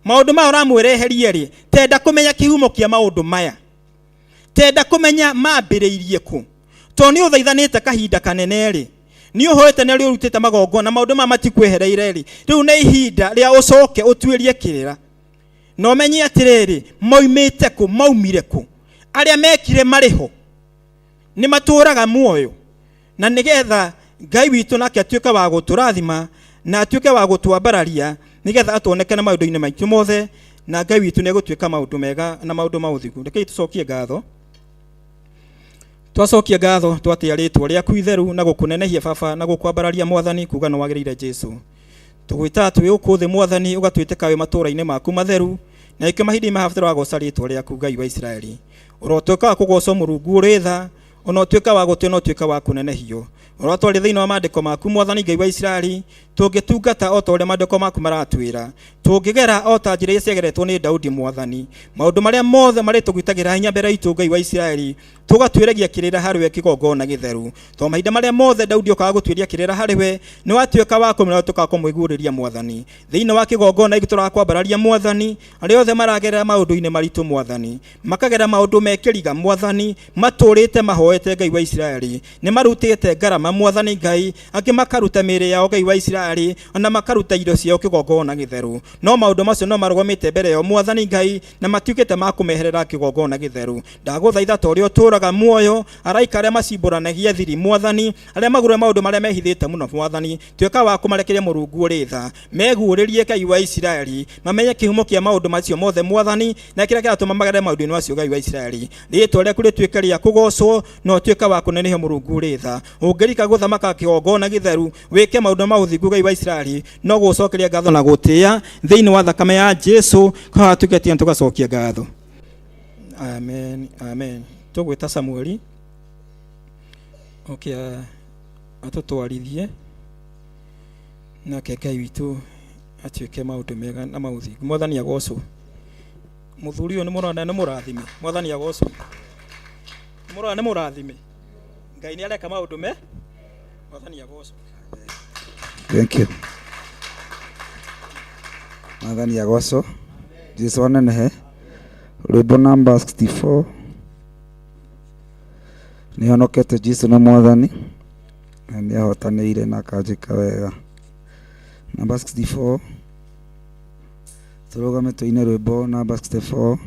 Maũndũ maya ũramwĩra eherie rĩ, tenda kũmenya kĩhumo kĩa maũndũ maya, tenda kũmenya mambĩrĩirie kũ. Tondũ nĩ ũthaithanĩte kahinda kanene rĩ, nĩ ũhoete na nĩ ũrutĩte magongona, maũndũ maya matikwehereire rĩ, rĩu nĩ ihinda rĩa ũcoke ũtuĩrie kĩrĩra na ũmenye atĩrĩrĩ, maumĩte kũ, maumire kũ, arĩa mekire marĩ ho, nĩ matũũraga muoyo, na nĩgetha Ngai witũ nake atuĩke wa gũtũrathima na atuĩke wa gũtwambararia, nĩgetha atuoneke na maũndũ-inĩ maitũ mothe, na Ngai witũ nĩ egũtuĩka maũndũ mega na maũndũ ma ũthingu. Rekei tũcokie ngatho. Twacokia ngatho, twatĩa rĩtwa rĩaku itheru na gũkũnenehia Baba na gũkwambararia Mwathani, kuga nĩ wagĩrĩire Jesu. Tũgwĩtaga twĩ gũkũ thĩ Mwathani, ũgatwĩtĩka wĩ matũũra-inĩ maku matheru, na ĩkĩo mahinda-inĩ maya tũragoca rĩtwa rĩaku Ngai wa Isiraeli. Ũrotuĩka wa kũgocwo Mũrungu ũrĩ tha, ona ũtuĩka wa gũtĩo na ũtuĩka wa kũnenehio. Ũrotwarĩ thĩinĩ wa maandĩko maku Mwathani Ngai wa Isiraeli, tũngĩtungata o ta ũrĩa maandĩko maku maratwĩra, tũngĩgera o ta njĩra iria ciageretwo nĩ Daudi Mwathani, maũndũ marĩa mothe marĩtũgitagĩra hinya mbere itũ Ngai wa Isiraeli, tũgatuĩragia kĩrĩra harĩ we kĩgongona gĩtheru. Tondũ mahinda marĩa mothe Daudi okaga gũtuĩria kĩrĩra harĩ we, nĩ watuĩka wa kũmwĩra ũtuĩka wa kũmũiguĩrĩria Mwathani. Thĩinĩ wa kĩgongona gĩkĩ tũrakwambararia Mwathani, arĩa othe maragerera maũndũ-inĩ maritũ Mwathani, makagera maũndũ mekĩriga Mwathani, matũrĩte mahoete Ngai wa Isiraeli, nĩ marutĩte ngarama Mwathani Ngai, angĩ makaruta mĩĩrĩ yao Ngai wa Isiraeli, ona makaruta indo ciao kĩgongona gĩtheru. No maũndũ macio no marũgamĩte mbere yao Mwathani Ngai, na matuĩkĩte ma kũmeherera kĩgongona gĩtheru. Ndagũthaitha ta ũrĩa ũtũũraga muoyo, araika arĩa macimbũranagia thiri Mwathani, arĩa magũrũre maũndũ marĩa mehithĩte mũno Mwathani, tuĩka wa kũmarekeria Mũrungu ũrĩ tha, meguũrĩrie Ngai wa Isiraeli, mamenye kĩhumo kĩa maũndũ macio mothe Mwathani, na kĩrĩa kĩratũma magerere maũndũ-inĩ macio Ngai wa Isiraeli. Rĩĩtwa rĩaku rĩtuĩke rĩa kũgocwo, na ũtuĩke wa kũnenehio Mũrungu ũrĩ tha. Ũngĩrika gũthamaka kĩgongona gĩtheru, wĩke maũndũ ma ũthingu Ngai wa Isiraeli, no gũcokeria ngatho na gũtĩĩa thĩinĩ wa thakame ya Jesu, kaha tuĩke atĩ tũgacokia ngatho. Amen, amen. Tũgwĩta Samueli oke atũtwarithie, nake Ngai witũ atuĩke maũndũ mega na ma ũthingu. Mwathani agocwo. Mũthuri ũyũ nĩ mũrona nĩ mũrathime. Mwathani agocwo. Nĩ mũrona nĩ mũrathime. Ngai nĩ areka maũndũ me. Mwathani agocwo. Thank you. Mwathani agocwo. Jesu anenehe. Rwĩmbo namba 64. Nĩhonokete Jesu nĩ Mwathani na nĩahotanĩire na akanjĩka wega. Namba 64. Tũrũgame tũine rwĩmbo namba 64.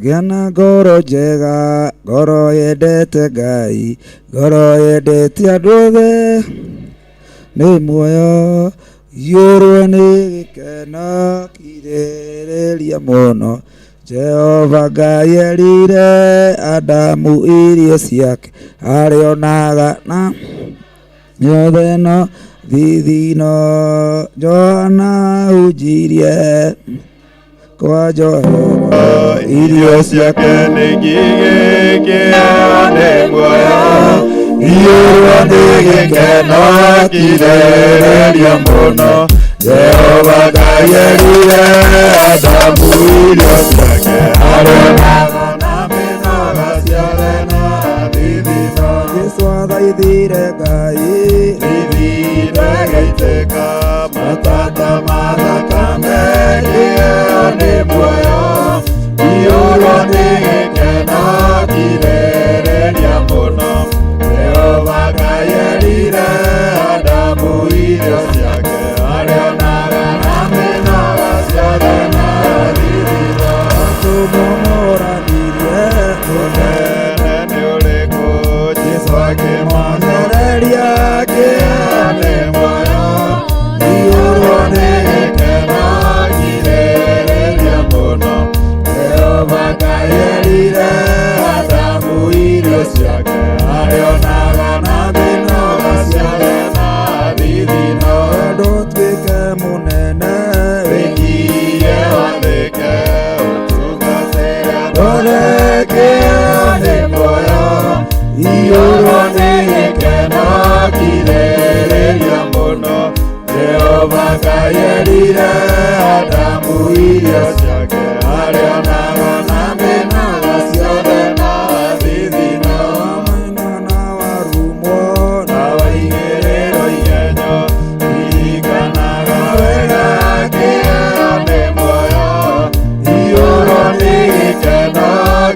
Gĩa na ngoro njega, ngoro yendete Ngai, ngoro yendete andũ othe. Nĩ muoyo iyũrwo nĩ gĩkeno kirĩrĩria mũno. Jehova Ngai erire Adamu irio ciake arĩonaga na yothe no thithino. Johana hunjirie kwa Johana irio ciake nĩ ngigĩ kĩheo nĩ muoyo iyũrwo nĩ gĩkeno kirĩrĩria mũno. Jehova Ngai erire Adamu irio ciake arĩonaga na mĩnoga ciothe na thithino. Jesu athaithire Ngai thithino ĩgĩitĩka matata ma thakame kĩheo nĩ muoyo iyũrwo nĩ gĩkeno kirĩrĩria mũno. Jehova Ngai erire Adamu irio ciake arĩonaga na mĩnoga ciothe na thithino. Atũmwo moranirie Ũnene nĩ ũrĩkũ Jesũ akĩmonereria kĩheo nĩ muoyo iyũrwo nĩ gĩkeno kirĩrĩria mũno. Jehova Ngai erire Adamu irio ciake arĩonaga na mĩnoga ciothe na thithino. Wendo ũtuĩke mũnene Wĩkirie wathĩke ũtungatĩre andũ othe kĩheo nĩ muoyo iyũrwo nĩ gĩkeno kirĩrĩria mũno. Jehova Ngai erire Adamu irio ciake arĩonaga na mĩnoga ciothe na thithino. Na warumwo Na waigĩrĩrwo igenyo ririkanaga wega kĩheo nĩ muoyo iyũrwo nĩ gĩkeno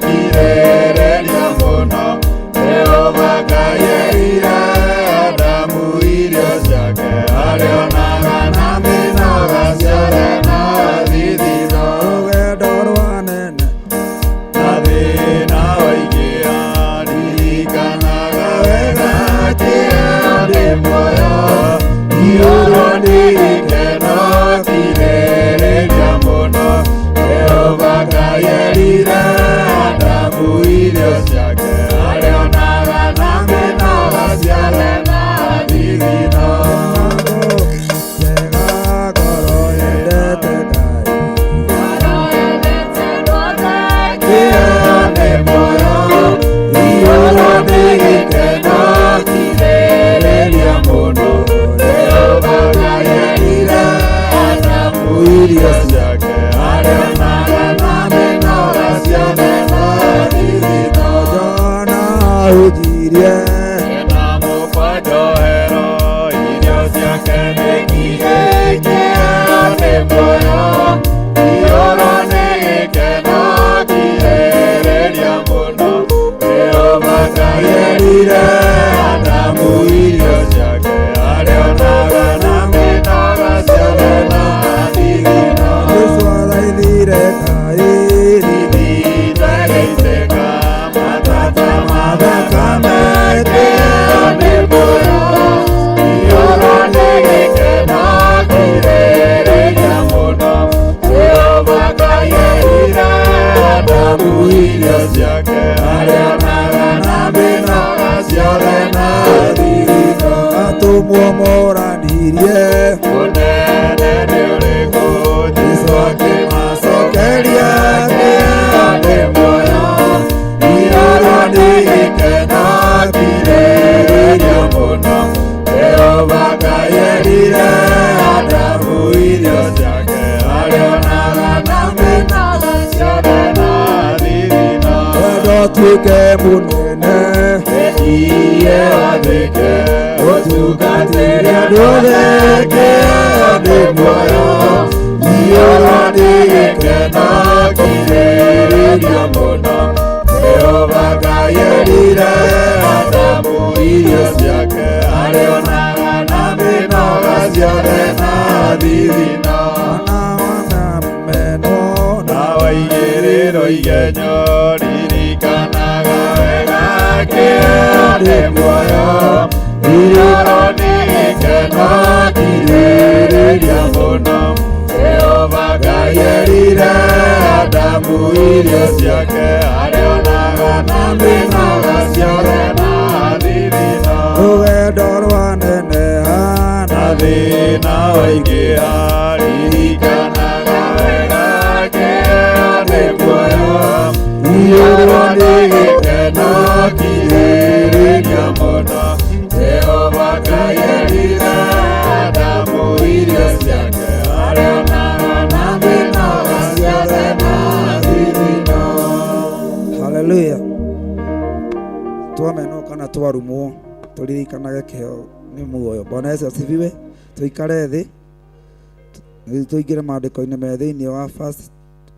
kirĩrĩria mũno. Jehova Ngai erire Adamu irio ciake arĩonaga na mĩnoga ciothe na thithino. Rũgendo rwa nene Na thĩna waingĩha ririkanaga wega kĩheo nĩ muoyo iyũrwo nĩ gĩkeno kirĩrĩria mũno. Jehova Ngai erire Adamu irio ciake arĩonaga na mĩnoga ciothe na thithino. Njega ngoro yendete Ngai Kĩheo nĩ muoyo iyũrwo nĩ gĩkeno kirĩrĩria mũno. Jehova Ngai erire Adamu irio ciake arĩonaga na mĩnoga ciothe na thithino. Johana hunjirie Na mũkwanjohero irio ciake nĩ ngigĩ kĩheo nĩ muoyo iyũrwo nĩ gĩkeno kirĩrĩria mũno. Jehova Ngai erire Adamu irio ciake arĩonaga na mĩnoga ciothe na thithino. Jesu athaithire Ngai Thithino ĩgĩitĩka matata ma thakame kĩheo nĩ muoyo iyũrwo nĩ gĩkeno kirĩrĩria mũno. Jehova Ngai erire Adamu irio ciake arĩonaga na mĩnoga ciothe na thithino. Atũmwo moranirie Ũnene nĩ ũrĩkũ Jesũ akĩmacokeria kĩheo nĩ muoyo iyũrwo nĩ gĩkeno kirĩrĩria mũno. Jehova Ngai erire Adamu irio ciake arĩonaga na mĩnoga ciothe na thithino. Wendo ũtuĩke mũnene Wĩkirie wathĩke ũtungatĩre andũ othe kĩheo nĩ muoyo iyũrwo nĩ gĩkeno kirĩrĩria mũno. Jehova Ngai erire Adamu irio ciake arĩonaga na mĩnoga ciothe na thithino. Meno Na waigĩrĩrwo igenyo ririkanaga wega kĩheo nĩ muoyo iyũrwo nĩ gĩkeno erire Adamu irio ciake arĩonaga na mĩnoga ciothe na thithino Rũgendo rwaneneha na thĩna waingĩha ririkanaga wega kĩheo nĩ muoyo iyũrwo nĩ gĩkeno kirĩrĩria mũno Jehova Ngai erire Adamu irio ciake arĩonaga na mĩnoga ciothe na thithino. Haleluya. Twamenwo kana twarumwo tũririkanage kĩheo nĩ muoyo. Bwana Yesu asifiwe. Tũikare thĩ rĩu tũingĩre maandĩko-inĩ me thĩinĩ wa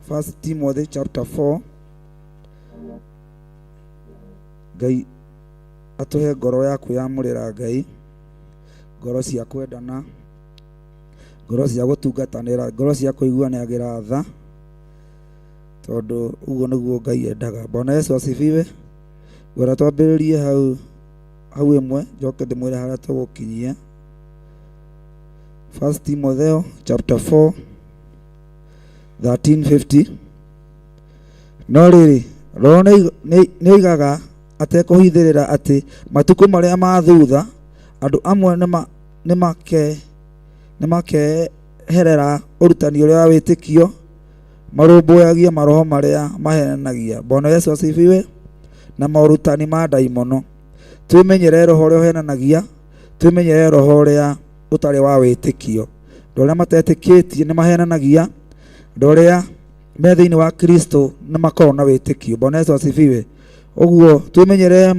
First Timothy chapter 4. Ngai atũhe ngoro ya kwĩyamũrĩra Ngai, ngoro cia kwendana, ngoro cia gũtungatanĩra, ngoro cia kũiguanagĩra tha, tondũ ũguo nĩguo Ngai endaga. Bwana Yesu asifiwe. Ngwenda twambĩrĩrie hau hau ĩmwe njoke ndĩmwĩre harĩa tũgũkinyia. First Timotheo chapter 4 13:50. No rĩrĩ, Roho nĩoigaga atekũhithĩrĩra atĩ matukũ marĩa ma thutha andũ amwe nĩmakeherera ũrutani ũrĩa wa wĩtĩkio, marũmbũyagie maroho marĩa mahenanagia. Bwana Yesu asifiwe. Na morutani ma ndaimono. Twĩmenyerere roho ũrĩa ũhenanagia, twĩmenyerere roho ũrĩa ũtarĩ wa wĩtĩkio. Andũ arĩa matetĩkĩtie nĩ mahenanagia, andũ arĩa me thĩinĩ wa Kristo nĩ makoragwo na wĩtĩkio. Bwana Yesu asifiwe. Ũguo twĩmenyerere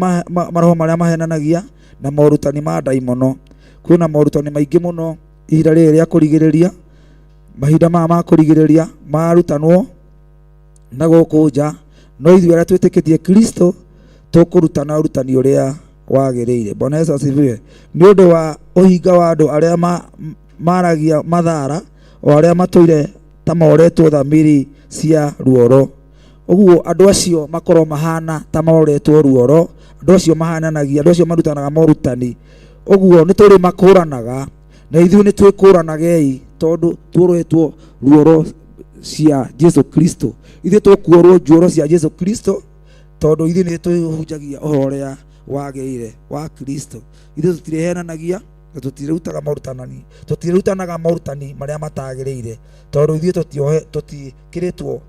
maroho marĩa mahenanagia na morutani ma ndaimono. Kwĩna morutani maingĩ mũno ihinda rĩrĩ rĩa kũrigĩrĩria, mahinda maya ma kũrigĩrĩria marutanwo na gũkũ nja, no ithuĩ arĩa twĩtĩkĩtie Kristo tũkũrutana ũrutani ũrĩa wagĩrĩire. Bwana Yesu asifiwe. Nĩ ũndũ wa ũhinga wa andũ arĩa maragia mathara, o arĩa matũire ta moretwo thamiri cia ruoro. Ũguo andũ acio makorwo mahana ta moretwo ruoro, andũ acio mahananagia, andũ acio marutanaga morutani. Ũguo nĩ tũrĩ makũranaga, na ithuĩ nĩ twĩkũranagei tondũ tuorohetwo ruoro cia Jesu Kristo. Ithuĩ tũkuorwo njuoro cia Jesu Kristo tondũ ithuĩ nĩ twĩhunjagia ũhoro ũrĩa wagĩrĩire wa Kristo. Ithuĩ tũtirĩhenanagia na tũtirutaga morutani, tũtirutanaga morutani marĩa matagĩrĩire tondũ ithuĩ tũtikĩrĩtwo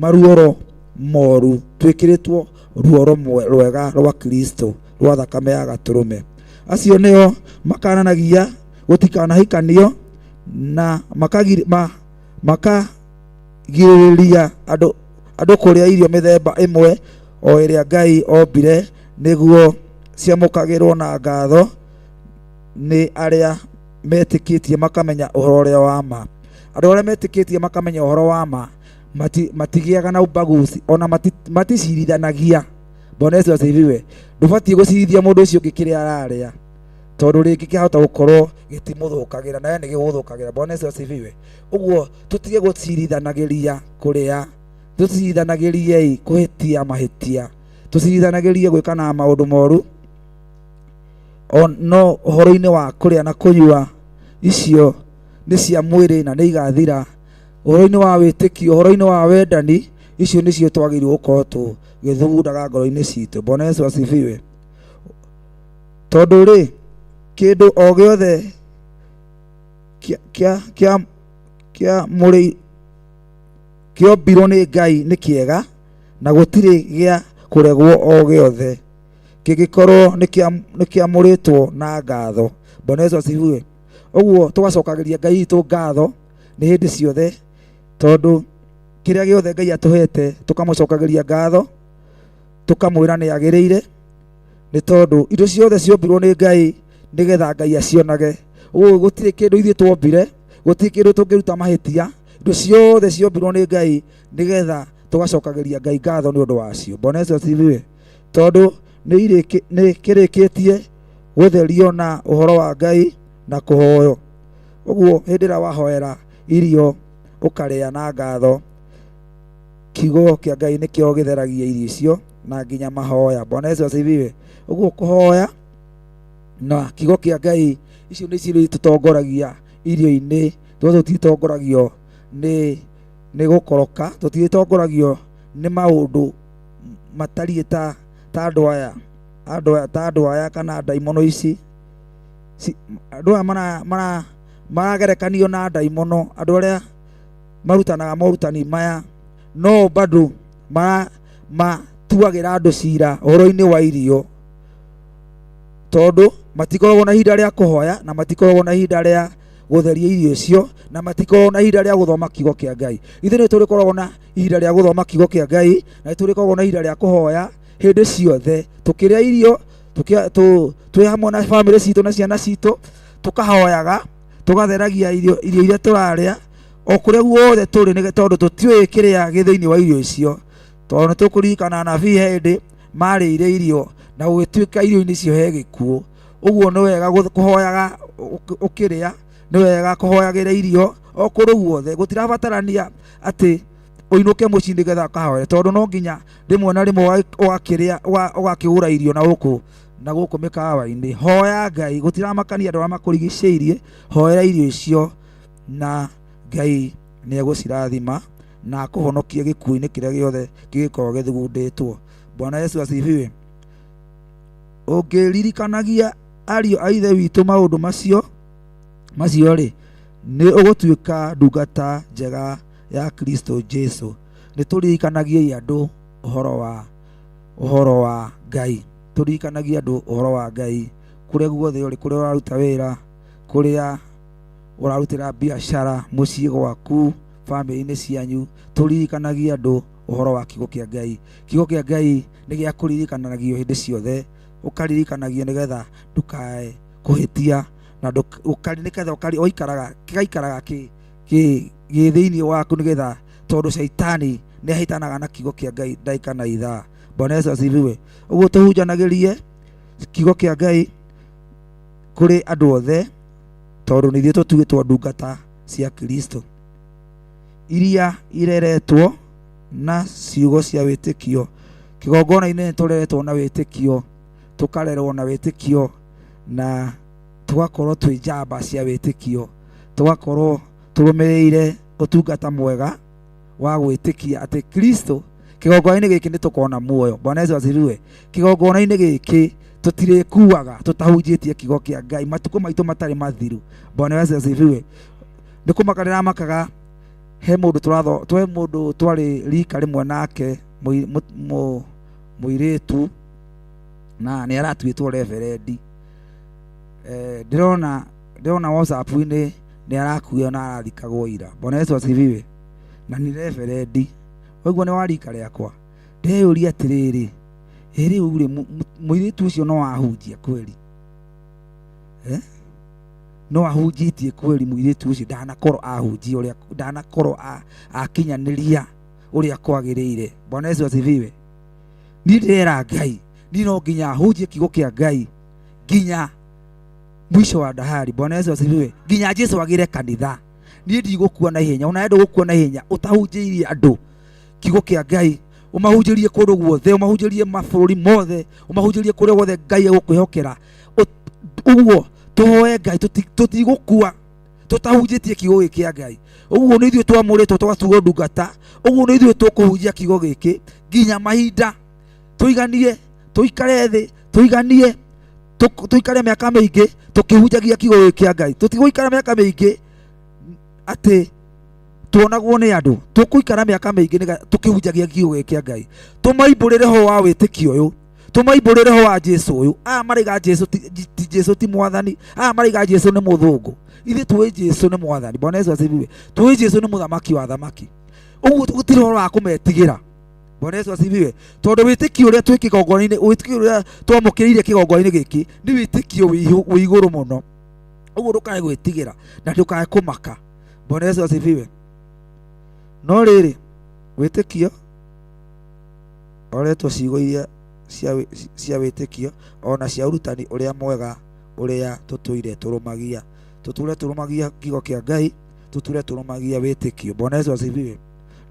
maruoro moru, twĩkĩrĩtwo ruoro rwega rwa Kristo rwa thakame ya gatũrũme. Acio nĩo makananagia gũtikanahikanio na makagirĩrĩria andũ kũrĩa irio mĩthemba ĩmwe o ĩrĩa Ngai ombire nĩguo ciamũkagĩrwo na ngatho nĩ arĩa metĩkĩtie makamenya ũhoro ũrĩa wa ma. Andũ arĩa metĩkĩtie makamenya ũhoro wa ma matigĩaga na ubaguzi ona maticirithanagia. Bwana Yesu asifiwe. Ndũbatiĩ gũcirithia mũndũ ũcio ũngĩ kĩrĩa ararĩa tondũ rĩngĩ kĩahota gũkorwo gĩtimũthũkagĩra nawe nĩ gĩgũthũkagĩra. Bwana Yesu asifiwe. Ũguo tũtige gũcirithanagĩria kũrĩa, tũcirithanagĩriei kũhĩtia mahĩtia, tũcirithanagĩrie gwĩkana maũndũ moru, no ũhoro-inĩ wa kũrĩa na kũnyua icio nĩ cia mwĩrĩ na nĩ igathira. Ũhoro-inĩ wa wĩtĩkio, ũhoro-inĩ wa wendani, icio nĩcio twagĩrĩirwo gũkorwo tũgĩthugundaga ngoro-inĩ citũ. Bwana Yesu asifiwe. Tondũ rĩ, kĩndũ o gĩothe kĩombirwo nĩ Ngai nĩ kĩega na gũtirĩ gĩa kũregwo o gĩothe kĩngĩkorwo nĩ kĩamũrĩtwo na ngatho. Bwana Yesu asifiwe. Ũguo tũgacokagĩria Ngai witũ ngatho nĩ hĩndĩ ciothe tondũ kĩrĩa gĩothe Ngai atũhete tũkamũcokagĩria ngatho, tũkamwĩra nĩ agĩrĩire, nĩ tondũ indo ciothe ciombirwo nĩ Ngai nĩgetha Ngai acionage. Ũguo gũtirĩ kĩndũ ithuĩ twombire, gũtirĩ kĩndũ tũngĩruta mahĩtia, indo ciothe ciombirwo nĩ Ngai nĩgetha tũgacokagĩria Ngai ngatho nĩ ũndũ wacio. Bwana Yesu asifiwe. Tondũ nĩ kĩrĩkĩtie gũtherio na ũhoro wa Ngai na kũhoywo. Ũguo hĩndĩ ĩrĩa wahoera irio ũkarĩa na ngatho, kiugo kĩa Ngai nĩkĩo gĩtheragia irio icio na nginya mahoya. Bwana Yesu asifiwe. Ũguo kũhoya na kiugo kĩa Ngai icio nĩ icio itũtongoragia irio-inĩ, tondũ tũtitongoragio nĩ nĩ gũkoroka tũtirĩtongoragio nĩ maũndũ matariĩ ta ta andũ aya andũ aya ta andũ aya kana ndaimono ici andũ aya mara mara maragerekanio na ndaimono andũ arĩa marutanaga morutani maya no bado mara matuagĩra andũ cira ũhoro-inĩ wa irio tondũ matikoragwo na ihinda rĩa kũhoya na matikoragwo na ihinda rĩa gũtheria irio icio na matikoragwo na ihinda rĩa gũthoma kiugo kĩa Ngai. Ithuĩ nĩ tũrĩkoragwo na ihinda rĩa gũthoma kiugo kĩa Ngai na nĩ tũrĩkoragwo na ihinda rĩa kũhoya hĩndĩ ciothe tũkĩrĩa irio twĩ hamwe na bamĩrĩ citũ na ciana citũ tũkahoyaga tũgatheragia irio irio iria tũrarĩa o kũrĩa guothe tũrĩ nĩ tondũ tũtiũĩ kĩrĩa gĩ thĩinĩ wa irio icio tondũ nĩ tũkũririkana anabii he hĩndĩ marĩire irio na gũgĩtuĩka irio-inĩ icio he gĩkuũ. Ũguo nĩ wega kũhoyaga ũkĩrĩa, nĩ wega kũhoyagĩra irio o kũndũ guothe. Gũtirabatarania atĩ ũinũke mũciĩ nĩgetha ũkahoe, tondũ no nginya rĩmwe na rĩmwe ũgakĩrĩa ũgakĩgũra irio na gũkũ na gũkũ mĩkawa-inĩ. Hoya Ngai, gũtiramakania andũ arĩa makũrigicĩirie, hoera irio icio na Ngai nĩ egũcirathima na akũhonokie gĩkuũ-inĩ kĩrĩa gĩothe kĩngĩkorwo gĩthugundĩtwo. Bwana Yesu asifiwe. Ũngĩririkanagia ariũ a Ithe witũ maũndũ macio macio rĩ, nĩ ũgũtuĩka ndungata njega ya Kristo Jesu. Nĩ tũririkanagiei andũ ũhoro wa ũhoro wa Ngai, tũririkanagie andũ ũhoro wa Ngai kũrĩa guothe ũrĩ, kũrĩa ũraruta wĩra, kũrĩa ũrarutĩra biacara, mũciĩ gwaku, bamĩrĩ-inĩ cianyu, tũririkanagie andũ ũhoro wa kiugo kĩa Ngai. Kiugo kĩa Ngai nĩ gĩa kũririkanagio hĩndĩ ciothe, ũkaririkanagio nĩgetha ndũkae kũhĩtia na nĩgetha ũikaraga gĩgaikaraga kĩ kĩ gĩ thĩinĩ waku nĩgetha tondũ caitani nĩ ahĩtanaga na kiugo kĩa Ngai ndagĩka na ithaa. Bwana Yesu asifiwe. Ũguo tũhunjanagĩrie kiugo kĩa Ngai kũrĩ andũ othe tondũ nĩ ithuĩ tũtuĩtwo ndungata cia Kristo iria ireretwo na ciugo cia wĩtĩkio. Kĩgongona-inĩ nĩ tũreretwo na wĩtĩkio, tũkarerwo na wĩtĩkio na tũgakorwo twĩ njamba cia wĩtĩkio, tũgakorwo tũrũmĩrĩire ũtungata mwega wa gwĩtĩkia atĩ Kristo kĩgongona-inĩ gĩkĩ nĩ tũkona muoyo. Bwana Yesu asifiwe. Kĩgongona-inĩ gĩkĩ tũtirĩkuaga tũtahunjĩtie kiugo kĩa Ngai matukũ maitũ matarĩ mathiru. Bwana Yesu asifiwe. Nĩ kũmaka ndĩramakaga he mũndũ tũratho he mũndũ twarĩ rika rĩmwe nake mũirĩtu na nĩ aratuĩtwo reverendi. Ndĩrona ndĩrona WhatsApp-inĩ nĩ arakuire na arathikagwo ira. Bwana Yesu asifiwe. Na nĩ reverendi. Waigua nĩ wa rika rĩakwa. Ndeyũria atĩrĩrĩ, ĩ rĩu rĩ mũirĩtu ũcio no ahunjia kweli? No ahunjĩtie kweli mũirĩtu ũcio ndanakorwo ahunjia ũrĩa ndanakorwo akinyanĩria ũrĩa kwagĩrĩire. Bwana Yesu asifiwe. Niĩ ndĩrera Ngai, niĩ no nginya hunjie kiugo kĩa Ngai nginya mwisho wa dahari. Bwana Yesu asifiwe. Nginya Jesu agĩre kanitha. Niĩ ndigũkua na ihenya, ona ndũgũkua na ihenya ũtahunjĩirie andũ kiugo kĩa Ngai, ũmahunjĩrie kũndũ guothe, ũmahunjĩrie mabũrũri mothe, ũmahunjĩrie kũrĩa guothe Ngai egũkwĩhokera. Ũguo tũhoe Ngai tũtigũkua tũtahunjĩtie kiugo gĩkĩ kĩa Ngai. Ũguo nĩ ithuĩ twamũrĩtwo tũgatuo ndungata, ũguo nĩ ithuĩ tũkũhunjia kiugo gĩkĩ nginya mahinda tũiganie, tũikare thĩ, tũiganie, tũikare mĩaka mĩingĩ tũkĩhunjagia kiugo gĩkĩ kĩa Ngai. Tũtigũikara mĩaka mĩingĩ atĩ tuonagwo nĩ andũ, tũkũikara mĩaka mĩingĩ nĩgetha tũkĩhunjagia kiugo gĩkĩ kĩa Ngai. Tũmaimbũrĩre ho wa wĩtĩkio ũyũ, tũmaimbũrĩre ho wa Jesu ũyũ. Aya maraiga Jesu ti Jesu ti mwathani, aya maraiga Jesu nĩ mũthũngũ. Ithuĩ tũĩ Jesu nĩ mwathani. Bwana Yesu asifiwe. Tũĩ Jesu nĩ mũthamaki wa athamaki. Ũguo gũtirĩ ũhoro wa kũmetigĩra. Bwana Yesu asifiwe. Tondũ wĩtĩkio ũrĩa twĩ kĩgongona-inĩ, wĩtĩkio ũrĩa twamũkĩrĩire kĩgongona-inĩ gĩkĩ nĩ wĩtĩkio wĩ igũrũ mũno. Ũguo ndũkae gwĩtigĩra na ndũkae kũmaka. Bwana Yesu asifiwe. No rĩrĩ, wĩtĩkio oretwo ciugo iria cia wĩtĩkio ona cia ũrutani ũrĩa mwega ũrĩa tũtũire tũrũmagia. Tũtũre tũrũmagia kiugo kĩa Ngai, tũtũre tũrũmagia wĩtĩkio. Bwana Yesu asifiwe.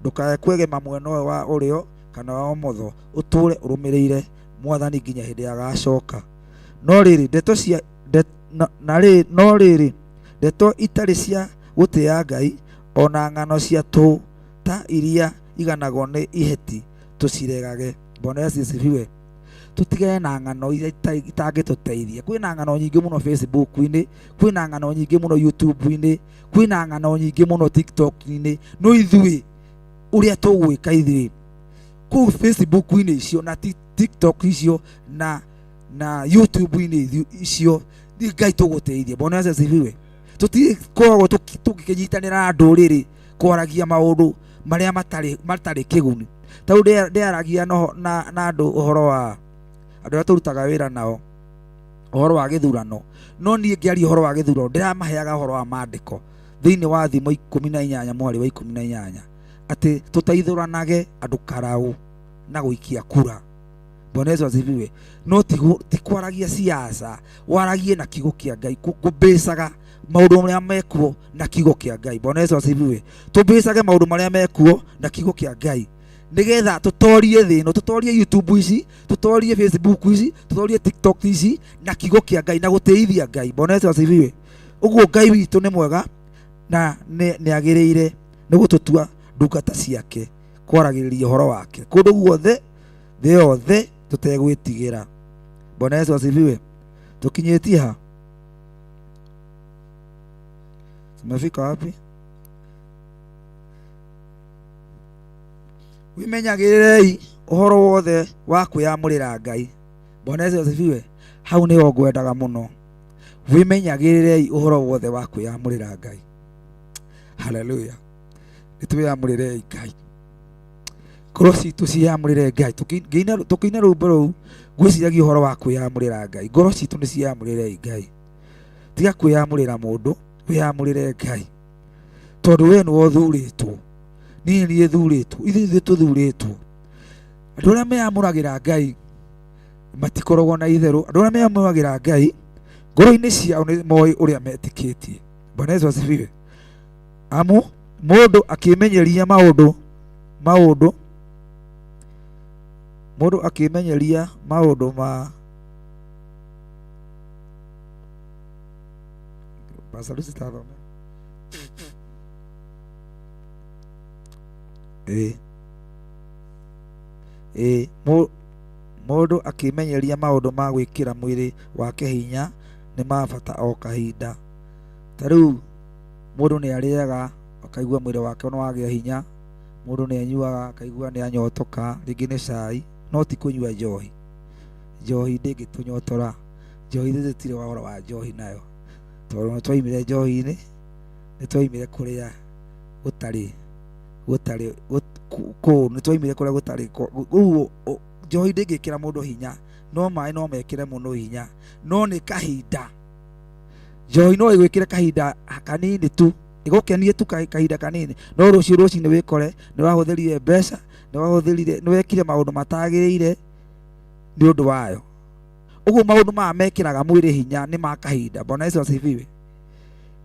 Ndũkae kwegema mwena ũyũ wa ũrĩo kana wa ũmotho, ũtũre ũrũmĩrĩire mwathani nginya hĩndĩ agacoka. No rĩrĩ, ndeto cia na, na rĩ, no rĩrĩ, ndeto itarĩ cia gũtĩa Ngai ona ng'ano cia tũhũ Ta iria iganagwo nĩ iheti tũciregage. Bwana Yesu asifiwe. Tũtigane na ng'ano iria itangĩtũteithia. Kwĩna ng'ano nyingĩ mũno Facebook-inĩ, kwĩna ng'ano nyingĩ mũno YouTube-inĩ, kwĩna ng'ano nyingĩ mũno TikTok-inĩ. No ithuĩ ũrĩa tũgwĩka ithuĩ kũu Facebook-inĩ icio na TikTok icio na YouTube-inĩ icio nĩ Ngai tũgũteithia. Bwana Yesu asifiwe. Tũtikoragwo tũkĩnyitanĩra na ndũrĩrĩ kwaragia maũndũ marĩa matarĩ kĩguni. Ta rĩu ndĩaragia na andũ ũhoro wa andũ arĩa tũrutaga wĩra nao ũhoro wa gĩthurano, no niĩ ngĩaria ũhoro wa gĩthurano ndĩramaheaga ũhoro wa maandĩko thĩinĩ wa Thimo 18 mwarĩ wa 18 atĩ tũteithũranage andũ karau na gũikia kura. Bwana Yesu asifiwe. No ti kwaragia siasa, waragie na kiugo kĩa Ngai, kũmbĩcaga maũndũ marĩa mekuo na kiugo kĩa Ngai. Bwana Yesu asifiwe. Tũmbĩcage maũndũ marĩa mekuo na kiugo kĩa Ngai nĩgetha tũtorie thĩ ĩno, tũtorie YouTube ici, tũtorie Facebook ici, tũtorie TikTok ici na kiugo kĩa Ngai na gũtĩithia Ngai. Bwana Yesu asifiwe. Ũguo Ngai witũ nĩ mwega na nĩ agĩrĩire nĩ gũtũtua ndungata ciake kwaragĩrĩria ũhoro wake kũndũ guothe thĩ yothe tũtegwĩtigĩra. Bwana Yesu asifiwe. Tũkinyĩtie ha? Tumefika wapi? Wĩmenyagĩrĩrei ũhoro wothe wa kwĩyamũrĩra Ngai. Bwana Yesu asifiwe. Hau nĩho ngwendaga mũno. Wĩmenyagĩrĩrei ũhoro wothe wa kwĩyamũrĩra Ngai. Haleluya. Nĩtwĩyamũrĩrei Ngai. Ngoro citũ ciĩyamũrĩre Ngai. Tũkĩina rwĩmbo rũu ngwĩciragia ũhoro wa kwĩyamũrĩra Ngai. Ngoro citũ nĩ ciĩyamũrĩrei Ngai. Tiga kwĩyamũrĩra mũndũ, wĩyamũrĩre Ngai. Tondũ we nĩwe ũthurĩtwo. Niĩ niĩ thurĩtwo, ithuĩ ithuĩ tũthurĩtwo. Andũ arĩa meyamũragĩra Ngai matikoragwo na itherũ. Andũ arĩa meyamũragĩra Ngai ngoro-inĩ ciao nĩ moĩ ũrĩa metĩkĩtie. Bwana Yesu asifiwe. Amu mũndũ akĩmenyeria maũndũ, maũndũ, mũndũ akĩmenyeria maũndũ ma Pastor Lucy tathome. Ĩĩ, mũndũ akĩmenyeria maũndũ ma gwĩkĩra mwĩrĩ wake hinya nĩ ma bata o kahinda. Ta rĩu mũndũ nĩ arĩaga akaigua mwĩrĩ wake nĩ wagĩa hinya, mũndũ nĩ anyuaga akaigua nĩ anyotoka, rĩngĩ nĩ cai, no ti kũnyua njohi. Njohi ndĩngĩtũnyotora. Njohi ithuĩ tũtirĩ ũhoro wa njohi nayo, tondũ nĩ twaimire njohi-inĩ, nĩ twaimire kũrĩa gũtarĩ, gũtarĩ, kũũ, nĩ twaimire kũrĩa gũtarĩ, ũguo njohi ndĩngĩkĩra mũndũ hinya, no maĩ no mekĩre mũndũ hinya, no nĩ kahinda. Njohi no ĩgwĩkĩre kahinda kanini tu, ĩgũkenie tu kahinda kanini, no rũciũ rũcinĩ wĩkore nĩ wahũthĩrire mbeca, nĩ wahũthĩrire, nĩ wekire maũndũ matagĩrĩire nĩ ũndũ wayo. Ũguo maũndũ maya mekĩraga mwĩrĩ hinya nĩ ma kahinda. Bwana Yesu asifiwe.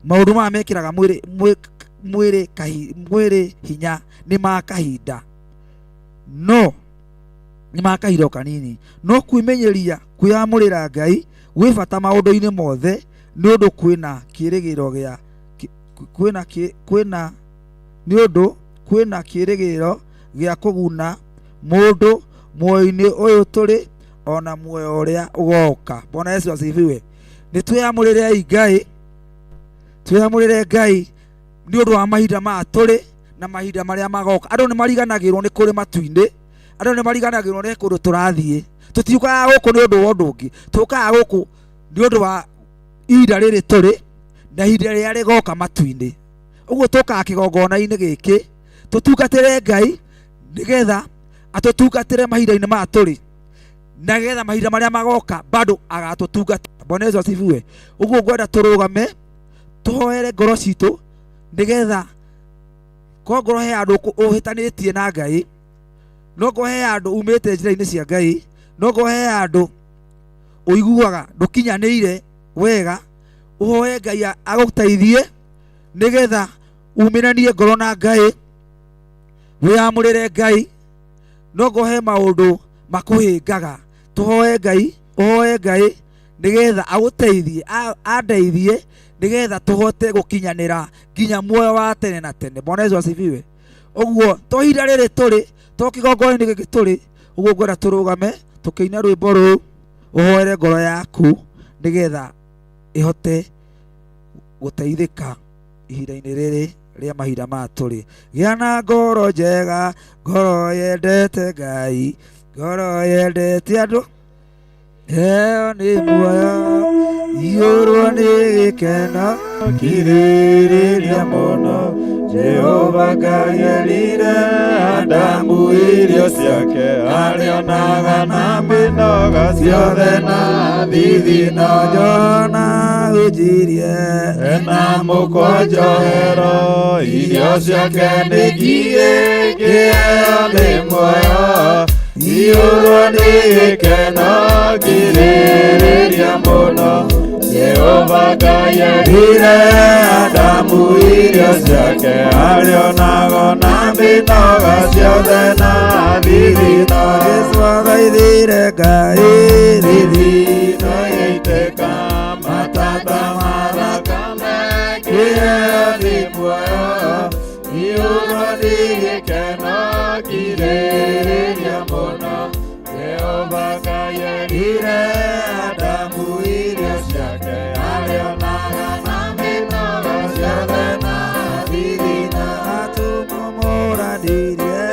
Maũndũ maya mekĩraga mwĩrĩ hinya nĩ ma kahinda, no nĩ ma kahinda o kanini. No kwĩmenyeria kwĩyamũrĩra Ngai gwĩ bata maũndũ-inĩ mothe, nĩ ũndũ kwĩna kĩĩrĩgĩrĩro gĩa, kwĩna kĩ, kwĩna, nĩ ũndũ kwĩna kĩĩrĩgĩrĩro gĩa kũguna mũndũ muoyo-inĩ ũyũ tũrĩ ona muoyo ũrĩa ũgoka. Bwana Yesu asifiwe. Nĩ twĩyamũrĩrei Ngai, twĩyamũrĩre Ngai nĩ ũndũ wa mahinda maya tũrĩ na mahinda marĩa magoka. Andũ nĩ mariganagĩrwo nĩ kũrĩ matu-inĩ, andũ nĩ mariganagĩrwo nĩ kũndũ tũrathiĩ. Tũtiũkaga gũkũ nĩ ũndũ wa ũndũ ũngĩ, tũkaga gũkũ nĩ ũndũ wa ihinda rĩrĩ tũrĩ na ihinda rĩrĩa rĩgoka matu-inĩ. Ũguo tũkaga kĩgongona-inĩ gĩkĩ tũtungatĩre Ngai nĩgetha atũtungatĩre mahinda-inĩ maya tũrĩ, na nĩgetha mahinda marĩa magoka bado agatũtungata. Bwana Yesu asifiwe. Ũguo ngwenda tũrũgame tũhoere ngoro citũ nĩgetha kongorwo he handũ ũhĩtanĩtie na Ngai, no ngorwo he handũ umĩte njĩra-inĩ cia Ngai, no ngorwo he handũ ũiguaga ndũkinyanĩire wega, ũhoe Ngai agũteithie nĩgetha umĩranie ngoro na Ngai, wĩyamũrĩre Ngai. No ngorwo he maũndũ makũhĩngaga, tũhoe Ngai, ũhoe Ngai nĩgetha agũteithie, andeithie nĩgetha tũhote gũkinyanĩra nginya muoyo wa tene na tene. Bwana Yesu asifiwe. Ũguo to ihinda rĩrĩ tũrĩ, to kĩgongona-inĩ gĩkĩ tũrĩ, ũguo ngwenda tũrũgame tũkĩina rwĩmbo rũu, ũhoere ngoro yaku nĩgetha ĩhote gũteithĩka ihinda-inĩ rĩrĩ rĩa mahinda maya tũrĩ. Gĩa na ngoro njega, ngoro yendete Ngai, ngoro yendete andũ. Heo nĩ muoyo, iyũrwo nĩ gĩkeno, Kirĩrĩria mũno Jehova Ngai erire Adamu irio ciake arĩonaga na mĩnoga ciothe na thithino Jona ũnjirie ena mũkwanjohero irio ciake nĩ ngiĩ kĩheo nĩ muoyo iyũrwo nĩ gĩkeno ngirĩrĩria mũno Jehova Ngai erire Adamu irio ciake arĩonaga na mĩnoga ciothe na thithino Jesu athaithire Ngai thithino yaitĩka matata ma thakame kĩheo nĩ muoyo iyũrwo nĩ gĩkeno ngirĩrĩria mũno Jehova Ngai erire Adamu irio ciake arĩonaga na mĩnoga ciothe na thithino atũmũmũranirie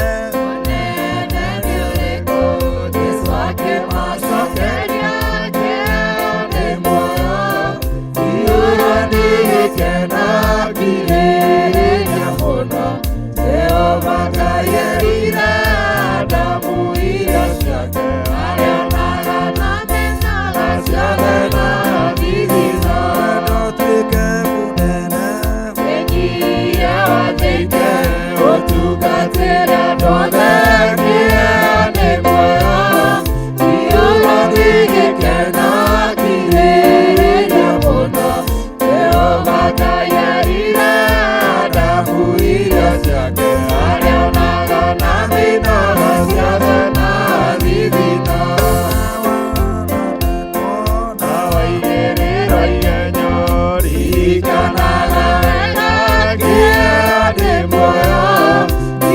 Jesu akĩmacokeria kĩheo nĩ muoyo iyũrwo nĩ gĩkeno ngirĩrĩria mũno Jehova Ngai erire Adamu irio ciake arĩonaga na mĩnoga ciothe na thithino wendo ũtuĩke mũnene wĩnyihie wathĩke ũtungatĩre andũ othe kĩheo nĩ muoyo iyũrwo nĩ gĩkeno ngirĩrĩria mũno Jehova Ngai erire Adamu irio ciake arĩonaga na mĩnoga ciothe na thithino na waigĩrĩrwo igenyo ririkanaga wega kĩheo nĩ muoyo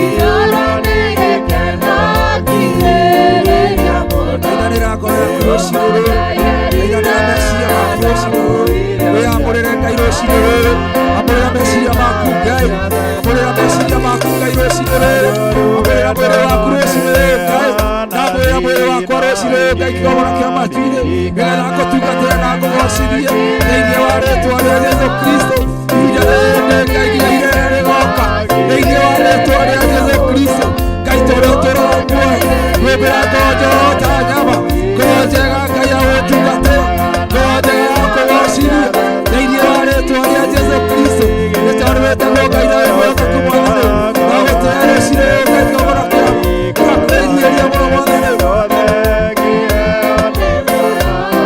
iyũrwo nĩ gĩkeno ngirĩrĩria mũno Thaithanĩra ngoro yaku rũciinĩ rũrũ, thaithanĩra meciria maku rũciinĩ rũrũ, wĩamũrĩre Ngai rũciinĩ rũrũ, amũrĩra meciria maku Ngai, amũrĩra meciria maku Ngai rũciinĩ rũrũ, amũrĩra mwĩrĩ waku rũciinĩ rũrũ Ngai, ndamũrĩra mwĩrĩ wakwa rũciinĩ rũrũ Ngai kĩgongona kĩa matu-inĩ, nĩgetha ngũtungatĩre na ngũgocithie thĩinĩ wa rĩtwa rĩa Jesũ Kristo, ihinda rĩrĩ Ngai nginya ihinda rĩrĩa rĩgoka, thĩinĩ wa rĩtwa rĩa Jesũ Kristo, Ngai tũrĩa ũtũũraga muoyo, humbĩra ngoro njororo ta nyama, ngoro njega Ngai ya gũtungatĩra, ngoro njega ya kũgocithia, thĩinĩ wa rĩtwa rĩa Jesũ Kristo, nĩ tondũ wĩtagwo Ngai na wĩ mwĩhokeku Mwathani, na gũtĩĩa rũciinĩ rũrũ Ngai kĩgongona kĩa tũrakwĩnyihĩria mũno Mwathani.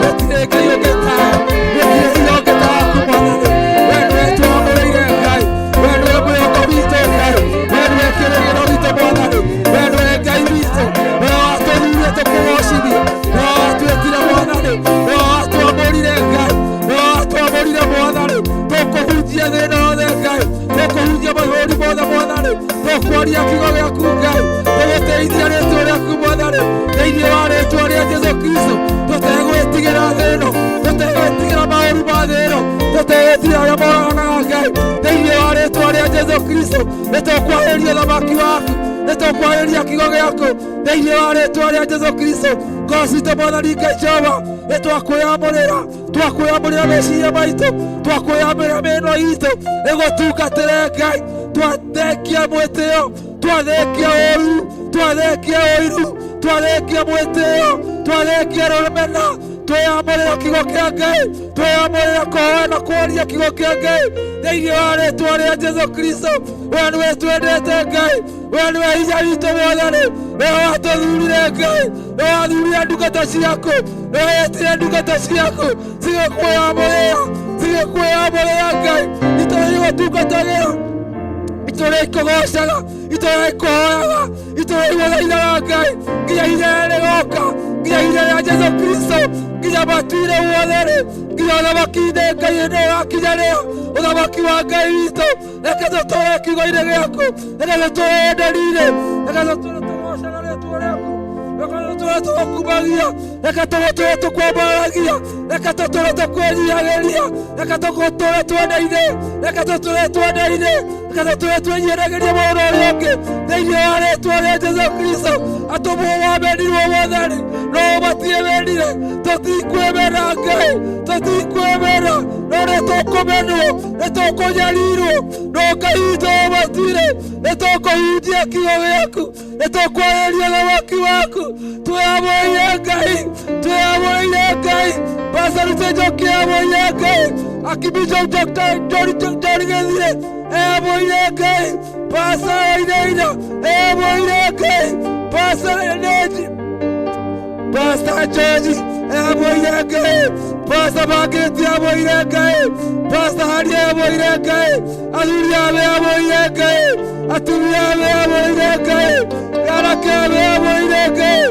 Gũtirĩ Ngai ũngĩ tawe, gũtirĩ hinya ũngĩ ta waku Mwathani. Wee nĩwe twamũrĩire Ngai, wee nĩwe mwĩhoko witũ Ngai, wee nĩwe kĩĩrĩgĩrĩro witũ Mwathani, wee nĩwe Ngai witũ, nĩwe watũthurire tũkũgocithie, nĩwe watwĩtire Mwathani, nĩwe watwamũrire Ngai, nĩwe watwamũrire Mwathani, tũkũhunjia thĩ ĩno yothe Ngai, tũkũhunjia mabũrũri mothe Mwathani, tũkwaria kiugo gĩaku Ngai, tũgũtĩithia rĩtwa rĩaku Mwathani, thĩinĩ wa rĩtwa rĩa Jesũ Kristo, tũtegwĩtigĩra thĩ ĩno, tũtegwĩtigĩra maũru ma thĩ ĩno, tũtegwĩtigĩra arĩa moraganaga Ngai, thĩinĩ wa rĩtwa rĩa Jesũ Kristo, nĩtũkwarĩria ũthamaki waku, nĩtũkwarĩria kiugo gĩaku, thĩinĩ wa rĩtwa rĩa Jesũ Kristo, ngoro citũ Mwathani Ngai Jehova, nĩtwakwĩamũrĩra, twakwĩamũrĩra meciria maitũ, twakwĩamũrĩra mĩnwa itũ, nĩgũtungatĩre Ngai, twathengia mwĩtĩo, twathengia ũru, twathengia ũiru, twathengia mwĩtĩo, twathengia rũmena, twĩamũrĩra kiugo kĩa Ngai, twĩamũrĩra kũhoya na kwaria kiugo kĩa Ngai, thĩinĩ wa rĩtwa rĩa Jesũ Kristo, wee nĩwe twendete Ngai, wee nĩwe hinya witũ Mwathani, nĩwe watũthurire Ngai, nĩwe wathurire ndungata ciaku, nĩwe wetire ndungata ciaku, cigĩkwĩamũrĩra, cigĩkwĩamũrĩra Ngai, itũrĩ gũtungatagĩra Itũũra rĩkũgoocaga, itũũra rĩkũhoyaga, itũũra rĩgũthaithaga Ngai nginya ihinda rĩrĩa rĩgoka, nginya ihinda rĩa Jesũ Kristo, nginya matu-inĩ guothe-rĩ, nginya ũthamaki-inĩ Ngai hĩndĩ ĩyo ũgakinyanĩra ũthamaki wa Ngai witũ. Reke tũtũũre kiugo-inĩ gĩaku, reke tũtũũre wendani-inĩ, reke tũtũũre tũgoocaga rĩĩtwa rĩaku, reke tũtũũre tũgũkumagia, reke tũgũtũũre tũkwambaragia, reke tũtũũre tũkwĩnyihagĩria, reke tũgũtũũre twendaine, reke tũtũũre twendaine, reke tũtũũre twĩnyihanagĩria mũndũ na ũrĩa ũngĩ thĩinĩ wa rĩĩtwa rĩa Jesũ Kristo. Atũmwo wamendirwo Mwathani, no matiĩmendire. Tũtikwĩmena Ngai, tũtikwĩmena, no nĩtũkũmenwo, nĩtũkũnyarirwo, no Ngai witũ ũmatire. Nĩtũkũhunjia kiugo gĩaku, nĩtũkwarĩria ũthamaki waku. Twĩamũrĩire Ngai, twĩamũrĩire Ngai. Pastor Njoki amũrĩire Ngai, Archbishop Dr. John Gĩthire amũrĩire Ngai, Pastor Wainaina amũrĩire Ngai, Pastor Neji, Pastor George amũrĩire Ngai, Pastor Makĩti amũrĩire Ngai, Pastor Haria amũrĩire Ngai, athuri ame amũrĩire Ngai, atumia ame amũrĩire Ngai, anake ame amũrĩire Ngai,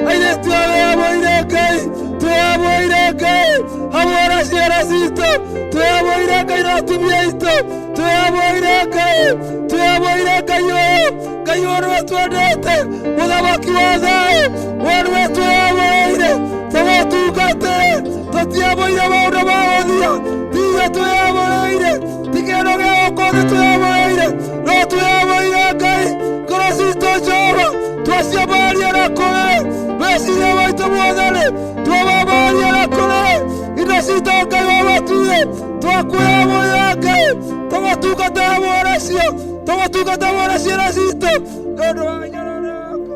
airĩtu ame amũrĩire Ngai. Twĩamũrĩire Ngai hamwe na ciana citũ, twĩamũrĩire Ngai na atumia aitũ, twĩamũrĩire Ngai, twĩamũrĩire Ngai ũyũ. Ngai ũyũ nĩwe twendete, mũthamaki wa thayũ, we nĩwe twĩamũrĩire tũgũtungatĩre. Tũtiamũrĩire maũndũ ma gũthira, tiga twĩamũrĩire, ti kĩndũ gĩa gũkũ thĩ twĩamũrĩire, no twĩamũrĩire Ngai. Ngoro citũ Jehova twaciambaria na kũrĩ meciria maitũ Mwathani, twamambaria na kũrĩ indo citũ Ngai wa matuĩ, twakwĩamũrĩra Ngai tũgũtungata hamwe nacio, tũgũtungata hamwe na ciana citũ nĩ ũndũ wa hinya na ũnene waku,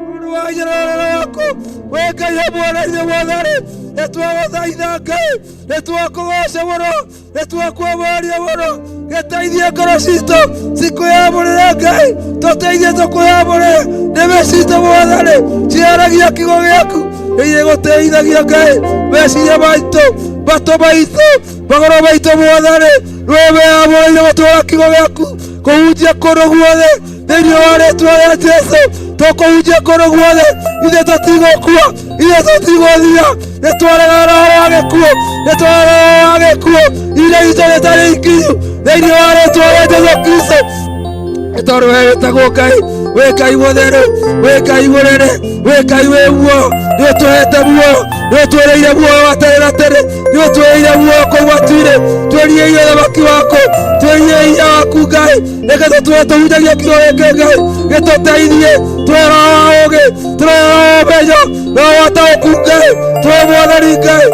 nĩ ũndũ wa hinya na ũnene waku. We Ngai hamwe na ithuĩ Mwathani, nĩtwagũthaitha Ngai, nĩtwakũgoca mũno, nĩtwakwamũrĩria mũno. Gĩteithie ngoro citũ cikwĩamũrĩre Ngai, tũteithie tũkwĩamũrĩre nĩme citũ Mwathani, ciaragia kiugo gĩaku nĩigũteithagia Ngai meciria maitũ, matũ maitũ, magũrũ maitũ Mwathani, nĩwe wĩamũrĩire gũtwara kiugo gĩaku kũhunjia kũndũ guothe thĩinĩ wa rĩĩtwa rĩa Jesũ. Tũkũhunjia kũndũ guothe, ithuĩ tũtigũkua, ithuĩ tũtigũthira, nĩtwaregana na ũhoro wa gĩkuũ, nĩtwaregana na ũhoro wa gĩkuũ, ihinda ritũ rĩtarĩ ikinyu thĩinĩ wa rĩĩtwa rĩa Jesũ Kristo. Nĩ tondũ we wĩtagwo Ngai, wĩ Ngai mũtheru, wĩ Ngai mũnene, wĩ Ngai wĩ muoyo, nĩ ũtũhete muoyo, nĩ ũtwĩrĩire muoyo wa tene na tene, nĩ ũtwĩrĩire muoyo kũu matu-inĩ. Twĩrirĩirie ũthamaki waku, twĩrirĩirie hinya waku Ngai. Reke tũtũre tũhunjagia kiugo gĩkĩ Ngai, gĩtũteithie, tũhe roho wa ũũgĩ, tũhe roho wa ũmenyo, roho wa ũtaũku Ngai, tũhe Mwathani Ngai,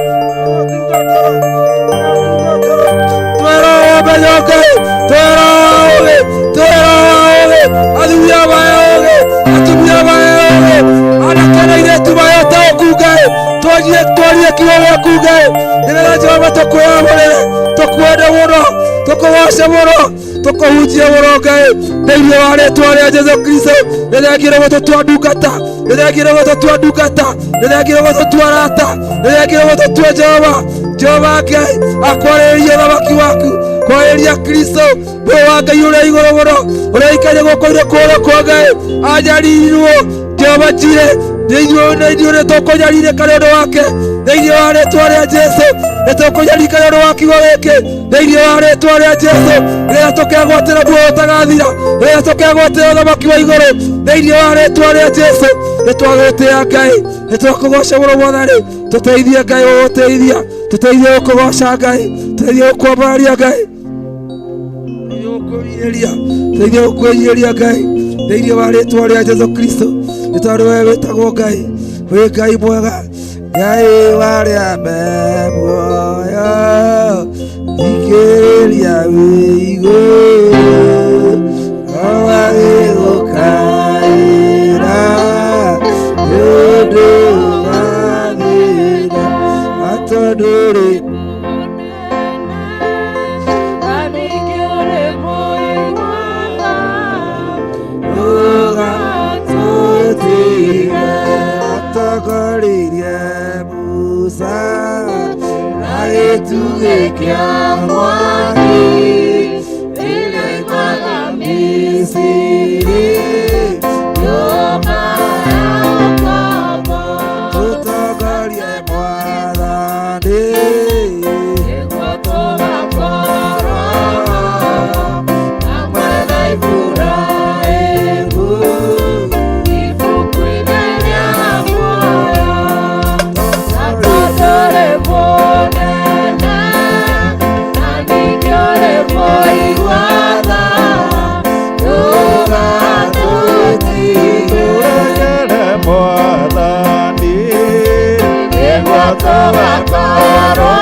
tũhe roho wa ũmenyo Ngai, tũhe roho wa ũũgĩ, tũhe roho wa ũũgĩ, athuri aya mahe ũũgĩ, atumia mahe ũũgĩ, anake na airĩtu mahe ũtaũku Ngai. Twarie, twarie kiugo gĩaku Ngai, nĩgetha Jehova tũkwĩamũrĩre, tũkwende mũno, tũkũgoce mũno, tũkũhunjie mũno Ngai thĩinĩ wa rĩĩtwa rĩa Jesũ Kristo. Nĩthengire gũtũtua ndungata, nĩthengire gũtũtua ndungata, nĩthengire gũtũtua arata, nĩthengire gũtũtua Jehova. Jehova Ngai akwarĩrĩria ũthamaki waku, kwarĩrĩria Kristo mũrũ wa Ngai ũrĩa igũrũ mũno, ũrĩa ũikaire guoko-inĩ kwa ũrĩo kwa Ngai, anyarirwo Jehova Jire, nĩ ithuĩ nĩtũkũnyarirĩka nĩ ũndũ wake thĩinĩ wa rĩĩtwa rĩa Jesũ. Nĩtũkũnyarirĩka nĩ ũndũ wa kiugo gĩkĩ thĩinĩ wa rĩĩtwa rĩa Jesũ, nĩgetha tũkegwatĩra muoyo ũtagathira, nĩgetha tũkegwatĩra ũthamaki wa igũrũ thĩinĩ wa rĩĩtwa rĩa Jesũ. Nĩtwagũtĩĩa Ngai, nĩtwakũgoca mũno Mwathani. Tũteithie Ngai gũgũtĩithia, tũteithie gũkũgoca Ngai, tũteithie gũkwambararia Ngai, gũkwĩrirĩria, tũteithie gũkwĩrirĩria Ngai thĩinĩ wa rĩĩtwa rĩa Jesũ Kristo. Nĩ tondũ we wĩtagwo Ngai, wĩ Ngai mwega, Ngai warĩa me muoyo, thikĩrĩria wĩ igũrũ, no agĩgũkaĩra nĩ ũndũ wa thĩna, na tondũ rĩ atongoririe Musa na gĩtugĩ kĩa mwaki ĩrĩa imaga mĩtari. tũgakorwo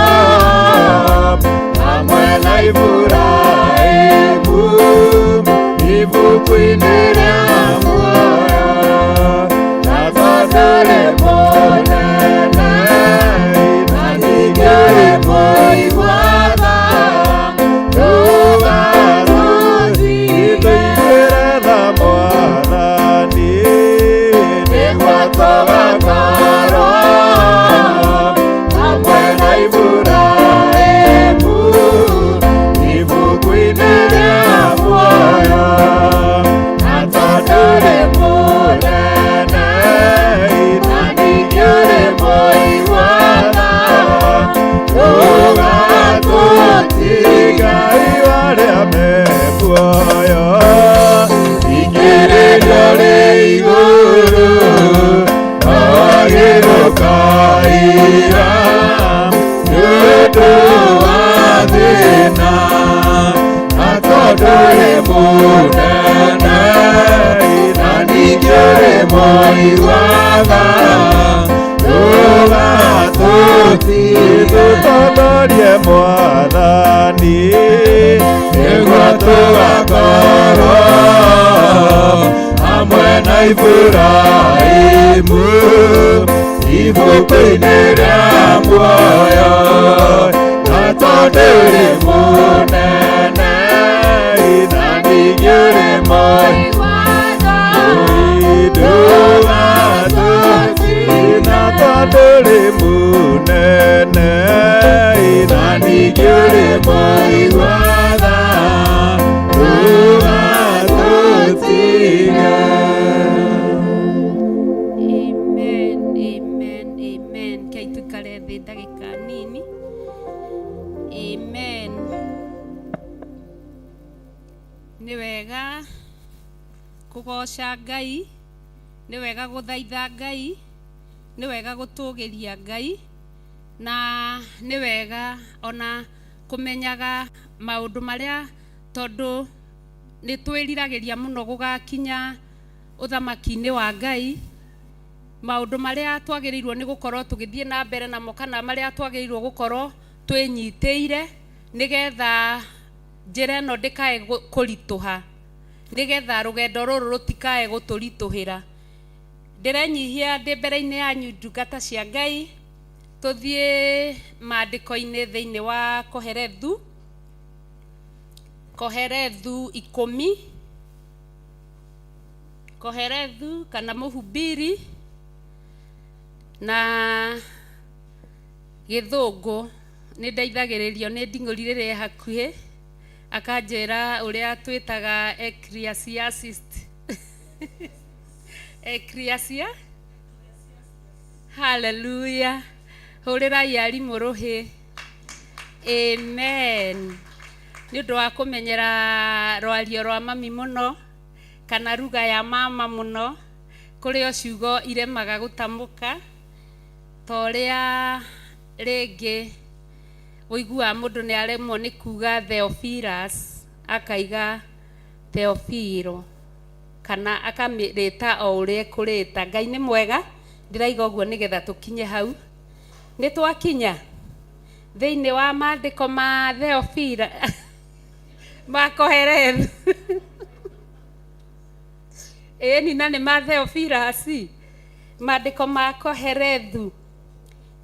hamwe na Iburahĩmu ibuku-inĩ rĩa muoyo na tondũ rĩ mũnene na ningĩ rĩ mũigua tha ndũgatũtige tha Mwathani nĩguo tũgakorwo hamwe na Iburahĩmu ibuku-inĩ rĩa muoyo na tondũ rĩ mũnene na ningĩ rĩ mũigua tha ndũgatũtige arĩa me muoyo inyĩrĩrio rĩ igũrũ agĩrũkaira nĩ ũndũ wa thĩna na tondũ rĩ mũnene na ningĩ rĩ mũigua tha ndũgatũtige tũtongorie Mwathani nĩguo tũgakorwo hamwe na Iburahĩmu ibuku-inĩ rĩa muoyo na tondũ rĩ mũnene na ningĩ rĩ mũigua tha ndũgatũtige na tondũ rĩ mũnene na ningĩ rĩ mũigua tha ndũgatũtige. Amen, amen, amen. Kei tuikare thĩ ndagĩka nini. Amen. Nĩ wega kũgoca Ngai, nĩ wega gũthaitha Ngai, nĩ wega gũtũgĩria Ngai, na nĩ wega ona kũmenyaga maũndũ marĩa tondũ nĩ twĩriragĩria mũno gũgakinya ũthamaki-inĩ wa Ngai maũndũ marĩa twagĩrĩirwo nĩ gũkorwo tũgĩthiĩ na mbere namo kana marĩa twagĩrĩirwo gũkorwo twĩnyitĩire nĩgetha njĩra ĩno ndĩkae kũritũha nĩgetha rũgendo rũrũ rũtikae gũtũritũhĩra ndĩrenyihia ndĩ mbere-inĩ yanyu ndungata cia Ngai tũthiĩ maandĩko-inĩ thĩinĩ wa Koherethu Koherethu 10 Koherethu kana Mũhubiri na gĩthũngũ nĩ ndeithagĩrĩrio nĩ nding'ũri rĩrĩa ĩ hakuhĩ akanjĩra ũrĩa twĩtaga Ecclesiastes Ecclesia haleluya hũrĩrai arimũ rũhĩ amen nĩ ũndũ wa kũmenyera rwario rwa mami mũno kana ruga ya mama mũno kũrĩ o ciugo iremaga gũtamũka ta ũrĩa rĩngĩ ũiguaga mũndũ nĩ aremwo nĩ kuga Theophilus akaiga Theophilo kana akamĩrĩta o ũrĩa ekũrĩta. Ngai nĩ mwega, ndĩraiga ũguo nĩgetha tũkinye hau. Nĩ twakinya thĩinĩ wa maandĩko ma Theophila ma Kohelethu ĩni na nĩ ma Theophilus maandĩko ma Kohelethu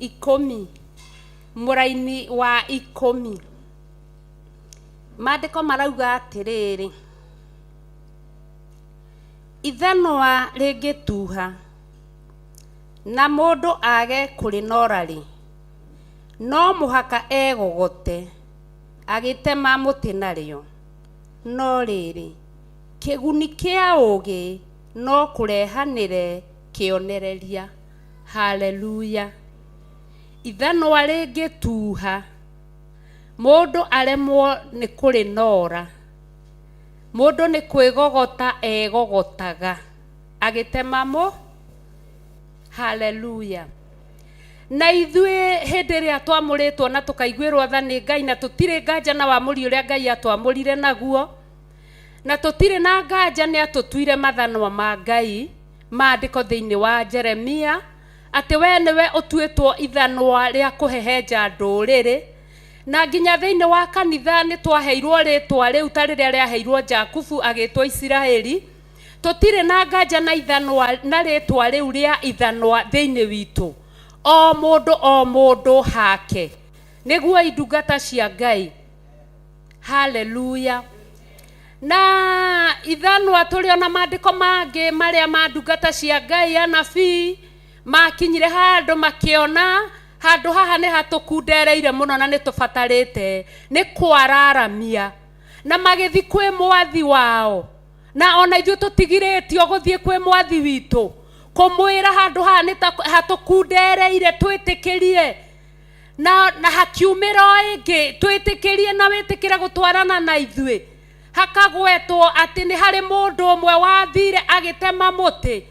10 mũraini wa 10 maandĩko marauga atĩrĩrĩ ithanwa rĩngĩtuha na mũndũ age kũrĩnora-rĩ no mũhaka egogote agĩtema mũtĩ narĩo no rĩrĩ kĩguni kĩa ũũgĩ no kũrehanĩre kĩonereria haleluya ithanwa rĩngĩtuha mũndũ aremwo nĩ kũrĩnora mũndũ nĩ kwĩgogota egogotaga agĩtema mũ haleluya na ithuĩ hĩndĩ ĩrĩa twamũrĩtwo na tũkaiguĩrwo tha nĩ Ngai na tũtirĩ nganja na wamũri ũrĩa Ngai atwamũrire naguo na tũtirĩ na nganja nĩ atũtuire mathanwa ma Ngai maandĩko thĩinĩ wa Jeremia Atĩ we nĩwe ũtuĩtwo ithanwa rĩa kũhehenja ndũrĩrĩ, na nginya thĩinĩ wa kanitha nĩ twaheirwo rĩtwa rĩu ta rĩrĩa rĩaheirwo Jakubu agĩtwo Isiraeli. Tũtirĩ na nganja na ithanwa na rĩtwa rĩu rĩa ithanwa thĩinĩ witũ, o mũndũ o mũndũ hake nĩguo indungata cia Ngai. Haleluya. Na ithanwa tũrĩ ona maandĩko mangĩ marĩa ma ndungata cia Ngai, anabii makinyire handũ makĩona handũ haha nĩ hatũkundereire mũno na nĩ tũbatarĩte nĩ kwararamia, na magĩthiĩ kwĩ mwathi wao. Na ona ithuĩ tũtigirĩtio gũthiĩ kwĩ mwathi witũ kũmwĩra handũ haha nĩ ta hatũkundereire, twĩtĩkĩrie na hakiumĩra o ĩngĩ, twĩtĩkĩrie na wĩtĩkĩre gũtwarana na ithuĩ. Hakagwetwo atĩ nĩ harĩ mũndũ ũmwe wathire agĩtema mũtĩ,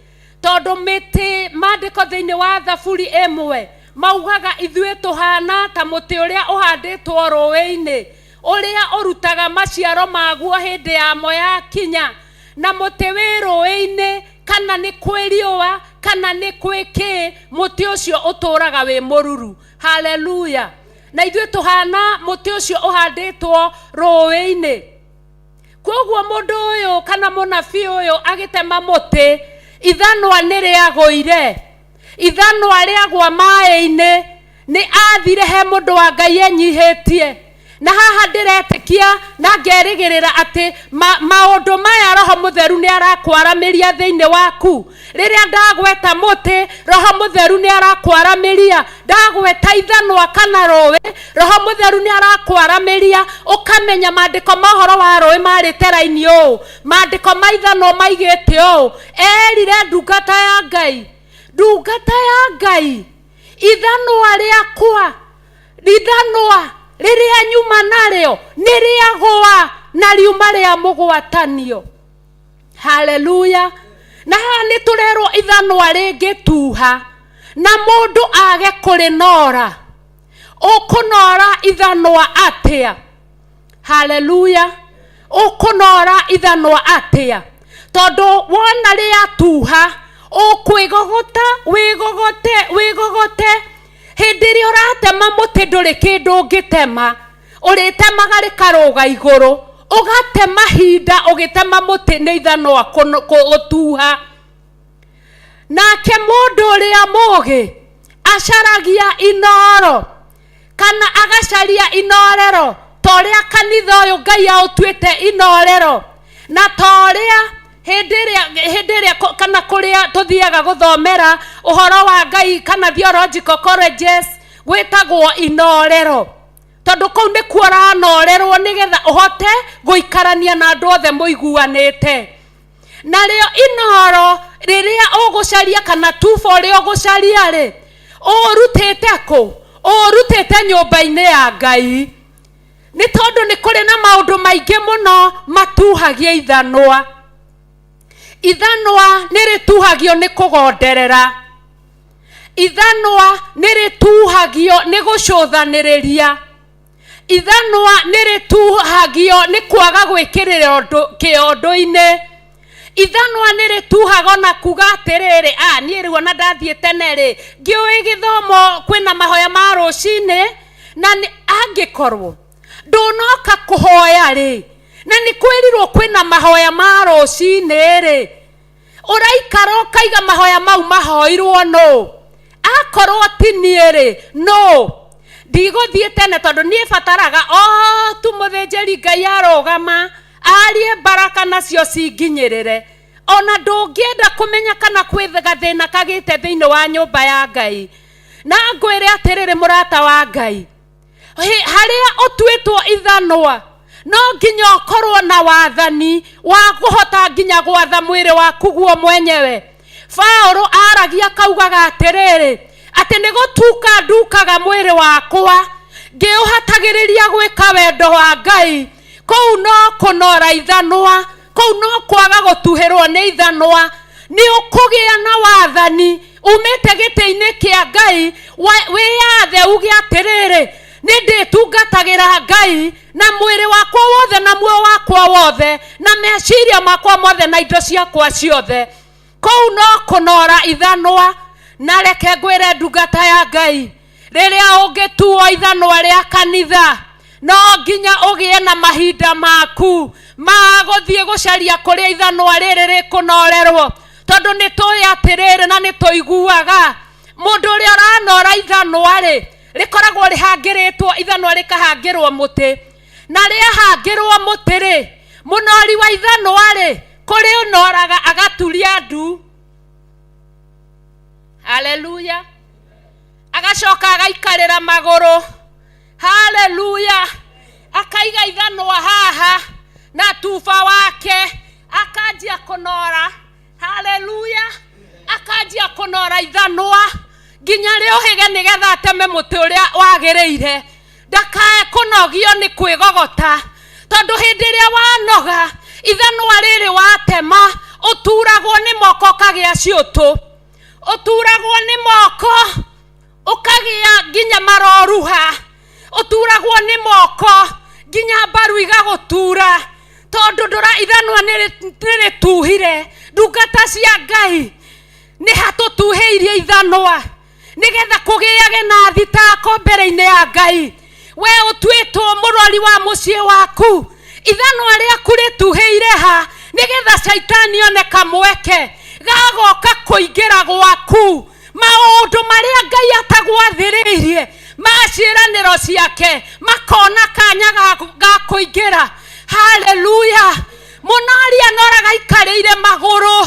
tondũ mĩtĩ maandĩko thĩinĩ wa Thaburi ĩmwe maugaga ithuĩ tũhana ta mũtĩ ũrĩa ũhandĩtwo rũĩ-inĩ, ũrĩa ũrutaga maciaro maguo hĩndĩ yamo yakinya. Na mũtĩ wĩ rũĩ-inĩ, kana nĩ kwĩ riũa kana nĩ kwĩ kĩ, mũtĩ ũcio ũtũraga wĩ mũruru. Haleluya. Na ithuĩ tũhana mũtĩ ũcio ũhandĩtwo rũĩ-inĩ. Koguo mũndũ ũyũ kana mũnabii ũyũ agĩtema mũtĩ, ithanwa nĩ rĩagũire, ithanwa rĩagwa maĩ-inĩ, nĩ athire he mũndũ wa Ngai enyihĩtie. Na haha ndĩretĩkia na ngerĩgĩrĩra atĩ maũndũ maya Roho Mũtheru nĩ arakwaramĩria thĩinĩ waku. Rĩrĩa ndagweta mũtĩ, Roho Mũtheru nĩ arakwaramĩria. Ndagweta ithanwa kana rũĩ, Roho Mũtheru nĩ arakwaramĩria. Ũkamenya maandĩko ma ũhoro wa rũĩ marĩte raini ũũ, maandĩko ma ithanwa maigĩte ũũ. Erire ndungata ya Ngai, ndungata ya Ngai, ithanwa rĩakwa, ithanwa rĩrĩa nyuma narĩo nĩ rĩagũa na riuma rĩa mũgwatanio. Haleluya. Na haha nĩ tũrerwo ithanwa rĩngĩtuha na mũndũ age kũrĩnora, ũkũnora ithanwa atĩa? Haleluya. Ũkũnora ithanwa atĩa? Tondũ wona rĩatuha ũkwĩgogota, wĩgogote, wĩgogote. Hĩndĩ ĩrĩa ũratema mũtĩ ndũrĩ kĩndũ ũngĩtema, ũrĩtemaga rĩkarũga igũrũ, ũgatema hinda ũgĩtema mũtĩ nĩ ithanwa gũtuha. Nake mũndũ ũrĩa mũgĩ acaragia inoro kana agacaria inorero, ta ũrĩa kanitha ũyũ Ngai aũtuĩte inorero, na ta ũrĩa hĩndĩ ĩrĩa kana kũrĩa tũthiaga gũthomera ũhoro wa Ngai kana theological colleges gwĩtagwo inorero, tondũ kũu nĩkuo ũranorerwo nĩgetha ũhote gũikarania na andũ othe mũiguanĩte. Narĩo inoro rĩrĩa ũgũcaria kana tuba ũrĩa ũgũcaria rĩ, ũrutĩte kũ? Ũrutĩte nyũmba-inĩ ya Ngai. Nĩ tondũ nĩ kũrĩ na maũndũ maingĩ mũno matuhagia ithanwa. Ithanwa nĩ rĩtuhagio nĩ kũgonderera, ithanwa nĩ rĩtuhagio nĩ gũcũthanĩrĩria, ithanwa nĩ rĩtuhagio nĩ kwaga gwĩkĩrĩra kĩondo-inĩ, ithanwa nĩ rĩtuhaga ona kuga atĩrĩrĩ, niĩ rĩu ona ndathiĩ tene rĩ, ngĩũĩ gĩthomo kwĩna mahoya ma rũcinĩ, na angĩkorwo ndũnoka kũhoya rĩ, na nĩ kwĩrirwo kwĩna mahoya ma rũcinĩ rĩ, ũraikara ũkaiga mahoya mau mahoirwo nũ? Akorwo ti niĩ rĩ, nũ? Ndigũthiĩ tene tondũ niĩ bataraga o tu mũthĩnjĩri Ngai arũgama arie baraka nacio cinginyĩrĩre. Ona ndũngĩenda kũmenya kana kwĩ gathĩna kagĩte thĩinĩ wa nyũmba ya Ngai. Na ngwĩre atĩrĩrĩ mũrata wa Ngai, harĩa ũtuĩtwo ithanwa no nginya ũkorwo na wathani wa kũhota nginya gwatha mwĩrĩ waku guo mwenyewe. Paũlũ aragia akaugaga atĩrĩrĩ, atĩ nĩ gũtuka ndukaga mwĩrĩ wakwa ngĩũhatagĩrĩria gwĩka wendo wa Ngai. Kũu no kũnora ithanwa, kũu no kwaga gũtuhĩrwo nĩ ithanwa. Nĩ ũkũgĩa na wathani umĩte gĩtĩ-inĩ kĩa Ngai, wĩyathe uge atĩrĩrĩ, nĩ ndĩtungatagĩra Ngai na mwĩrĩ wakwa wothe na muoyo wakwa wothe na meciria makwa mothe na indo ciakwa ciothe. Kũu no kũnora ithanwa. Na reke ngwĩre ndungata ya Ngai, rĩrĩa ũngĩtuo ithanwa rĩa kanitha, no nginya ũgĩe na mahinda maku ma gũthiĩ gũcaria kũrĩa ithanwa rĩrĩ rĩkũnorerwo, tondũ nĩ tũĩ atĩrĩrĩ na nĩ tũiguaga mũndũ ũrĩa ũranora ithanwa rĩ, rĩkoragwo rĩhangĩrĩtwo, ithanwa rĩkahangĩrwo mũtĩ, na rĩahangĩrwo mũtĩ rĩ, mũnori wa ithanwa rĩ, kũrĩ ũnoraga agaturia ndu. Haleluya. Agacoka agaikarĩra magũrũ. Haleluya. Akaiga ithanwa haha na tuba wake, akanjia kũnora. Haleluya. Akanjia kũnora ithanwa nginya rĩũhĩge nĩgetha ateme mũtĩ ũrĩa wagĩrĩire, ndakae kũnogio nĩ kwĩgogota, tondũ hĩndĩ ĩrĩa wanoga ithanwa rĩrĩ watema, ũturagwo nĩ moko ũkagĩa ciũtũ, ũturagwo nĩ moko ũkagĩa nginya maroruha, ũturagwo nĩ moko nginya mbaru igagũtura, tondũ ndũra ithanwa nĩ rĩtuhire. Ndungata cia Ngai, nĩ hatũtuhĩirie ithanwa nĩgetha kũgĩage na thitako mbere-inĩ ya Ngai. We ũtuĩtwo mũrori wa mũciĩ waku, ithanwa rĩaku rĩtuhĩire ha nĩgetha caitani one kamweke gagoka kũingĩra gwaku. Maũndũ marĩa Ngai atagwathĩrĩirie ma ciĩranĩro ciake makona kanya ga kũingĩra. Haleluya. Mũnori anoraga aikarĩire magũrũ,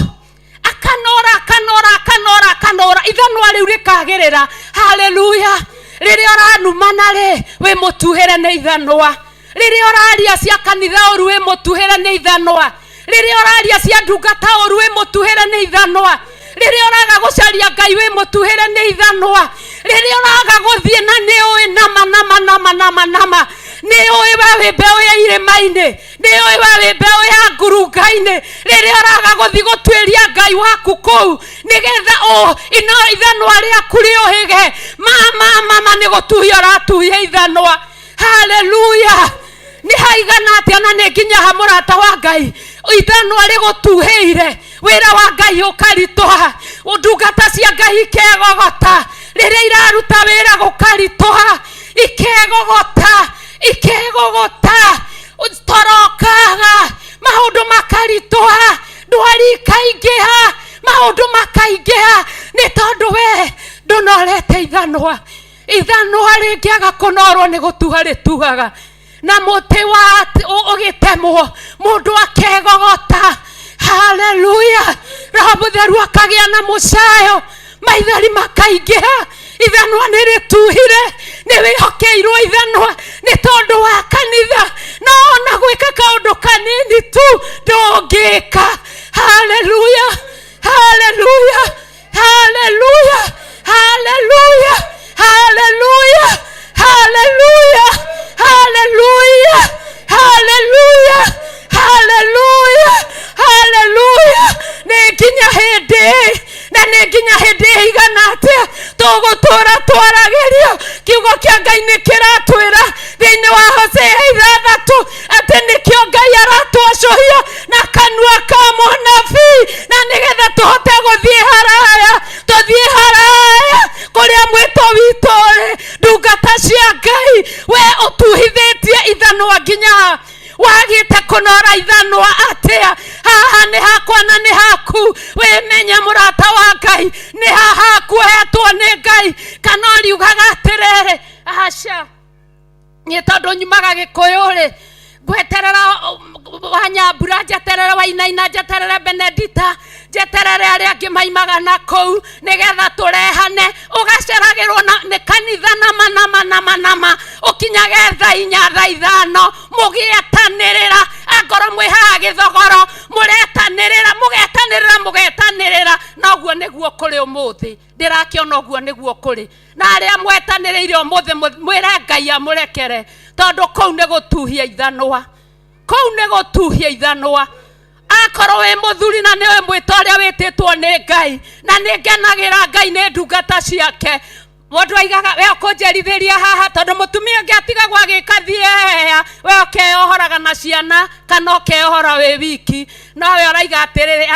akanora akanora akanora akanora, ithanwa rĩu rĩkagĩrĩra. Haleluya. Rĩrĩa ũranumana rĩ, wĩ mũtuhĩre nĩ ithanwa. Rĩrĩa ũraria cia kanitha ũru, wĩ mũtuhĩre nĩ ithanwa. Rĩrĩa ũraria cia ndungata ũru, wĩ mũtuhĩre nĩ ithanwa. Rĩrĩa ũraga gũcaria Ngai, wĩ mũtuhĩre nĩ ithanwa. Rĩrĩa ũraga gũthiĩ na nĩ ũĩ nama nama nama nama nama, nĩ ũĩ we wĩ mbeũ ya irĩma-inĩ, nĩ ũĩ we wĩ mbeũ ya ngurunga-inĩ, rĩrĩa ũraga gũthiĩ gũtuĩria Ngai waku kũu nĩgetha ino ithanwa rĩaku rĩũhĩge, mama mama, nĩ gũtuhia ũratuhia ithanwa. Haleluya. Nĩ haigana atĩa na nĩ nginya ha, mũrata wa Ngai, ithanwa rĩgũtuhĩire, wĩra wa Ngai ũkaritũha, ndungata cia Ngai ikegogota, rĩrĩa iraruta wĩra gũkaritũha, ikegogota ikegogota, torokaga, maũndũ makaritũha, ndwari ikaingĩha, maũndũ makaingĩha, nĩ tondũ we ndũnorete ithanwa. Ithanwa rĩngĩaga kũnorwo nĩ gũtuha rĩtuhaga, na mũtĩ wa ũgĩtemwo mũndũ akegogota. Haleluya. Roho Mũtheru akagĩa na mũcayo, maithori makaingĩha, ithanwa nĩ rĩtuhire, nĩ wĩhokeirwo ithanwa nĩ tondũ wa kanitha, no ona gwĩka kaũndũ kanini tu ndũngĩka. Haleluya, haleluya, haleluya, haleluya, haleluya, haleluya, haleluya, haleluya, haleluya, haleluya. Nĩ nginya hĩndĩ na nĩ nginya hĩndĩ ĩigana atĩa tũgũtũra twaragĩrio? Kiugo kĩa Ngai nĩ kĩratwĩra thĩinĩ wa Hosea 6 atĩ nĩkĩo Ngai aratwacũhia na kanua ka mũnabii, na nĩgetha tũhote gũthiĩ haraya, tũthiĩ haraya kũrĩa mwĩto witũ ũrĩ. Ndungata cia Ngai, we ũtuhithĩtie ithanwa nginya wagĩte kũnora ithanwa atĩa? Haha nĩ hakwa na nĩ haku. Wĩmenye mũrata wa Ngai, nĩ hahaku ũhetwo nĩ Ngai. Kana ũriugaga atĩrĩrĩ, aca niĩ tondũ nyumaga Gĩkũyũ rĩ, ngweterera Wanyambura, njeterere Wainaina, njeterere Benedita, njeterere arĩa angĩ maimaga na kũu, nĩgetha tũrehane. Ũgaceragĩrwo nĩ kanitha nama nama nama nama, ũkinyage thaa 4 thaa 5, mũgĩetanĩrĩra. Angorwo mwĩ haha gĩthogoro, mũretanĩrĩra, mũgetanĩrĩra, mũgetanĩrĩra. Na ũguo nĩguo kũrĩ ũmũthĩ, ndĩrakĩona ũguo nĩguo kũrĩ. Na arĩa mwetanĩrĩire ũmũthĩ, mwĩre Ngai amũrekere, tondũ kũu nĩ gũtuhia ithanwa, kũu nĩ gũtuhia ithanwa. Akorwo wĩ mũthuri na nĩwe mwĩto ũrĩa wĩtĩtwo nĩ Ngai, na nĩ ngenagĩra Ngai nĩ ndungata ciake, mũndũ aigaga we ũkũnjerithĩria haha, tondũ mũtumia ũngĩ atigagwo agĩka thiea, we ũkeohoraga na ciana kana ũkeohora wĩ wiki, no we ũraiga atĩrĩrĩ,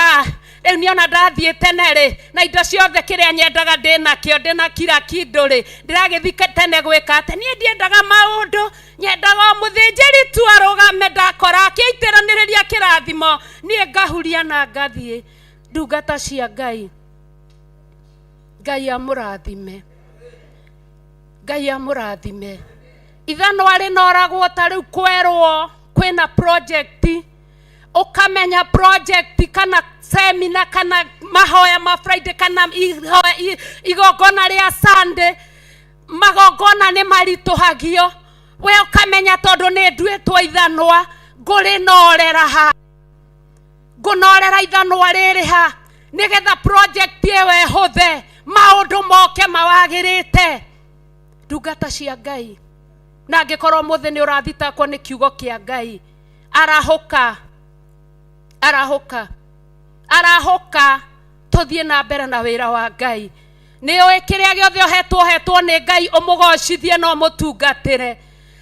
Rĩu niona ndathiĩ tene rĩ, na indo ciothe kĩrĩa nyendaga ndĩnakĩo, ndĩna kila kĩndũ rĩ, ndĩragĩthiĩ tene gwĩka atĩ niĩ ndiendaga maũndũ, nyendaga o mũthĩnjĩri tu arũgame, ndakora akĩitĩranĩrĩria kĩrathimo, niĩ ngahuria na ngathiĩ. Ndungata cia Ngai, Ngai amũrathime, Ngai amũrathime. Ithanwa rĩnoragwo ta rĩu kwerwo kwĩna project, ũkamenya project kana seminar kana mahoya ma Friday kana igongona rĩa Sunday, magongona nĩ maritũhagio. We ũkamenya tondũ nĩ nduĩtwo ithanwa, ngũrĩnorera ha, ngũnorera ithanwa rĩrĩ ha, nĩgetha project ĩyo ĩhũthe, maũndũ moke mawagĩrĩte. Ndungata cia Ngai, na angĩkorwo ũmũthĩ nĩ ũrathitakwo nĩ kiugo kĩa Ngai, arahũka, arahũka, arahũka, tũthiĩ na mbere na wĩra wa Ngai. Nĩ ũĩ kĩrĩa gĩothe ũhetwo, ũhetwo nĩ Ngai, ũmũgocithie na ũmũtungatĩre.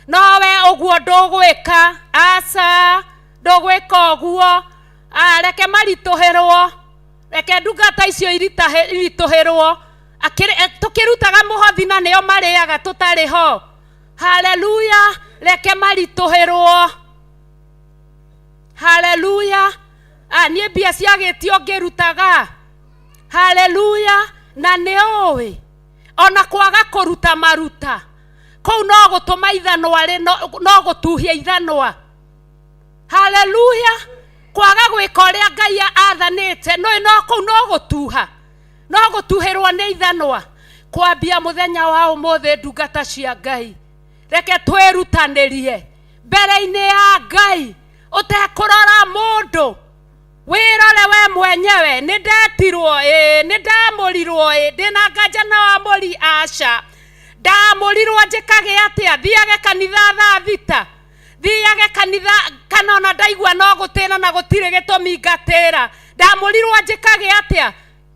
No we ũguo ndũgwĩka, aca, ndũgwĩka ũguo. Reke maritũhĩrwo, reke ndungata icio iritũhĩrwo. Tũkĩrutaga mũhothi na nĩo marĩaga tũtarĩ ho. Haleluya, reke maritũhĩrwo. Haleluya. Niĩ mbia cia gĩtio ngĩrutaga. Haleluya. Na nĩ ũĩ ona kwaga kũruta maruta kũu no gũtũma ithanwa rĩ, no gũtuhia ithanwa. Haleluya. Kwaga gwĩka ũrĩa Ngai athanĩte, no kũu no gũtuha, no gũtuhĩrwo nĩ ithanwa. Kwambia mũthenya wa ũmũthĩ, ndungata cia Ngai, reke twĩrutanĩrie mbere-inĩ ya Ngai, ũtekũrora mũndũ. Wĩrore we mwenyewe, nĩ ndetirwo ĩ, nĩ ndamũrirwo ĩ, ndĩna nganja na wamũri aca. Ndamũrirwo njĩkage atĩa? Thiage kanitha thaa thita, thiage kanitha kana ona ndaigua no gũtĩra na gũtirĩ gĩtũmi ngatĩra. Ndamũrirwo njĩkage atĩa?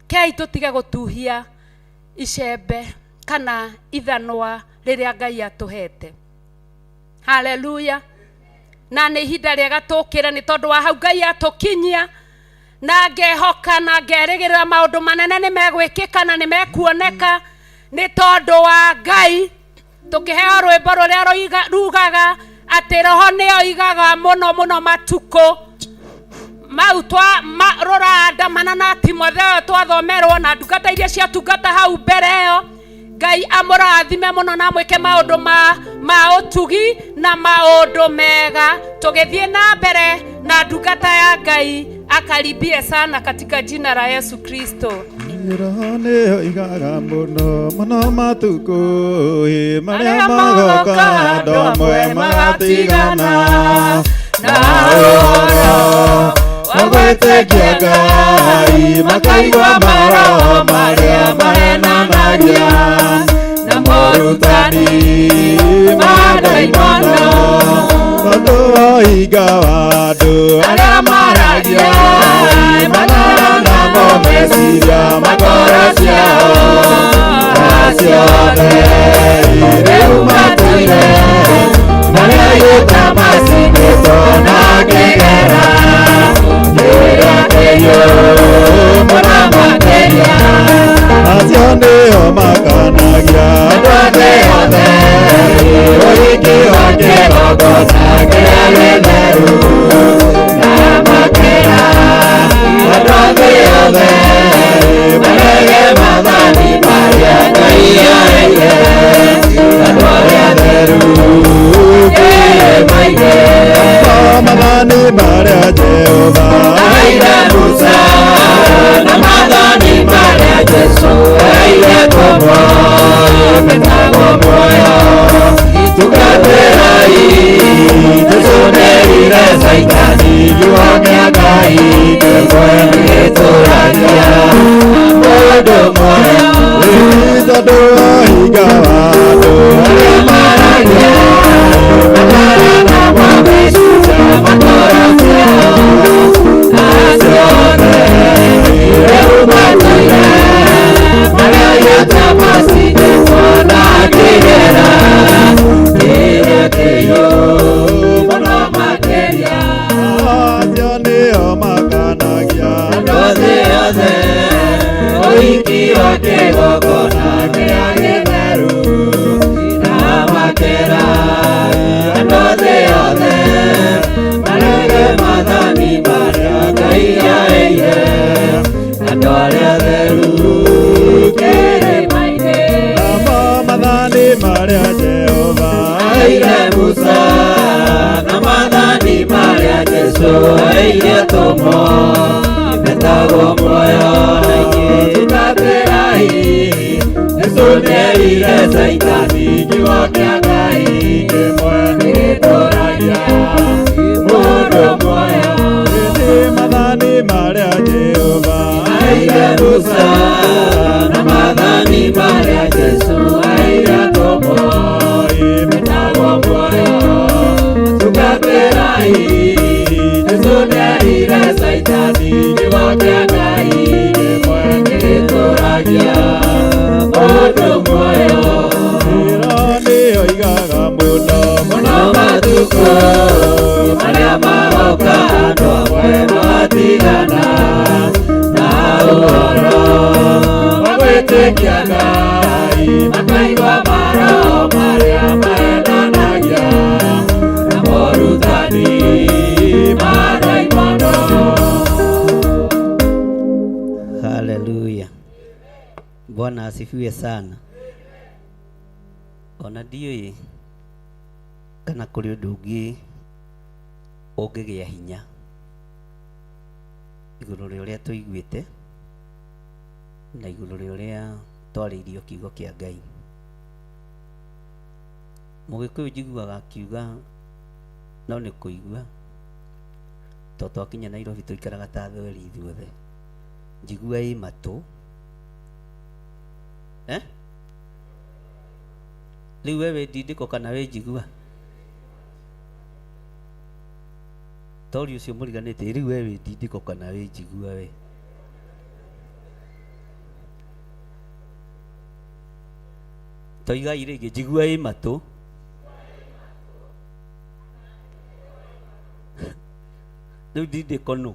Kei tũtige gũtuhia icembe kana ithanwa rĩrĩa Ngai atũhete. Haleluya. Na nĩ ihinda rĩega tũkĩre nĩ tondũ wa hau Ngai atũkinyia, na ngehoka na ngerĩgĩrĩra maũndũ manene nĩ megwĩkĩka na nĩ mekuoneka nĩ tondũ wa Ngai. Tũkĩheo rwĩmbo rũrĩa rugaga atĩ roho nĩ oigaga mũno mũno matukũ mau twa rũraandamana na Timotheo twathomerwo na ndungata iria ciatungata hau mbere ĩyo. Ngai amũrathime mũno na amwĩke maũndũ ma ũtugi na maũndũ mega. Tũgĩthiĩ na mbere na ndungata ya Ngai akaribie sana katika jina la Yesu Kristo. Roho nĩ oigaga mũno mũno matukũ ĩ, marĩa magoka andũ amwe magatigana na ũhoro wa gwĩtĩkia Ngai, makaigua maroho marĩa mahenanagia na morutani ma ndaimono. Tondũ oiga wa andũ arĩa maragia matarana meciria makora ciao aciothe rĩu matũire marĩa gĩtamacinĩtwo na kĩgera kĩrĩa kĩhiũ mũno makĩria. Acio nĩo makanagia andũ a thĩ yothe ũhiki wa kĩgongona kĩrĩa gĩtheru, na makĩra andũ a thĩ yothe marege maathani marĩa Ngai aheire andũ arĩa atheru kĩrĩma-inĩ. Maathani marĩa Jehova aheire Musa na maathani marĩa Jesũ aheire atũmwo metagwo muoyo. Tungatĩrai Jesũ nĩerire Caitani kiugo kĩa Ngai kĩmwe gĩtũragia mũndũ muoyo. Tondũ oiga wa andũ arĩa maragia matarana meciria makora ciao aciothe rĩu matũire marĩa gĩtamacinĩtwo na kĩgera kĩrĩa kĩhiũ mũno makĩria. Acio nĩo makanagia andũ a thĩ Kĩgongona kĩrĩa gĩtheru na makera andũ thĩ yothe marege maathani marĩa Ngai aheire andũ arĩa atheru kĩrĩma-inĩ. Namo maathani marĩa Jehova aheire Musa na maathani marĩa Jesũ aheire atũmwo metagwo muoyo na inyuĩ tungatĩrai. Jesũ nĩerire Caitani kiugo kĩa Ngai kĩmwe nĩgĩtũragia mũndũ muoyo. Nĩ maathani marĩa Jehova aheire Musa na maathani marĩa Jesũ aheire atũmwo metagwo muoyo tungatĩrai. Jesũ nĩerire Caitani kiugo kĩa Ngai kĩmwe nĩgĩtũragia mũndũ muoyo. Ĩro nĩyoigaga mũno Mũno matukũ marĩa maroka andũ amwe magatigana na ũhoro wa gwĩtĩkia Ngai makaigua maroho marĩa mahenanagia na morutani ma ndaimono. Haleluya. Bwana asifiwe sana. Ona ndiũĩ kana kũrĩ ũndũ ũngĩ ũngĩgĩa hinya igũrũ rĩa ũrĩa tũiguĩte na igũrũ rĩa ũrĩa twarĩirio kiugo kĩa Ngai. Mũgĩkũyũ njiguaga akiuga no nĩ kũigua to twakinya Nairobi tũikaraga ta thweri ithuothe. Njigua ĩ matũ eh? Rĩu we wĩ ndindĩko kana wĩ njigua? Tori ũcio mũriganĩte rĩu we wĩ ndindĩko kana wĩ njigua we? Toigai rĩngĩ njigua ĩ matũ. Rĩu ndindĩko nũ?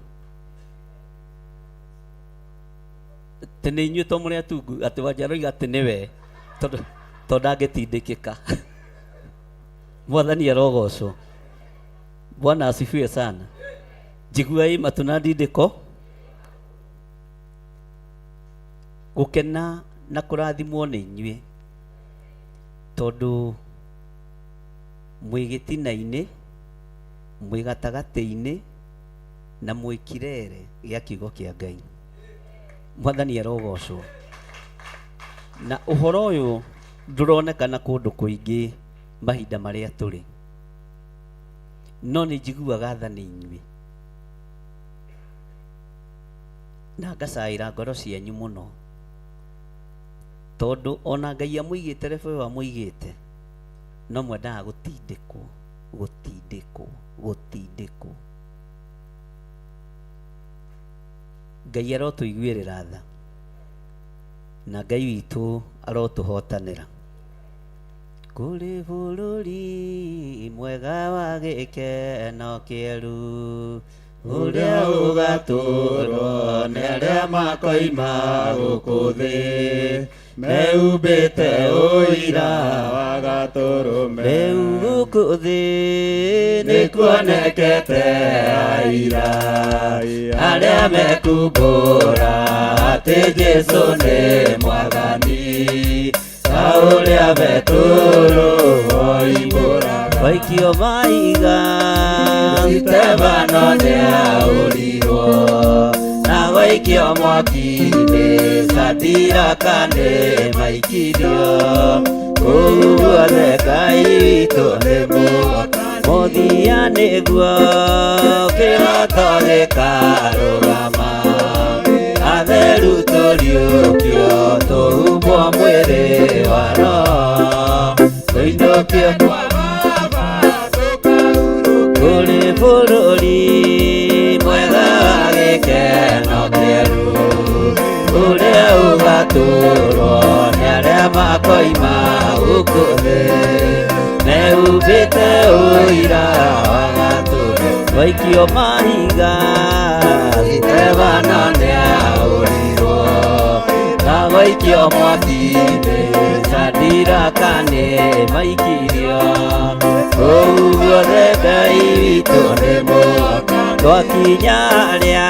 Atĩ nĩ inyuĩ to mũrĩ atungu atĩ Wanja aroiga atĩ nĩwe tondũ tondũ ndangĩtindĩkĩka. Mwathani arogocwo. Bwana asifiwe sana. Njigua ĩ matũ na ndindĩko gũkena na kũrathimwo nĩ inyuĩ tondũ mwĩ gĩtina-inĩ mwĩ gatagatĩ-inĩ na mwĩ kirere gĩa kiugo kĩa Ngai. Mwathani arogocwo. Na ũhoro ũyũ ndũronekana kũndũ kũingĩ mahinda marĩa tũrĩ, no nĩ njiguaga tha nĩ inyuĩ na ngacaĩra ngoro cianyu mũno tondũ ona Ngai amũigĩte level ĩyo amũigĩte no mwendaga gũtindĩkwo gũtindĩkwo gũtindĩkwo. Ngai arotũiguĩrĩra tha na Ngai witũ arotũhotanĩra. Kũrĩ bũrũri mwega wa gĩkeno kĩeru ũrĩa ũgatũũrwo nĩ arĩa makoima gũkũ thĩ meumbĩte ũira wa gatũrũme. Rĩu gũkũ thĩ nĩkuonekete aira arĩa mekumbũra atĩ Jesũ nĩ Mwathani ta ũrĩa Petero oimbũraga. Waikio maiga Stefano nĩahũrirwo na gwaikio mwaki-inĩ Sadiraka nĩ maikirio kũu guothe Ngai witũ nĩ mũhotani. Mũthia nĩguo kĩroto gĩkarũgama atheru tũriũkio tũhumbwo mwĩrĩ wa roho tũinũkio kwa Baba tũkahurũke. Kũrĩ bũrũri mwega wa gĩkeno kĩeru ũrĩa ũgatũũrwo nĩ arĩa makoima gũkũ thĩ meumbĩte ũira wa gatũrũme. Waikio mahiga Stefano nĩahũrirwo na Maikio mwaki-inĩ Sadiraka nĩ maikirio Kũu guothe Ngai witũ nĩ mwega Twakinya harĩa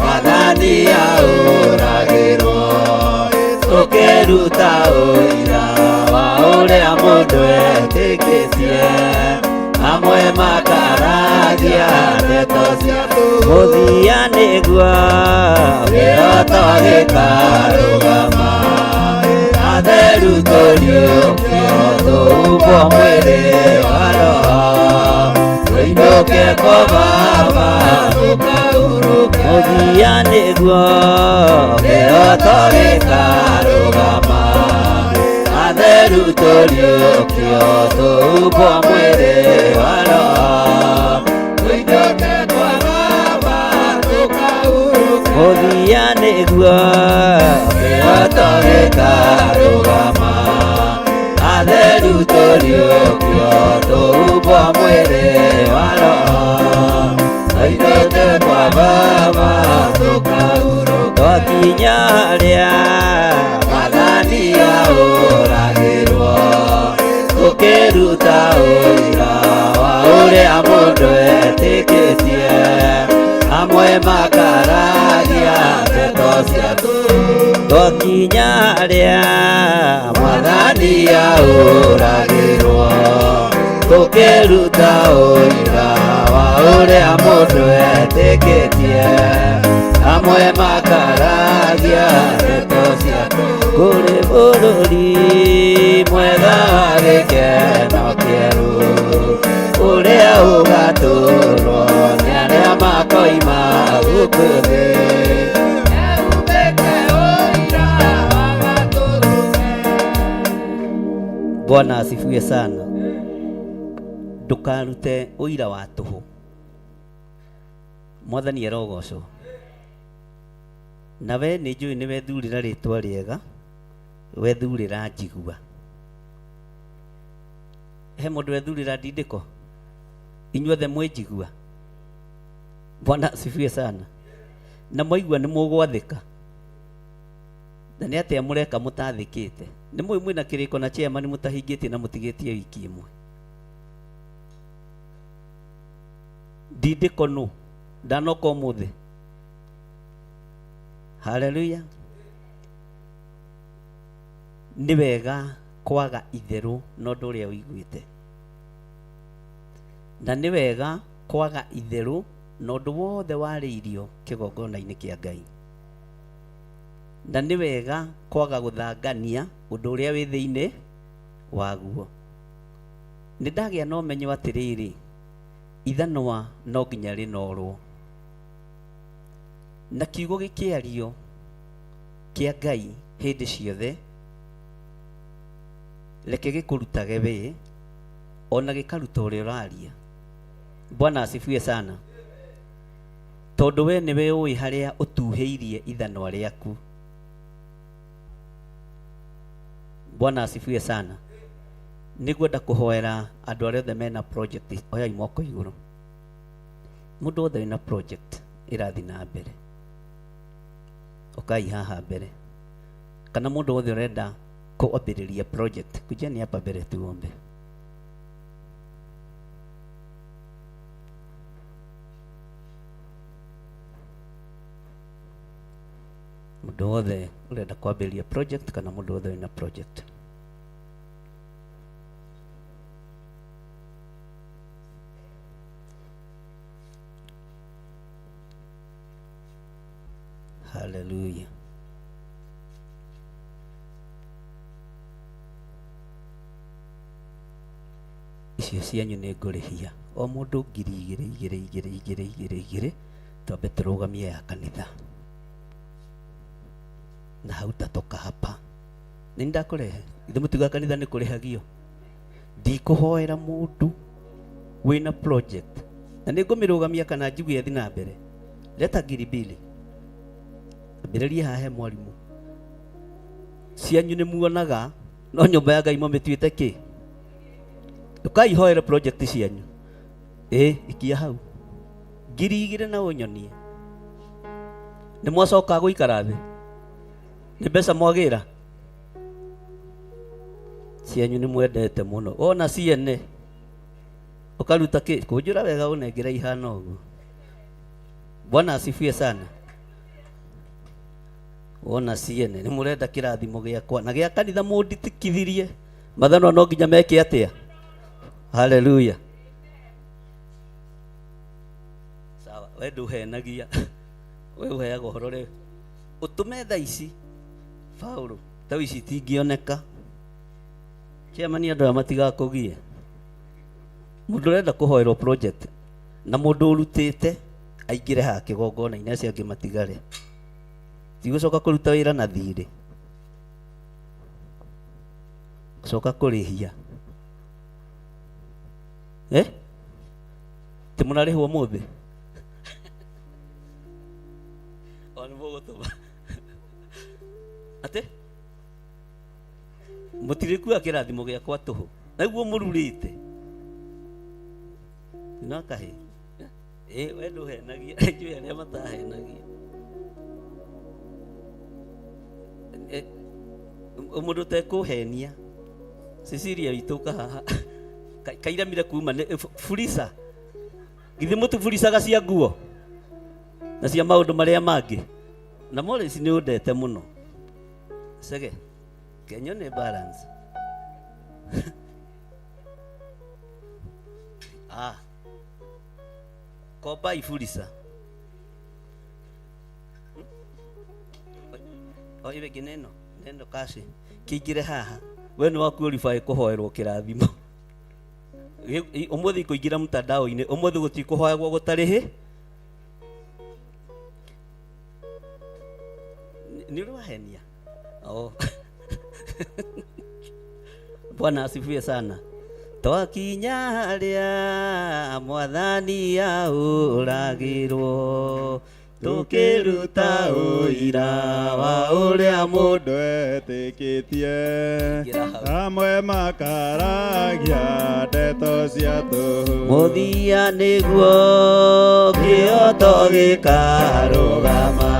Mwathani ahũragĩrwo Tũkĩruta ũira wa ũrĩa mũndũ etĩkĩtie Amwe makaragia ndeto cia mũthia nĩguo kĩroto gĩkarũgama Atheru tũriũkio tũhumbwo mwĩrĩ wa roho Tũinũke kwa Baba tũkahurũke Mũthia nĩguo kĩroto gĩkarũgama Atheru tũriũkio tũhumbwo mwĩrĩ wa roho Tũinũke kwa Baba tũkahurũke Mũthia nĩguo kĩroto gĩkarũgama Atheru tũriũkio tũhumbwo mwĩrĩ wa roho Tũinũke kwa Baba tũkahurũke Twakinya harĩa Mwathani ahũragĩrwo Tũkĩruta ũira wa ũrĩa mũndũ etĩkĩtie Amwe makaragia ndeto cia Twakinya harĩa Mwathani ahũragĩrwo Tũkĩruta ũira wa ũrĩa mũndũ etĩkĩtie Amwe makaragia ndeto cia Kũrĩ bũrũri mwega wa gĩkeno kĩerũ Ũrĩa ũgatũũrwo nĩ arĩa makoima gũkũ thĩ Bwana asifiwe sana. Ndũkarute ũira wa tũhũ. Mwathani arogocwo. Na we nĩ njũĩ nĩ wethurĩra rĩtwa rĩega, wethurĩra njigua. He mũndũ wethurĩra ndindĩko? Inyuothe mwĩ njigua? Bwana asifiwe sana. Na mwaigua nĩ mũgwathĩka. Na nĩ atĩa mũreka mũtathĩkĩte? Nĩ mũĩ mwĩna kĩrĩko na chairman mũtahingĩtie na mũtigĩtie wiki ĩmwe. Ndindĩko nũ? Ndanoka ũmũthĩ. Haleluya. Nĩ wega kwaga itherũ na ũndũ ũrĩa ũiguĩte. Na nĩ wega kwaga itherũ na ũndũ wothe warĩirio kĩgongona-inĩ kĩa Ngai. Na nĩ wega kwaga gũthangania ũndũ ũrĩa wĩ thĩinĩ waguo. Nĩ ndagĩa na ũmenyo atĩrĩrĩ, ithanwa no nginya rĩnorwo. Na kiugo gĩkĩario kĩa Ngai hĩndĩ ciothe, reke gĩkũrutage we, ona gĩkaruta ũrĩa ũraria. Bwana asifiwe sana. Tondũ we nĩwe ũĩ harĩa ũtuhĩirie ithanwa rĩaku. Bwana asifiwe sana. Nĩngwenda kũhoera andũ arĩa othe mena project, oyai moko igũrũ. Mũndũ wothe wĩna project ĩrathiĩ na mbere, ũkai haha mbere. Kana mũndũ wothe ũrenda kwambĩrĩria project, kujeni hapa mbere tuombe. Mũndũ wothe ũrenda kwambĩrĩria project kana mũndũ wothe wĩna project. Hallelujah. Icio cianyu nĩ ngũrĩhia o mũndũ ngiri igĩrĩ igĩrĩ igĩrĩ igĩrĩ igĩrĩ igĩrĩ, twambe tũrũgamie ya kanitha na hautatoka hapa. Nĩ ndakũrehe ithe mũtiga kanitha nĩ kũrĩhagio. Ndikũhoera mũndũ wĩna project na nĩ ngũmĩrũgamia kana njigue ĩthiĩ na mbere. Leta ngiri mbili, ambĩrĩrie haha he mwarimũ. Cianyu nĩ muonaga no nyũmba ya Ngai mũmĩtuĩte kĩ? Ndũkaihoere project cianyu. Ĩ, ikia hau ngiri igĩrĩ na ũnyonie. Nĩ mwacoka gũikara thĩ? Nĩ mbeca mwagĩra cianyu nĩ mwendete mũno ona ciene ũkaruta kĩ kũnjũra wega ũnengere ihana ũguo. Bwana asifiwe sana. Wona ciene nĩ mũrenda kĩrathimo gĩakwa na gĩa kanitha mũnditikithirie mathanwa no nginya meke atĩa? Haleluya. Sawa, we ndũhenagia, we ũheaga ũhoro rĩu ũtũme thaa ici Paulo tau ici itingĩoneka. Chairman andũ aya matigakũgie. Mũndũ ũrenda kũhoerwo project na mũndũ ũrutĩte aingĩre haha kĩgongona-inĩ, acio angĩ matigare. Tigũcoka kũruta wĩra na thirĩ, gũcoka kũrĩhia. Ti mũrarĩhwo ũmũthĩ? O nĩ mũgũtũma. Atĩ mũtirĩkuaga kĩrathimo gĩakwa tũhũ, naguo mũrurĩte no kahĩ. We ndũhenagia, njũĩ arĩa matahenagia. Mũndũ ũtekũhenia Cecilia witũ ũka haha. Kairamire kuma nĩ furisa. Githĩ mũtiburicaga cia nguo na cia maũndũ marĩa mangĩ? Na Morris nĩ ũndete mũno. Cege kenyo nĩ balance. Komba iburica. O iwe ngĩ neno neno kaci kĩingĩre haha. We nĩ wa qualify kũhoerwo kĩrathimo. Ũmũthĩ kũingĩra mtandao-inĩ, ũmũthĩ gũtikũhoyagwo gũtarĩ hĩ. Nĩ ũrĩ wahenia? Oh. Bwana asifiwe sana. Twakinya harĩa mwathani ahũragĩrwo, tũkĩruta ũira wa ũrĩa mũndũ etĩkĩtie, amwe makaragia ndeto cia tũhũ. Mũthia nĩguo kĩoto gĩkarũgama,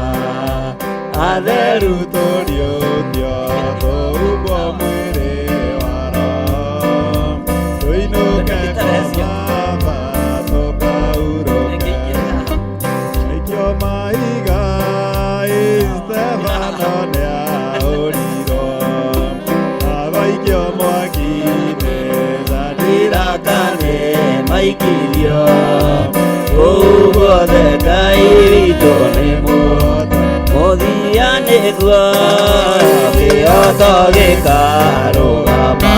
atheru tũriũkio tũhumbwo mwĩrĩ wa roho, tũinũke kwa Baba tũkahurũke. Aikio mahiga Stefano nĩahũrirwo, abaikio mwaki-inĩ Shadraka nĩmaikirio, kũu guothe Ngai witũ nĩ mũhota. Mũthia nĩguo kĩoto gĩkarũgama,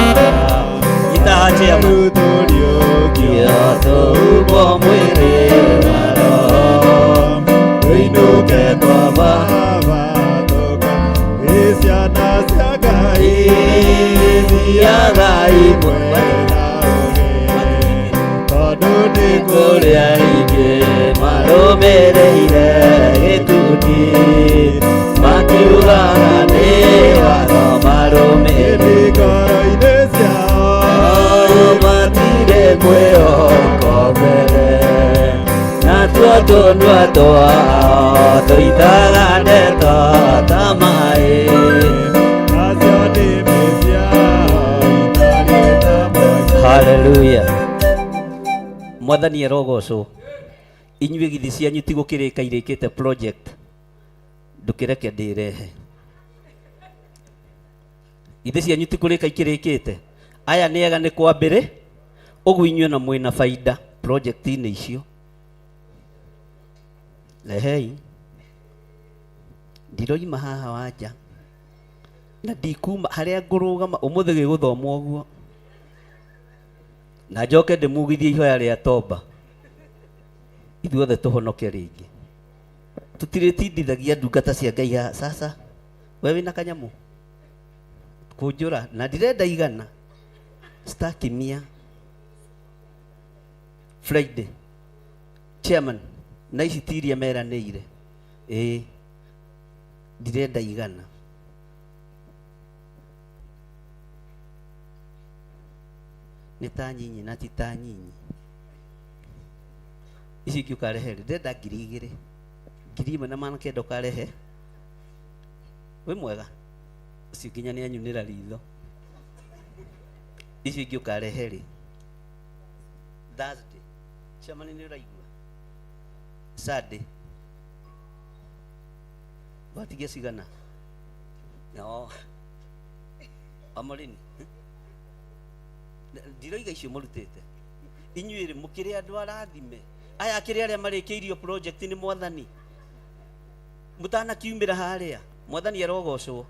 Nyita chairman. Tũriũkio tũhumbwo mwĩrĩ wa roho, tũinũke kwa Baba tũka. Ciana cia Ngai thiaga imwe na ũũgĩ, tondũ nĩ kũrĩ aingĩ marũmĩrĩire gĩkundi, makiugaga nĩ watho marũmĩrĩire. Ngoro-inĩ ciao matirĩ mwĩhoko mbere, natuo tũnua twao tũitaga ndeto ta maĩ. Nacio nĩmĩ ciao itariĩ ta mwaki. Haleluya. Mwathani arogocwo. Inyuĩ githi cianyu ti gũkĩrĩka irĩkĩte project, ndũkĩreke ndĩrehe. Githĩ cianyu ti kũrĩka ikĩrĩkĩte? Aya nĩ ega nĩ kwambĩrĩ ũguo inyuĩ na mwĩna baida project-inĩ icio. Rehei. Ndiroima haha wanja na ndikuma harĩa ngũrũgama ũmũthĩ gĩgũthomwo ũguo, na njoke ndĩmugithie ihoya rĩa toba, ithuothe tũhonoke rĩngĩ. Tũtirĩtindithagia ndungata cia Ngai haha. Sasa we wĩna kanyamũ kũnjũra na ndirenda igana, staki mia. Friday chairman na ici ti iria meranĩire, ĩĩ ndirenda igana. Nĩ ta nyinyi na ti ta nyinyi. Ici ingĩ ũkarehe rĩ, ndĩrenda 2000, 1900 ũkarehe. Wĩ mwega ũcio nginya nĩ anyunĩra ritho icio ingĩ ũkarehe rĩ Thursday cemani nĩ ũraigua Sunday watigia cigana no amorini ndiroiga icio mũrutĩte inyuĩ rĩ mũkĩrĩ andũ arathime aya akĩrĩ arĩa marĩkĩirio project nĩ mwathani mũtanakiumĩra harĩa mwathani arogocwo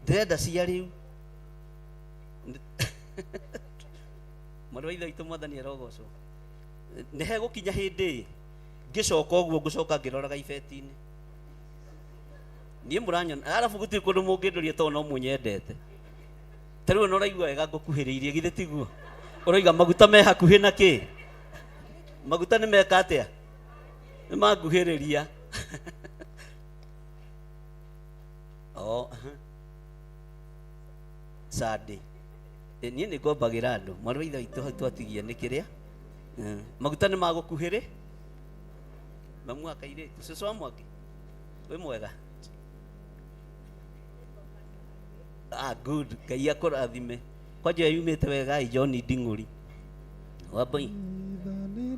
ndĩrenda cia rĩu mwarĩ wa ithe witũ mwathani arogocwo nĩ hegũkinya hĩndĩ ngĩcoka ũguo ngũcoka ngĩroraga ibeti-inĩ niĩ mũranyona arabu gũtirĩ kũndũ mũngĩndũria tondũ no mũnyendete ta rĩu ona ũraigua wega ngũkuhĩrĩirie githĩ tiguo ũroiga maguta me hakuhĩ na kĩ maguta nĩ meka atĩa nĩ manguhĩrĩria oh Sunday niĩ nĩ ngombagĩra andũ mwarĩ wa ithe witũ hau twatigia nĩ kĩrĩa maguta nĩ magũkuhĩrĩ mamu wa kairĩtu cũcũ wa mwangi wĩ mwega ah good ngai akũrathime kwanja yumĩte wega ĩ John Nding'ũri wambui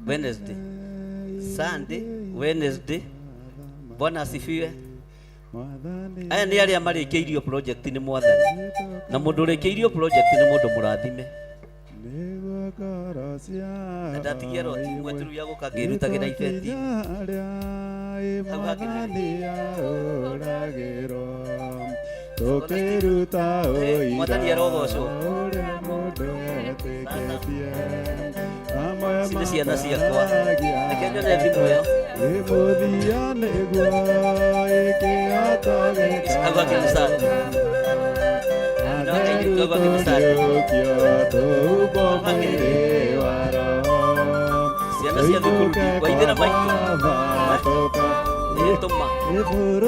Wednesday Sunday Wednesday Bwana asifiwe aya nĩ arĩa marĩkĩirio project nĩ mwathani na mũndũ ũrĩkĩirio project nĩ mũndũ mũrathime na ndatigia roti imwe tu rĩu ya gũka ngĩrutagĩra ibeti hau hangĩ nĩ Tũkĩruta ũira mwathani arogocwo ũrĩa mũndũ etĩkĩtie amwe Ici nĩ ciana ciakwa reke nyone thimũ ĩyo nĩ mũthia nĩguo ĩkĩhota hau hangĩ nĩ Sunday na kairĩtu hau hangĩ nĩ Sunday tũumbo mwĩrĩ wa roho ciana cia thukuru waithĩra maitũ nĩ tũma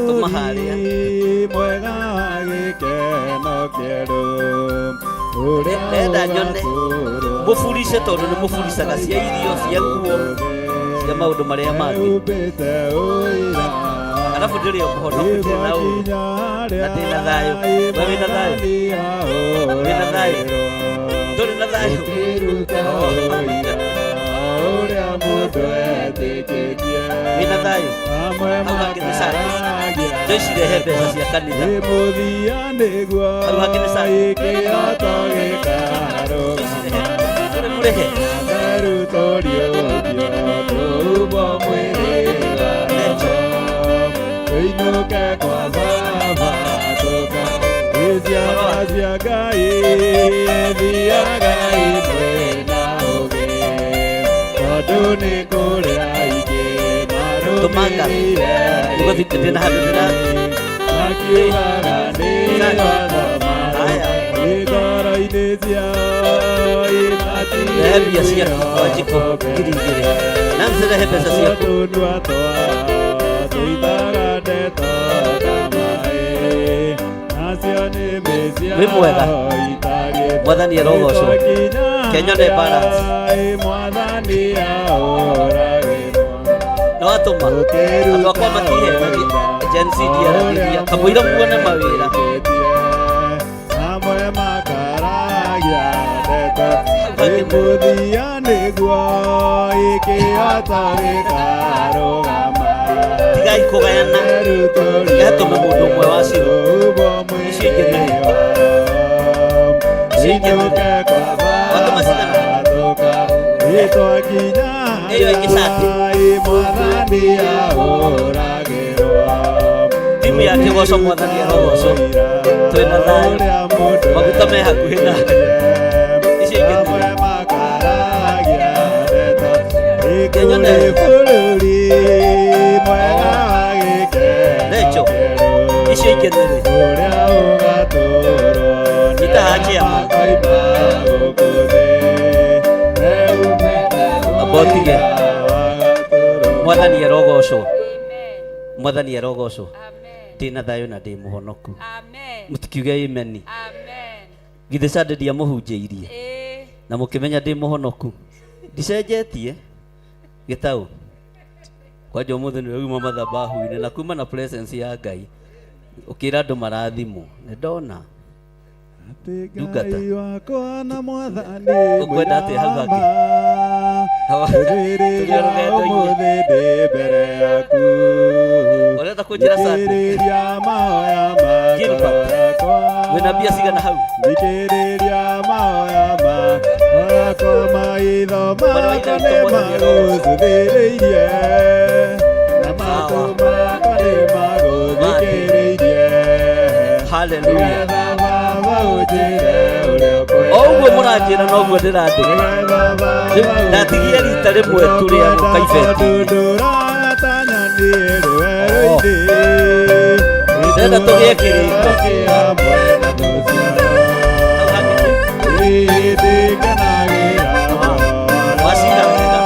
tũma harĩa mwega wa gĩkeno kĩerũ ũrĩa ndenda nyone mũburice tondũ nĩ mũburicaga cia irio cia nguo cia maũndũ marĩa mangĩ ũhumbĩte ũira arabu ndĩrĩ o mũhonoku ndĩ na ũru na ndĩ na thayũ we wĩna thayũ wĩna thayũ ndũrĩ na thayũ ũkĩruta ũira ũrĩa mũndũ etĩkĩtie wĩna thayũ amwe hau hangĩ nĩ Sunday makaragia Joyce rehe mbeca cia kanitha nĩ mũthia nĩguo hau hangĩ nĩ Sunday ĩkĩhota gĩkarũgama ndũrĩ mũrĩhe Theru tũriũkio tũumbo mwĩrĩ wa roho tũinũke kwa Baba tũka ciana cia Ngai thiaga imwe na ũgĩ tondũ nĩ kũrĩ aingĩ tũmanga marũmĩrĩire nĩguo ndĩ na handũ ndĩra makiugaga nĩ watho marũmĩrĩire ngoro-inĩ ciao rehe mbia ciaku wanjikũ 2,000 Nancy rehe mbeca ciaku tũnua twao tũitaga ndeto ta maĩ nacio nĩmĩ wĩ mwega ciao itagĩte mwathani arogocwo Kenya nĩ balance mwathani ahũragĩrwo nĩ watũma andũ akwa matihe Gen Z ndiaranĩria kamũira muone mawĩra amwe makaragia ndeto ĩmũthia nĩguo ĩkĩhota gĩkarũgama tigai kũgayana gatũme mũndũ ũmwe wa ciro icio ingĩ nĩ icio ingĩ nĩ watũma cigana ĩtwakinya ĩyo ĩngĩ cati mwathani ahũragĩrwo timu ya kĩgoco mwathani arogocwo twĩna thayũ maguta me hakuhĩ na icio ingĩ nĩ makaragia ndeto Kenyone. ĩkũrĩ bũrũri mwega wa gĩkeno Recho icio ingĩ nĩ rĩ ũrĩa ũgatũrwo nyita hakia makoima gũkũ thĩ amba ũtige mwathani arogocwo mwathani arogocwo ndĩ na thayũ na ndĩ mũhonoku mũtikiuge ameni githĩ Sunday ndiamũhunjĩirie na mũkĩmenya ndĩ mũhonoku ndicenjetie gĩtaũ kwanja ũmũthĩ nĩwe uma mathabahu-inĩ na kuma na presence ya Ngai Ũkĩra andũ marathimwo. Nĩ ndona. Ndungata. Ngai wakwa na mwathani Ũkwenda atĩa hau hangĩ? Thĩrĩria ũmũthĩ ndĩ mbere yaku. Ũrenda kũnjĩra cati? Thikĩrĩria mahoya ma ngoro Gilbert. yakwa. Wĩna mbia cigana hau? Thikĩrĩria mahoya ma ngoro yakwa, maitho makwa nĩ magũcũthĩrĩirie na matũ makwa nĩ magũthikĩrĩirie. Hallelujah. Nĩgetha Baba ũnjĩre ũrĩa ũkwenda. O ũguo mũranjĩra noguo ndĩrandĩka. Rĩu ndatigia rita rĩmwe tu rĩa gũka ibeti. Ndĩrenda tũgĩe kĩrĩko. Wacina wega.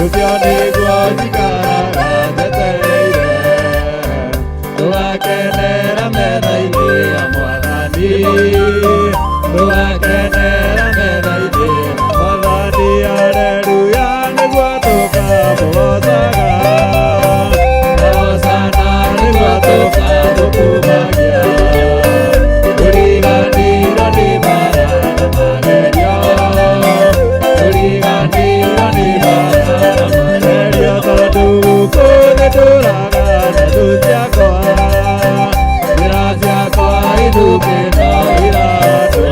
Ũcio nĩguo njikaraga njetereire tũgakenera metha-inĩ ya mwathani tũgakenera metha-inĩ ya mwathani haleluya nĩguo tũkamũgocaga hosana nĩguo tũkamũkumagia tũriganĩirwo nĩ mara na magerio tũriganĩirwo nĩ mara na magerio tondũ gũkũ nĩ tũraga na thũ ciakwa njĩra ciakwa ithukĩ no iratwa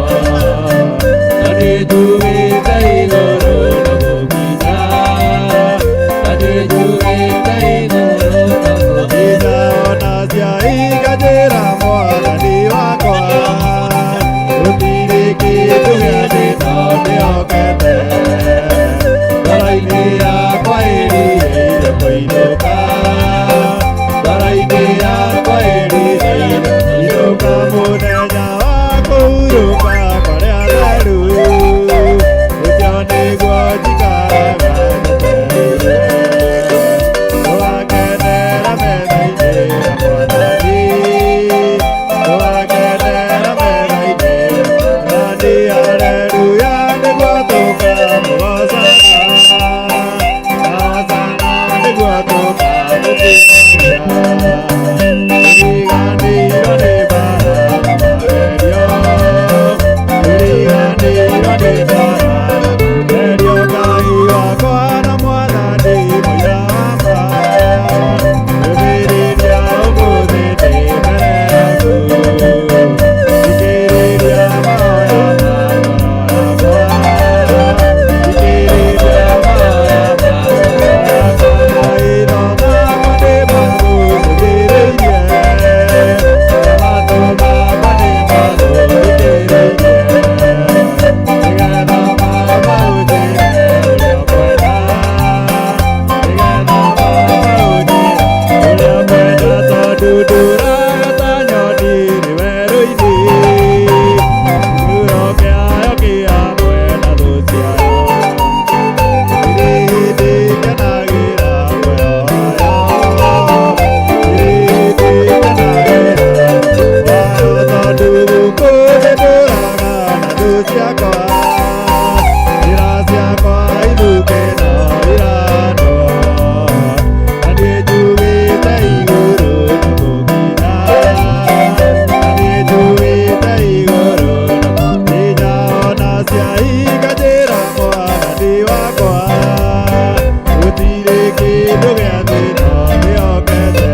na nĩnjugĩte igũrũ na gũkinya na nĩnjugĩte igũrũ na gũkinya ona ciaiganjĩra mwathani wakwa gũtirĩ kĩndũ gĩa thĩ no ndĩhokete ngoro-inĩ yakwa ĩrirĩire kũinũka ngoro-inĩ yakwa ĩrirĩire kũinũka mũthenya wa kũhurũka kũrĩa theru ũcio nĩguo njikaraga njetereire tũgakenera metha-inĩ ya mwathani tũgakenera metha-inĩ ya mwathani haleluya nĩguo tũkamũgocaga hosana nĩguo tũkamũkumagia tũriganĩirwo nĩ mara na magerio tũriganĩirwo nĩ mara na magerio Ngai wakwa na mwathani mũira wa ma ndũmĩrĩria ũmũthĩ ndĩ mbere yaku thikĩrĩria mahoya ma ngoro yakwa thikĩrĩria mahoya ma ngoro yakwa maitho makwa nĩ magũcũthĩrĩirie na matũ makwa nĩ magũthikĩrĩirie nĩgetha Baba ũnjĩre ũrĩa ũkwenda nĩgetha Baba ũnjĩre ũrĩa ũkwenda tondũ ndũraga ta nyoni rĩ werũ-inĩ gĩthurano kĩayo kĩ hamwe na thũ ciayo Ndirĩ hĩndĩ ngenagĩra muoyo wayo ndirĩ hĩndĩ ngenagĩra wayo tondũ gũkũ thĩ ndũraga na thũ ciakwa njĩra ciakwa ithũke no iratwo na niĩ njugĩte igũrũ na gũkinya na niĩ njugĩte igũrũ na gũkinya ona ciainganjĩra mwathani wakwa gũtirĩ kĩndũ gĩa thĩ no ndĩhokete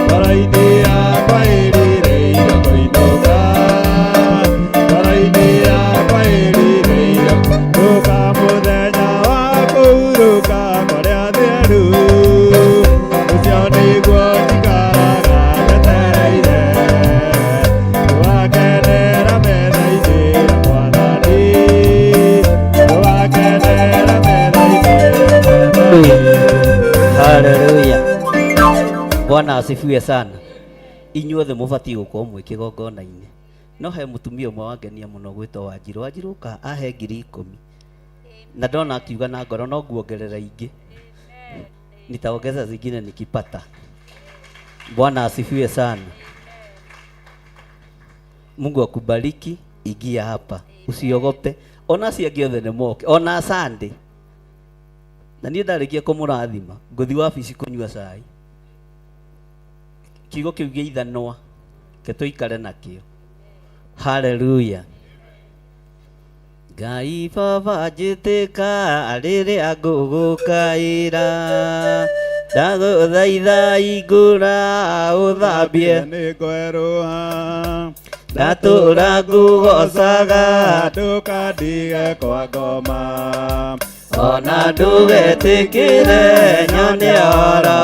ngoro-inĩ yakwa ĩrirĩire kũinũka ngoro-inĩ yakwa ĩrirĩire kũinũka mũthenya wa kũhurũka kũrĩa theru ũcio nĩguo njikaraga njetereire tũgakenera metha-inĩ ya mwathani tũgakenera metha-inĩ ya mwathani Haleluya. Bwana asifiwe sana. Inyuothe mũbatiĩ gũkorwo mwĩ kĩgongona-inĩ. No he mũtumia ũmwe wangenia mũno gwĩtwo Wanjirũ. Wanjirũ ũka ahe 10,000 na ndona akiuga na ngoro no nguongerera ingĩ, nitaongeza zingine nikipata. Bwana asifiwe sana. Mungu akubariki. Ingia hapa, usiogope. Ona acio angĩ othe nĩ moke, ona Sunday. Na niĩ ndarĩkia kũmũrathima ngũthi wabici kũnyua cai. Kiugo kĩu gĩa ithanwa ke tũikare nakĩo. Haleluya. Ngai baba njĩtĩka rĩrĩa ngũgũkaĩra, ndagũthaitha ingũra ũthambie nĩngwerũha ndatũra ngũgocaga ndũkandige kwa ngoma ona ndũgetĩkĩre nyone oro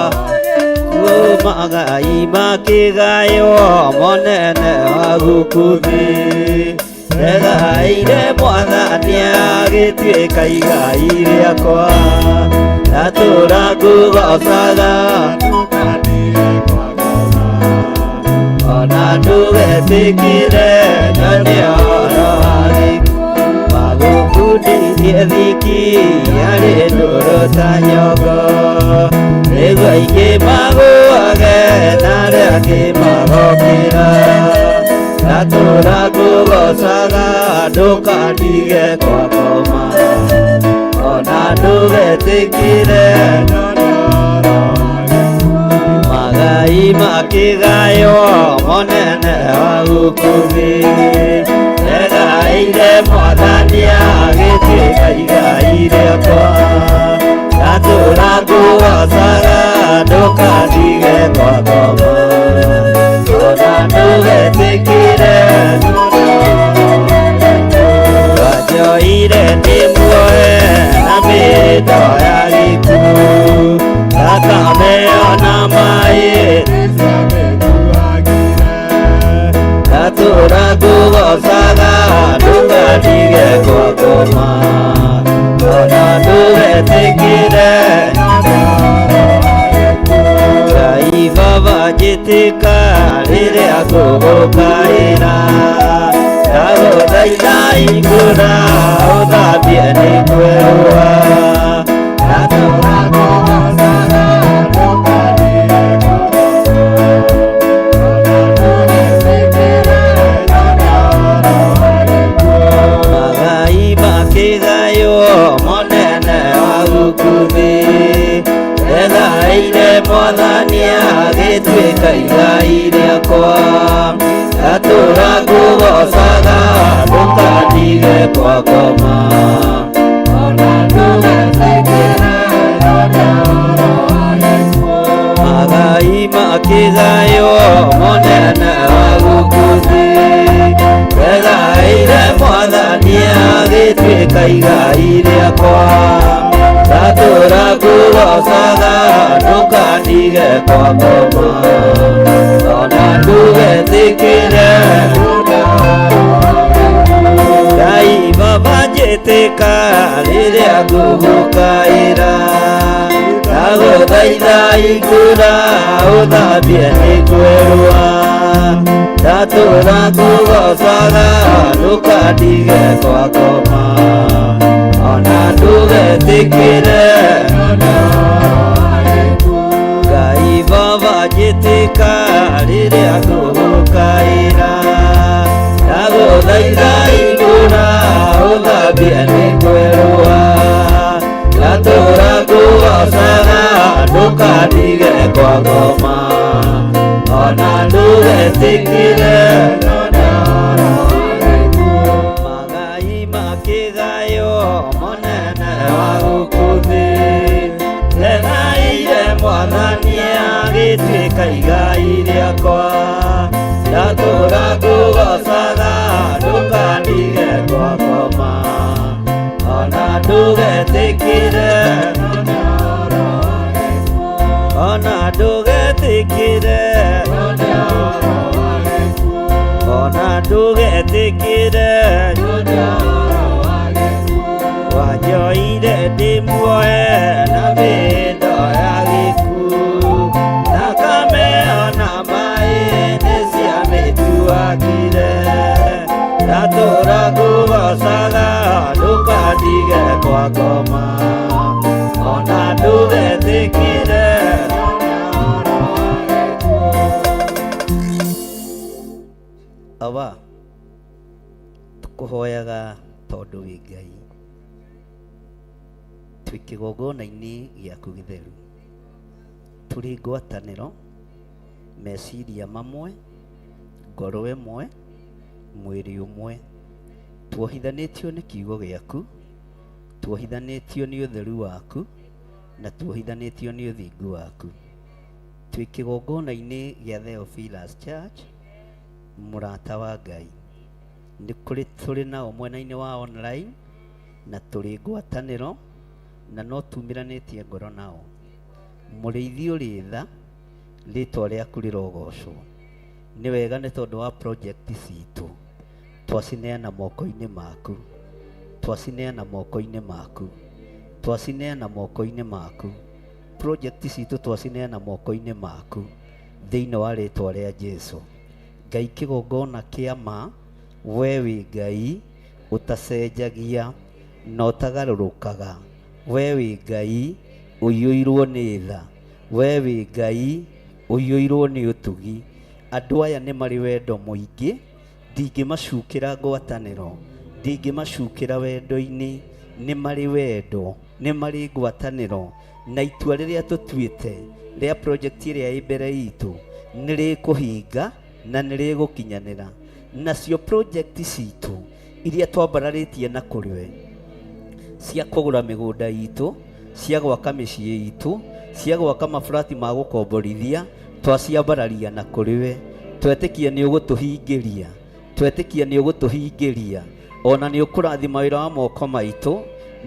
kumagai makĩgaywo monene wa gũkũ thĩ Ndegaire mwathani agĩtuĩka igai rĩakwa ndatũra ngũgocaga ona ndũgetĩkĩre nyone oro magũbundithie thiki yarĩ ndũrũ ta nyongo nĩguo aingĩ magũage na arĩa angĩ magokĩra ndatũra ngũgocaga ndũkandige kwa ngoma ona ndũgetĩkĩre magai makĩgaywo monene wa gũkũ thĩ Ndegaire mwathani agĩtuĩka igai rĩakwa ndatũra ngũgocaga ndũkandige kwa ngoma ona ndũgetĩkĩre wanjoire ndĩ muoe na mĩndo ya gĩkuũ thakame ona maĩ ndatũra ngũgocaga ndũkandige kwa ngoma ona ndũgetĩkĩre Ngai baba njĩtĩka rĩrĩa ngũgũkaĩra ndagũthaitha ingũra ũthambie nĩngwerũha ndatũra ngũgocaga magai makĩgaywo monene wa gũkũ thĩ Ndegaire mwathani agĩtuĩka igai rĩakwa ndatũra ngũgocaga ndũkandige kwa ngoma magai makĩgaywo monene wa gũkũ thĩ Ndegaire mwathani agĩtuĩka igai rĩakwa ndatũra ngũgocaga ndũkandige kwa ngoma ona ndũgetĩkĩre Ngai baba njĩtĩka rĩrĩa ngũgũkaĩra ndagũthaitha ingũra ũthambie nĩngwerũha ndatũra ngũgocaga ndũkandige kwa ngoma ona ndũgetĩkĩre Ngai baba njĩtĩka rĩrĩa ngũgũkaĩra ndagũthaitha ingũra ũthambie nĩngwerũha ndatũra ngũgocaga ndũkandige kwa ngoma ona ndũgetĩkĩre magai makĩgaywo monene wa gũkũ thĩ Ndegaire mwathani agĩtuĩka igai rĩakwa ndatũra ngũgocaga ndũkandige kwa ngoma ona ndũgetĩkĩre ona ndũgetĩkĩre ona ndũgetĩkĩre wanjoire ndĩ muoe na mĩndo ya gĩkuũ thakame ona maĩ nĩ ciamĩtuagire ndige kwakoma ona ndũgetĩkĩre. Awa tũkũhoyaga tondũ wĩ Ngai, twĩ kĩgongona-inĩ gĩaku gĩtheru, tũrĩ ngwatanĩro, meciria mamwe, ngoro ĩmwe, mwĩrĩ ũmwe, tuohithanĩtio nĩ kiugo gĩaku, tuohithanĩtio nĩ ũtheru waku, na tuohithanĩtio nĩ ũthingu waku. Twĩ kĩgongona-inĩ gĩa Theophilus Church, mũrata wa Ngai, nĩ kũrĩ tũrĩ nao mwena-inĩ wa online, na tũrĩ ngwatanĩro, na no tumĩranĩtie ngoro nao. Mũrĩithi ũrĩ tha, rĩtwa rĩaku rĩrogocwo. Nĩ wega nĩ tondũ wa project citũ twacineana moko-inĩ maku, twacineana moko-inĩ maku, twacineana moko-inĩ maku, project citũ twacineana moko-inĩ maku thĩinĩ wa rĩtwa rĩa Jesu. Ngai kĩgongona kĩa ma, we wĩ Ngai ũtacenjagia na ũtagarũrũkaga, we wĩ Ngai ũiyũirwo nĩ tha, we wĩ Ngai ũiyũirwo nĩ ũtugi. Andũ aya nĩ marĩ wendo mũingĩ, ndingĩmacukĩra ngwatanĩro, ndingĩmacukĩra wendo-inĩ, nĩ marĩ wendo, nĩ marĩ ngwatanĩro, na itua rĩrĩa tũtuĩte rĩa project ĩrĩa ĩ mbere itũ nĩ rĩkũhinga na nĩ rĩgũkinyanĩra. Nacio project citũ iria twambararĩtie na kũrĩ we, cia kũgũra mĩgũnda itũ, cia gwaka mĩciĩ itũ, cia gwaka maburati ma gũkomborithia, twaciambararia na kũrĩ we. Twetĩkia nĩ ũgũtũhingĩria, twetĩkia nĩ ũgũtũhingĩria, ona nĩ ũkũrathima wĩra wa moko maitũ,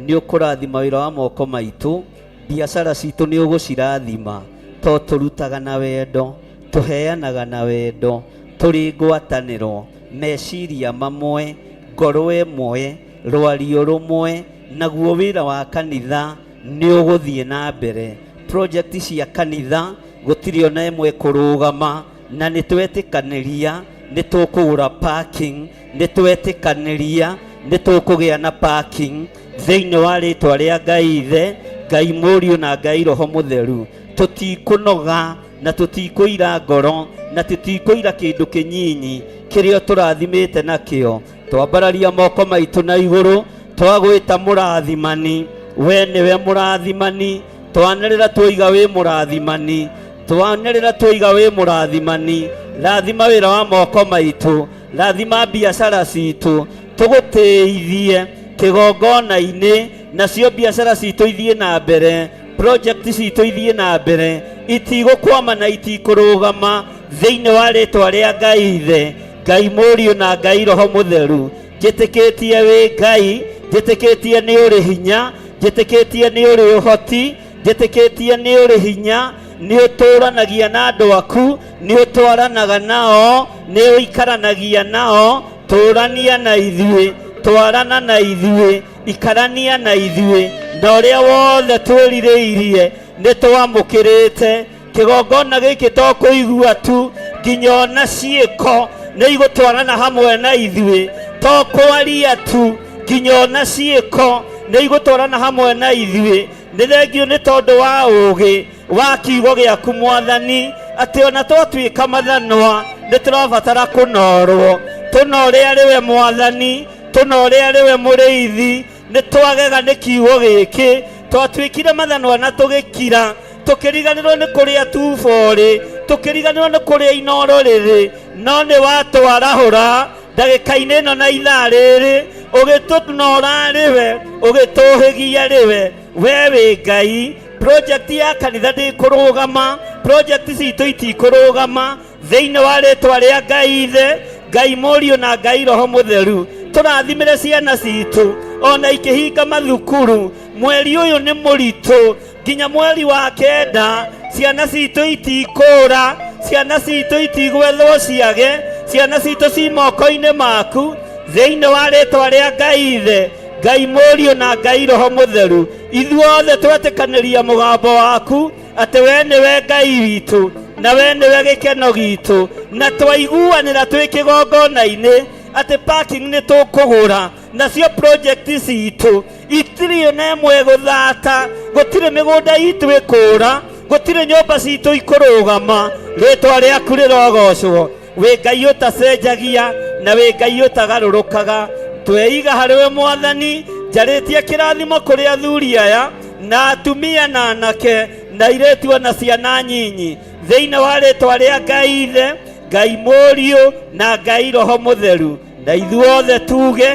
nĩ ũkũrathima wĩra wa moko maitũ, biacara citũ nĩ ũgũcirathima, to tũrutaga na wendo, tũheanaga na wendo, tũrĩ ngwatanĩro, meciria mamwe, ngoro ĩmwe, rwario rũmwe, naguo wĩra wa kanitha nĩ ũgũthiĩ na mbere. Project cia kanitha gũtirĩ ona ĩmwe kũrũgama, na nĩ twetĩkanĩria nĩ tũkũgũra parking, nĩ twetĩkanĩria nĩ tũkũgĩa na parking thĩinĩ wa rĩtwa rĩa Ngai Ithe, Ngai Mũriũ na Ngai Roho Mũtheru. Tũtikũnoga na tũtikũira ngoro na tũtikũira kĩndũ kĩnyinyi kĩrĩa tũrathimĩte nakĩo. Twambararia moko maitũ na igũrũ, twagwĩta mũrathimani, we nĩwe mũrathimani, twanĩrĩra twoiga wĩ mũrathimani, twanĩrĩra twoiga wĩ mũrathimani. Rathima wĩra wa moko maitũ, rathima biacara citũ, tũgũtĩithie kĩgongona-inĩ, nacio biacara citũ ithiĩ na mbere, project citũ ithiĩ na mbere, itigũkwama na itikũrũgama thĩinĩ wa rĩtwa rĩa Ngai Ithe, Ngai Mũriũ na Ngai Roho Mũtheru. Njĩtĩkĩtie wĩ Ngai, njĩtĩkĩtie nĩ ũrĩ hinya, njĩtĩkĩtie nĩ ũrĩ ũhoti, njĩtĩkĩtie nĩ ũrĩ hinya, nĩ ũtũranagia na andũ aku, nĩ ũtwaranaga nao, nĩ ũikaranagia nao. Tũrania na ithuĩ, twarana na ithuĩ, ikarania na ithuĩ, na ũrĩa wothe twĩrirĩirie nĩ twamũkĩrĩte. Kĩgongona gĩkĩ to kũigua tu, nginya ona ciĩko nĩ igũtwarana hamwe na ithuĩ. To kwaria tu, nginya ona ciĩko nĩ igũtwarana hamwe na ithuĩ. Nĩ thengiũ nĩ tondũ wa ũũgĩ wa kiugo gĩaku Mwathani, atĩ ona twatuĩka mathanwa nĩ tũrabatara kũnorwo. Tũnore arĩ we Mwathani, tũnore arĩ we mũrĩithi. Nĩ twagega nĩ kiugo gĩkĩ, twatuĩkire mathanwa na tũgĩkira, tũkĩriganĩrwo nĩ kũrĩa tuborĩ, tũkĩriganĩrwo nĩ kũrĩa inoro rĩrĩ, no nĩ watwarahũra ndagĩka-inĩ ĩno na ithaa rĩrĩ, ũgĩtũnora arĩ we, ũgĩtũhĩgia arĩ we. We wĩ Ngai. Project ya kanitha ndĩkũrũgama, project citũ itikũrũgama thĩinĩ wa rĩtwa rĩa Ngai Ithe, Ngai Mũriũ na Ngai Roho Mũtheru. Tũrathimĩre ciana citũ ona ikĩhinga mathukuru. Mweri ũyũ nĩ mũritũ, nginya mweri wa kenda ciana citũ itikũra, ciana citũ itigwethwo ciage, ciana citũ ci moko-inĩ maku thĩinĩ wa rĩtwa rĩa Ngai Ithe, Ngai Mũriũ na Ngai Roho Mũtheru. Ithuothe twetĩkanĩria mũgambo waku atĩ we nĩwe Ngai witũ na we nĩwe gĩkeno gitũ, na twaiguanĩra twĩ kĩgongona-inĩ atĩ parking nĩ tũkũgũra. Nacio project citũ itirĩ na ĩmwe gũthata, gũtirĩ mĩgũnda itũ ĩkũra, gũtirĩ nyũmba citũ ikũrũgama. Rĩtwa rĩaku rĩrogocwo. Wĩ Ngai ũtacenjagia na wĩ Ngai ũtagarũrũkaga. Tweiga harĩ we Mwathani, njarĩtie kĩrathimo kũrĩ athuri aya na atumia na anake na airĩtu ona ciana nyinyi, thĩinĩ wa rĩtwa rĩa Ngai Ithe, Ngai Mũriũ na Ngai Roho Mũtheru. Na ithuothe tuge,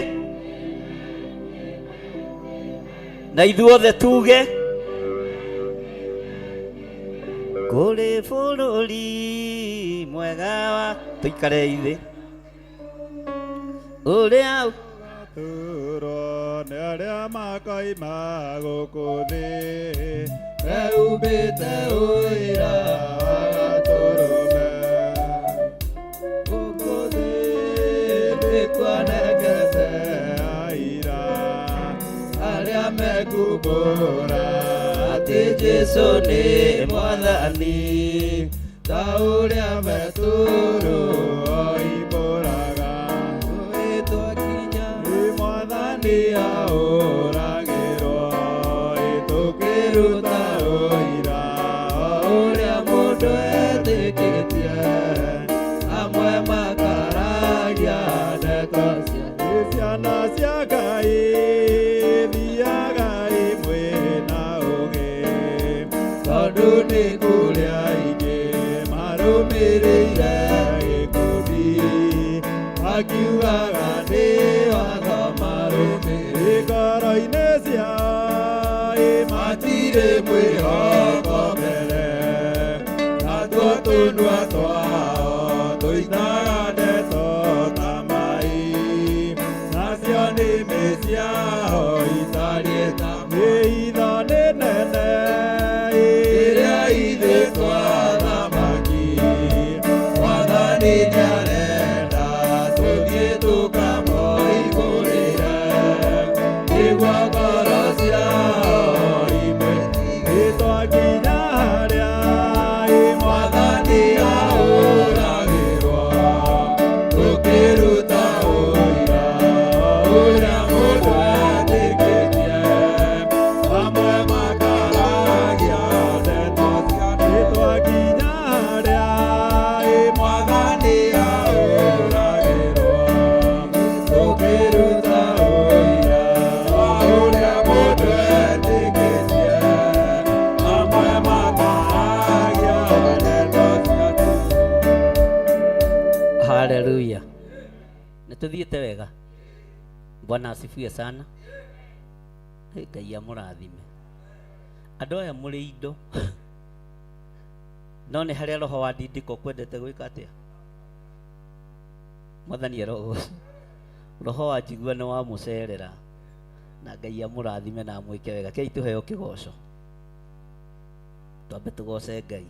na ithuothe tuge, kũrĩ bũrũri mwega wa tũikare ithĩ ũrĩa Turo nĩ arĩa makoima gũkũ thĩ mehumbĩte ũira wa gatũrũme. Gũkũ thĩ nĩkuonekete aira arĩa mekumbũra atĩ Jesũ nĩ Mwathani, ta ũrĩa Petero oimbũraga. Twakinya Mwathani ahũragĩrwo, tũkĩruta ũira o ũrĩa mũndũ etĩkĩtie, amwe makaragia ndeto cia ciana cia Ngai, thiagai mwĩna ũũgĩ, tondũ nĩ kũrĩ aingĩ marũmĩrĩire gĩkundi makiugaga nĩ watho marũmĩrĩire, ngoro-inĩ ciao matirĩ mwĩhoko mbere, natuo tũnua twao tũitaga ndeto ta mai, nacio nĩmĩ ciao itariĩ ta itho nĩ nene ĩrĩa ithĩtwo thamaki. Mwathani nĩarenda tũthiĩ tũkamoimbũrĩre, nĩguo ngoro ciao imwe twakinya harĩa Mwathani ahũragĩrwo, tũkĩruta ũira ũrĩa mũndũ etĩkĩtie, amwe makaragia ndeto cia twakinya harĩa Mwathani ahũragĩrwo, tũkĩruta ũira ũrĩa mũndũ etĩkĩtie, amwe makaragia ndeto cia. Haleluya. Nĩ tũthiĩte wega. Bwana asifiwe sana. Hey, Ngai amũrathime. Andũ aya mũrĩ indo. No nĩ harĩa roho wa ndindĩko kwendete gwĩka atĩa? Mwathani arogocwo. Roho wa njigua nĩ wamũcerera. Na Ngai amũrathime na amwĩke wega. Kei tũheo kĩgoco. Twambe tũgoce Ngai.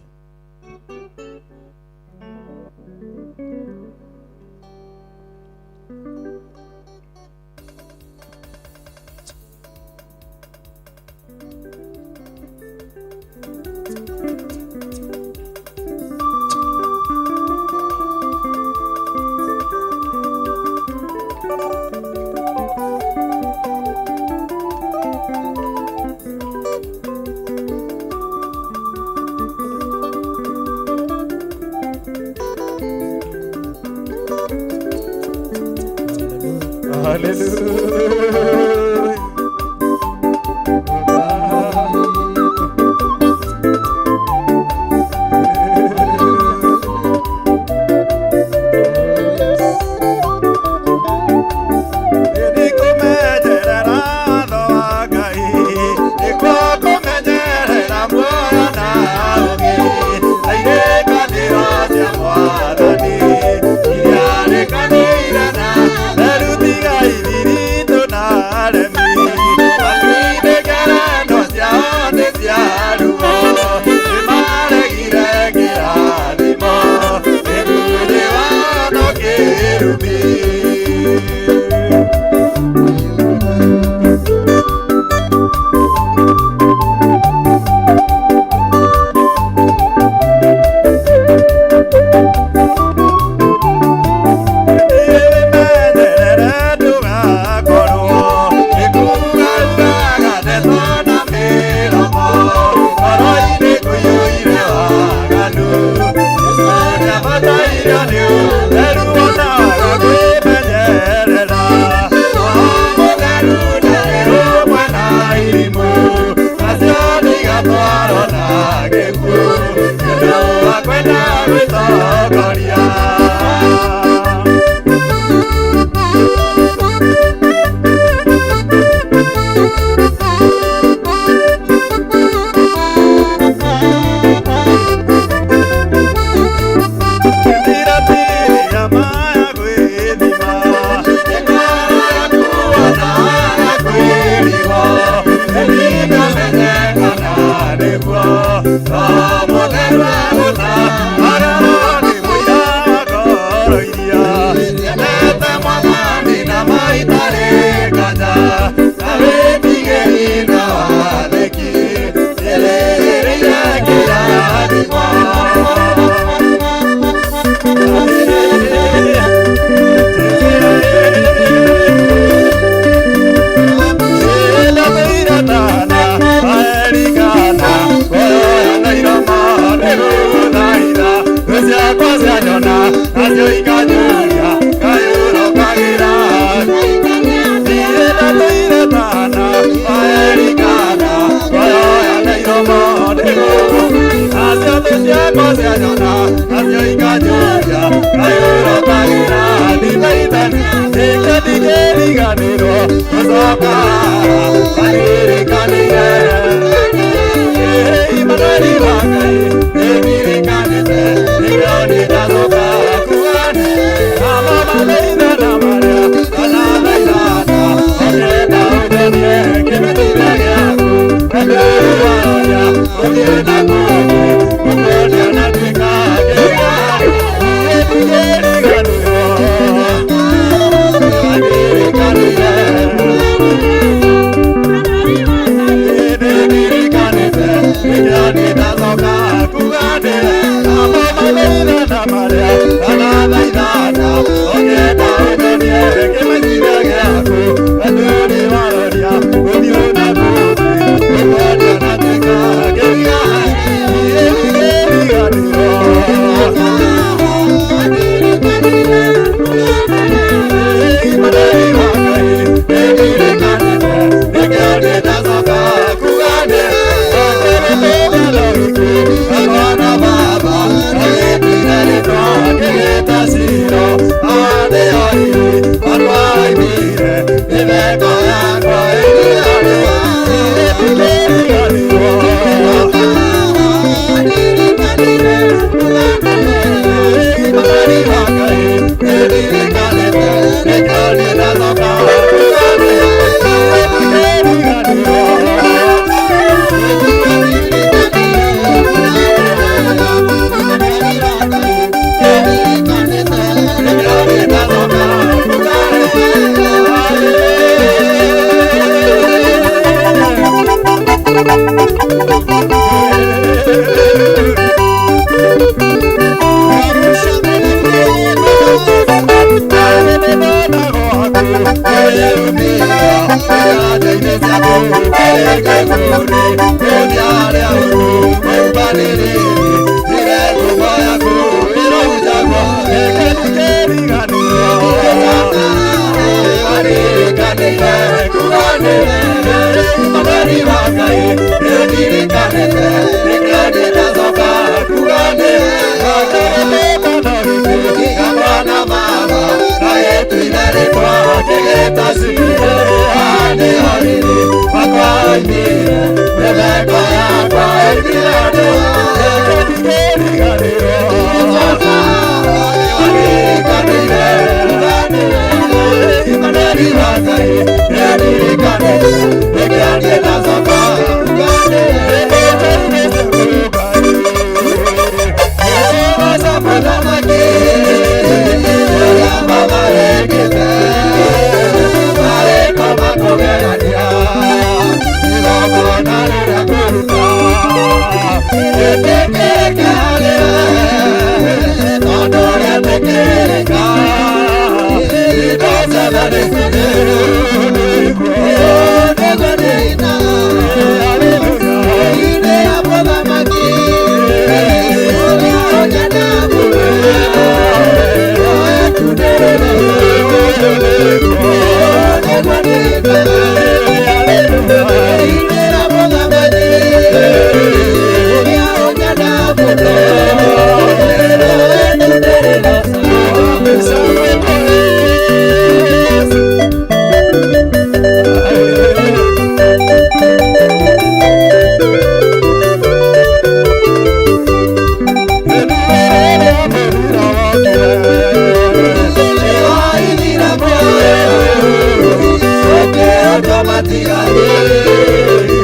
Matigare.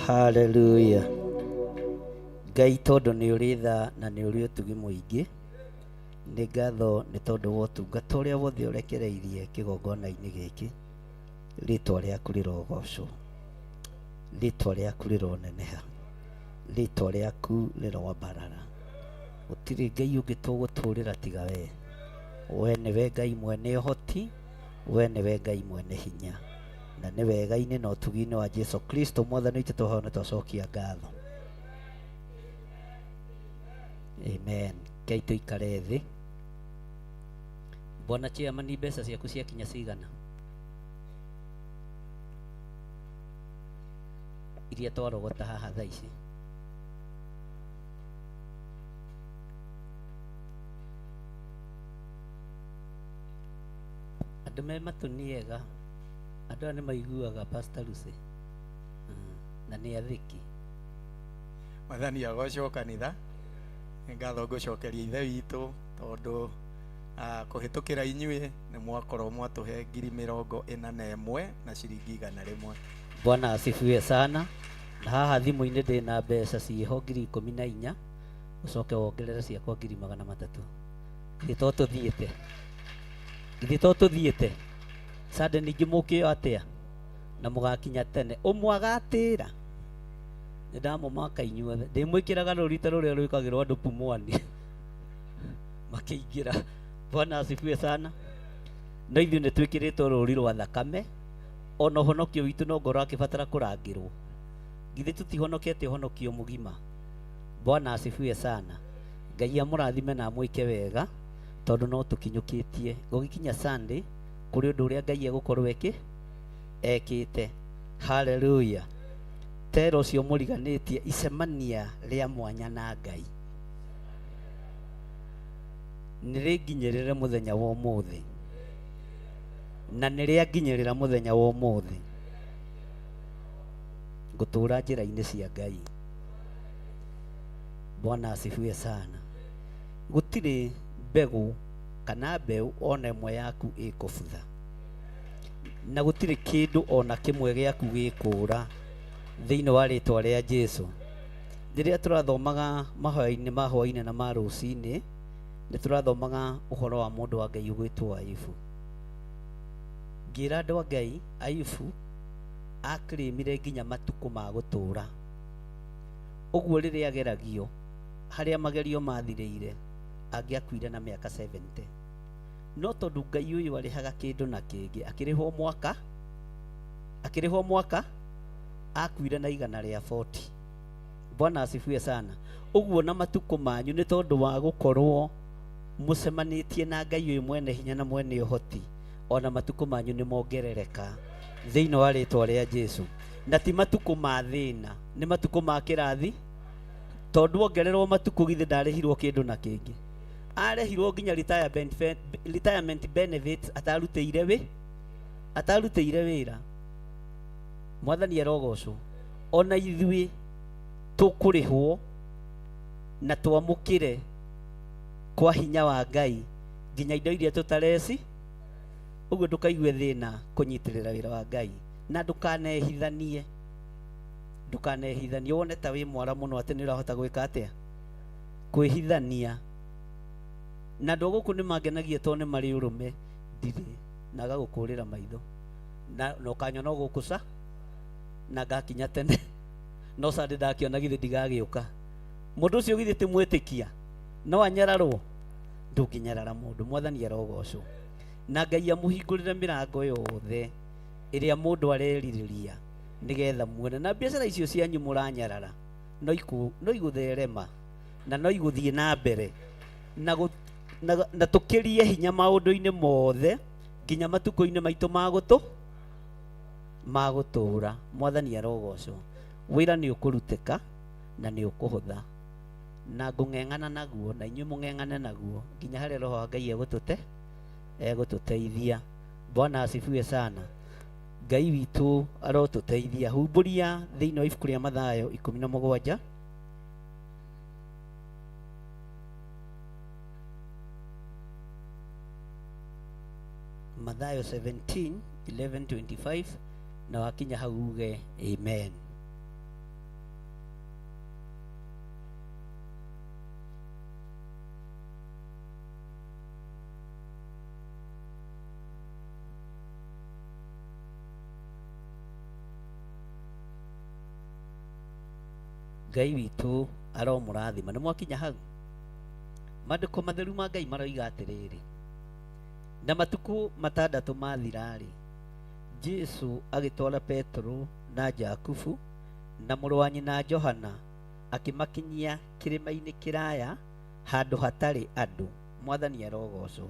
Hallelujah. Ngai tondu ni uri tha na ni uri utugi muingi ni ngatho ni tondu wa utungata uria wothe urekereirie kigongona-ini giki ritwa riaku rirogocwo, ritwa riaku rironeneha, ritwa riaku rirowambarara. Gutiri Ngai ungi tuguturira tiga we. We niwe Ngai mwene uhoti, we niwe Ngai mwene hinya, na nĩ wega-inĩ na ũtugi-inĩ wa Jesu Kristo mwathani witũ tũheo na twacokia ngatho. Amen. Ngai tũikare thĩ. Bwana chairman, mbeca ciaku ciakinya cigana? Iria twarogota haha thaa ici. Andũ me matũ nĩ ega, andũ aya nĩ maiguaga Pastor Lucy. Na nĩ athĩki. Mwathani agocwo kanitha. Nĩ ngatho ngũcokeria ithe witũ tondũ kũhĩtũkĩra inyuĩ nĩ mwakorwo mwatũhe 41,000 na ciringi 100. Bwana asifiwe sana. Na haha thimũ-inĩ ndĩna mbeca ciĩho 14,000, ũcoke wongerere ciakwa 300,000. Githĩ to tũthiĩte? Githĩ to tũthiĩte? Sunday ningĩ mũkĩo atĩa? Na mũgakinya tene. Ũmwe agatĩra. Nĩ ndamũmaka inyuothe. Ndĩmwĩkĩraga rũri ta rũrĩa rwĩkagĩrwo andũ Pumwani. Makĩingĩra. Bwana asifiwe sana. No ithuĩ nĩ twĩkĩrĩtwo rũri rwa thakame. Ona ũhonokio witũ no ngorwo akĩbatara kũrangĩrwo. Githĩ tũtihonokete ũhonokio mũgima? Bwana asifiwe sana. Ngai amũrathime na amwĩke wega tondũ no tũkinyũkĩtie. Gũgĩkinya Sunday kũrĩ ũndũ ũrĩa Ngai egũkorwo ekĩte. Hallelujah. Tera ũcio mũriganĩtie icemania rĩa mwanya na Ngai. Nĩ rĩnginyĩrĩre mũthenya wa ũmũthĩ. Na nĩ rĩanginyĩrĩra mũthenya wa ũmũthĩ. Ngũtũũra njĩra-inĩ cia Ngai. Bwana asifiwe sana. Gũtirĩ mbegũ kana mbeũ ona ĩmwe yaku ĩkũbutha. Na gũtirĩ kĩndũ ona kĩmwe gĩaku gĩkũũra thĩinĩ wa rĩtwa rĩa Jesu. Rĩrĩa tũrathomaga mahoya-inĩ ma hwaĩ-inĩ na ma rũcinĩ, nĩ tũrathomaga ũhoro wa mũndũ wa Ngai ũgwĩtwo Ayubu. Ngĩra andũ a Ngai, Ayubu akĩrĩmire nginya matukũ ma gũtũũra. Ũguo rĩrĩa ageragio, harĩa magerio mathirĩire, angĩakuire na mĩaka 70. No tondũ Ngai ũyũ arĩhaga kĩndũ na kĩngĩ, akĩrĩhwo mwaka, akĩrĩhwo mwaka, akuire na igana rĩa 40. Bwana asifiwe sana. Ũguo na matukũ manyu nĩ tondũ wa gũkorwo mũcemanĩtie na Ngai ũyũ mwene hinya na mwene ũhoti, ona matukũ manyu nĩ mongerereka thĩinĩ wa rĩtwa rĩa Jesu. Na ti matukũ ma thĩna, nĩ matukũ ma kĩrathi, tondũ ongererwo matukũ githĩ ndarĩhirwo kĩndũ na kĩngĩ. Arĩhirwo nginya retirement benefits atarutĩire wĩra. Mwathani arogocwo. Ona ithuĩ tũkũrĩhwo na twamũkĩre kwa hinya wa Ngai nginya indo iria tũtareci. Ũguo ndũkaigue thĩna kũnyitĩrĩra wĩra wa Ngai, na ndũkanehithanie. Ndũkanehithanie wone ta wĩ mwara mũno atĩ nĩ ũrahota gwĩka atĩa, kwĩhithania. Na andũ a gũkũ nĩ mangenagia tondũ nĩ marĩ ũrũme, ndirĩ na agagũkũrĩra maitho na ũkanyona gũkũ ca na ngakinya tene no Sunday ndakĩona githĩ ndigagĩũka. Mũndũ ũcio githĩ ti mwĩtĩkia, no anyararwo? Ndũngĩnyarara mũndũ. Mwathani arogocwo. Na Ngai amũhingũrĩre mĩrango yothe ĩrĩa mũndũ arerirĩria nĩgetha muone. Na biacara icio cianyu mũranyarara no igũtherema na no igũthiĩ na mbere na tũkĩrie hinya maũndũ-inĩ mothe nginya matukũ-inĩ maitũ ma gũtũũra. Mwathani arogocwo. Wĩra nĩ ũkũrutĩka na nĩ ũkũhũtha, na ngũng'eng'ana naguo na inyuĩ mũng'eng'ane naguo nginya harĩa Roho wa Ngai egũtũteithia. Bwana asifiwe sana. Ngai witũ arotũteithia. Humbũria thĩinĩ wa ibuku rĩa Mathayo 17. Mathayo 17 11 25, na wakinya hau uge amen. Ngai witũ aromũrathima. Nĩ mwakinya hau? Maandĩko matheru ma Ngai maroiga atĩrĩrĩ, na matukũ matandatũ mathira-rĩ, Jesu agĩtwara Petero na Jakubu na mũrũ wa nyina Johana, akĩmakinyia kĩrĩma-inĩ kĩraya handũ hatarĩ andũ. Mwathani arogocwo.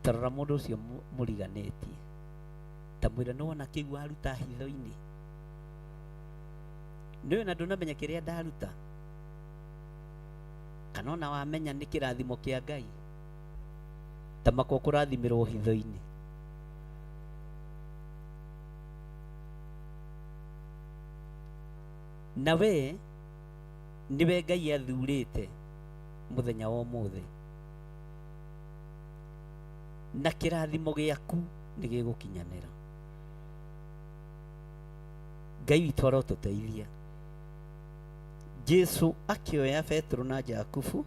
Ta rora mũndũ ũcio mũriganĩtie, ta mwĩre nĩ wona kĩu waruta hitho-inĩ. Nĩũĩ na ndũnamenya kĩrĩa ndaruta kana ona wamenya nĩ kĩrathimo kĩa Ngai ta makwa kũrathimĩrwo hitho-inĩ. Na we nĩwe Ngai athurĩte mũthenya wa ũmũthĩ na kĩrathimo gĩaku nĩ gĩgũkinyanĩra. Ngai witũ arotũteithia. Jesu akĩoya Petero na Jakubu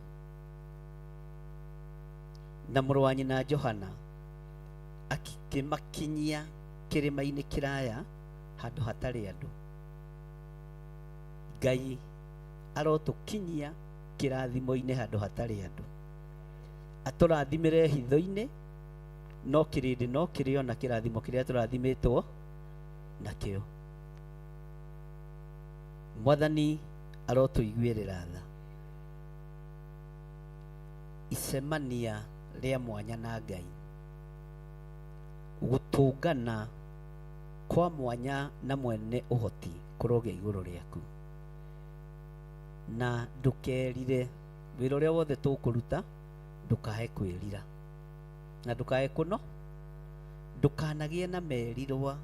na mũrũ wa nyina Johana akĩmakinyia kĩrĩma-inĩ kĩraya handũ hatarĩ andũ. Ngai arotũkinyia kĩrathimo-inĩ handũ hatarĩ andũ, atũrathimĩre hitho-inĩ, no kĩrĩndĩ no kĩrĩona kĩrathimo kĩrĩa tũrathimĩtwo nakĩo. Mwathani arotũiguĩrĩra tha. Icemania rĩa mwanya na Ngai, gũtũngana kwa mwanya na mwene ũhoti kũrogĩa igũrũ rĩaku, na ndũkerire wĩra ũrĩa wothe tũkũruta, ndũkae kwĩrira na ndũkae kũno, ndũkanagĩe na merirwa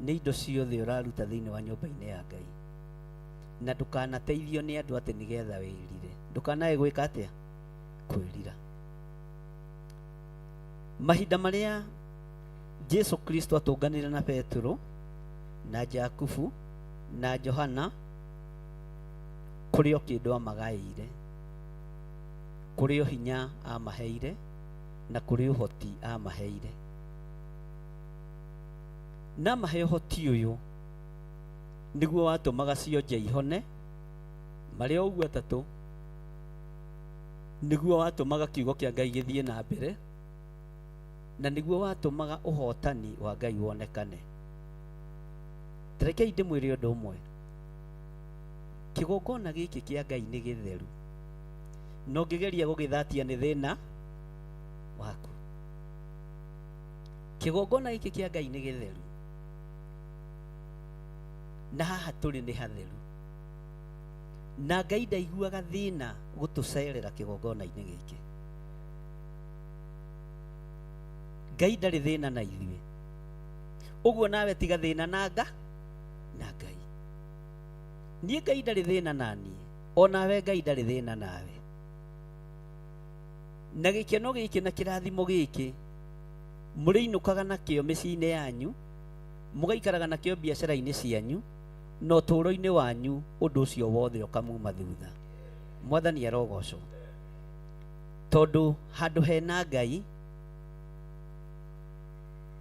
nĩ indo ciothe ũraruta thĩinĩ wa nyũmba-inĩ ya Ngai, na ndũkanateithio nĩ andũ atĩ nĩgetha wĩrire. Ndũkanae gwĩka atĩa? Kwĩrira. Mahinda marĩa Jesu Kristo atũnganire na Petero na Jakubu na Johana, kũrĩ o kĩndũ amagaĩire, kũrĩ o hinya amaheire, na kũrĩ ũhoti amaheire. Na mahe ũhoti ũyũ nĩguo watũmaga cionje ihone marĩ o ũguo atatũ, nĩguo watũmaga kiugo kĩa Ngai gĩthiĩ na mbere, na nĩguo watũmaga ũhotani wa Ngai wonekane. Tarekei ndĩmwĩre ũndũ ũmwe, kĩgongona gĩkĩ kĩa Ngai nĩ gĩtheru, na ũngĩgeria gũgĩthatia nĩ thĩna waku. Kĩgongona gĩkĩ kĩa Ngai nĩ gĩtheru, na haha tũrĩ nĩ hatheru, na Ngai ndaiguaga thĩna gũtũcerera kĩgongona-inĩ gĩkĩ. Ngai ndarĩ thĩna na ithuĩ, ũguo nawe tiga thĩna na na Ngai. Niĩ Ngai ndarĩ thĩna na niĩ, onawe Ngai ndarĩ thĩna nawe. Na gĩkeno gĩkĩ na kĩrathimo gĩkĩ mũrĩinũkaga nakĩo mĩciĩ-inĩ yanyu, mũgaikaraga nakĩo biacara-inĩ cianyu, na ũtũũro-inĩ wanyu, ũndũ ũcio wothe ũkamuma thutha. Mwathani arogocwo, tondũ handũ hena Ngai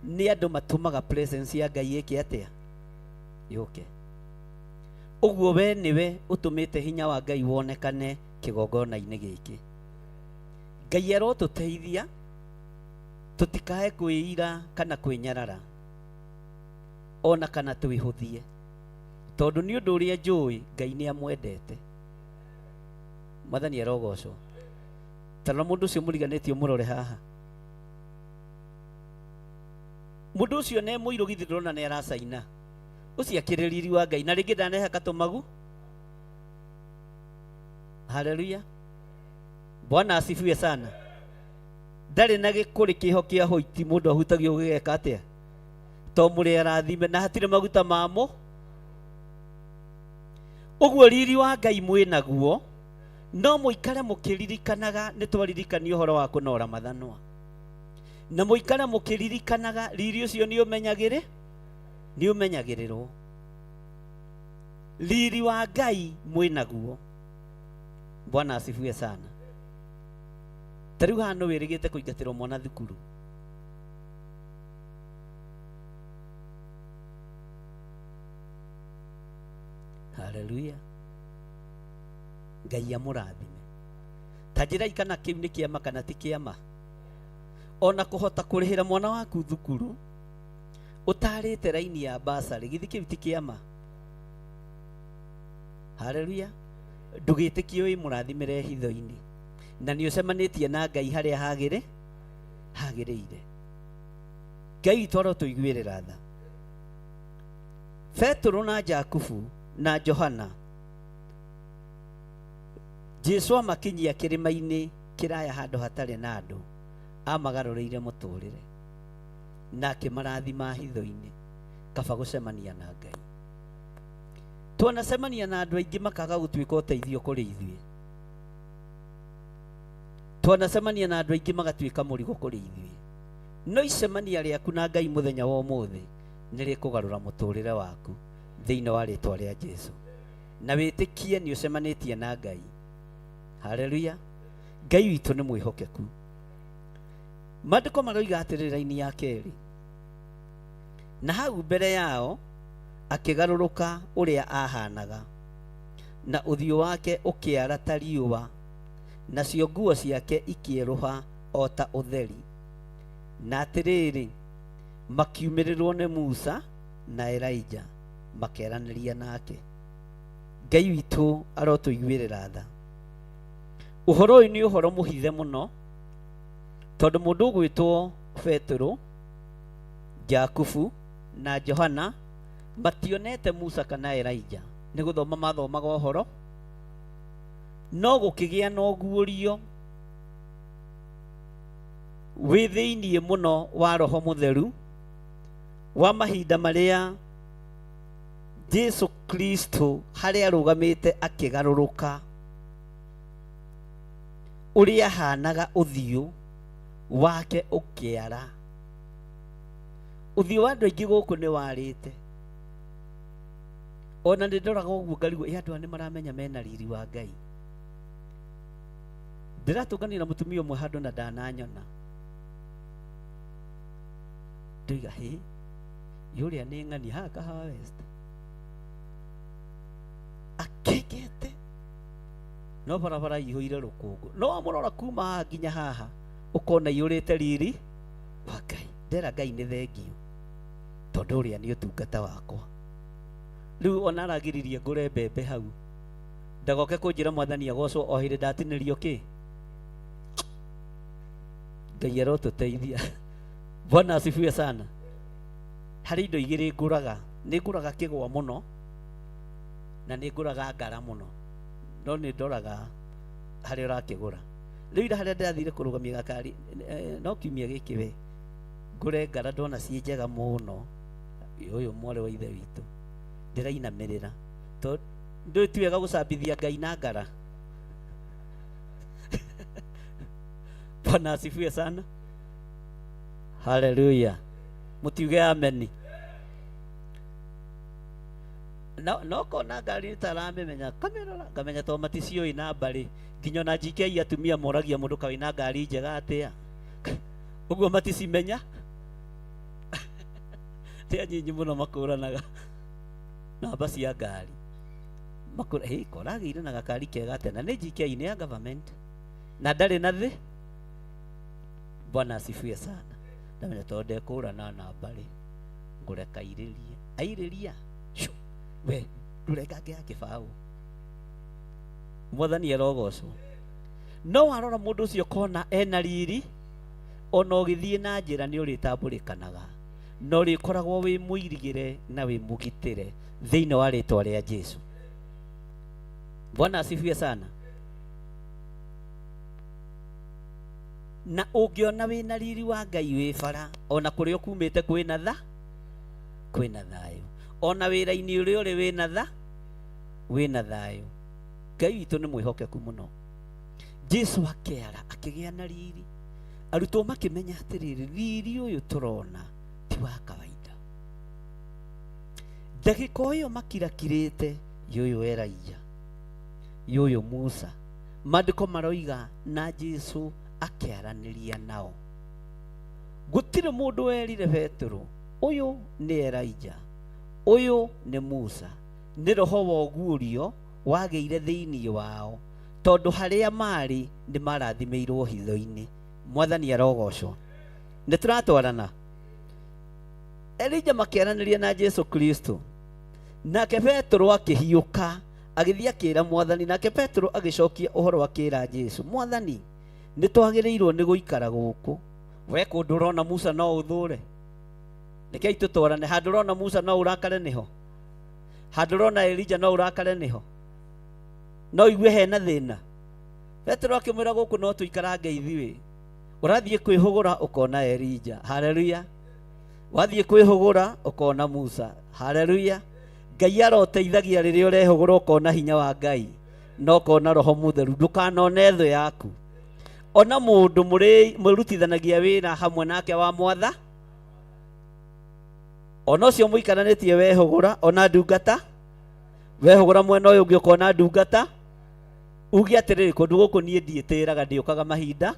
nĩ andũ matũmaga presence ya Ngai ĩke atĩa? Yũke. Ũguo we nĩwe ũtũmĩte hinya wa Ngai wonekane kĩgongona-inĩ gĩkĩ. Ngai arotũteithia tũtikae kwĩira kana kwĩnyarara ona kana twĩhũthie, tondũ nĩ ũndũ ũrĩa njũĩ Ngai nĩ amwendete. Mwathani arogocwo. Tarora mũndũ ũcio mũriganĩtie ũmũrore haha. Mũndũ ũcio ne mũirũ githĩ ndũrona nĩ aracaina. Ũcio akĩrĩ riri wa Ngai na rĩngĩ ndanehaka tũmagu. Haleluya. Bwana asifiwe sana. Ndarĩ na gĩkũrĩ kĩho kĩa hoiti mũndũ ahutagio gĩgeka atĩa? To mũrĩ arathime na hatirĩ maguta mamo. Ũguo riri wa Ngai mwĩ naguo, no mũikare mũkĩririkanaga nĩ twaririkania ũhoro wa kũnora mathanwa, na mũikare mũkĩririkanaga riri ũcio nĩ ũmenyagĩrĩ, nĩ ũmenyagĩrĩrwo. Riri wa Ngai mwĩ naguo. Bwana asifiwe sana. Ta rĩu haha nĩ wĩrĩgĩte kũingatĩrwo mwana thukuru. Haleluya. Ngai amũrathime. Ta njĩrai kana kĩu nĩ kĩama kana ti kĩama. Ona kũhota kũrĩhĩra mwana waku thukuru ũtarĩte raini ya basarĩ, githĩ kĩu ti kĩama? Haleluya. Ndũgĩtĩkie wĩ mũrathimĩre hitho-inĩ, na nĩ ũcemanĩtie na Ngai harĩa hagĩrĩire. Ngai witũ arotũiguĩrĩra tha. Petero na Jakubu Na Johana Jesu amakinyia kĩrĩma-inĩ kĩraya handũ hatarĩ na andũ, amagarũrĩire mũtũrĩre na akĩmarathima hitho-inĩ. Kaba gũcemania na Ngai. Twanacemania na andũ aingĩ makaga gũtuĩka ũteithio kũrĩ ithuĩ. Twanacemania na andũ aingĩ magatuĩka mũrigo kũrĩ ithuĩ. No icemania rĩaku na Ngai mũthenya wa ũmũthĩ nĩ rĩkũgarũra mũtũrĩre waku thĩinĩ wa rĩtwa rĩa Jesu. Na wĩtĩkie nĩ ũcemanĩtie na Ngai. Haleluya. Ngai witũ nĩ mwĩhokeku. Maandĩko maroiga atĩrĩrĩ raini ya kerĩ, na hau mbere yao akĩgarũrũka ũrĩa ahanaga, na ũthiũ wake ũkĩara ta riũa, nacio nguo ciake ikĩerũha o ta ũtheri. Na atĩrĩrĩ, makiumĩrĩrwo nĩ Musa na Elijah makeranĩria nake. Ngai witũ arotũiguĩrĩra tha. Ũhoro ũyũ nĩ ũhoro mũhithe mũno, tondũ mũndũ ũgwĩtwo Petero, Jakubu na Johana mationete Musa kana Elijah, nĩ gũthoma mathomaga ũhoro, no gũkĩgĩa na ũguũrio wĩ thĩiniĩ mũno wa Roho Mũtheru wa mahinda marĩa Jesu Kristo harĩa arũgamĩte akĩgarũrũka ũrĩa ahanaga ũthiũ wake ũkĩara. Ũthiũ wa andũ aingĩ gũkũ nĩ warĩte. Ona nĩ ndoraga ũguo ngarigwo, ĩ andũ aya nĩ maramenya mena riri wa Ngai. Ndĩratũnganire na mũtumia ũmwe handũ na ndananyona. Ndoiga, hĩ, yũrĩa nĩ ng'ani haha Kahawa West. Akengete. No barabara ihũire rũkũngũ. No wamũrora kuma haha nginya haha, ũkona iyũrĩte riri wa Ngai. Ndera Ngai nĩ thengio, tondũ ũrĩa nĩ ũtungata wakwa. Rĩu ona aragiririe ngũre mbembe hau, ndagoke kũnjĩra mwathani agocwo o hĩndĩ ndatinĩrio kĩ. Ngai arotũteithia. Bwana asifiwe sana. Harĩ indo igĩrĩ ngũraga, nĩ ngũraga kĩgwa mũno na nĩ ngũraga ngara mũno, no nĩ ndoraga harĩa ũrakĩgũra. Rĩu ira harĩa ndĩrathire kũrũgamia gakari, no kiumia gĩkĩ we ngũre ngara ndona ciĩ njega mũno, ũyũ mwarĩ wa ithe witũ ndĩrainamĩrĩra, tondũ ndũĩ ti wega gũcambithia Ngai na ngara. Bwana asifiwe sana. Haleluya. Mutiuge ameni. No no kona ngari taramĩmenya kamĩrora ngamenya to maticiũĩ namba rĩ, nginya ona GK atumia moragia mũndũ kaĩ na ngari njega atĩa, ũguo maticimenya. Ti anyinyi mũno makũranaga namba cia ngari. Makũra, hĩ, koragĩire na gakari kega atĩa, na nĩ GK nĩ ya government na ndarĩ na thĩ. Bwana asifiwe sana. Ndamenya tondũ ndekũrana namba rĩ, ngũre kairĩria. Airĩria, shu, we, ndũrengange ya kĩbaũ. Mwathani arogocwo. No warora mũndũ ũcio ũkona ena riri, ona ũgĩthiĩ na njĩra nĩ ũrĩtambũrĩkanaga, na ũrĩkoragwo wĩ mũirigĩre na wĩ mũgitĩre thĩinĩ wa rĩtwa rĩa Jesu. Bwana asifiwe sana. Na ũngĩona wĩna riri wa Ngai wĩ bara, ona kũrĩa ũkumĩte kwĩna tha, kwĩna thayũ, ona wĩra-inĩ ũrĩa ũrĩ wĩna tha, wĩna thayũ. Ngai witũ nĩ mwĩhokeku mũno. Jesu akĩara akĩgĩa na riri, arutwo makĩmenya atĩrĩrĩ, riri ũyũ tũrona ti wa kawaida. Ndagĩka ĩyo makirakirĩte, yũyũ Elijah, yũyũ Musa, maandĩko maroiga na Jesu akĩaranĩria nao. Gũtirĩ mũndũ werire Petero, ũyũ nĩ Elijah, ũyũ nĩ Musa. Nĩ roho wa ũguũrio wagĩire thĩinĩ wao, tondũ harĩa marĩ nĩ marathimĩirwo hitho-inĩ. Mwathani arogocwo. Nĩ tũratwarana. Elijah makĩaranĩria na Jesu Kristo, nake Petero akĩhiũka agĩthiĩ akĩra Mwathani. Nake Petero agĩcokia ũhoro akĩra Jesu, Mwathani, nĩ twagĩrĩirwo nĩ gũikara gũkũ. We kũndũ ũrona Musa no ũthũre, rekei tũtwarane. Handũ ũrona Musa no ũrakare nĩho. Handũ ũrona Elija no ũrakare nĩho, no igue hena thĩna. Petero akĩmwĩra gũkũ no tũikarange ithuĩ, ũrathiĩ kwĩhũgũra ũkona Elija. Haleluya! Wathiĩ kwĩhũgũra ũkona Musa. Haleluya! Ngai aroteithagia rĩrĩa ũrehũgũra ũkona hinya wa Ngai na ũkona Roho Mũtheru. Ndũkanone thũ yaku, ona mũndũ mũrutithanagia wĩra hamwe nake wa mwatha, ona ũcio mũikaranĩtie wehũgũra, ona ndungata wehũgũra mwena ũyũ ũngĩ ũkona ndungata, uge atĩrĩrĩ, kũndũ gũkũ niĩ ndiĩtĩraga, ndiũkaga mahinda.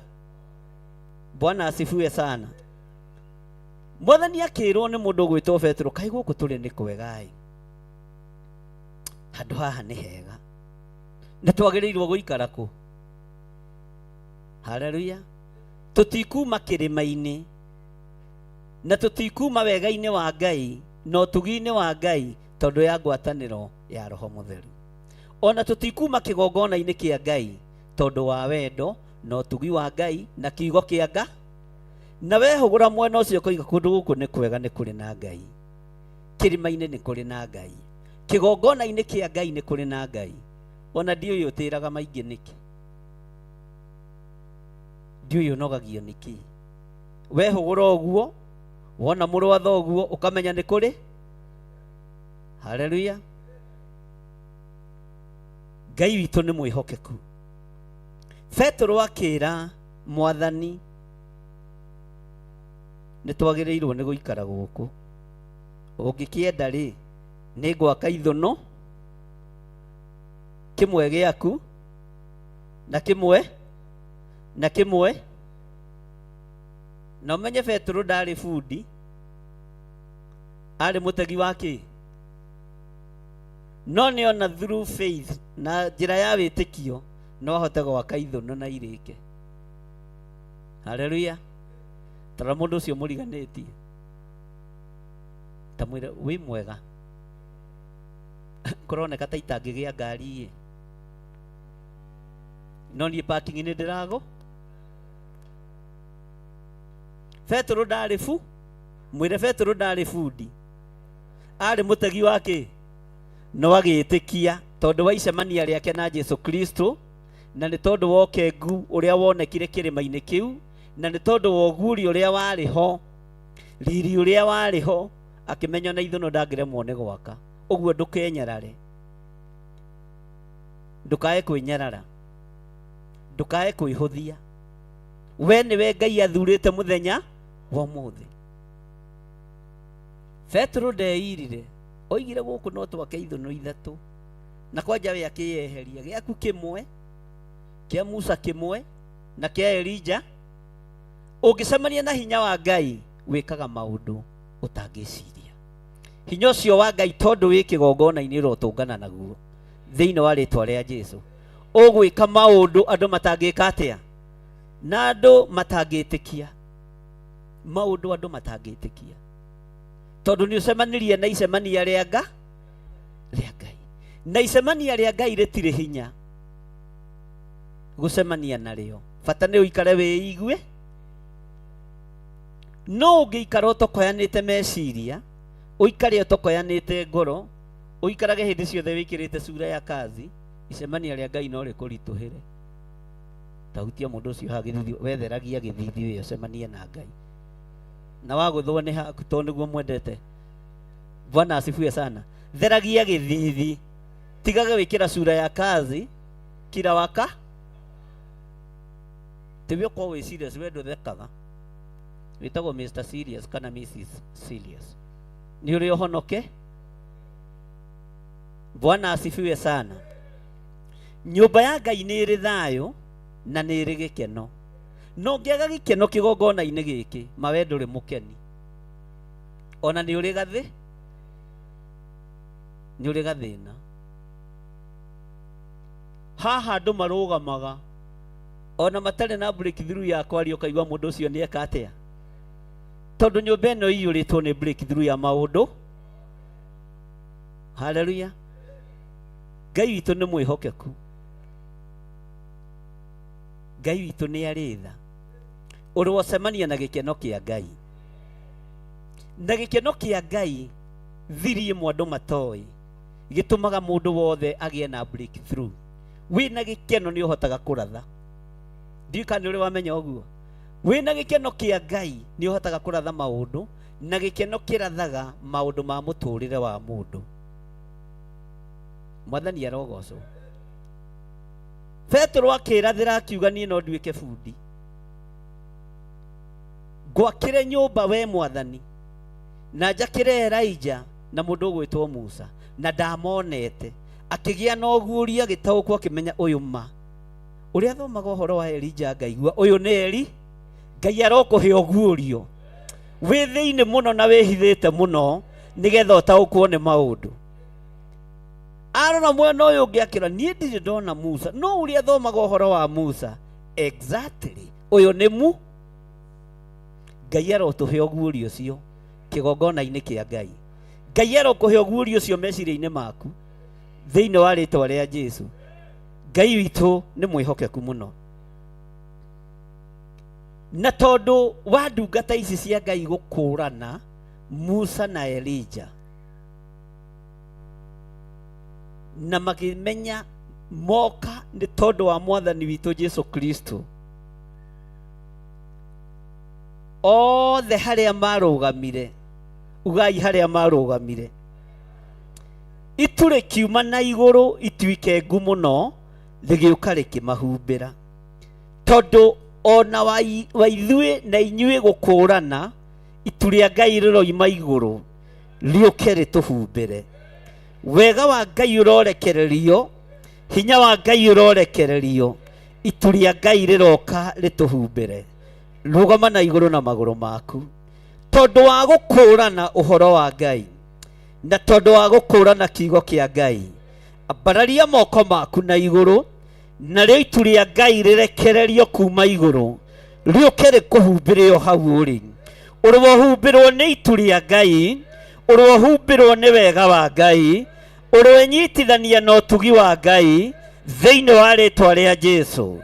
Bwana asifiwe sana. Mwathani akĩrwo nĩ mũndũ ũgwĩtwo Petero, kaĩ gũkũ tũrĩ nĩ kwega-ĩ, handũ haha nĩ hega, nĩ twagĩrĩirwo gũikara kũ? Haleluya! Tũtikuma kĩrĩma-inĩ na tũtikuma wega-inĩ wa Ngai na ũtugi-inĩ wa Ngai tondũ ya ngwatanĩro ya Roho Mũtheru. Ona tũtikuma kĩgongona-inĩ kĩa Ngai tondũ wa wendo na ũtugi wa Ngai na kiugo kĩa Nga. Na wehũgũra mwena ũcio ũkoiga kũndũ gũkũ nĩ kwega, nĩ kũrĩ na Ngai, kĩrĩma-inĩ nĩ kũrĩ na Ngai, kĩgongona-inĩ kĩa Ngai nĩ kũrĩ na Ngai. Ona ndiũĩ ũtĩraga maingĩ nĩkĩ, ndiũĩ ũnogagio nĩkĩ. Wehũgũra ũguo wona mũrũ wa thoguo ũkamenya nĩ kũrĩ. Haleluya! Ngai witũ nĩ mwĩhokeku. Petero akĩra Mwathani, nĩ twagĩrĩirwo nĩ gũikara gũkũ, ũngĩkĩenda rĩ, nĩ ngwaka ithũnũ kĩmwe gĩaku na kĩmwe na kĩmwe. Na ũmenye Petero ndarĩ bundi, arĩ mũtegi wa kĩ, no nĩ ona through faith na njĩra ya wĩtĩkio no ahote gwaka ithũnũ na irĩke. Haleluya! Tara mũndũ ũcio mũriganĩtie, ta mwĩre wĩ mwega, kũroneka ta itangĩgĩa ngari ĩ, no niĩ parking nĩ ndĩrago. Petero ndarĩ bu, mwĩre Petero ndarĩ bundi, arĩ mũtegi wa kĩ, no agĩĩtĩkia tondũ wa icemania rĩake na Jesu Kristo, na nĩ tondũ wa ũkengu ũrĩa wonekire kĩrĩma-inĩ kĩu, na nĩ tondũ wa ũguũrio ũrĩa warĩ ho, riri ũrĩa warĩ ho, akĩmenya na ithũnũ ndangĩremwo nĩ gwaka. Ũguo ndũkenyarare, ndũkae kwĩnyarara, ndũkae kwĩhũthia. We nĩwe Ngai athurĩte mũthenya wa ũmũthĩ. Petero ndeirire, oigire gũkũ no twake ithũnũ ithatũ, na kwanja we akĩyeheria gĩaku kĩmwe, kĩa Musa kĩmwe, na kĩa Elija. Ũngĩcemania na hinya wa Ngai, wĩkaga maũndũ ũtangĩciria. Hinya ũcio wa Ngai tondũ wĩ kĩgongona-inĩ ũrotũngana naguo thĩinĩ wa rĩtwa rĩa Jesu, ũgwĩka maũndũ andũ matangĩka atĩa, na andũ matangĩtĩkia, maũndũ andũ matangĩtĩkia, tondũ nĩ ũcemanirie na icemania rĩa nga rĩa Ngai, na icemania rĩa Ngai rĩtirĩ hinya gũcemania narĩo, bata nĩ ũikare wĩigue. No ũngĩikara ũtokoyanĩte meciria, ũikare ũtokoyanĩte ngoro, ũikarage hĩndĩ ciothe wĩkĩrĩte sura ya kazi, icemania rĩa Ngai no rĩkũritũhĩre. Tahutia mũndũ ũcio haha gĩthithi, wetheragia gĩthithi ũyũ ũcemanie na Ngai, na wagũthwo nĩ haku tondũ nĩguo mwendete. Bwana asifiwe sana. Theragia gĩthithi, tigaga gwĩkĩra sura ya kazi kila waka. Tiwe ũkorwo wĩ serious, we ndũthekaga, wĩtagwo Mr Serious kana Mrs Serious. Nĩ ũrĩ ũhonoke. Bwana asifiwe sana. Nyũmba ya Ngai nĩ ĩrĩ thayũ na nĩ ĩrĩ gĩkeno. No ũngĩaga gĩkeno kĩgongona-inĩ gĩkĩ, mawe ndũrĩ mũkeni. Ona nĩ ũrĩ gathĩ, nĩ ũrĩ gathĩna. Haha andũ marũgamaga ona matarĩ na breakthrough ya kwaria, ũkaigua mũndũ ũcio nĩ eka atĩa, tondũ nyũmba ĩno ĩiyũrĩtwo nĩ breakthrough ya maũndũ. Haleluya! Ngai witũ nĩ mwĩhokeku, Ngai witũ nĩ arĩ tha. Ũrocemania na gĩkeno kĩa Ngai, na gĩkeno kĩa Ngai thiri ĩmwe andũ matoĩ. Gĩtũmaga mũndũ wothe agĩe na breakthrough. Wĩna gĩkeno nĩ ũhotaga kũratha. Ndiũĩ kana nĩ ũrĩ wamenya ũguo. Wĩna gĩkeno kĩa Ngai nĩ ũhotaga kũratha maũndũ, na gĩkeno kĩrathaga maũndũ ma mũtũrĩre wa mũndũ. Mwathani arogocwo. Petero akĩrathĩra akiuga niĩ no nduĩke bundi, ngwakĩre nyũmba we Mwathani, na njakĩre Elija na mũndũ ũgwĩtwo Musa, na ndamonete. Akĩgĩa na ũguũrio, agĩtaũkwo, akĩmenya ũyũ ma ũrĩa thomaga ũhoro wa Elija, ngaigua ũyũ nĩ Eli. Ngai arokũhe ũguũrio wĩ thĩinĩ mũno na wĩhithĩte mũno, nĩgetha ũtaũkwo nĩ maũndũ. Arora mwena ũyũ ũngĩ akĩra, niĩ ndirĩ ndona Musa, no ũrĩa thomaga ũhoro wa Musa exactly ũyũ nĩ mu. Ngai arotũhe ũguũrio ũcio kĩgongona-inĩ kĩa Ngai. Ngai arokũhe ũguũrio ũcio meciria-inĩ maku thĩinĩ wa rĩtwa rĩa Jesu. Ngai witũ nĩ mwĩhokeku mũno, na tondũ wa ndungata ici cia Ngai gũkũrana Musa na Elija, na makĩmenya moka nĩ tondũ wa Mwathani witũ Jesu Kristo, othe harĩa marũgamire, ugai harĩa marũgamire, itu rĩkiuma na igũrũ itu ikengu mũno rĩgĩũka rĩkĩmahumbĩra. Tondũ ona wa ithuĩ na inyuĩ gũkũrana, itu rĩa Ngai rĩroima igũrũ rĩũke rĩtũhumbĩre. Wega wa Ngai ũrorekererio, hinya wa Ngai ũrorekererio, itu rĩa Ngai rĩroka rĩtũhumbĩre. Rũgama na igũrũ na magũrũ maku, tondũ wa gũkũrana ũhoro wa Ngai na tondũ wa gũkũrana kiugo kĩa Ngai. Ambararia moko maku na igũrũ, narĩo itu rĩa Ngai rĩrekererio kuma igũrũ rĩũke rĩkũhumbĩre o hau ũrĩ. Ũrohumbĩrwo nĩ itu rĩa Ngai, ũrohumbĩrwo nĩ wega wa Ngai, ũroenyitithania na ũtugi wa Ngai thĩinĩ wa rĩtwa rĩa Jesu.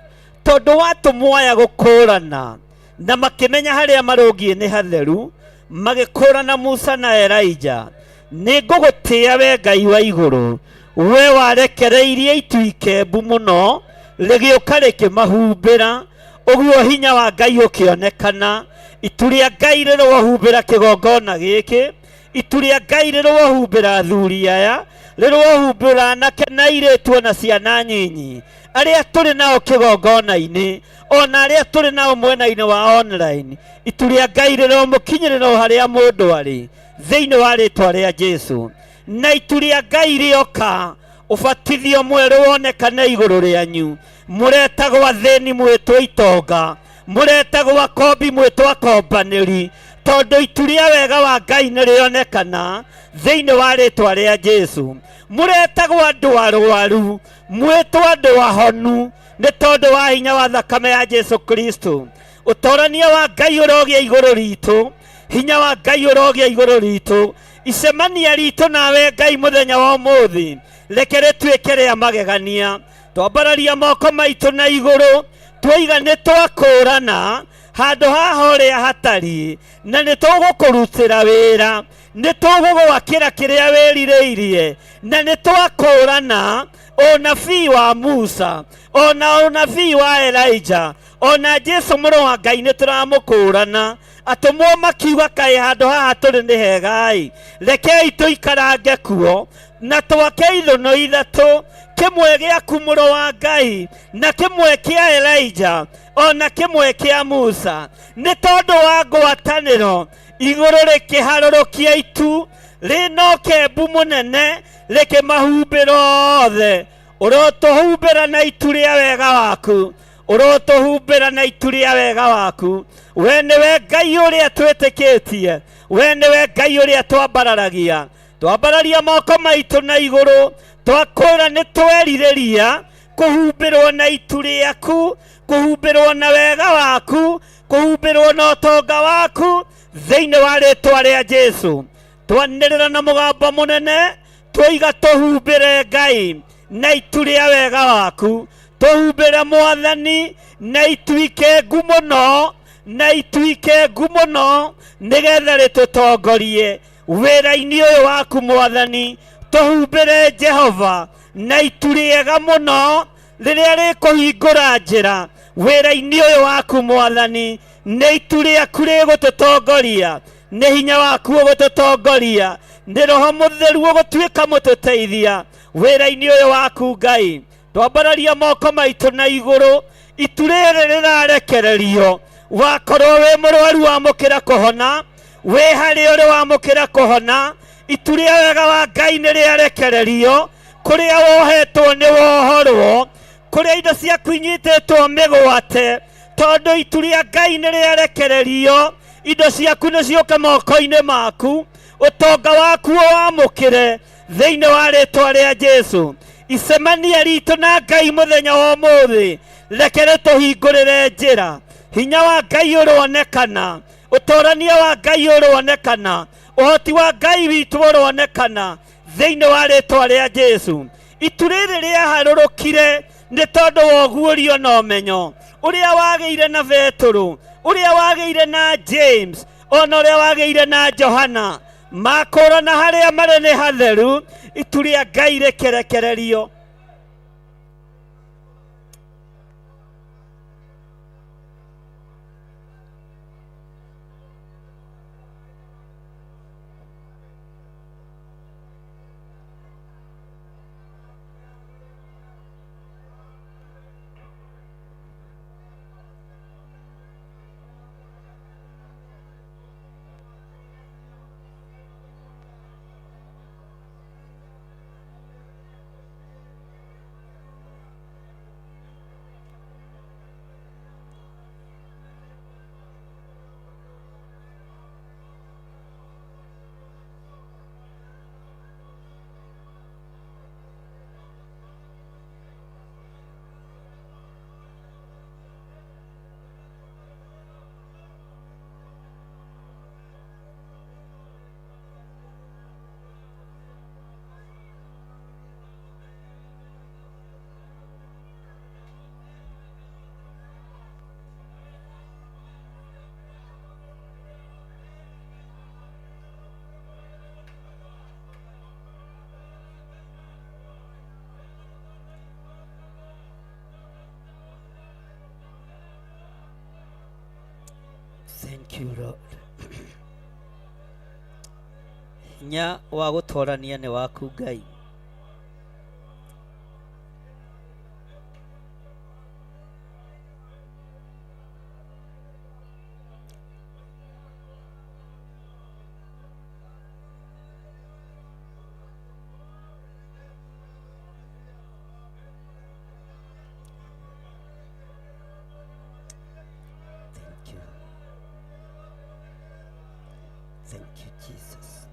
Tondũ watũmwo aya gũkũrana, na makĩmenya harĩa marũngiĩ nĩ hatheru, magĩkũrana Musa na Elija. Nĩ ngũgũtĩĩa we Ngai wa igũrũ, we warekereirie itu ikembu mũno rĩgĩũka rĩkĩmahumbĩra, ũguo hinya wa Ngai ũkĩonekana. Itu rĩa Ngai rĩrohumbĩra kĩgongona gĩkĩ, itu rĩa Ngai rĩrohumbĩra athuri aya, rĩrohumbĩra anake na airĩtu ona ciana nyinyi arĩa tũrĩ nao kĩgongona-inĩ, ona arĩa tũrĩ nao mwena-inĩ wa online. Itu rĩa Ngai rĩromũkinyĩrĩra o harĩa mũndũ arĩ thĩinĩ wa rĩtwa rĩa Jesu. Na itu rĩa Ngai rĩoka, ũbatithio mwerũ wonekane igũrũ rĩanyu. Mũretagwo athĩni mwĩtwo itonga, mũretagwo akombi mwĩtwo akombanĩri, tondũ itu rĩa wega wa Ngai nĩ rĩonekana thĩinĩ wa rĩtwa rĩa Jesu. Mũretagwo andũ arwaru mwĩtwo andũ ahonu, nĩ tondũ wa hinya wa thakame ya Jesu Kristo. Ũtorania wa Ngai ũrogĩa igũrũ ritũ, hinya wa Ngai ũrogĩa igũrũ ritũ. Icemania ritũ nawe Ngai mũthenya wa ũmũthĩ reke rĩtuĩke rĩa magegania. Twambararia moko maitũ na igũrũ, twoiga nĩ twakũrana handũ haha ũrĩa hatariĩ, na nĩ tũgũkũrutĩra wĩra, nĩ tũgũgwakĩra kĩrĩa wĩrirĩirie, na nĩ twakũrana ũnabii wa Musa ona ũnabii wa Elija ona Jesu mũrũ wa Ngai nĩ tũramũkũrana. Atũmwo makiuga kaĩ handũ haha tũrĩ nĩ hega-ĩ, rekei tũikarange kuo na twake ithũnũ ithatũ, kĩmwe gĩaku mũrũ wa Ngai, na kĩmwe kĩa Elija ona kĩmwe kĩa Musa. Nĩ tondũ wa ngwatanĩro igũrũ rĩkĩharũrũkia itu rĩna ũkembu mũnene rĩkĩmahumbĩra othe. Ũrotũhumbĩra na itu rĩa wega waku, ũrotũhumbĩra na itu rĩa wega waku. We nĩwe Ngai ũrĩa twĩtĩkĩtie, we nĩwe Ngai ũrĩa twambararagia. Twambararia moko maitũ na igũrũ, twakwĩra nĩ twerirĩria kũhumbĩrwo na itu rĩaku, kũhumbĩrwo na wega waku, kũhumbĩrwo na ũtonga waku thĩinĩ wa rĩtwa rĩa Jesu. Twanĩrĩra na mũgambo mũnene, twoiga tũhumbĩre Ngai na itu rĩa wega waku, tũhumbĩre Mwathani na itu ikengu mũno, na itu ikengu mũno, nĩgetha rĩtũtongorie wĩra-inĩ ũyũ waku Mwathani. Tũhumbĩre Jehova na itu rĩega mũno rĩrĩa rĩkũhingũra njĩra wĩra-inĩ ũyũ waku Mwathani. Nĩ itu rĩaku rĩgũtũtongoria, nĩ hinya waku ũgũtũtongoria, nĩ Roho Mũtheru ũgũtuĩka mũtũteithia wĩra-inĩ ũyũ waku Ngai. Twambararia moko maitũ na igũrũ, itu rĩrĩ rĩrarekererio. Wakorwo wĩ mũrwaru wamũkĩra kũhona, wĩ harĩa ũrĩ wamũkĩra kũhona. Itu rĩa wega wa Ngai nĩ rĩarekererio, kũrĩa wohetwo nĩ wohorwo, kũrĩa indo ciaku inyitĩtwo mĩgwate, tondũ itu rĩa Ngai nĩ rĩarekererio. Indo ciaku nĩ ciũke moko-inĩ maku, ũtonga waku wamũkĩre thĩinĩ wa rĩtwa rĩa Jesu. Icemania ritũ na Ngai mũthenya wa ũmũthĩ, reke rĩtũhingũrĩre njĩra. Hinya wa Ngai ũronekana, ũtorania wa Ngai ũronekana, ũhoti wa Ngai witũ ũronekana thĩinĩ wa rĩtwa rĩa Jesu. Itu rĩrĩ rĩaharũrũkire nĩ tondũ wa ũguũrio na ũmenyo ũrĩa wagĩire na Betũrũ, ũrĩa wagĩire na James, ona ũrĩa wagĩire na Johana. Makũrana harĩa marĩ nĩ hatheru, itu rĩa Ngai rĩkĩrekererio. Thank you, Lord. Hinya wa gũtorania nĩ waku Ngai. Thank you. Thank you, Jesus.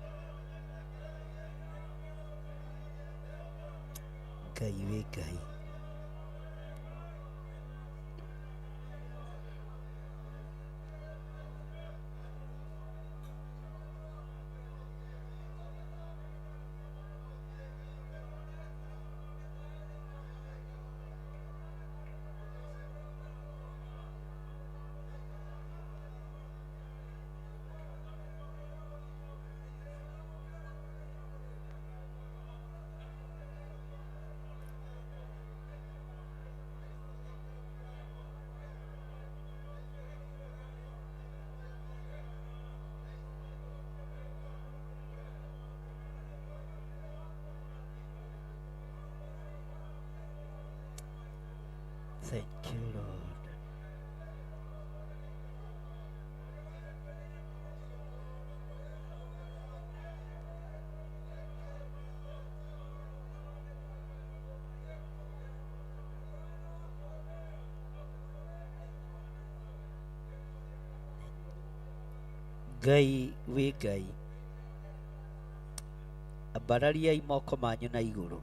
Ngai wĩ Ngai. Thank you, Lord. Ngai wĩ Ngai, ambarariai moko manyu na igũrũ,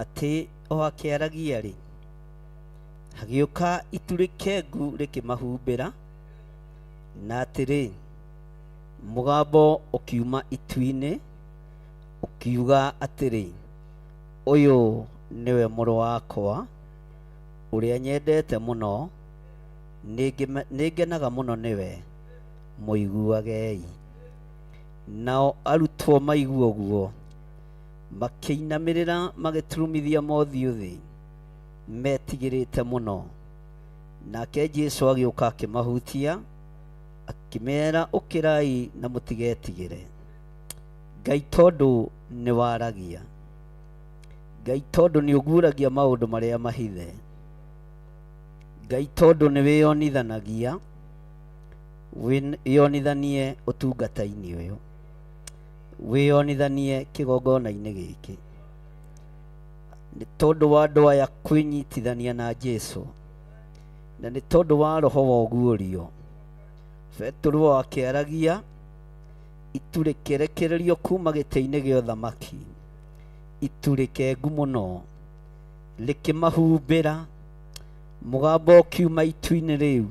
atĩ o akĩaragia rĩ, hagĩũka itu rĩkengu rĩkĩmahumbĩra, na atĩrĩ, mũgambo ũkiuma itu-inĩ ũkiuga atĩrĩ, ũyũ nĩwe mũrũ wakwa ũrĩa nyendete mũno, nĩngenaga mũno nĩwe, mũiguagei. Nao arutwo maigua ũguo, makĩinamĩrĩra magĩturumithia mothiũ thĩ, metigĩrĩte mũno. Nake Jesũ agĩũka akĩmahutia, akĩmeera, ũkĩrai na mũtigetigĩre. Ngai tondũ nĩ waragia, Ngai tondũ nĩ ũguũragia maũndũ marĩa mahithe, Ngai tondũ nĩ wĩyonithanagia, wĩyonithanie ũtungata-inĩ ũyũ, wĩyonithanie kĩgongona-inĩ gĩkĩ, nĩ tondũ wa andũ aya kwĩnyitithania na Jesu, na nĩ tondũ wa roho wa ũguũrio. Petero akĩaragia, itu rĩkĩrekererio kuma gĩtĩ-inĩ gĩa ũthamaki, itu rĩkengu mũno rĩkĩmahumbĩra, mũgambo ũkiuma itu-inĩ rĩu.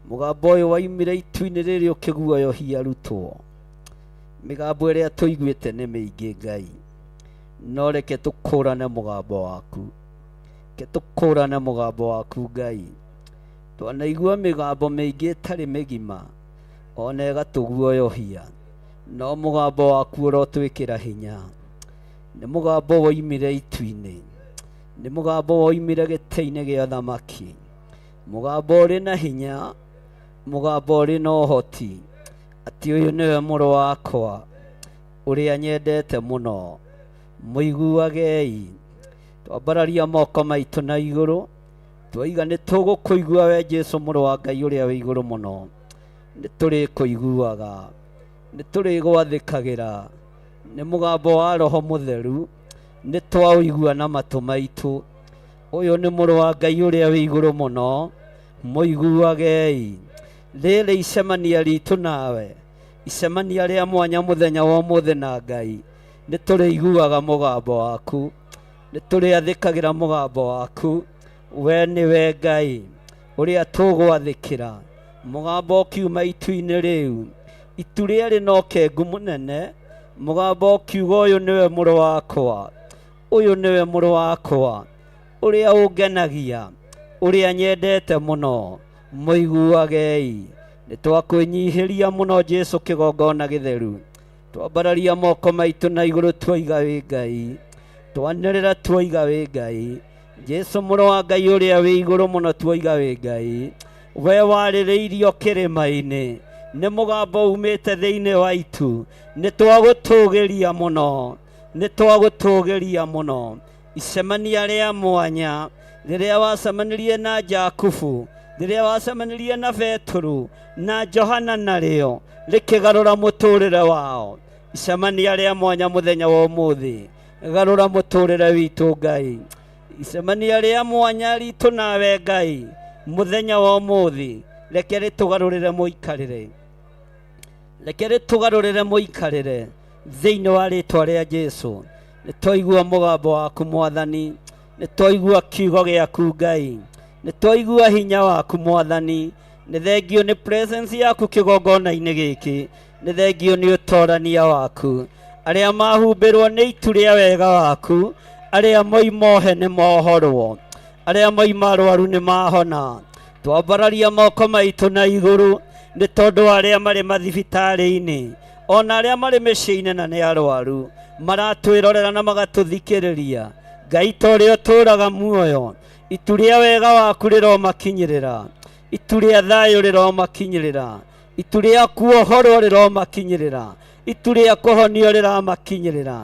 Mũgambo ũyũ waumire itu-inĩ rĩrĩ ũkĩguoyohia arutwo. Mĩgambo ĩrĩa tũiguĩte nĩ mĩingĩ Ngai, no reke tũkũrane mũgambo waku, reke tũkũrane mũgambo waku Ngai. Twanaigua mĩgambo mĩingĩ ĩtarĩ mĩgima, ona ĩgatũguoyohia, no mũgambo waku ũrotwĩkĩra hinya. Nĩ mũgambo woimire itu-inĩ, nĩ mũgambo woimire gĩtĩ-inĩ gĩa ũthamaki, mũgambo ũrĩ na hinya, mũgambo ũrĩ na ũhoti, atĩ ũyũ nĩwe mũrũ wakwa ũrĩa nyendete mũno, mũiguagei. Twambararia moko maitũ na igũrũ, twaiga nĩ tũgũkũigua we Jesu mũrũ wa Ngai ũrĩa wĩ igũrũ mũno, nĩ tũrĩkũiguaga, nĩ tũrĩgwathĩkagĩra, nĩ mũgambo wa Roho Mũtheru, nĩ twaũigua na matũ maitũ. Ũyũ nĩ mũrũ wa Ngai ũrĩa wĩ igũrũ mũno, mũiguagei. Rĩrĩ icemania ritũ nawe, icemania rĩa mwanya mũthenya wa ũmũthĩ na Ngai, nĩ tũrĩiguaga mũgambo waku, nĩ tũrĩathĩkagĩra mũgambo waku. We nĩwe Ngai ũrĩa tũgwathĩkĩra. Mũgambo ũkiuma itu-inĩ rĩu, itu rĩarĩ na ũkengu mũnene, mũgambo ũkiuga, ũyũ nĩwe mũrũ wakwa, ũyũ nĩwe mũrũ wakwa ũrĩa ũngenagia, ũrĩa nyendete mũno, mũiguagei. Nĩ twakwĩnyihĩria mũno Jesu kĩgongona gĩtheru, twambararia moko maitũ na igũrũ twoiga wĩ Ngai, twanĩrĩra twoiga wĩ Ngai, Jesu mũrũ wa Ngai ũrĩa wĩ igũrũ mũno twoiga wĩ Ngai. We warĩrĩirio kĩrĩma-inĩ nĩ mũgambo umĩte thĩinĩ wa itu, nĩ twagũtũgĩria mũno, nĩ twagũtũgĩria mũno. Icemania rĩa mwanya rĩrĩa wacemanirie na Jakubu, rĩrĩa wacemanirie na Petero na Johana, narĩo rĩkĩgarũra mũtũrĩre wao. Icemania rĩa mwanya mũthenya wa ũmũthĩ, garũra mũtũrĩre witũ Ngai. Icemania rĩa mwanya ritũ nawe Ngai mũthenya wa ũmũthĩ, reke rĩtũgarũrĩre mũikarĩre, reke rĩtũgarũrĩre mũikarĩre thĩinĩ wa rĩtwa rĩa Jesu. Nĩ twaigua mũgambo waku Mwathani, nĩ twaigua kiugo gĩaku Ngai, nĩ twaigua hinya waku Mwathani. Nĩ thengio nĩ presence yaku kĩgongona-inĩ gĩkĩ, nĩ thengio nĩ ũtorania waku. Arĩa mahumbĩrwo nĩ itu rĩa wega waku, arĩa moima ohe nĩ mohorwo, arĩa moima arwaru nĩ mahona. Twambararia moko maitũ na igũrũ nĩ tondũ wa arĩa marĩ mathibitarĩ-inĩ, ona arĩa marĩ mĩciĩ-inĩ na nĩ arwaru, maratwĩrorera na magatũthikĩrĩria. Ngai ta ũrĩa ũtũũraga muoyo, itu rĩa wega waku rĩromakinyĩrĩra, itu rĩa thayũ rĩromakinyĩrĩra, itu rĩa kuohorwo rĩromakinyĩrĩra, itu rĩa kũhonio rĩramakinyĩrĩra.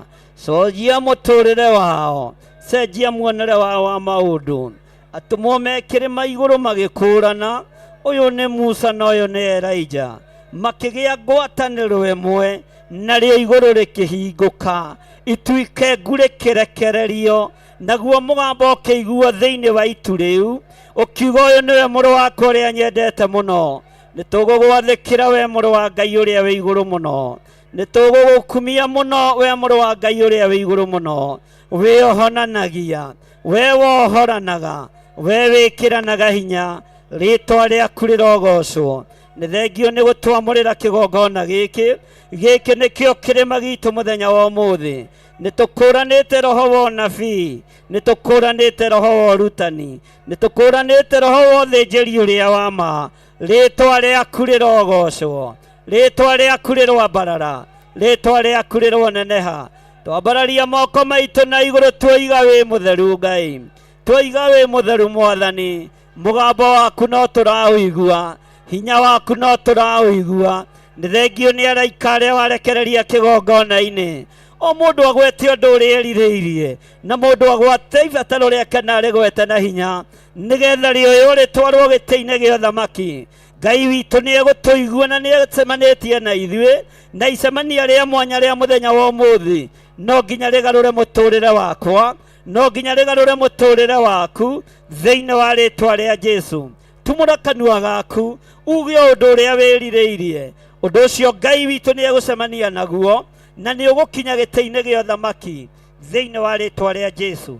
Cenjia mũtũrĩre wao, cenjia muonere wao wa maũndũ. Atũmwo me kĩrĩma igũrũ magĩkũrana, ũyũ nĩ Musa na ũyũ nĩ Elijah, makĩgĩa ngwatanĩro ĩmwe, narĩo igũrũ rĩkĩhingũka, itu ikengu rĩkĩrekererio, naguo mũgambo ũkĩiguo thĩinĩ wa itu rĩu ũkiuga, ũyũ nĩwe mũrũ wakwa ũrĩa nyendete mũno, nĩ tũgũgwathĩkĩra we mũrũ wa Ngai ũrĩa wĩ igũrũ mũno, nĩ tũgũgũkumia mũno we mũrũ wa Ngai ũrĩa wĩ igũrũ mũno. Wĩohonanagia, we wohoranaga, we wĩkĩranaga hinya, rĩtwa rĩaku rĩrogocwo. Nĩ thengio nĩ gũtwamũrĩra kĩgongona gĩkĩ, gĩkĩ nĩkĩo kĩrĩma gitũ mũthenya wa ũmũthĩ. Nĩ tũkũranĩte roho wa ũnabii, nĩ tũkũranĩte roho wa ũrutani, nĩ tũkũranĩte roho wa ũthĩnjĩri ũrĩa wa ma, rĩtwa rĩaku rĩrogocwo. Rĩtwa rĩaku rĩroambarara, rĩtwa rĩaku rĩroneneha. Twambararia moko maitũ na igũrũ, tuoiga wĩ mũtheru Ngai, tuoiga wĩ mũtheru Mwathani. Mũgambo waku no tũraũigua, hinya waku no tũraũigua. Nĩ thengio nĩ araika arĩa warekereria kĩgongona-inĩ. O mũndũ agwete ũndũ ũrĩa erirĩirie, na mũndũ agwate ibataro rĩake na arĩgwete na hinya, nĩgetha rĩoywo rĩtwarwo gĩtĩ-inĩ gĩa ũthamaki. Ngai witũ nĩ egũtũigua na nĩ ecemanĩtie na ithuĩ, na icemania rĩa mwanya rĩa mũthenya wa ũmũthĩ no nginya rĩgarũre mũtũrĩre wakwa, no nginya rĩgarũre mũtũrĩre waku thĩinĩ wa rĩtwa rĩa Jesu. Tumũra kanua gaku uge ũndũ ũrĩa wĩrirĩirie, ũndũ ũcio Ngai witũ nĩ egũcemania naguo na nĩ ũgũkinya gĩtĩ-inĩ gĩa ũthamaki thĩinĩ wa rĩtwa rĩa Jesu.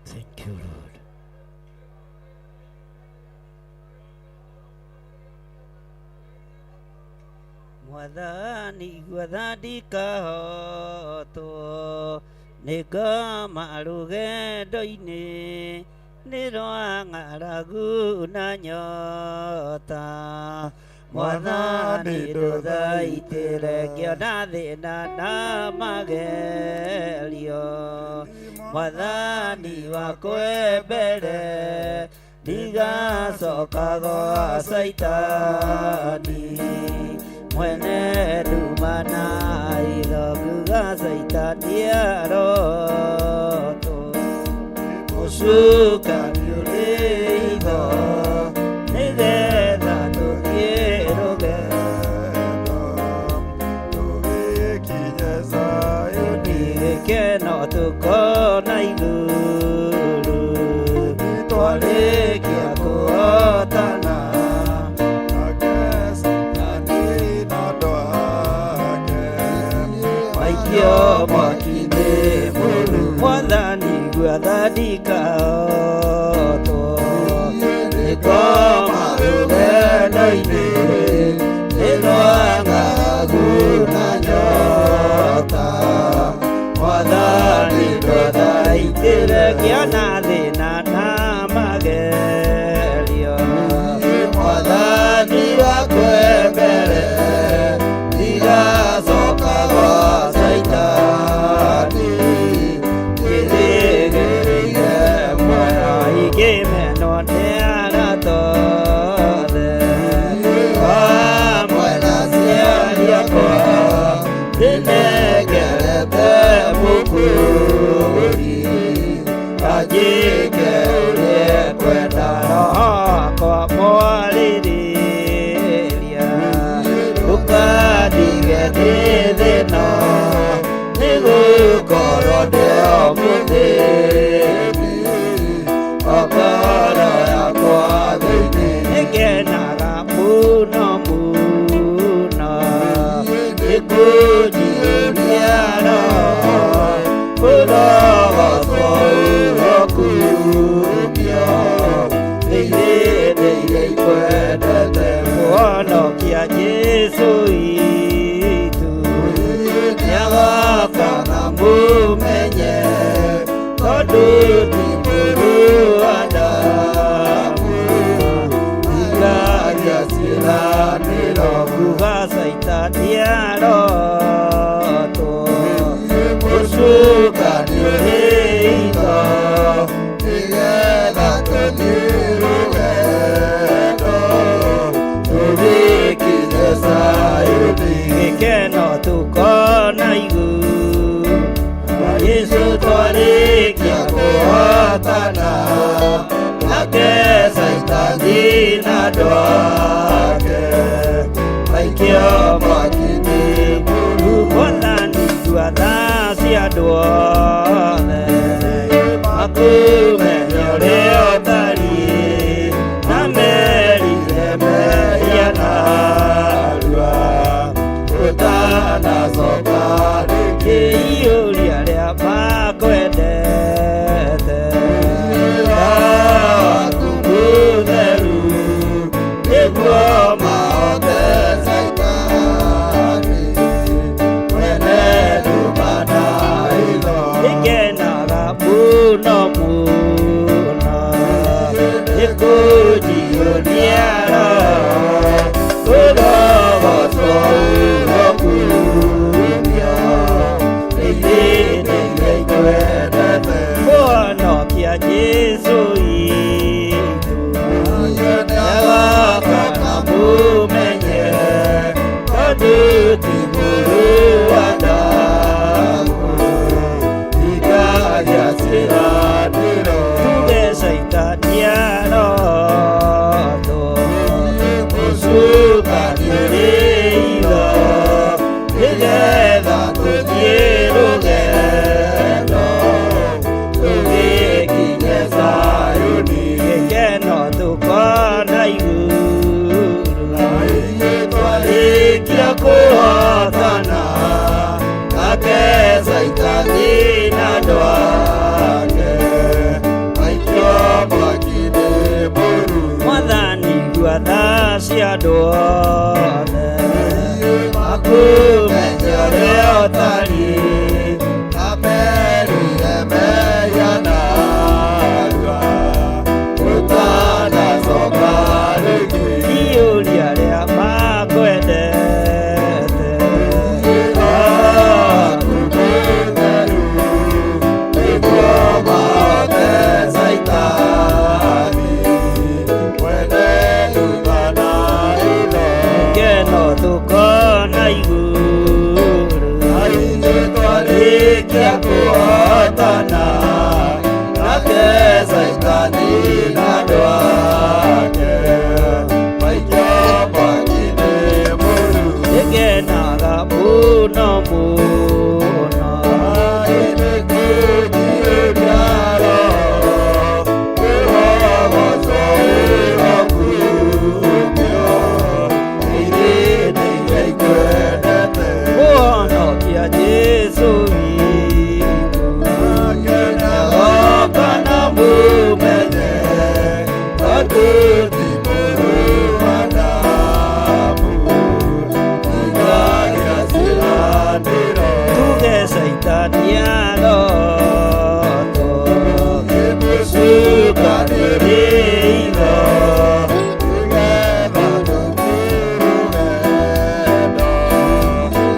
Thank you, Lord. Mwathani gwatha ndikahotwo nĩ ngoma rũgendo-inĩ, nĩ rwa ng'aragu na nyota. Mwathani ndũthaitĩre ngĩona thĩna na magerio. Mwathani wakwa mbere ndigacoka gwa Caitani. Mwene nduma na itho nguga Caitani arotwo. Mũcukani ũrĩ itho nĩgetha tũthiĩ rũgendo, tũgĩkinye Zayuni, gĩkeno tũkona igũrũ, twarĩkia kũhotana. Nake Caitani na andũ ake maikio mwaki-inĩ mũru. Mwathani gwatha ndikahotwo nĩ ngoma rũgendo-inĩ, nĩ rwa ng'aragu na nyota. Mwathani ndũthaitĩre ngĩona thĩna na magerio. Mwathani wakwa mbere ndigacoka gwa Caitani. Kĩrĩgĩrĩire mwena ingĩmenwo nĩ arata othe, hamwe na aciari akwa, ndĩnengerete mũkũũri anjĩke ũrĩa ekwenda. Roho wakwa mwarĩrĩria, ndũkandige ndĩ thĩna, nĩgũkorwo ndĩ o mũthĩni, o ngoro yakwa thĩinĩ nĩngenaga mũno mũno, nĩkũnjiyũria Roho ũrogocwo ũrokumio thĩinĩ thĩinĩ ikwendete. Mũhonokia Jesũ witũ nĩagoka na mũmenye, tondũ ti mũrũ wa Adamu. Igaria ciĩranĩro nguga Caitani arotwo. ũrĩ itho nĩgetha tũthiĩ rũgendo tũgĩkinye Zayuni. Gĩkeno tũkona igũrũ Yesu twarĩkia kũhotana nake Caitani na andũ ake maikio mwaki-inĩ mũru. Mwathani igua tha cia andũ othe makũmenye ũrĩa ũtariĩ na merire mehia narua ũtanacoka rĩngĩ. Iyũria arĩa makwendete waku mũtheru nĩguo mahote Caitani mwene nduma na hitho. Nĩngenaga mũno mũno nĩ kũnjiyũria Roho ũrogocwo ũrokumio ithe nĩiria ikwendete kũhonokia Jesũ witũ nĩagoka na mũmenye tondũ ti mũrũ wa Adamu Ikagia ciĩranĩro tuge Caitani arotwo mũcukani ũrĩ itho nĩgetha tũthiĩ rũgendo tũgĩkinye Zayuni. Gĩkeno tũkona igũrũ Ithuĩ twarĩkia kũhotana nake Caitani na andũ ake maikio mwaki-inĩ mũru. Mwathani igua tha cia andũ othe Makũmenye ũrĩa ũtariĩ na merire mehia narua ũtanacoka rĩngĩ. Iyũria arĩa makwendete Waku mũtheru nĩguo mahote Caitani mwene nduma na hitho. Gĩkeno tũkona igũrũ Ithuĩ twarĩkia kũhotana nake Caitani na andũ ake maikio mwaki-inĩ mũru. Nĩngenaga mũno mũno Nĩ kũnjiyũria Roho ũrogocwo ũrokumio ithe nĩiria ikwendete kũhonokia Jesũ witũ nĩagoka na mũmenye tondũ ti mũrũ wa Adamu ikagia ciĩranĩro tuge Caitani arotwo mũcukani ũrĩ itho nĩgetha tũthiĩ rũgendo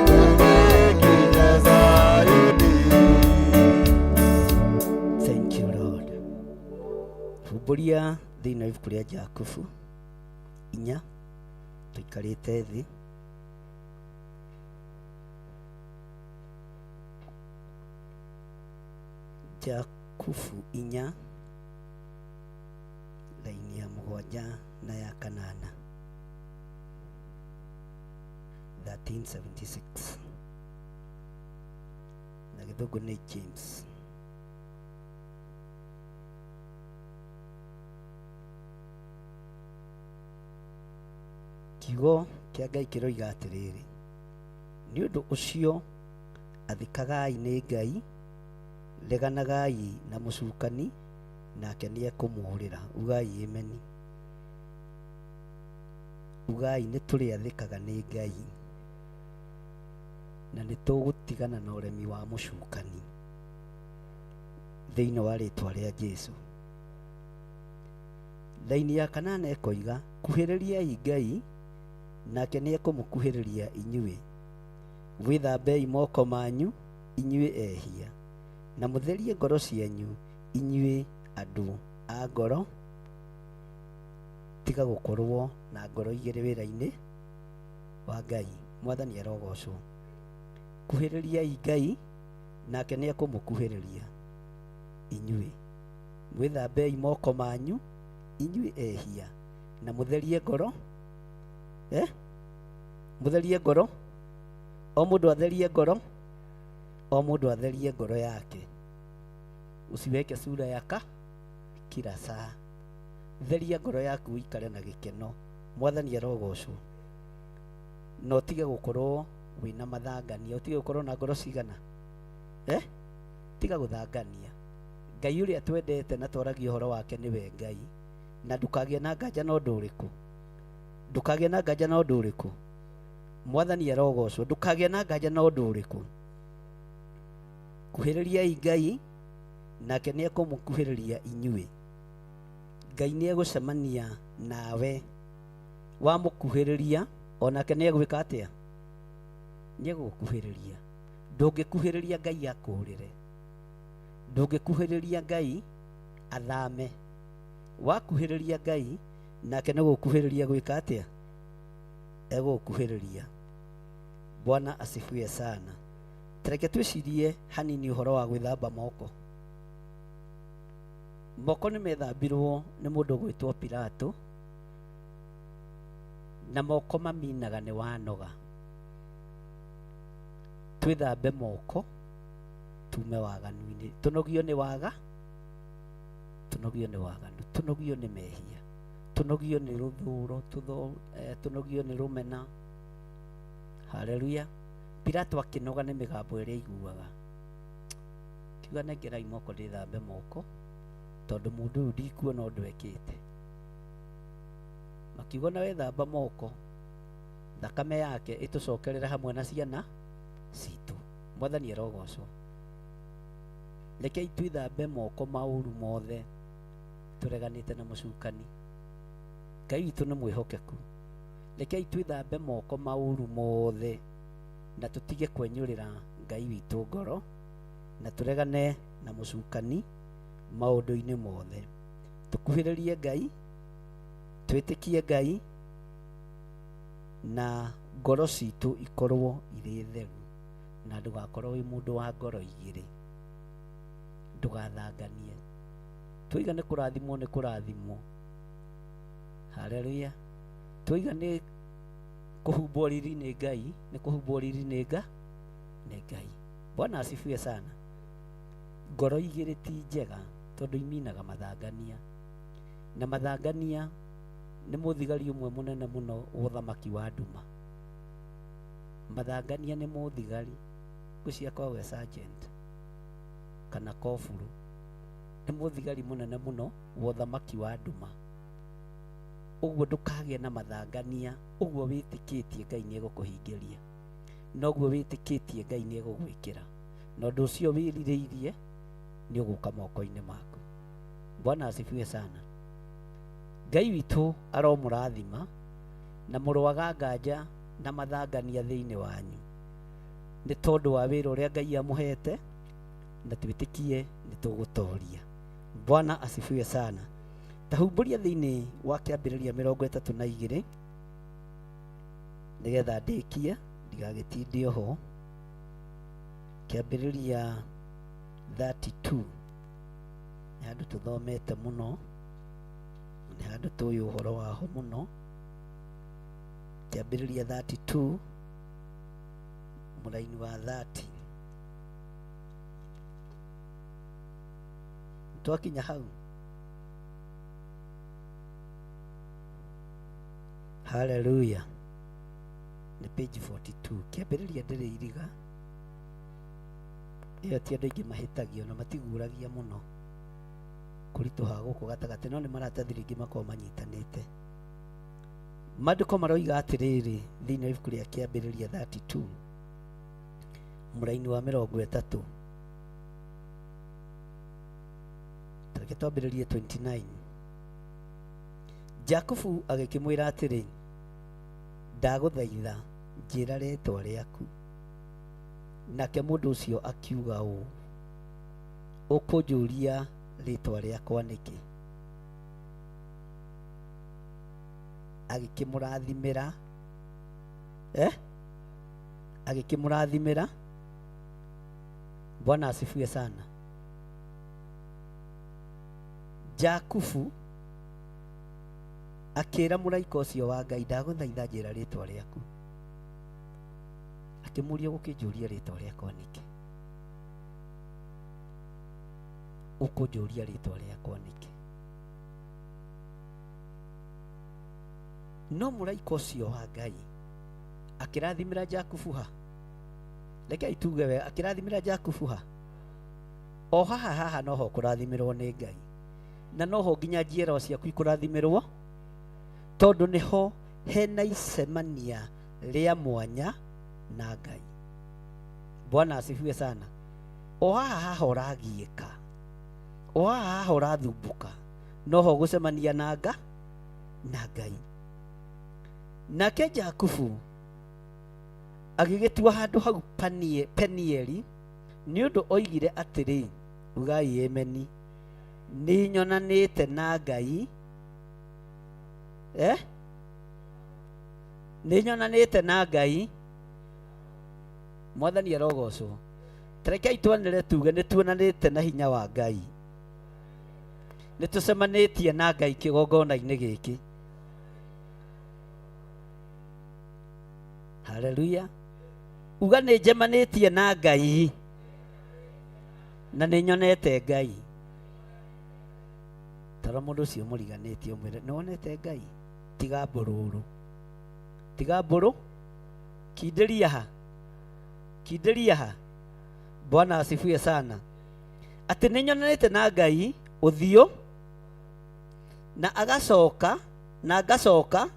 tũgĩkinye Zayuni. Thank you Lord. Humbũria thĩinĩ wa ibuku rĩa Jakubu 4 tũikarĩte thĩ Jakubu 4 raini ya 7 na ya 8 1376 na gĩthũngũ nĩ James. Kiugo kĩa Ngai kĩroiga atĩrĩrĩ, nĩ ũndũ ũcio athĩkagai nĩ Ngai, reganagai na mũcukani, nake nĩekũmũũrĩra. Ugai ameni. Ugai nĩ tũrĩathĩkaga nĩ Ngai na nĩ tũgũtigana na ũremi wa mũcukani thĩinĩ wa rĩtwa rĩa Jesũ. Laini ya 8 ĩkoiga, kuhĩrĩriai Ngai nake nĩekũmũkuhĩrĩria inyuĩ. Wĩthambei moko manyu inyuĩ ehia, Na mũtherie ngoro cianyu inyuĩ andũ a ngoro. Tiga gũkorwo na ngoro igĩrĩ wĩra-inĩ wa Ngai. Mwathani arogocwo. Kuhĩrĩriai Ngai nake nĩ ekũmũkuhĩrĩria inyuĩ. Mwĩthambei moko manyu inyuĩ ehia, na mũtherie ngoro, mũtherie ngoro, o mũndũ atherie ngoro, o mũndũ atherie ngoro yake. Usiweke sura yaka kila saa. Theria ngoro yaku ũikare na gĩkeno. Mwathani arogocwo. Na ũtige gũkorwo wĩna mathangania, ũtige gũkorwo na ngoro cigana, tiga gũthangania. Ngai ũrĩa twendete na twaragia ũhoro wake nĩwe Ngai, na ndũkagĩe na nganja na ũndũ ũrĩkũ, ndũkagĩe na nganja na ũndũ ũrĩkũ. Mwathani arogocwo. Ndũkagĩe na nganja na ũndũ ũrĩkũ. Kuhĩrĩriai Ngai nake nĩ ekũmũkuhĩrĩria inyuĩ. Ngai nĩ egũcemania nawe, wamũkuhĩrĩria onake nĩ egwĩka atĩa? Nĩ egũgũkuhĩrĩria. Ndũngĩkuhĩrĩria Ngai akũũrĩre, ndũngĩkuhĩrĩria Ngai athame. Wakuhĩrĩria Ngai nake nĩ gũkuhĩrĩria gwĩka atĩa? Egũgũkuhĩrĩria. Bwana asifiwe sana. Tareke twĩcirie hanini ũhoro wa gwĩthamba moko. Moko nĩ methambirwo nĩ mũndũ ũgwĩtwo Pilato, na moko maminaga nĩ wanoga. Twĩthambe moko tume waganu-inĩ. Tũnogio nĩ waga, tũnogio nĩ waganu, tũnogio nĩ mehia, tũnogio nĩ rũthũro, tũnogio nĩ rũmena. Haleluya. Pilato akĩnoga nĩ mĩgambo ĩrĩa aiguaga, kiuga nengerai moko ndĩthambe moko, tondũ mũndũ ũyũ ndikuona ũndũ ekĩte. Makiuga na wethamba moko, thakame yake ĩtũcokerere hamwe na ciana citũ. Mwathani arogocwo. Rekei twĩthambe moko maũru mothe tũreganĩte na mũcukani. Ngai witũ nĩ mwĩhokeku. Rekei twĩthambe moko maũru mothe na tũtige kwenyũrĩra Ngai witũ ngoro, na tũregane na mũcukani maũndũ-inĩ mothe. Tũkuhĩrĩrie Ngai, twĩtĩkie Ngai, na ngoro citũ ikorwo irĩ theru, na ndũgakorwo wĩ mũndũ wa ngoro igĩrĩ. Ndũgathanganie. Twoiga nĩ kũrathimwo nĩ kũrathimwo. Haleluya. Twoiga nĩ kũhumbwo riri nĩ Ngai, nĩ kũhumbwo riri nĩ nĩ Ngai. Bwana asifiwe sana. Ngoro igĩrĩ ti njega tondũ iminaga mathangania, na mathangania nĩ mũthigari ũmwe mũnene mũno wa ũthamaki wa nduma. Mathangania nĩ mũthigari, ngwĩciria koragwo e sergeant kana koburu, nĩ mũthigari mũnene mũno wa ũthamaki wa nduma. Ũguo ndũkagĩe na mathangania, ũguo wĩtĩkĩtie Ngai nĩ egũkũhingĩria, na ũguo wĩtĩkĩtie Ngai nĩ egũgwĩkĩra, na ũndũ ũcio wĩrirĩirie nĩ ũgũka moko-inĩ maku. Bwana asifiwe sana. Ngai witũ aromũrathima na mũrwaga nganja na mathangania thĩinĩ wanyu, nĩ tondũ wa wĩra ũrĩa Ngai amũhete, na twĩtĩkie nĩ tũgũtoria. Bwana asifiwe sana. Tahumbũria thĩinĩ wa kĩambĩrĩria 32 nĩgetha ndĩkie ndigagĩtinde oho. Kĩambĩrĩria 32 nĩ handũ tũthomete mũno, nĩ handũ tũĩ ũhoro waho mũno. Kĩambĩrĩria 32 mũraini wa 30. Twakinya hau. Haleluya. Nĩ page 42. Kĩambĩrĩria ndĩrĩ iriga. Ĩyo ti andũ aingĩ mahĩtagio na matiguragia mũno kũritũha gũkũ gatagatĩ, no nĩ maratathi rĩngĩ makoragwo manyitanĩte. Maandĩko maroiga atĩrĩrĩ thĩinĩ wa ibuku rĩa kĩambĩrĩria 32 mũraini wa 30. Tareke twambĩrĩrie 29. Jakubu agĩkĩmwĩra atĩrĩ, ndagũthaitha njĩra rĩĩtwa rĩaku. Nake mũndũ ũcio akiuga ũũ, Ũkũnjũria rĩtwa rĩakwa nĩkĩ? Agĩkĩmũrathimĩra eh? Agĩkĩmũrathimĩra. Bwana asifiwe sana. Jakubu akĩra mũraika ũcio wa Ngai, ndagũthaitha njĩra rĩtwa rĩaku. Akĩmũria, ũgũkĩnjũria rĩtwa rĩakwa nĩkĩ? Ũkũnjũria rĩtwa rĩakwa nĩkĩ? No mũraika ũcio wa Ngai akĩrathimĩra Jakubu ha? Rekei tuge wega, akĩrathimĩra Jakubu ha? O haha haha noho kũrathimĩrwo nĩ Ngai, na noho nginya njiarwa ciaku ikũrathimĩrwo, tondũ nĩho hena icemania rĩa mwanya na Ngai. Bwana asifiwe sana. O haha haha ũragiĩka, o haha haha ũrathumbũka, noho gũcemania na na Ngai. Nake Jakubu agĩgĩtua handũ hau Penieli, nĩ ũndũ oigire atĩrĩ, ugai ameni, nĩ nyonanĩte na Ngai, eh? Nĩ nyonanĩte na Ngai. Mwathani arogocwo. Tarekei twanĩre tuge nĩ tuonanĩte na hinya wa Ngai, nĩ tũcemanĩtie na Ngai kĩgongona-inĩ gĩkĩ. Haleluya. Uga nĩ njemanĩtie na Ngai na nĩ nyonete Ngai. Tara mũndũ ũcio mũriganĩtie ũmwĩre nĩ wonete Ngai, tiga mbũrũrũ, tiga mbũrũ, kindĩria ha, kindĩria ha. Bwana asifiwe sana. Atĩ nĩ nyonanĩte na Ngai ũthiũ, na agacoka na ngacoka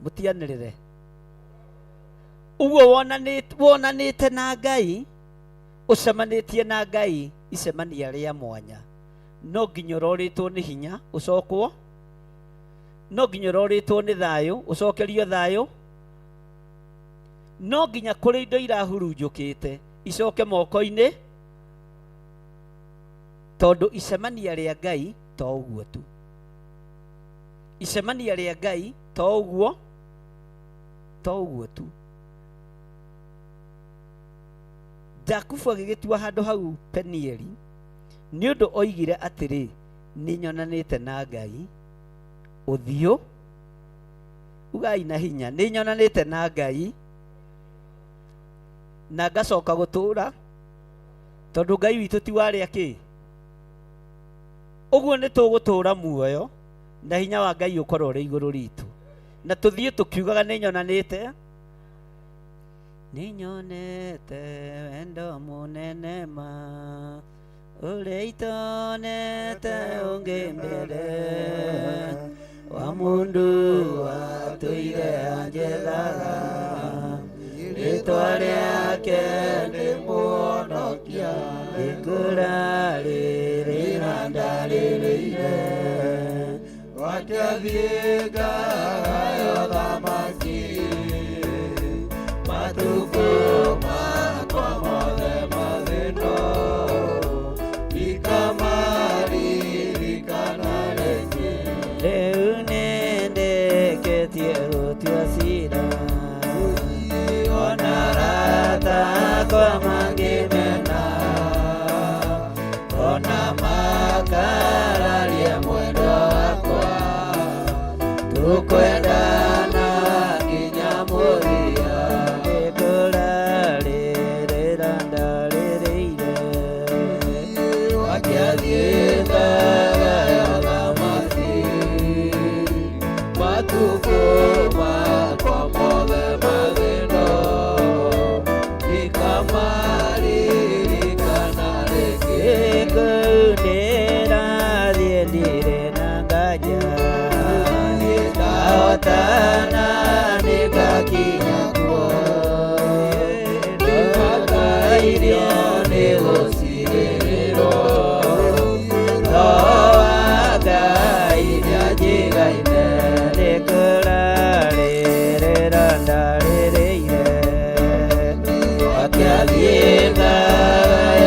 mũtianĩrĩre ũguo wonanĩte na Ngai, ũcemanĩtie na Ngai icemania rĩa mwanya, no nginya ũrorĩtwo nĩ hinya ũcokwo, no nginya ũrorĩtwo nĩ thayũ ũcokerio thayũ, no nginya kũrĩ indo irahurunjũkĩte icoke moko-inĩ, tondũ icemania rĩa Ngai to ũguo tu. Icemania rĩa Ngai to ũguo, to ũguo tu. Jakubu agĩgĩtua handũ hau Penieli, nĩ ũndũ oigire atĩrĩ, nĩ nyonanĩte na Ngai ũthiũ. Ugai na hinya, nĩ nyonanĩte na Ngai na ngacoka gũtũũra, tondũ Ngai witũ ti warĩa kĩ. Ũguo nĩ tũgũtũũra muoyo na hinya wa Ngai ũkorwo ũrĩ igũrũ ritũ, na tũthiĩ tũkiugaga nĩ nyonanĩte, nĩ nyonete wendo mũnene ma ũrĩa itonete ũngĩ mbere wa mũndũ watũire anjethaga, rĩtwa rĩake nĩ Mũhonokia, ngĩkũrarĩrĩra ndarĩrĩire, gwake athiĩ ngagayo thamaki, matukũ makwa mothe mathĩno, ndikamaririkana rĩngĩ. Rĩu nĩndĩkĩtie gũtua cira, ona arata akwa mangĩmena, ona makararia mwendwa wakwa, tũkwendana nginya mũthia. Ngĩkũrarĩrĩra ndarĩrĩire, gwake athiĩ ngagayo thamaki, matukũ makwa mothe mathĩno, ndikamaririkana rĩngĩ. Kũu ndĩrathiĩ ndirĩ na nganja, ndahotana nĩngakinya kuo, ndĩbatairio nĩ gũcirĩrĩrwo, Roho wa Ngai nĩanjigaine, nĩkũrarĩrĩra ndarĩrĩire, gwake athiĩ ngagayo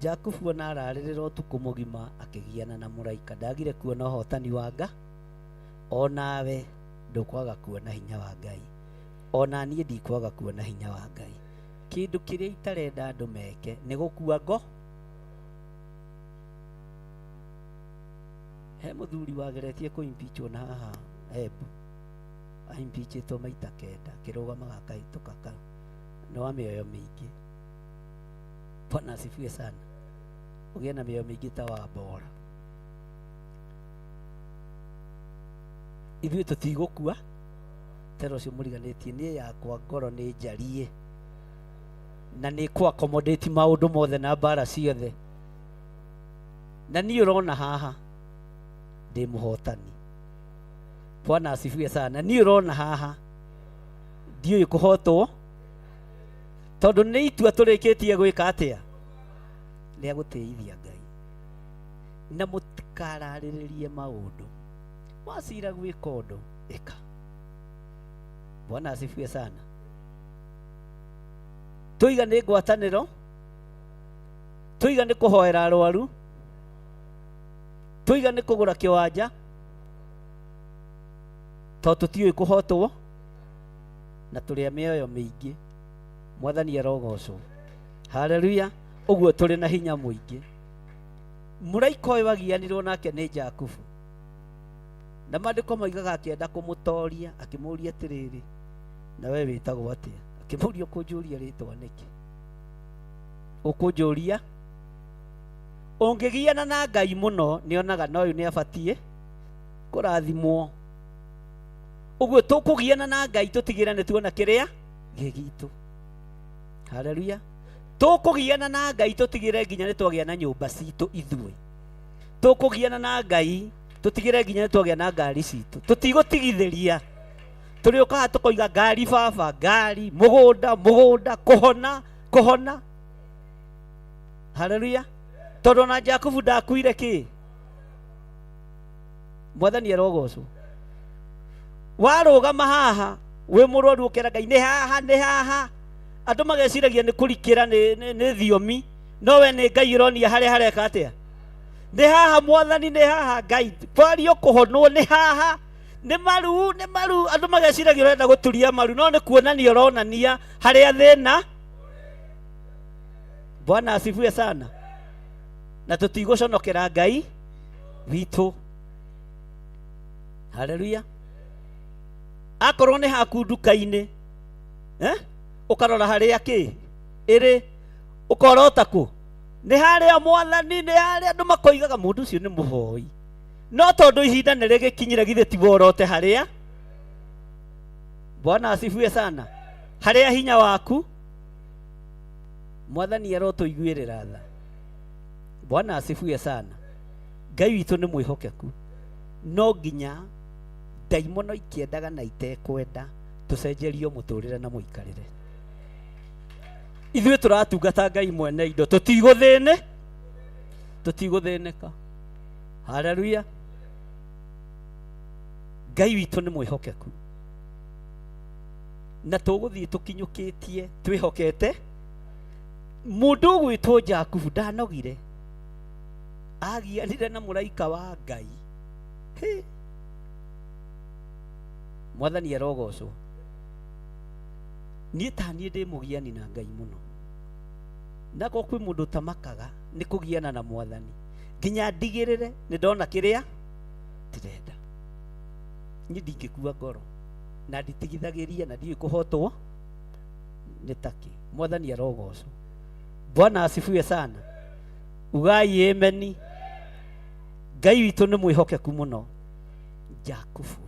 Jakubu ona ararĩrĩra ũtukũ mũgima akĩgiana na mũraika, ndagire kuona ũhotani wa Nga. Onawe ndũkwaga kuona hinya wa Ngai, ona niĩ ndikwaga kuona hinya wa Ngai. Kĩndũ kĩrĩa itarenda andũ meke nĩ gũkua ngo. He mũthuri wageretie kũ-impeachwo na haha Embu, a-impeachĩtwo maita 9, akĩrũgamaga akahĩtũka ka nĩ wa mĩoyo mĩingĩ. Bwana asifiwe sana. Ũgĩe na mĩoyo mĩingĩ ta wa Bora. Ithuĩ tũtigũkua tera ũcio mũriganĩtie, niĩ yakwa ngoro nĩ njarie na nĩ kũ accommodate maũndũ mothe na mbara ciothe, na niĩ ũrona haha ndĩ mũhotani. Bwana asifiwe sana. Niĩ ũrona haha ndiũĩ kũhotwo, tondũ nĩ itua tũrĩkĩtie gwĩka atĩa rĩa gũtĩithia Ngai. Na mũtikararĩrĩrie maũndũ, wacira gwĩka ũndũ ĩka. Bwana asifiwe sana. Tũiga nĩ ngwatanĩro, tũiga nĩ kũhoera arwaru, tũiga nĩ kũgũra kĩwanja, tondũ tũtiũĩ kũhotwo na tũrĩ a mĩoyo mĩingĩ. Mwathani arogocwo. Haleluya. Ũguo tũrĩ na hinya mũingĩ. Mũraika ũyũ agianirwo nake nĩ Jakubu, na maandĩko moigaga akĩenda kũmũtoria, akĩmũũria atĩrĩrĩ, na we wĩtagwo atĩa? Akĩmũũria, ũkũnjũria rĩtwa nĩkĩ? Ũkũnjũria? Ũngĩgiana na Ngai mũno, nĩonaga na ũyũ nĩabatiĩ kũrathimwo. Ũguo tũkũgiana na Ngai tũtigĩre nĩ tuona kĩrĩa gĩ gitũ. Haleluya. Tũkũgiana na Ngai tũtigĩre nginya nĩ twagĩa na nyũmba citũ ithuĩ. Tũkũgiana na Ngai tũtigĩre nginya nĩ twagĩa na ngari citũ. Tũtigũtigithĩria. Tũrĩũkaga tũkoiga ngari baba, ngari, mũgũnda, mũgũnda, kũhona, kũhona. Haleluya. Tondũ ona Jakubu ndakuire kĩ? Mwathani arogocwo. Warũgama haha wĩ mũrwaru ũkera Ngai nĩ haha, nĩ haha. Andũ mageciragia nĩ kũrikĩra nĩ thiomi, no we nĩ Ngai ũronia harĩa hareka atĩa. Nĩ haha Mwathani, nĩ haha Ngai, kwario kũhonwo nĩ haha, nĩ maru, nĩ maru. Andũ mageciragia ũrenda gũturia maru, no nĩ kuonania ũronania harĩa thĩna. Bwana asifiwe sana. Na tũtigũconokera Ngai witũ. Haleluya. Akorwo nĩ haku nduka-inĩ, ũkarora harĩa kĩ ĩrĩ, ũkorota kũ? Nĩ harĩa Mwathani, nĩ harĩa. Andũ makoigaga mũndũ ũcio nĩ mũhoi, no tondũ ihinda nĩ rĩgĩkinyire, githĩ ti worote harĩa? Bwana asifiwe sana. Harĩa hinya waku. Mwathani arotũiguĩrĩra tha. Bwana asifiwe sana. Ngai witũ nĩ mwĩhokeku, no nginya ndaimono ikĩendaga na itekwenda tũcenjerio mũtũrĩre na mũikarĩre. Ithuĩ tũratungata Ngai mwene indo, tũtigũthĩnĩ, tũtigũthĩnĩka. Haleluya. Ngai witũ nĩ mwĩhokeku, na tũgũthiĩ tũkinyũkĩtie twĩhokete. Mũndũ ũgwĩtwo Jakubu ndanogire, agianire na mũraika wa Ngai. Hĩ! Mwathani arogocwo. Niĩ ta niĩ ndĩ mũgiani na Ngai mũno, na korwo kwĩ mũndũ ũtamakaga nĩ kũgiana na Mwathani, nginya ndigĩrĩre nĩ ndona kĩrĩa ndĩrenda. Niĩ ndingĩkua ngoro na nditigithagĩria na ndiũĩ kũhotwo nĩ takĩ. Mwathani arogocwo. Bwana asifiwe sana. Ugai ameni. Ngai witũ nĩ mwĩhokeku mũno. Jakubu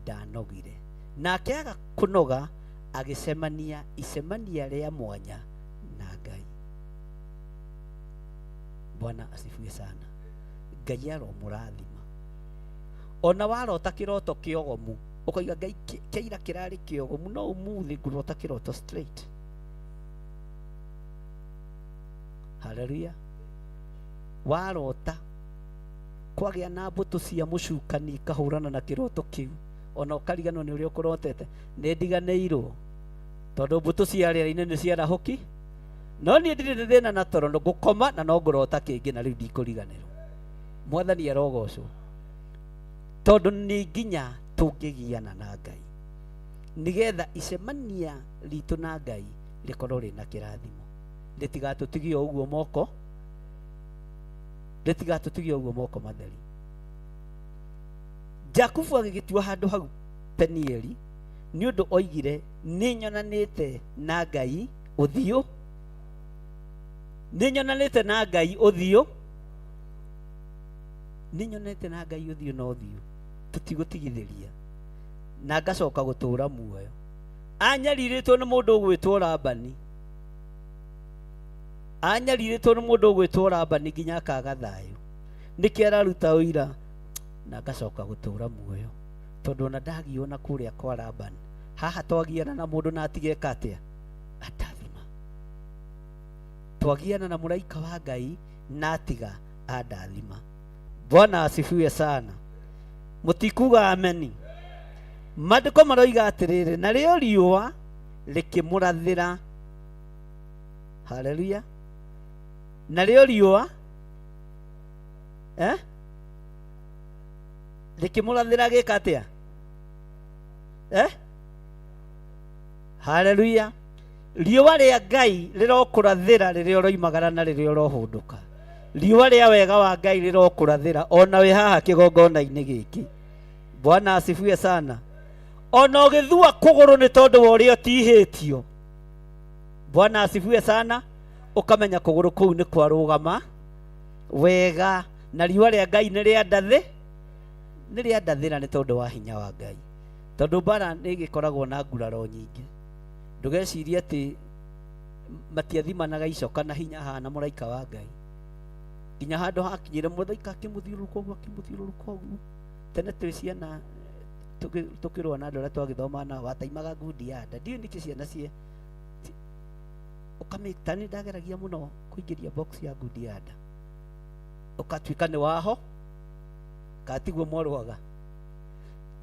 ndanogire, nake aga kũnoga agĩcemania icemania rĩa mwanya na Ngai. Bwana asifiwe sana. Ngai aromũrathima. Ona warota kĩroto kĩogomu ũkoiga Ngai kĩira kĩrarĩ kĩogomu, no ũmũthĩ ngũrota kĩroto straight. Haleluya. Warota kwagĩa na mbũtũ cia mũcukani ikahũrana na kĩroto kĩu, ona ũkariganwo nĩ ũrĩa ũkũrotete. Nĩ ndiganĩirwo tondũ mbũtũ cia rĩera-inĩ nĩ ciarahũki No niĩ ndirĩ na thĩna na toro ngũkoma na no ngũrota kĩngĩ na rĩu ndikũriganĩrwo. Mwathani arogocwo. Tondũ nĩ nginya tũngĩgiana na Ngai nĩgetha icemania ritũ na Ngai rĩkorwo rĩna kĩrathimo, rĩtigatũtigie o ũguo moko, rĩtigatũtigie ũguo moko matheri. Jakubu agĩgĩtua handũ hau Penieli nĩ ũndũ oigire nĩ nyonanĩte na Ngai ũthiũ, nĩ nyonanĩte na Ngai ũthiũ, nĩ nyonanĩte na Ngai ũthiũ na ũthiũ, tũtigũtigithĩria na ngacoka gũtũra muoyo. Anyarirĩtwo nĩ mũndũ ũgwĩtwo Labani, anyarirĩtwo nĩ mũndũ ũgwĩtwo Labani nginya akaga thayũ. Nĩkĩ araruta ũira na ngacoka gũtũra muoyo, tondũ ona ndagio na kũrĩa kwa Labani, haha twagiana na mũndũ na atigeka atĩa, atathima. Twagiana na mũraika wa Ngai na atiga andathima. Bwana asifiwe sana. Mũtikuga ameni. Maandĩko maroiga atĩrĩrĩ, narĩo riũa rĩkĩmũrathĩra. Haleluya. Narĩo riũa rĩkĩmũrathĩra gĩka atĩa? Haleluya. Riũa rĩa Ngai rĩrokũrathĩra rĩrĩa ũroimagara na rĩrĩa ũrohũndũka. Riũa rĩa wega wa Ngai rĩrokũrathĩra ona wĩ haha kĩgongona-inĩ gĩkĩ. Bwana asifiwe sana. Ona ũgĩthua kũgũrũ nĩ tondũ wa ũrĩa ũtihĩtio. Bwana asifiwe sana. Ũkamenya kũgũrũ kũu nĩ kwarũgama wega na riũa rĩa Ngai nĩ rĩandathĩ, nĩ rĩandathĩra nĩ tondũ wa hinya wa Ngai. Tondũ mbara nĩ ĩgĩkoragwo na nguraro nyingĩ. Ndũgecirie atĩ matiathimanaga icoka na hinya haha na mũraika wa Ngai. Nginya handũ hakinyire mũraika akĩmũthiũrũrũka ũguo, akĩmũthiũrũrũka ũguo. Tene twĩ ciana tũkĩrũa na andũ arĩa twagĩthoma nao, wataimaga ngundi ya nda. Ndiũĩ nĩkĩ ciana cie ũkamĩta, nĩ ndageragia mũno kũingĩria box ya ngundi ya nda, ũkatuĩka nĩ waho katiguo mwarũaga.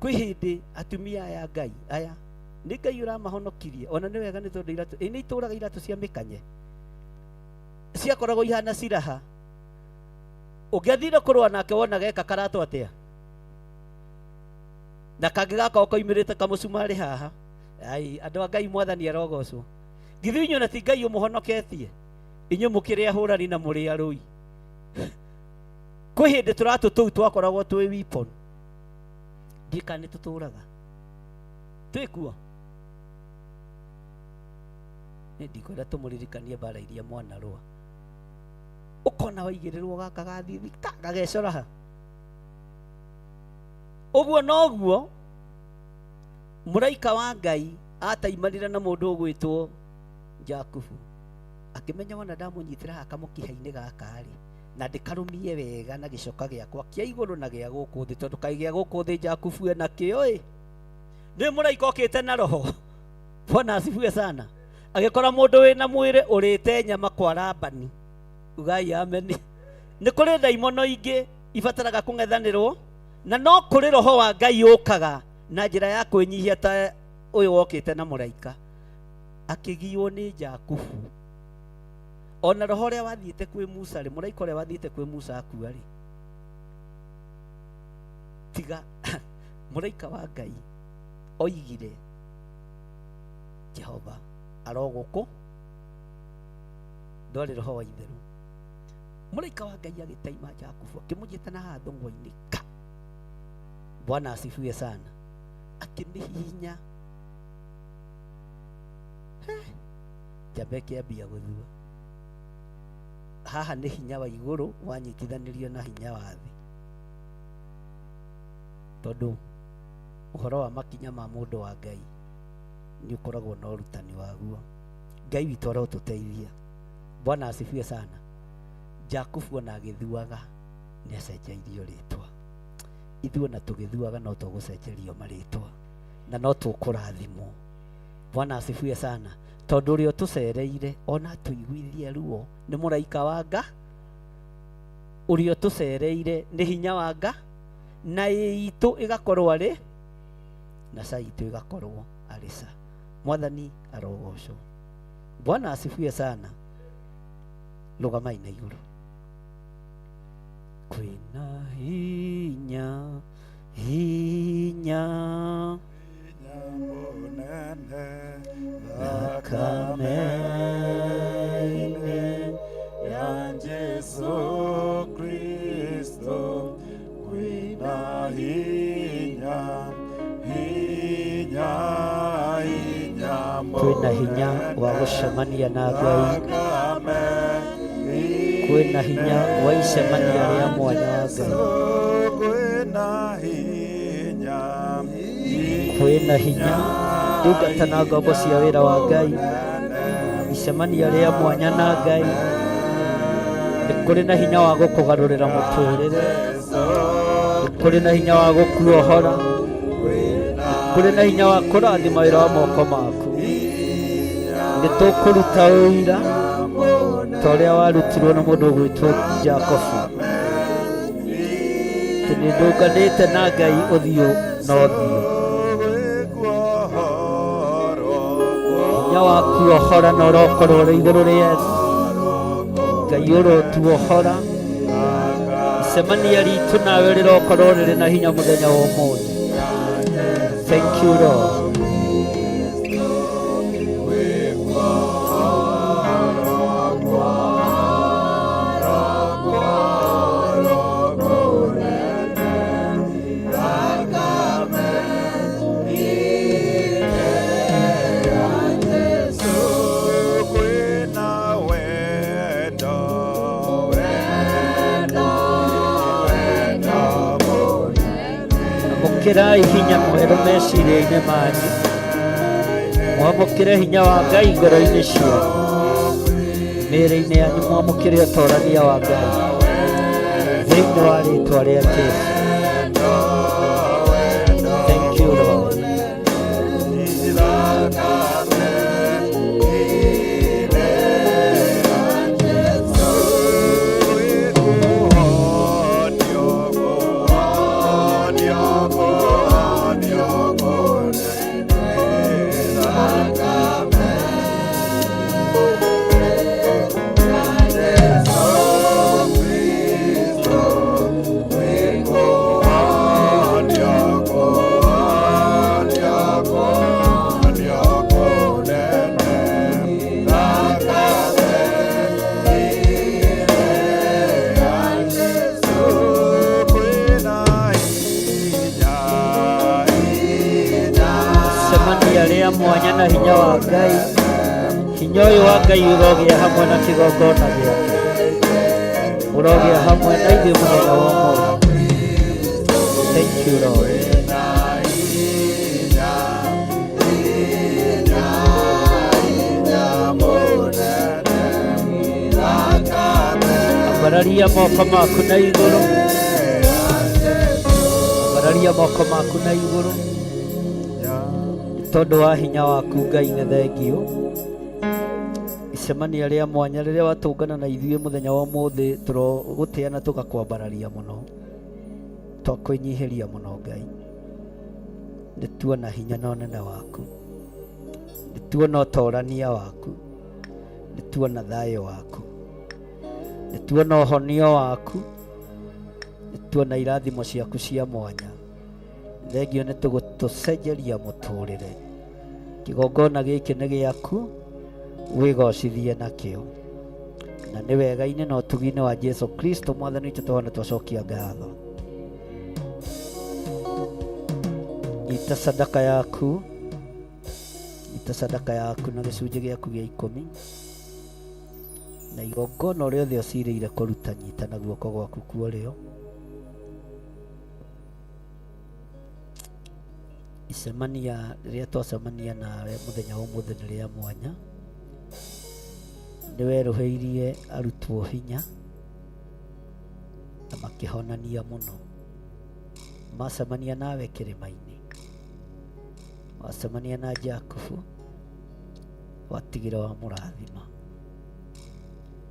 Kwĩ hĩndĩ atumia aya Ngai aya nĩ Ngai ũramahonokirie, ona nĩ wega nĩ tondũ iratũ nĩ itũraga iratũ cia mĩkanye ciakoragwo ihana ciraha. Ũngĩathire kũrũa nake wona geka karatũ atĩa, na kangĩ gakorwo koimĩrĩte kamũcumarĩ haha. Ai, andũ a Ngai, mwathani arogocwo. Githĩ inyuĩ na ti Ngai ũmũhonoketie? Inyuĩ mũkĩrĩ ahũrani na mũrĩ arũi. Kwĩ hĩndĩ tũratũ tũu twakoragwo twĩ weapon. Ndiũĩ kana nĩ tũtũraga twĩ kuo. Nĩ ndikwenda tũmũririkanie mbara iria mwanarũa. Ũkona waigĩrĩrwo gaka gathithi ka gagecora ha. Ũguo noguo mũraika wa Ngai ataimanire na mũndũ ũgwĩtwo Jakubu, akĩmenya wona ndamũnyitĩra haha kamũkiha-inĩ gaka rĩ, na ndĩkarũmie wega na gĩcoka gĩakwa kĩa igũrũ na gĩa gũkũ thĩ, tondũ kaĩ gĩa gũkũ thĩ Jakubu ena kĩo ĩ. Nĩ mũraika okĩte na roho. Bwana asifiwe sana. Agĩkora mũndũ wĩna mwĩrĩ ũrĩte nyama kwa Labani. Ugai ameni. Nĩ kũrĩ ndaimono ingĩ ibataraga kũng'ethanĩrwo, na no kũrĩ roho wa Ngai ũkaga na njĩra ya kwĩnyihia ta ũyũ wokĩte na mũraika, akĩgiywo nĩ Jakubu. Ona roho ũrĩa wathiĩte kwĩ Musa rĩ, mũraika ũrĩa wathiĩte kwĩ Musa akua rĩ, tiga mũraika wa Ngai oigire Jehova arogũkũ, ndwarĩ roho wa itherũ. Mũraika wa Ngai agĩtaima Jakubu akĩmũnyita na haha thũng'wa-inĩ ka. Bwana asifiwe sana. Akĩmĩhihinya. Njamba ĩkĩambia gũthua. Haha nĩ hinya wa igũrũ wanyitithanirio na hinya wa thĩ, tondũ ũhoro wa makinya ma mũndũ wa Ngai nĩ ũkoragwo na ũrutani waguo. Ngai witũ arotũteithia. Bwana asifiwe sana. Jakubu ona agĩthuaga nĩ acenjeirio rĩtwa. Ithuĩ ona tũgĩthuaga no tũgũcenjerio marĩtwa na no tũkũrathimwo. Bwana asifiwe sana. Tondũ ũrĩa ũtũcereire ona tũiguithie ruo nĩ mũraika wa Nga, ũrĩa ũtũcereire nĩ hinya wa Nga, na ĩ itũ ĩgakorwo arĩ na ca itũ ĩgakorwo arĩ ca. Mwathani arogocwo. Bwana asifiwe sana. Rũgamai na igũrũ. Kwĩna hinya, hinya Thakame-inĩ ya Jesu Kristo kwĩna hinya, hinya, hinya Kwĩna hinya wa gũcemania na Ngai, kwĩna hinya wa icemania rĩa mwanya wa Ngai, kwĩna hinya, kwĩna hinya ndungata na ngombo cia wĩra wa Ngai, icemania rĩa mwanya na Ngai. Nĩ kũrĩ na hinya wa gũkũgarũrĩra mũtũrĩre, nĩ kũrĩ na hinya wa gũkuohora, nĩ kũrĩ na hinya wa kũrathima wĩra wa moko maku. Nĩ tũkũruta ũira ta ũrĩa warutirwo nĩ mũndũ ũgwĩtwo Jakobu, atĩ nĩ ndũnganĩte na Ngai ũthiũ na ũthiũ. Hinya wa kuohora na ũrokorwo ũrĩ igũrũ rĩetu. Ngai ũrotuohora. Icemania ritũ nawe rĩrokorwo rĩrĩ na hinya mũthenya wa ũmũthĩ. Thank you, Lord. Kwĩna wendo, wendo, wendo Amũkĩrai hinya mwerũ meciria-inĩ manyu, mwamũkĩre hinya wa Ngai ngoro-inĩ cianyu, mĩĩrĩ-inĩ yanyu mwamũkĩre ũtorania wa Ngai thĩinĩ wa rĩtwa rĩa Jesũ. Thank you, Lord. Cemania rĩa mwanya na hinya wa Ngai. Hinya ũyũ wa Ngai ũrogĩa hamwe na kĩgongona gĩake, ũrogĩa hamwe na ithuĩ mũthenya wa ũmũthĩ. Thank you, Lord. Ambararia moko maku na igũrũ, ambararia moko maku na igũrũ tondũ wa hinya waku Ngai nĩ thengio. Icemania rĩa mwanya rĩrĩa watũngana na ithuĩ mũthenya wa ũmũthĩ, tũrogũtĩa na tũgakwambararia mũno, twakwĩnyihĩria mũno Ngai. Nĩ tuona hinya na ũnene waku, nĩ tuona ũtorania waku, nĩ tuona thayũ waku, nĩ tuona ũhonio waku, nĩ tuona irathimo ciaku cia mwanya. Thengio nĩ tũgũtũcenjeria mũtũrĩre. Kĩgongona gĩkĩ nĩ gĩaku, wĩgocithie nakĩo, na nĩ wega-inĩ na ũtugi-inĩ wa Jesu Kristo mwathani witũ tũhone twacokia ngatho. Nyita sadaka yaku, nyita sadaka yaku na gĩcunjĩ gĩaku gĩa ikũmi na igongona ũrĩa othe ũcirĩire kũruta, nyita na guoko gwaku kwa ũrĩo. Icemania rĩrĩa twacemania nawe mũthenya wa ũmũthĩ nĩ rĩa mwanya. Nĩ werũhĩirie arutwo hinya na makĩhonania mũno. Macemania nawe kĩrĩma-inĩ, wacemania na Jakubu, watigĩra wa mũrathima.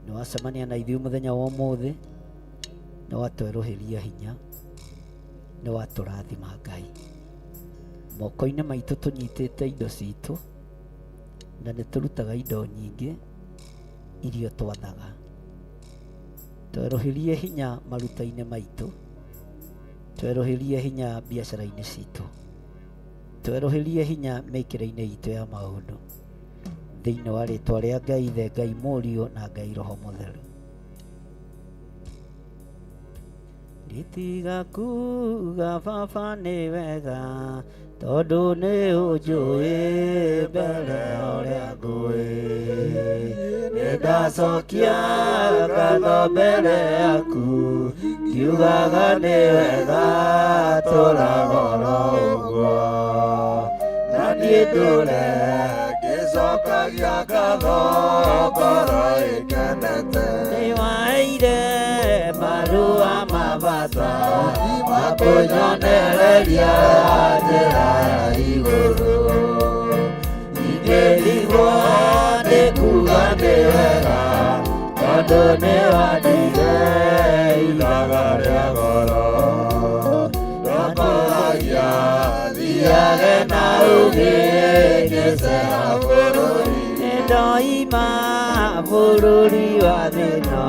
Nĩ wacemania na ithuĩ mũthenya wa ũmũthĩ, nĩ watwerũhĩria hinya, nĩ watũrathima Ngai. Moko-inĩ maitũ tũnyitĩte indo citũ, na nĩ tũrutaga indo nyingĩ iria twathaga. Twerũhĩrie hinya maruta-inĩ maitũ, twerũhĩrie hinya biacara-inĩ citũ, twerũhĩrie hinya mĩikĩre-inĩ itũ ya maũndũ, thĩinĩ wa rĩtwa rĩa Ngai Ithe, Ngai Mũriũ na Ngai Roho Mũtheru. Nditiga kuga baba nĩ wega, tondũ nĩ ũnjũĩ mbere ya ũrĩa ngũĩ. Nĩndacokia ngatho mbere yaku, ngiugaga nĩ wega tũraga oro ũguo. Na niĩ ndũre ngĩcokagia ngatho ngoro ĩkenete. Nĩwaheire marũa ma bata ma kũnyonereria njĩra ya igũrũ. Ingĩrigwo nĩ kuga nĩ wega, tondũ nĩwandire ithaga rĩa goro. Ndokoragia thiage na ũgĩ ngĩcera bũrũri. Nĩndoima bũrũri wa thĩna,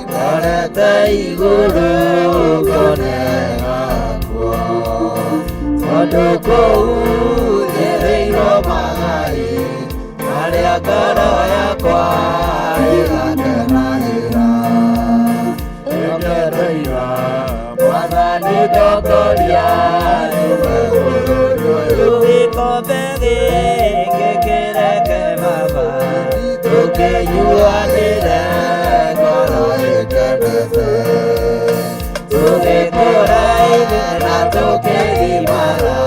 ndorete igũrũ ngonera kuo. Tondũ kũu njĩrĩirwo magai, marĩa ngoro yakwa ĩgakenagĩra. Nĩngendeira Mwathani ndongoria nyume bũrũri ũyũ. Gĩkombe gĩkĩ kĩreke baba, tũkĩnyuanĩre ngoro ĩkenete. Tũgĩkũra ithuĩ na tũkĩgimara,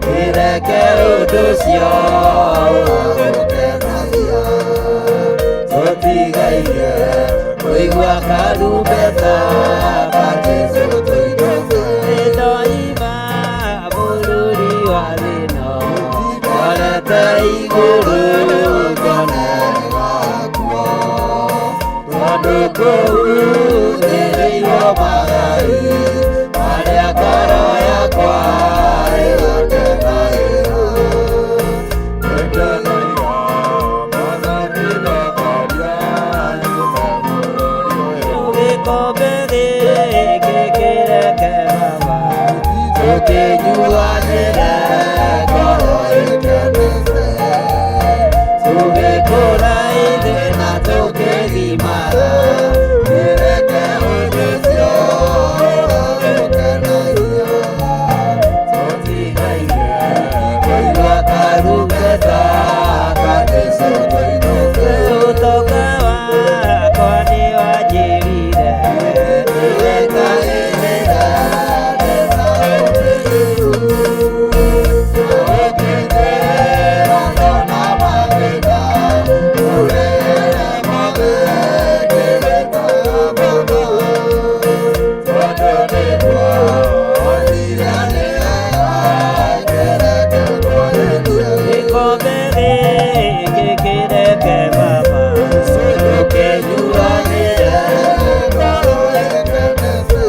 kĩreke ũndũ ũcio ũgũkenagia. Tũtigaire kũigua karumbeta ka Jesũ tũinũke. Nĩndoima bũrũri wa thĩna, ndorete igũrũ ngonera kuo. Tondũ kũu njĩrĩirwo magai, marĩa ngoro yakwa ĩgakenagĩra. Nĩngenagia Mwathani ndongoria nyume bũrũri ũyũ. Gĩkombe gĩkĩ kĩreke baba, tũkĩnyuanĩre ngoro ĩkenete. Tũgĩkũra ithuĩ na tũkĩgimara, kĩreke ũndũ ũcio ũgũkenagia. Tũtigaire kũigua karumbeta ka Jesũ tũinũke. Ũtonga wakwa nĩwanjĩrire, nĩwekagĩrĩra ndĩna ũmĩrĩru. Ũkĩnjĩra ndona mathĩna, ũrĩre mothe ngĩrĩtaga baba. Tondũ nĩguo onire nĩ wega kĩreke ngwarĩrie. Gĩkombe gĩkĩ kĩreke baba, tũkĩnyuanĩre ngoro ĩkenete.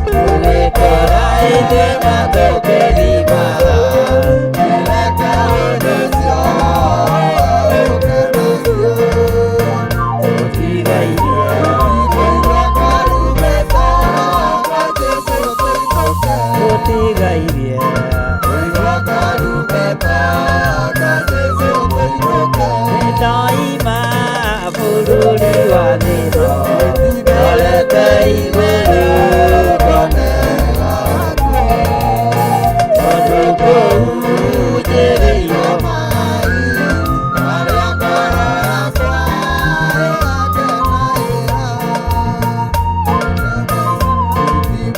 Tũgĩkũra ithuĩ na tũkĩgimara, kĩreke ũndũ ũcio ũgũkenagia. Tũtigaire kũigua karumbeta ka Jesũ tũinũke. Tũtigaire kũigua karumbeta ka Jesũ tũinũke. Nĩndoima bũrũri wa thĩna, ndorete igũrũ ngonera kuo. Tondũ kũu njĩrĩirwo magai, marĩa ngoro yakwa ĩgakenagĩra.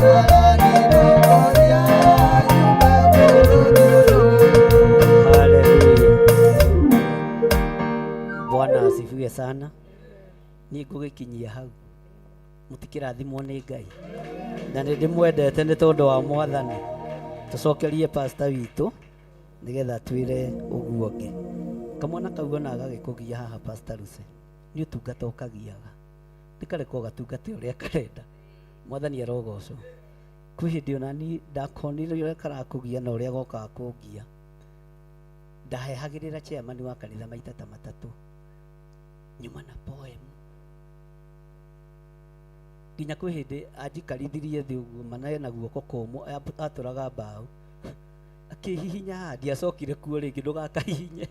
Mwathani ndongoria nyume bũrũri ũyũ. Haleluya. Bwana asifiwe sana. Niĩ ngũgĩkinyia hau, mũtikĩrathimwo nĩ Ngai, na nĩ ndĩmwendete nĩ tondũ wa Mwathani. Tũcokerie pastor witũ nĩgetha twĩre ũguo ũngĩ. Kamwana kau ona gagĩkũgia haha Pastor Lucy, nĩ ũtungata ũkagiaga, nĩ gatungate ũrĩa karenda. Mwathani arogocwo. Kwĩ hĩndĩ ona niĩ ndakonire ũrĩa karakũgia na ũrĩa gokaga kũngia, ndahehagĩrĩra chairman wa kanitha maita ta matatũ, nyuma na poem. Nginya kwĩ hĩndĩ anjikarithirie thĩ ũguo mana na guoko kũmũ atũraga mbaũ akĩhihinya haha ndiacokire kuo rĩngĩ ndũgakahihinye.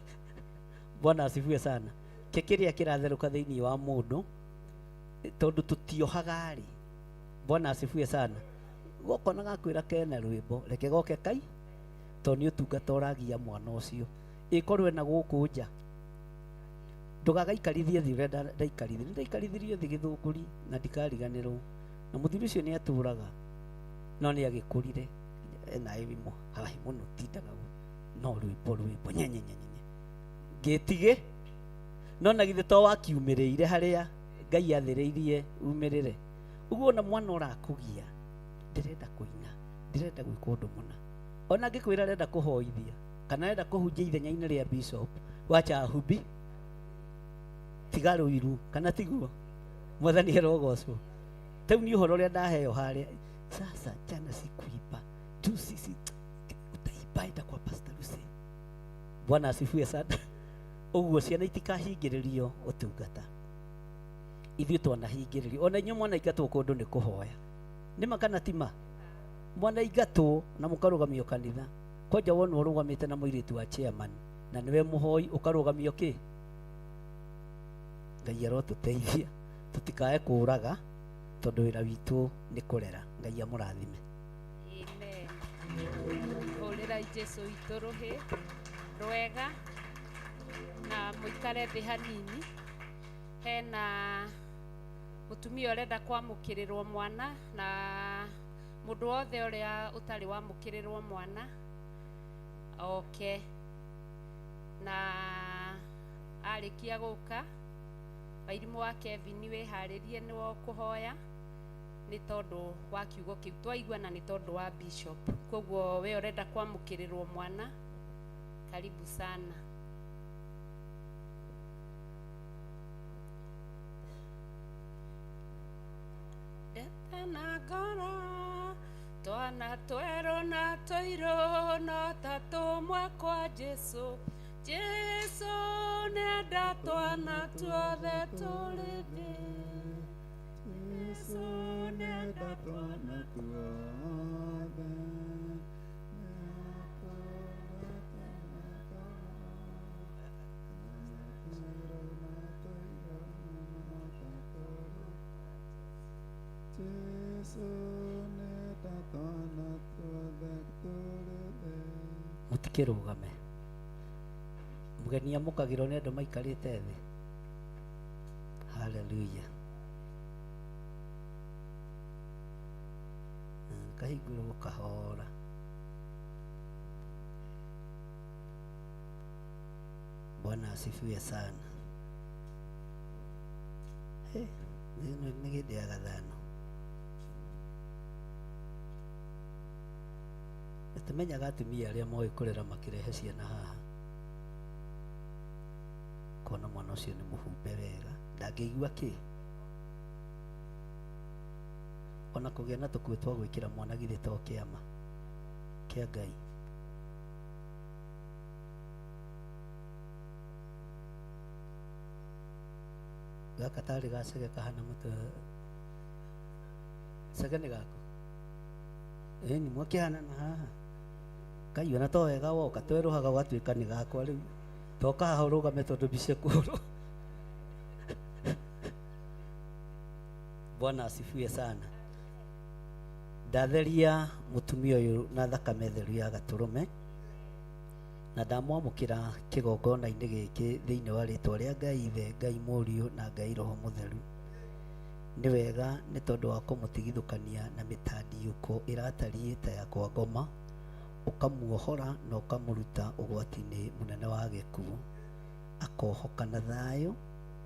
Bwana asifiwe sana. Ke kĩrĩa kĩratherũka thĩinĩ wa mũndũ tondũ tũtiohaga rĩ. Bwana asifiwe sana. Gokona gakwĩra kena rwĩmbo reke goke kai tondũ nĩ ũtungata ũragia mwana ũcio ĩkorwo ena gũkũ nja ndũgagaikarithie thĩ ũrĩa ndaikarithie ndaikarithĩrio thĩ gĩthũngũri na ndikariganĩrwo na mũthuri ũcio nĩ atũraga no nĩ agĩkũrire ena ĩmwe hahi mũno tindaga no rwĩmbo rwĩmbo nyenyenyenye ngĩtige no na githĩ to wakiumĩrĩire harĩa Ngai athĩrĩirie umĩrĩre ũguo ona mwana ũrakũgia ndĩrenda kũina ndĩrenda gwĩka ũndũ mũna ona angĩkwĩra arenda kũhoithia kana arenda kũhunjia ithenya-inĩ rĩa bishop wacha ahubi tiga rũiru kana tiguo mwathani arogocwo tau ni ũhoro ũrĩa ndaheo harĩa sasa jana sikuiba tu sisi utaiba enda kwa Pastor Lucy. Bwana asifiwe sana. Ũguo ciana itikahingĩrĩrio ũtungata ithuĩ twanahingĩrĩrio ona inyuĩ mwanaingatwo kũndũ nĩ kũhoya nĩma kana tima mwanaingatwo na mũkarũgamio kanitha kwanja wona ũrũgamĩte na mũirĩtu wa chairman na nĩwe mũhoi ũkarũgamio kĩ Ngai arotũteithia tũtikae kũraga tondũ wĩra witũ nĩ kũrera. Ngai amũrathime. Amen. Hũrĩrai Jesũ witũ rũhĩ rwega na mũikare thĩ hanini. Hena mũtumia ũrenda kwamũkĩrĩrwo mwana na mũndũ wothe ũrĩa ũtarĩ wamũkĩrĩrwo mwana oke na arĩkia gũka wairimũ wa Kevin wĩharĩrie nĩwe ũkũhoya nĩ tondũ wa kiugo kĩu twaigua na nĩ tondũ wa bishop. Koguo we ũrenda kwamũkĩrĩrwo mwana karibu sana. Ndete na ngoro twana twerũ na tũirũ no ta tũmwe kwa Jesũ. Jesũ nĩenda twana tuothe tũrĩ thĩ. Jesũ nĩenda twana tuothe. Jesũ nĩenda twana tuothe tũrĩ thĩ. Mũtikĩrũgame mũgeni amũkagĩrwo nĩ andũ maikarĩte thĩ. Haleluya. Kahingũrwo kahora. Bwana asifiwe sana. Hey, nĩ hĩndĩ ya gathano. Nĩtũmenyaga atumia arĩa moĩ kũrera makĩrehe ciana haha kona mwana ũcio nĩ mũhumbe wega ndangĩigua kĩ ona kũgĩa na tũkuo twa gwĩkĩra mwana githĩ to kĩama kĩa Ngai. Gaka tarĩ gacege kahana mũtwe cege nĩ gaku ĩni mwakĩhana na haha Ngai ona to wega woka twerũhaga gwatuĩka nĩ gakwa rĩu toka haha ũrũgame tondũ mbica kũhũrwo. Bwana asifiwe sana. Ndatheria mũtumia ũyũ na thakame theru ya gatũrũme na ndamwamũkĩra kĩgongona-inĩ gĩkĩ thĩinĩ wa rĩtwa rĩa Ngai Ithe, Ngai Mũriũ na Ngai Roho Mũtheru. Nĩ wega nĩ tondũ wa kũmũtigithũkania na mĩtandiũko ĩratariĩ ta ya kwa ngoma, ũkamuohora na ũkamũruta ũgwati-inĩ mũnene wa gĩkuũ, akohoka na thayũ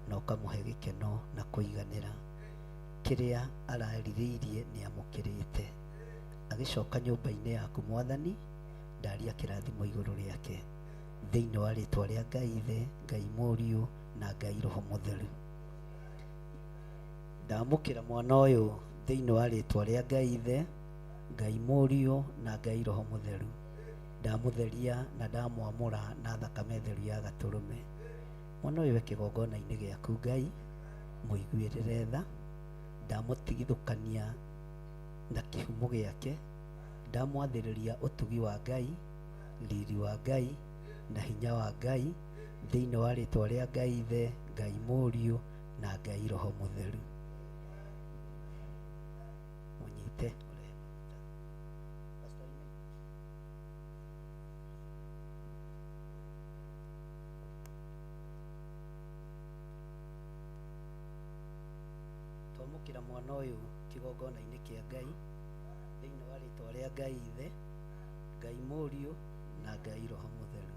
na ũkamũhe gĩkeno na kũiganĩra. Kĩrĩa ararirĩirie nĩ amũkĩrĩte. Agĩcoka nyũmba-inĩ yaku Mwathani, ndaria kĩrathimo igũrũ rĩake thĩinĩ wa rĩtwa rĩa Ngai Ithe, Ngai Mũriũ na Ngai Roho Mũtheru. Ndamũkĩra mwana ũyũ thĩinĩ wa rĩtwa rĩa Ngai Ithe, Ngai Mũriũ na Ngai Roho Mũtheru. Ndamũtheria na ndamwamũra na thakame theru ya gatũrũme. Mwana ũyũ e kĩgongona-inĩ gĩaku Ngai, mũiguĩrĩre tha. Ndamũtigithũkania na kĩhumo gĩake, ndamwathĩrĩria ũtugi wa Ngai, riri wa Ngai na hinya wa Ngai thĩinĩ wa rĩtwa rĩa Ngai Ithe, Ngai Mũriũ na Ngai Roho Mũtheru. Mũnyite ũrehe maguta. Twamũkĩra mwana ũyũ kĩgongona-inĩ kĩa Ngai thĩinĩ wa rĩtwa rĩa Ngai Ithe, Ngai Mũriũ na Ngai Roho Mũtheru.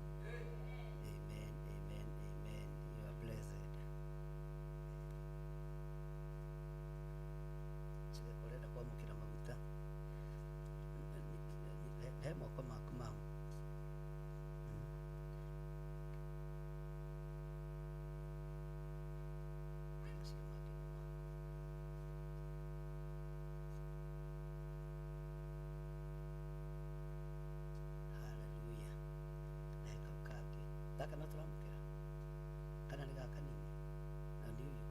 Amen, amen, amen. You are blessed. Chege ũrenda kwamũkĩra maguta, he moko maku mamu. Haleluya. Rehe kau kangĩ. Gaka no tũramũkĩra kana nĩ gaka nini? Na nĩ ũyũ.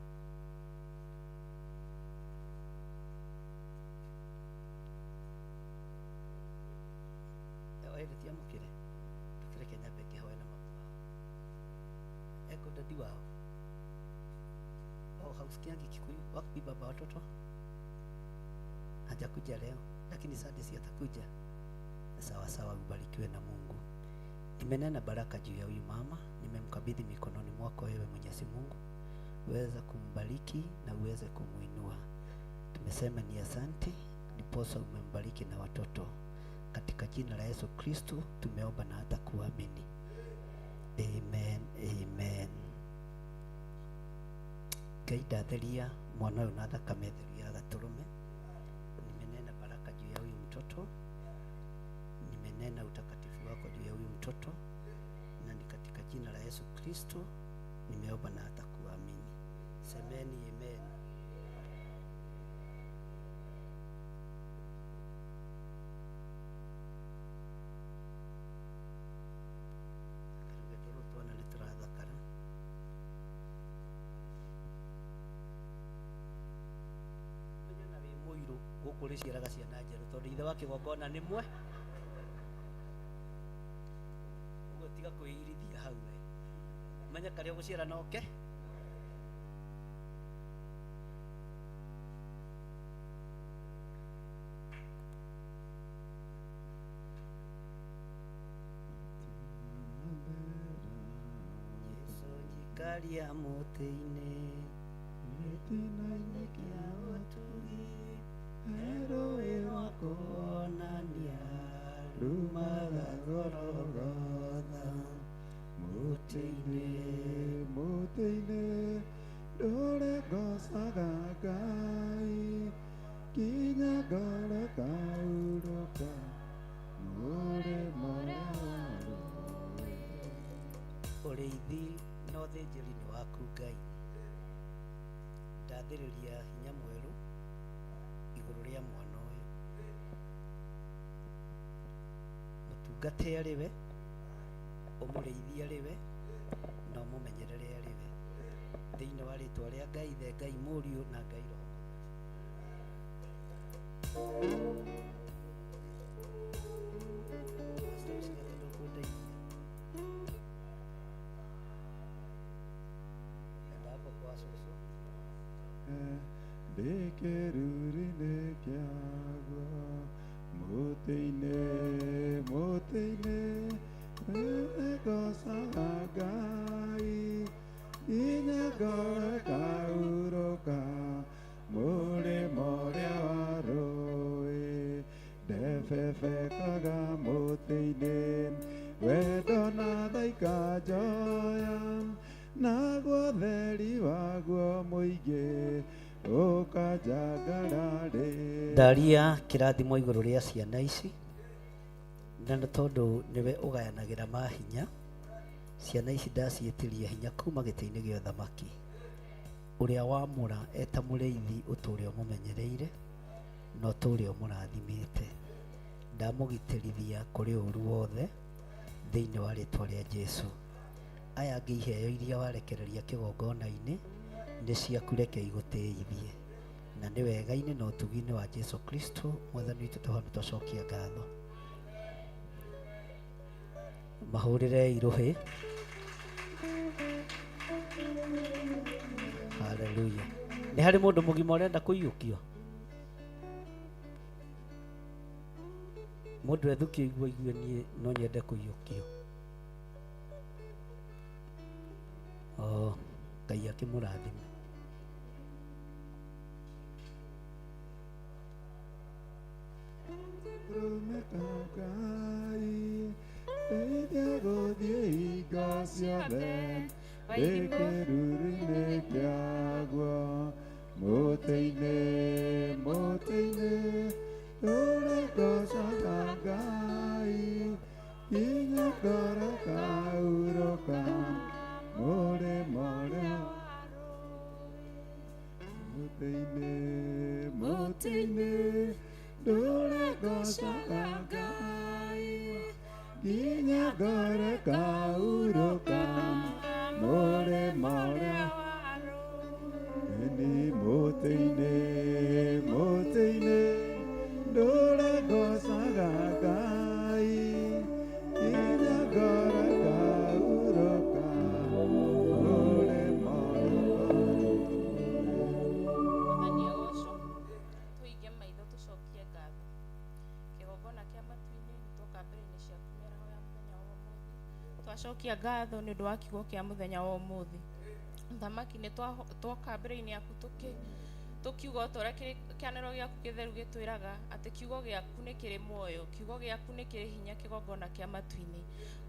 Ĩndĩ tiamũkĩre, tũkĩreke nyambe ngĩhoe na mamu wao. Eko dadi wao. Oh, hausikiangi Kikuyu? Wapi baba watoto? Hajakuja leo, lakini Sunday si atakuja. Sawa sawa, ubarikiwe na Mungu. Nimenena baraka juu ya huyu mama, nimemkabidhi mikononi mwako wewe Mwenyezi Mungu, uweze kumbariki na uweze kumuinua. Tumesema ni asante, ndiposa umembariki na watoto. Katika jina la Yesu Kristo tumeomba na hata kuamini. Amen, amen. Ngai ndatheria mwana ũyũ na thakame theru ya gatũrũme. Nimenena baraka juu ya huyu mtoto, nimenena utakatifu wako juu ya huyu mtoto, na ni katika jina la Yesu Kristo nimeomba na hata kuamini. Semeni amen. Karugendo rũrũ twana nĩ tũrathakara. Menya na wĩ mũirũ gũkũ ũrĩciaraga ciana njerũ tondũ ithe wa kĩgongona nĩ mwe. Ũguo tiga kwĩirithia hau we. Menya karĩa ũgũciara noke. Jesu njikaria mũtĩ-inĩ gĩtina-inĩ kĩa ũtugi, he rũĩ rwa kuonania Rumaga Gorogotha mũtĩ-inĩ, mũtĩ-inĩ ndũre ngocaga Ngai nginya ngoro ngahurũka mũrĩmo ũrĩa wa rũĩ. Ũrĩithi na ũthĩnjĩri nĩ waku Ngai. Ndathĩrĩria hinya mwerũ igũrũ rĩa mwana ũyũ. Mũtungate arĩ we, ũmũrĩithie arĩ we, na ũmũmenyerere arĩ we. Thĩinĩ wa rĩtwa rĩa Ngai Ithe, Ngai Mũriũ na Ngai Roho Mũtheru. Pastor, ũcio ndũkũndeithia. Enda hapo kwa cũcũ. Ndĩ kĩruru-inĩ kĩaguo mũtĩ-inĩ, mũtĩ-inĩ ngocaga Ngai nginya ngoro ngahurũka mũrĩmo ũrĩa wa rũĩ. Ndebebekaga mũtĩ-inĩ wendo na thaika njoya, naguo theri waguo mũingĩ ũkanjangararĩ. Ndaria kĩrathimo igũrũ rĩa ciana ici, na nĩ tondũ nĩwe ũgayanagĩra mahinya, ciana ici ndaciĩtĩria hinya kuma gĩtĩ-inĩ gĩa ũthamaki. Ũrĩa wamũra eta mũrĩithi ũtũũre ũmũmenyereire na ũtũũre ũmũrathimĩte. Ndamũgitĩrithia kũrĩ ũru wothe thĩinĩ wa rĩtwa rĩa Jesu. Aya angĩ iheo iria warekereria kĩgongona-inĩ nĩ ciaku, reke igũtĩithie. Na nĩ wega-inĩ na ũtugi-inĩ wa Jesu Kristo mwathani witũ tũhona twacokia ngatho. Mahũrĩre irũhĩ. Haleluya. Nĩ harĩ mũndũ mũgima ũrenda kũiyũkio? Mũndũ ethukio igua igue niĩ no nyende kũiyũkio. Oh, Ngai akĩmũrathime. Mũtĩ-inĩ, mũtĩ-inĩ, tũrĩgoocaga Ngai, nginya ngoro ĩkahurũka, mũrĩmo ũrĩa mũtĩ-inĩ, mũtĩ-inĩ, ndũrĩgoocaga Ngai, nginya ngoro ĩkahurũka, mũrĩmo ũrĩa Ni mũtĩ-inĩ, mũtĩ-inĩ, ndũrĩgoocaga Ngai, nginya ngoro ĩkahurũka, mũrĩmo ũrĩa Mwathani agocwo. Tũhinge maitho tũcokie ngatho. Kĩgongona kĩa matu-inĩ nĩ twoka mbere-inĩ ciaku mĩaraho ya mũthenya wa ũmũthĩ. Twacokia ngatho nĩ ũndũ wa kiugo kĩa mũthenya wa ũmũthĩ. Mũthamaki nĩ twoka mbere-inĩ yaku tũkiuga o ta ũrĩa kĩanĩrĩro gĩaku gĩtheru gĩtwĩraga atĩ kiugo gĩaku nĩ kĩrĩ muoyo, kiugo gĩaku nĩ kĩrĩ hinya kĩgongona kĩa matu-inĩ.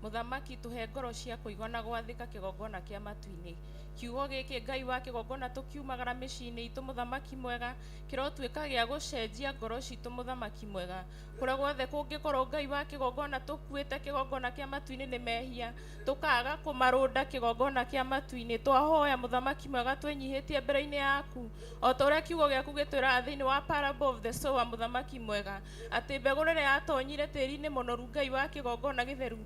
Mũthamaki tũhe ngoro cia kũigua na gwathĩka kĩgongona kĩa matu-inĩ. Kiugo gĩkĩ Ngai wa kĩgongona tũkiumagara mĩciĩ-inĩ itũ mũthamaki mwega kĩrotuĩka gĩa gũcenjia ngoro citũ mũthamaki mwega. Kũrĩa guothe kũngĩkorwo Ngai wa kĩgongona tũkuĩte kĩgongona kĩa matu-inĩ nĩ mehia, tũkaga kũmarũnda kĩgongona kĩa matu-inĩ. Twahoya mũthamaki mwega twĩnyihĩtie mbere-inĩ yaku o ta ũrĩa kiugo gĩaku gĩtwĩraga thĩinĩ wa parable of the sower mũthamaki mwega atĩ mbegũ rĩrĩa yatonyire tĩri-inĩ mũnoru Ngai wa kĩgongona gĩtheru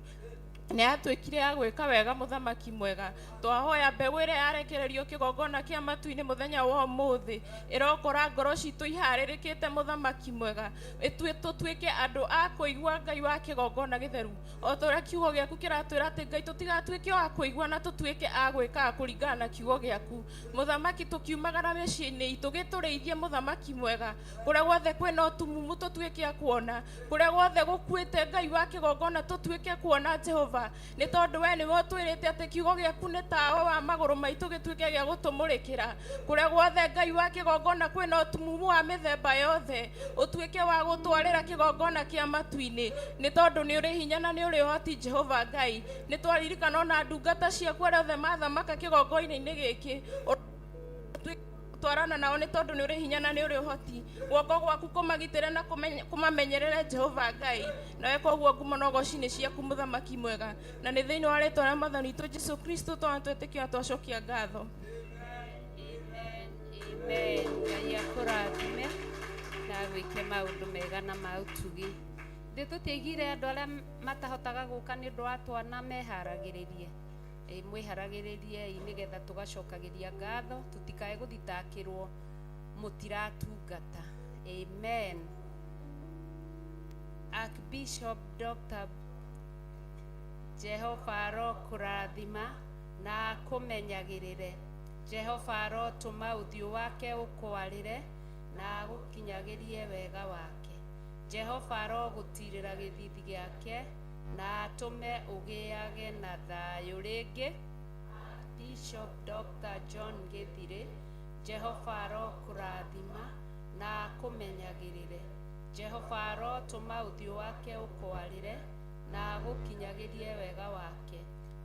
nĩ yatuĩkire ya gwĩka wega mũthamaki mwega. Twahoya mbegũ ĩrĩa yarekererio kĩgongona kĩa matu-inĩ mũthenya wa ũmũthĩ ĩrokora ngoro citũ iharĩrĩkĩte mũthamaki mwega, tũtuĩke andũ a kũigua Ngai wa kĩgongona gĩtheru o ta ũrĩa kiugo gĩaku kĩratwĩra atĩ Ngai tũtigatuĩke o a kũigua na tũtuĩke a gwĩkaga kũringana na kiugo gĩaku. Mũthamaki tũkiumagara mĩciĩ-inĩ itũ gĩtũrĩithie mũthamaki mwega, kũrĩa guothe kwĩna ũtumumu tũtuĩke a kuona, kũrĩa guothe gũkuĩte Ngai wa kĩgongona tũtuĩke kuona Jehova, nĩ tondũ we nĩwe ũtwĩrĩte atĩ kiugo gĩaku nĩ tawa wa magũrũ maitũ gĩtuĩke gĩa gũtũmũrĩkĩra. Kũrĩa guothe Ngai wa kĩgongona kwĩna ũtumumu wa mĩthemba yothe ũtuĩke wa gũtwarĩra kĩgongona kĩa matu-inĩ, nĩ tondũ nĩ ũrĩ hinya na nĩ ũrĩ ũhoti Jehova Ngai. Nĩ twaririkana ona ndungata ciaku arĩa othe mathamaka kĩgongona-inĩ gĩkĩ, twarana nao nĩ tondũ nĩ ũrĩ hinya na nĩ ũrĩ ũhoti. Guoko gwaku kũmagitĩre na kũmamenyerere Jehova Ngai, nawe koguo ngumo na ũgoci nĩ ciaku mũthamaki mwega, na nĩ thĩinĩ wa rĩtwa rĩa mwathani witũ Jesu Kristo twana twĩtĩkio na twacokia ngatho. Amen, amen. Ngai akũrathime na agwĩke maũndũ mega na ma ũtugi. Thĩ tũtiaigire andũ arĩa matahotaga gũka nĩ ũndũ wa twana meharagĩrĩrie. Mwĩharagĩrĩriei nĩgetha tũgacokagĩria ngatho tũtikae gũthitakĩrwo mũtiratungata. Amen. Archbishop Dr. Jehova arokũrathima na akũmenyagĩrĩre. Jehova arotũma ũthiũ wake ũkwarĩre na agũkinyagĩrie wega wake. Jehova arogũtirĩra gĩthithi gĩake na atũme ũgĩage na thayũ rĩngĩ. Bishop Dr. John Gĩthirĩ, Jehova arokũrathima na akũmenyagĩrĩre. Jehova arotũma ũthiũ wake ũkwarĩre na agũkinyagĩrie wega wake.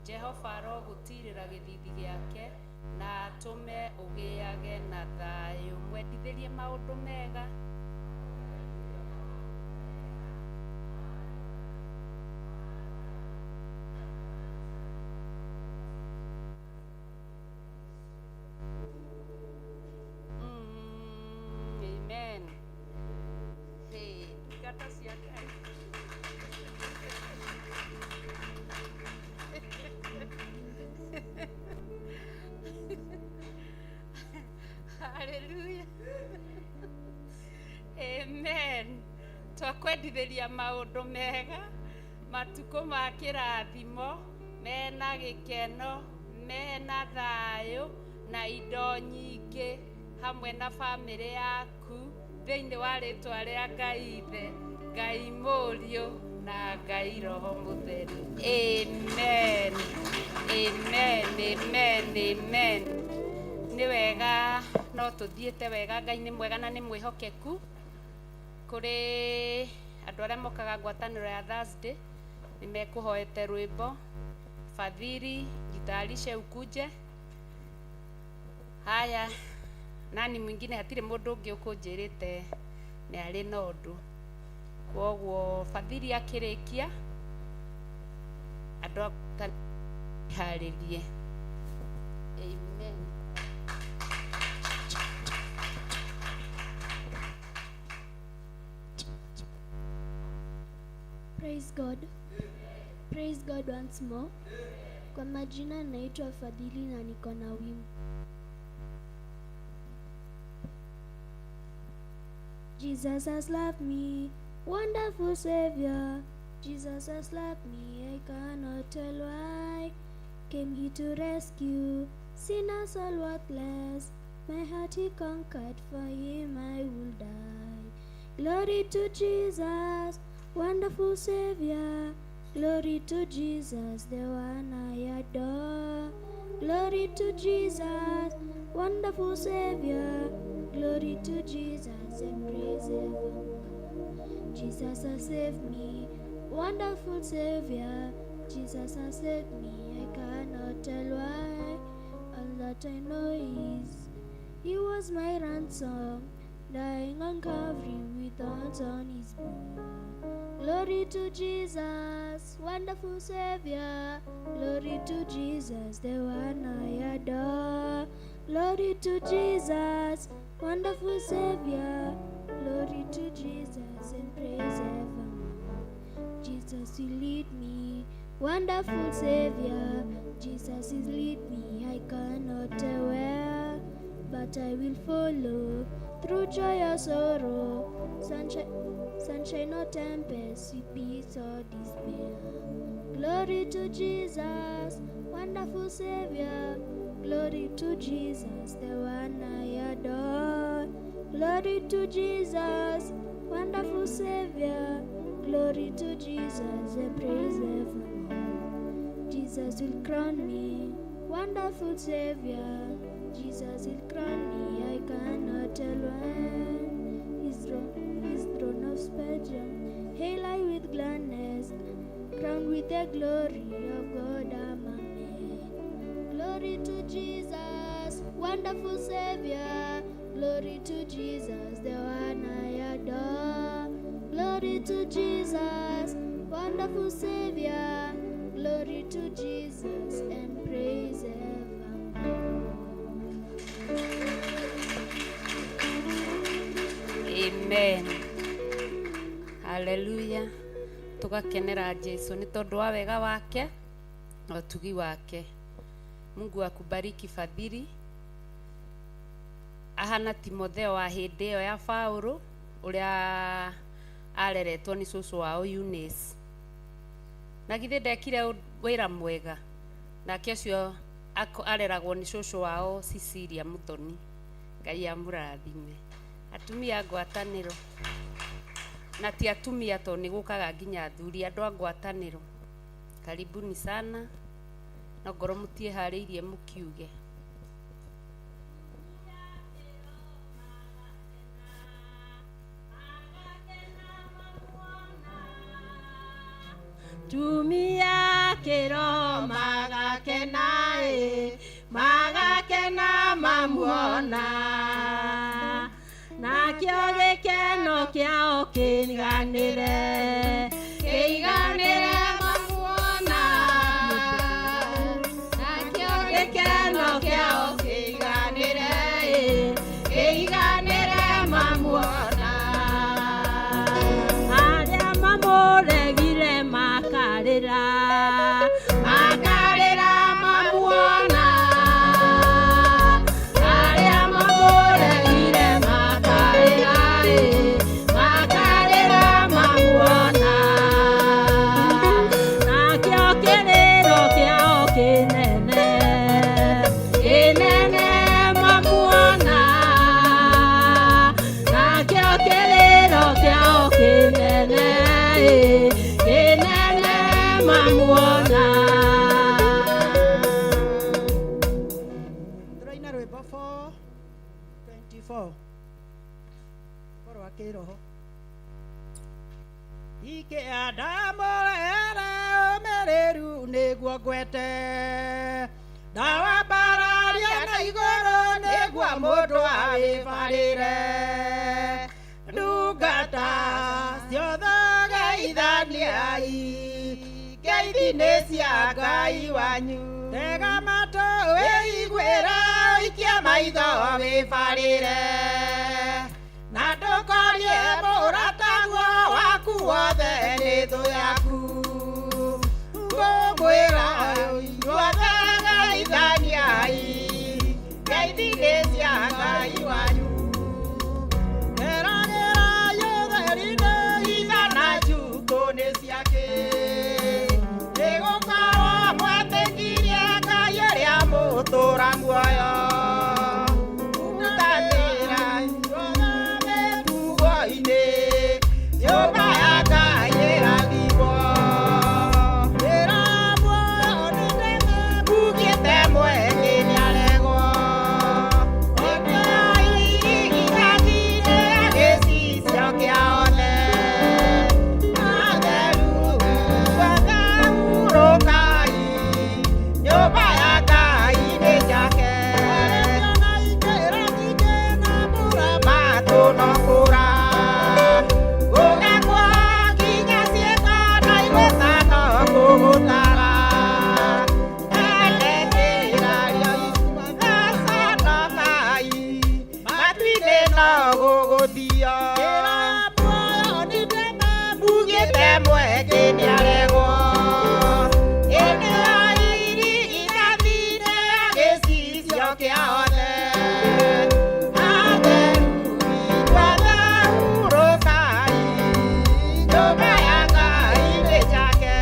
Jehova arogũtirĩra gĩthithi gĩake na atũme ũgĩage na thayũ. Mwendithĩrie maũndũ mega. Amen. Hey, ndungata cia Ngai. Hallelujah. Twakwendithĩria maũndũ mega, matukũ ma kĩrathimo, mena gĩkeno, mena thayũ na indo nyingĩ hamwe na bamĩrĩ yaku thĩinĩ wa rĩtwa rĩa Ngai Ithe, Ngai Mũriũ na Ngai Roho Mũtheru. Amen. Amen. Amen. Amen. Nĩ wega no tũthiĩte wega, Ngai nĩ mwega na nĩ mwĩhokeku. Kũrĩ andũ arĩa mokaga ngwatanĩro ya Thursday nĩ mekũhoete rwĩmbo. Fadhili, jitayarishe ukuje. Haya, nani mwingine? Hatirĩ mũndũ ũngĩ ũkũnjĩrĩte nĩ arĩ na ũndũ. Kwoguo Fadhili akĩrĩkia andũ a harĩrie. Amen. Praise God. Praise God once more. Kwa majina naitwa Fadhili na niko na wimbo. Jesus has loved me, wonderful Savior. Jesus has loved me, I cannot tell why. Came he to rescue sinners all worthless. My heart he conquered, for him I will die. Glory to Jesus, wonderful Savior. Glory to Jesus, the one I adore. Glory to Jesus, wonderful Savior. Glory to Jesus and praise evermore. Jesus has saved me, wonderful Savior. Jesus has saved me, I cannot tell why. All that I know is he was my ransom, dying on Calvary with thorns on his brow. Glory to Jesus, wonderful Savior. Glory to Jesus, the one I adore. Glory to Jesus, wonderful Savior. Glory to Jesus and praise evermore. Jesus will lead me, wonderful Savior. Jesus will lead me, I cannot tell where, but I will follow through joy or sorrow, sunshine or tempest, with peace or despair. Glory to Jesus, wonderful Savior. Glory to Jesus, the one I adore. Glory to Jesus, wonderful Savior. Glory to Jesus, and praise evermore. Jesus will crown me, wonderful Savior. Jesus will crown me, I cannot tell when. His throne of spectrum, hail I with gladness, crowned with the glory of God among men. Glory to Jesus, wonderful Savior. Glory to Jesus, the one I adore. Glory to Jesus, wonderful Savior. Glory to Jesus and praise evermore. Amen. Hallelujah. Tugakenera Jesu ni tondu wa wega wake na utugi wake. Mungu akubariki Fadhili. Ahana Timotheo wa hindi iyo ya Paulo uria areretwo ni cucu wao Eunice. Na githĩ ndekire wĩra mwega. Nake ũcio areragwo nĩ cucu wao Cecilia Muthoni. Ngai amũrathime. Atumia a ngwatanĩro na ti atumia tondũ nĩ gũkaga nginya athuri, andũ a ngwatanĩro, karibuni sana. No ngorwo mũtiĩharĩirie mũkiuge. Tumia kĩro magakena ĩ, magakena mamuona, nakĩo gĩkeno kĩao kĩiganĩre, kĩiganĩre mamuona, nakĩo gĩkeno kĩao kĩiganĩre ĩ, kĩiganĩre mamuona. Arĩa mamũregire makarĩra, makarĩra mamuona, arĩa mamũregire makarĩra ĩ, makarĩra mamuona. mamuona. Tũraina rwĩmbo 424 rwĩmbo rwa kĩroho. Ikĩandamũrere ũmĩrĩru nĩguo ngwete, ndawambararia na igũrũ nĩguo mũndũ awĩbarĩre. Ndungata ciothe geithaniai, ngeithi nĩ cia Ngai wanyu. Tega matũ wĩiguĩre, ũikie maitho wĩbarĩre, na ndũkorie mũrataguo waku wothe nĩ thũ yaku. Ngũmwĩra inyuothe geithaniai, ngeithi nĩ cia Ngai wanyu. Geragĩra ũtheri-inĩ, itha na njukũ nĩ ciake, nĩgũkorwo mwetĩkirie Ngai ũrĩa mũtũũra muoyo. Hutatĩra inyuothe mĩtugo-inĩ, nyũmba ya Ngai ĩrathimwo. Ĩra muoyo nĩ ndeme, mugĩte mwene nĩaregwo. Gĩcicio kĩa one, atheru hurũkai, nyũmba ya Ngai nĩ njake. Matũ no kũra, gũgakwo nginya ciĩko na igũta no kũgũtara. Endekĩrario iconokai, matu-inĩ no gũgũthio. Mugĩte mweke nĩaregwo. Ĩndĩ irigithathi nĩ gĩcicio kĩa othe. Atheru inyuothe hurũkai, nyũmba ya Ngai nĩ njake.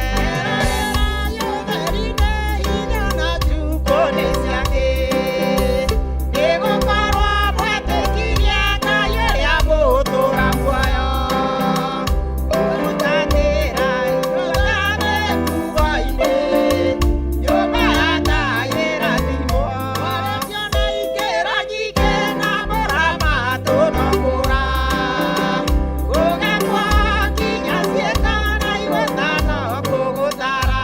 Ũtheri-inĩ hinya na njukũ nĩ ciake, nĩgũkorwo mwetĩkirie Ngai ũrĩa mũtũũra muoyo. Hutatĩra inyuothe mĩtugo-inĩ, nyũmba ya Ngai ĩrathimwo. Ikĩra nyingĩ na mũramatũ no kũra, gũgakwo nginya ciĩko na igũta no kũgũtara.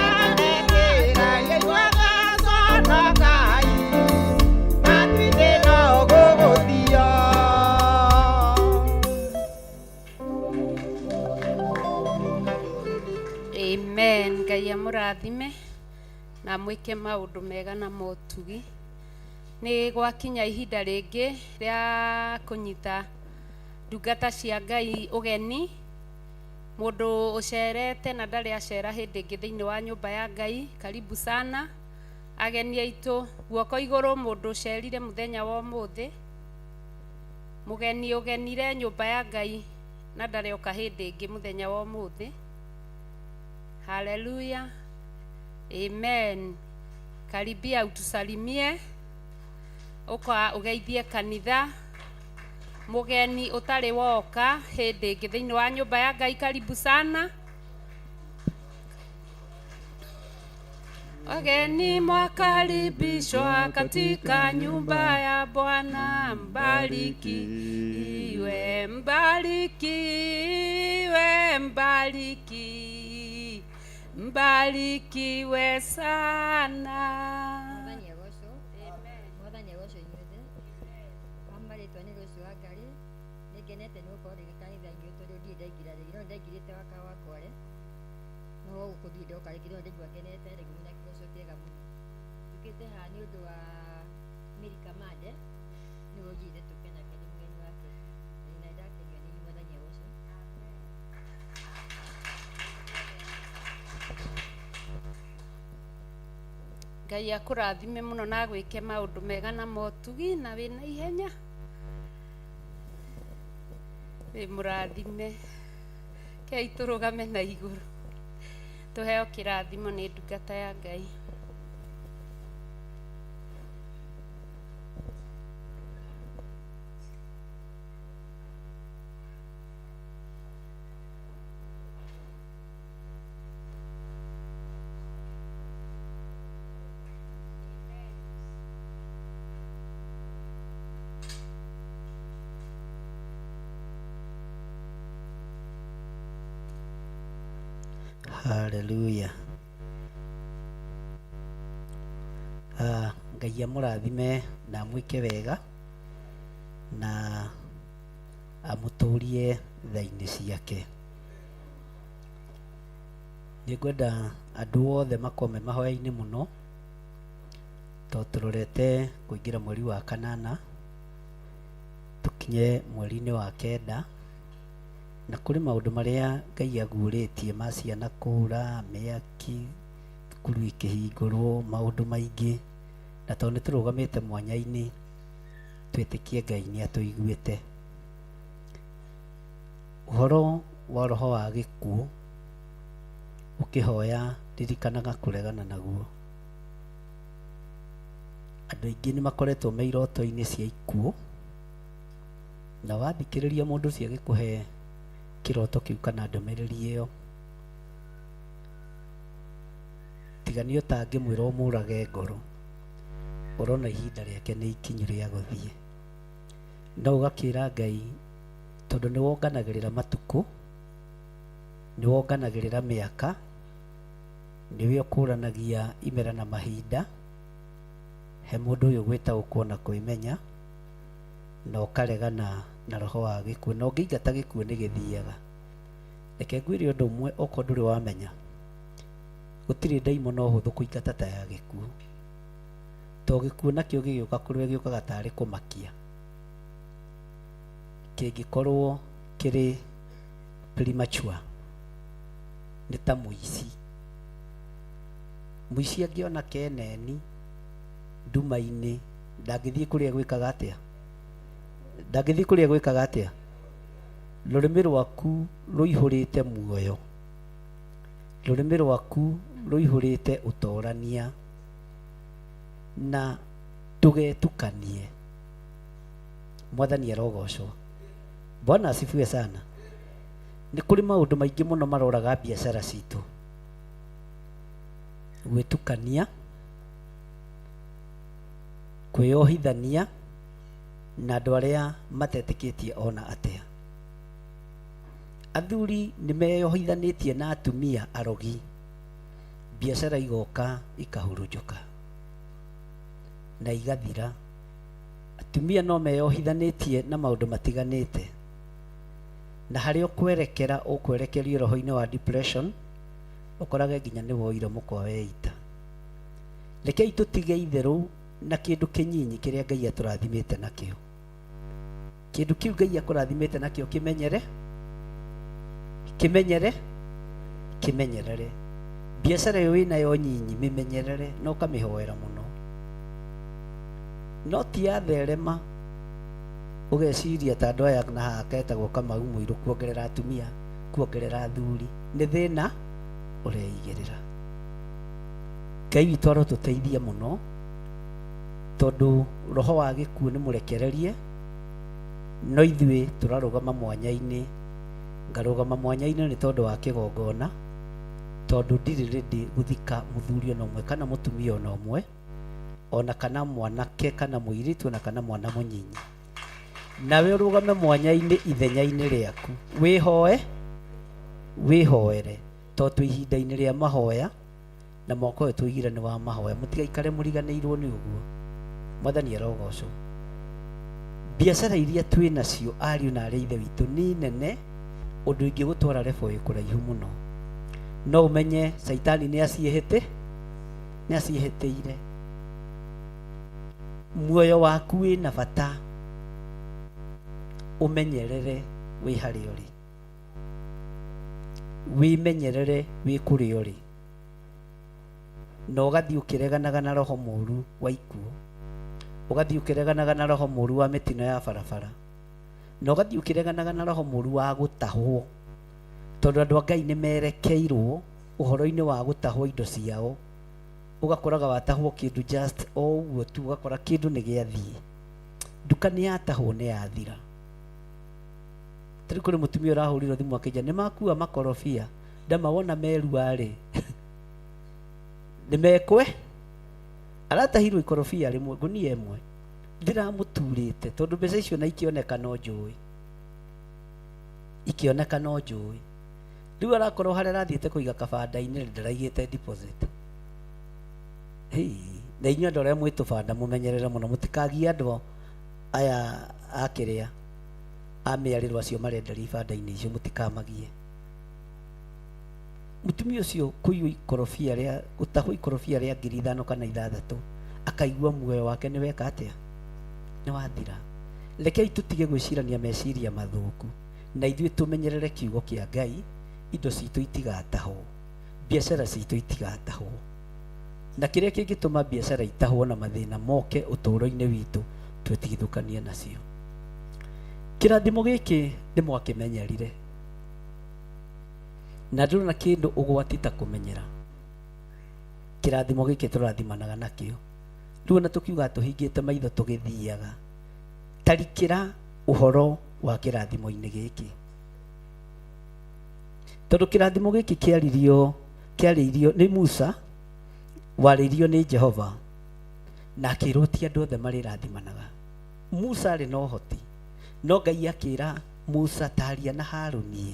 Endekĩra inyuothe conokai, matu-inĩ no gũgũthio. Amen. Ngai amũrathime na mwĩke maũndũ mega na motugi. Nĩ gwakinya ihinda rĩngĩ rĩa kũnyita ndungata cia Ngai ũgeni. Mũndũ ũcerete na ndarĩ acera hĩndĩ ĩngĩ thĩinĩ wa nyũmba ya Ngai, karibu sana. Ageni aitũ, guoko igũrũ mũndũ ũcerire mũthenya wa ũmũthĩ. Mũgeni ũgenire nyũmba ya Ngai na ndarĩ oka hĩndĩ ĩngĩ mũthenya wa ũmũthĩ. Haleluya. Amen. Karibia utusalimie, uka ugeithie kanitha. Mũgeni ũtarĩ woka hĩndĩ ĩngĩ thĩinĩ wa nyũmba ya Ngai, karibu sana. Wageni mwakaribishwa katika nyumba ya Bwana, mbarikiwe, mbarikiwe, mbarikiwe sana. Mwathani agocwo. Mwathani agocwo inyuothe. Wa marĩtwa nĩ Rose wa Ngarĩ. Nĩngenete nĩ gũkorwo rĩngĩ kanitha-inĩ ũyũ tondũ ndirĩ ndaingĩra rĩngĩ, no nĩndaingĩrĩte waka wa Kware. No gũkũ ndirĩ ndoka rĩngĩ, no nĩndaigua ngenete rĩngĩ mwĩna kĩgoco kĩega mũno. Njũkĩte haha nĩ ũndũ wa Mary Kamande, nĩwe ũnjĩrire tũke nake ndĩ mũgeni wake. Na nĩndakenio nĩ inyuĩ. Mwathani agocwo. Ngai akũrathime mũno na agwĩke maũndũ mega na motugi na wĩna ihenya. Wĩ mũrathime. Kei tũrũgame na igũrũ tũheo kĩrathimo nĩ ndungata ya Ngai. Haleluya. Ah, Ngai amũrathime na amwĩke wega na amũtũrie tha-inĩ ciake. Nĩ ngwenda andũ othe makorwo me mahoya-inĩ mũno tondũ tũrorete kũingĩra mweri wa kanana tũkinye mweri-inĩ wa kenda na kũrĩ maũndũ marĩa Ngai aguũrĩtie ma ciana kũra, mĩaki, thukuru ikĩhingũrwo, maũndũ maingĩ, na tondũ nĩ tũrũgamĩte mwanya-inĩ twĩtĩkie Ngai nĩ atũiguĩte. Ũhoro wa roho wa gĩkuũ ũkĩhoya ririkanaga kũregana naguo. Andũ aingĩ nĩ makoretwo me iroto-inĩ cia ikuũ, na wathikĩrĩria mũndũ ũcio agĩkũhe kĩroto kĩu kana ndũmĩrĩri ĩyo, tiga nĩ ũtangĩmwĩra ũmũrage ngoro, ũrona ihinda rĩake nĩ ikinyu rĩa gũthiĩ. No ũgakĩra Ngai, tondũ nĩ wonganagĩrĩra matukũ, nĩ wonganagĩrĩra mĩaka, nĩwe ũkũranagia imera na mahinda, he mũndũ ũyũ gwĩtaũkwo na kwĩmenya, na ũkaregana na roho wa gĩkuũ, na ũngĩingata gĩkuũ nĩ gĩthiaga. Reke ngwĩre ũndũ ũmwe okorwo ndũrĩ wamenya, gũtirĩ ndaimono hũthũ kũingata ta ya gĩkuũ, to gĩkuũ nakĩo gĩgĩũka kũrĩ we gĩũkaga tarĩ kũmakia, kĩngĩkorwo kĩrĩ premature nĩ ta mũici. Mũici angĩona keneni nduma-inĩ ndangĩthiĩ kũrĩa gwĩkaga atĩa? Ndangĩthiĩ kũrĩa gwĩkaga atĩa? Rũrĩmĩ rwaku rũihũrĩte muoyo, rũrĩmĩ rwaku rũihũrĩte ũtorania, na ndũgetukanie. Mwathani arogocwo. Bwana asifiwe sana. Nĩ kũrĩ maũndũ maingĩ mũno maroraga biacara citũ, gwĩtukania, kwĩyohithania na andũ arĩa matetĩkĩtie ona atĩa. Athuri nĩ meyohithanĩtie na atumia arogi, biacara igoka ikahurunjũka na igathira. Atumia no meyohithanĩtie na maũndũ matiganĩte, na harĩa ũkwerekera ũkwerekerio roho-inĩ wa depression, ũkorage nginya nĩ woire mũkwa weita. Rekei tũtige itherũ na kĩndũ kĩnyinyi kĩrĩa Ngai atũrathimĩte nakĩo. Kĩndũ kĩu Ngai akũrathimĩte nakĩo kĩmenyere, kĩmenyere, kĩmenyerere. Biacara ĩyo wĩnayo nyinyi mĩmenyerere na ũkamĩhoera mũno. No ti yatherema ũgeciria ta andũ aya na haha ketagwo Kamau Mũirũ kuongerera atumia, kuongerera athuri, nĩ thĩna ũreigĩrĩra. Ngai witũ arotũteithia mũno, tondũ roho wa gĩkuũ nĩ mũrekererie, no ithuĩ tũrarũgama mwanya-inĩ. Ngarũgama mwanya-inĩ nĩ tondũ wa kĩgongona, tondũ ndirĩ ready gũthika mũthuri ona ũmwe kana mũtumia ona ũmwe, ona kana mwanake kana mũirĩtu ona kana mwana mũnyinyi. Nawe ũrũgame mwanya-inĩ ithenya-inĩ rĩaku, wĩhoe, wĩhoere, tondũ twĩ ihinda-inĩ rĩa mahoya, na mwaka ũyũ tũigire nĩ wa mahoya. Mũtigaikare mũriganĩirwo nĩ ũguo. Mwathani arogocwo. Biacara iria twĩ nacio ariũ na arĩ ithe witũ nĩ nene ũndũ ingĩgũtwara level ĩ kũraihu mũno. No ũmenye caitani nĩ aciĩhĩtĩ, nĩ aciĩhĩtĩire. Muoyo waku wĩna bata, ũmenyerere wĩ harĩa ũrĩ, wĩmenyerere wĩ kũrĩa ũrĩ, na ũgathiĩ ũkĩreganaga na roho mũru wa ikuũ, ũgathiĩ ũkĩreganaga na roho mũru wa mĩtino ya barabara, na ũgathiĩ ũkĩreganaga na roho mũru wa gũtahwo, tondũ andũ a Ngai nĩ merekeirwo ũhoro-inĩ wa gũtahwo indo ciao. Ũgakoraga watahwo kĩndũ just o ũguo tu, ũgakora kĩndũ nĩ gĩathiĩ, nduka nĩ yatahwo nĩ yathira. Tarĩu kũrĩ mũtumia ũrahũrirwo thimũ akĩnjĩra nĩ makua makorobia, ndamawona merua-rĩ nĩ mekwe, aratahirwo ikorobia rĩmwe ngũnia ĩmwe, ndĩramũturĩte tondũ mbeca icio na ikĩoneka no njũĩ, ikĩoneka no njũĩ. Rĩu arakorwo harĩa arathiĩte kũiga kabanda-inĩ ndaraigĩte deposit. Hei, na inyuĩ andũ arĩa mwĩ tũbanda mũmenyerere mũno mũtikagie andũ aya a kĩrĩa a mĩarĩro acio marenderia ibanda-inĩ icio mũtikamagie. Mũtumia ũcio kũiywo ikorobia rĩa gũtahwo ikorobia rĩa 5000 kana 6,000 akaigua muoyo wake nĩ weka atĩa, nĩ wathira. Rekei tũtige gwĩcirania meciria mathũku na ithuĩ tũmenyerere kiugo kĩa Ngai, indo citũ itigatahwo, biacara citũ itigatahwo. Na kĩrĩa kĩngĩtũma biacara itahwo na mathĩna moke ũtũũro-inĩ witũ twĩtigithũkanie nacio. Kĩrathimo gĩkĩ nĩ mwakĩmenyerire na ndũrona kĩndũ ũgwati ta kũmenyera kĩrathimo gĩkĩ tũrathimanaga nakĩo. Rĩu ona tũkiuga tũhingĩte maitho tũgĩthiaga, tarikĩra ũhoro wa kĩrathimo-inĩ gĩkĩ, tondũ kĩrathimo gĩkĩ kĩarĩirio nĩ Musa, warĩirio nĩ Jehova, na akĩrwo ti andũ othe marĩrathimanaga. Musa arĩ na ũhoti, no Ngai akĩra Musa taria na Harũni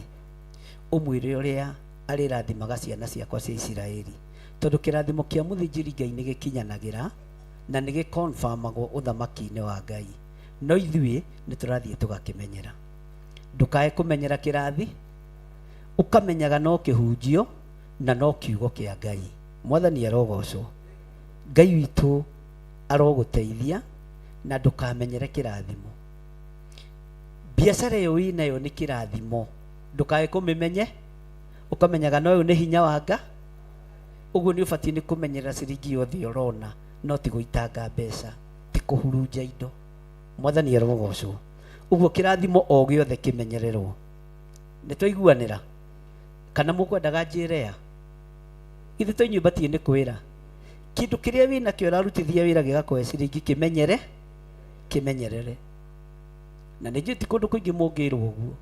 ũmwĩre ũrĩa arĩrathimaga ciana ciakwa cia Isiraeli, tondũ kĩrathimo kĩa mũthĩnjĩri Ngai nĩ gĩkinyanagĩra na nĩ gĩkonfamagwo ũthamaki-inĩ wa Ngai, no ithuĩ nĩ tũrathiĩ tũgakĩmenyera. Ndũkae kũmenyera kĩrathi, ũkamenyaga no kĩhunjio na no kiugo kĩa Ngai. Mwathani arogocwo. Ngai witũ arogũteithia na ndũkamenyere kĩrathimo. Biacara ĩyo wĩnayo nĩ kĩrathimo, ndũkae kũmĩmenye, ũkamenyaga no ũyũ nĩ hinya wa Nga. Ũguo nĩ ũbatiĩ nĩ kũmenyerera ciringi yothe ũrona, no ti gũitanga mbeca, ti kũhurunja indo. Mwathani arogocwo. Ũguo kĩrathimo o gĩothe kĩmenyererwo. Nĩ twaiguanĩra? Kana mũkwendaga njĩre ya? Ithe to inyuĩ batiĩ nĩ kwĩra. Kĩndũ kĩrĩa wĩnakĩo ũrarutithia wĩra gĩgakũhe ciringi kĩmenyere, kĩmenyerere. Na nĩ njũĩ ti kũndũ kũingĩ mũngĩrwo ũguo.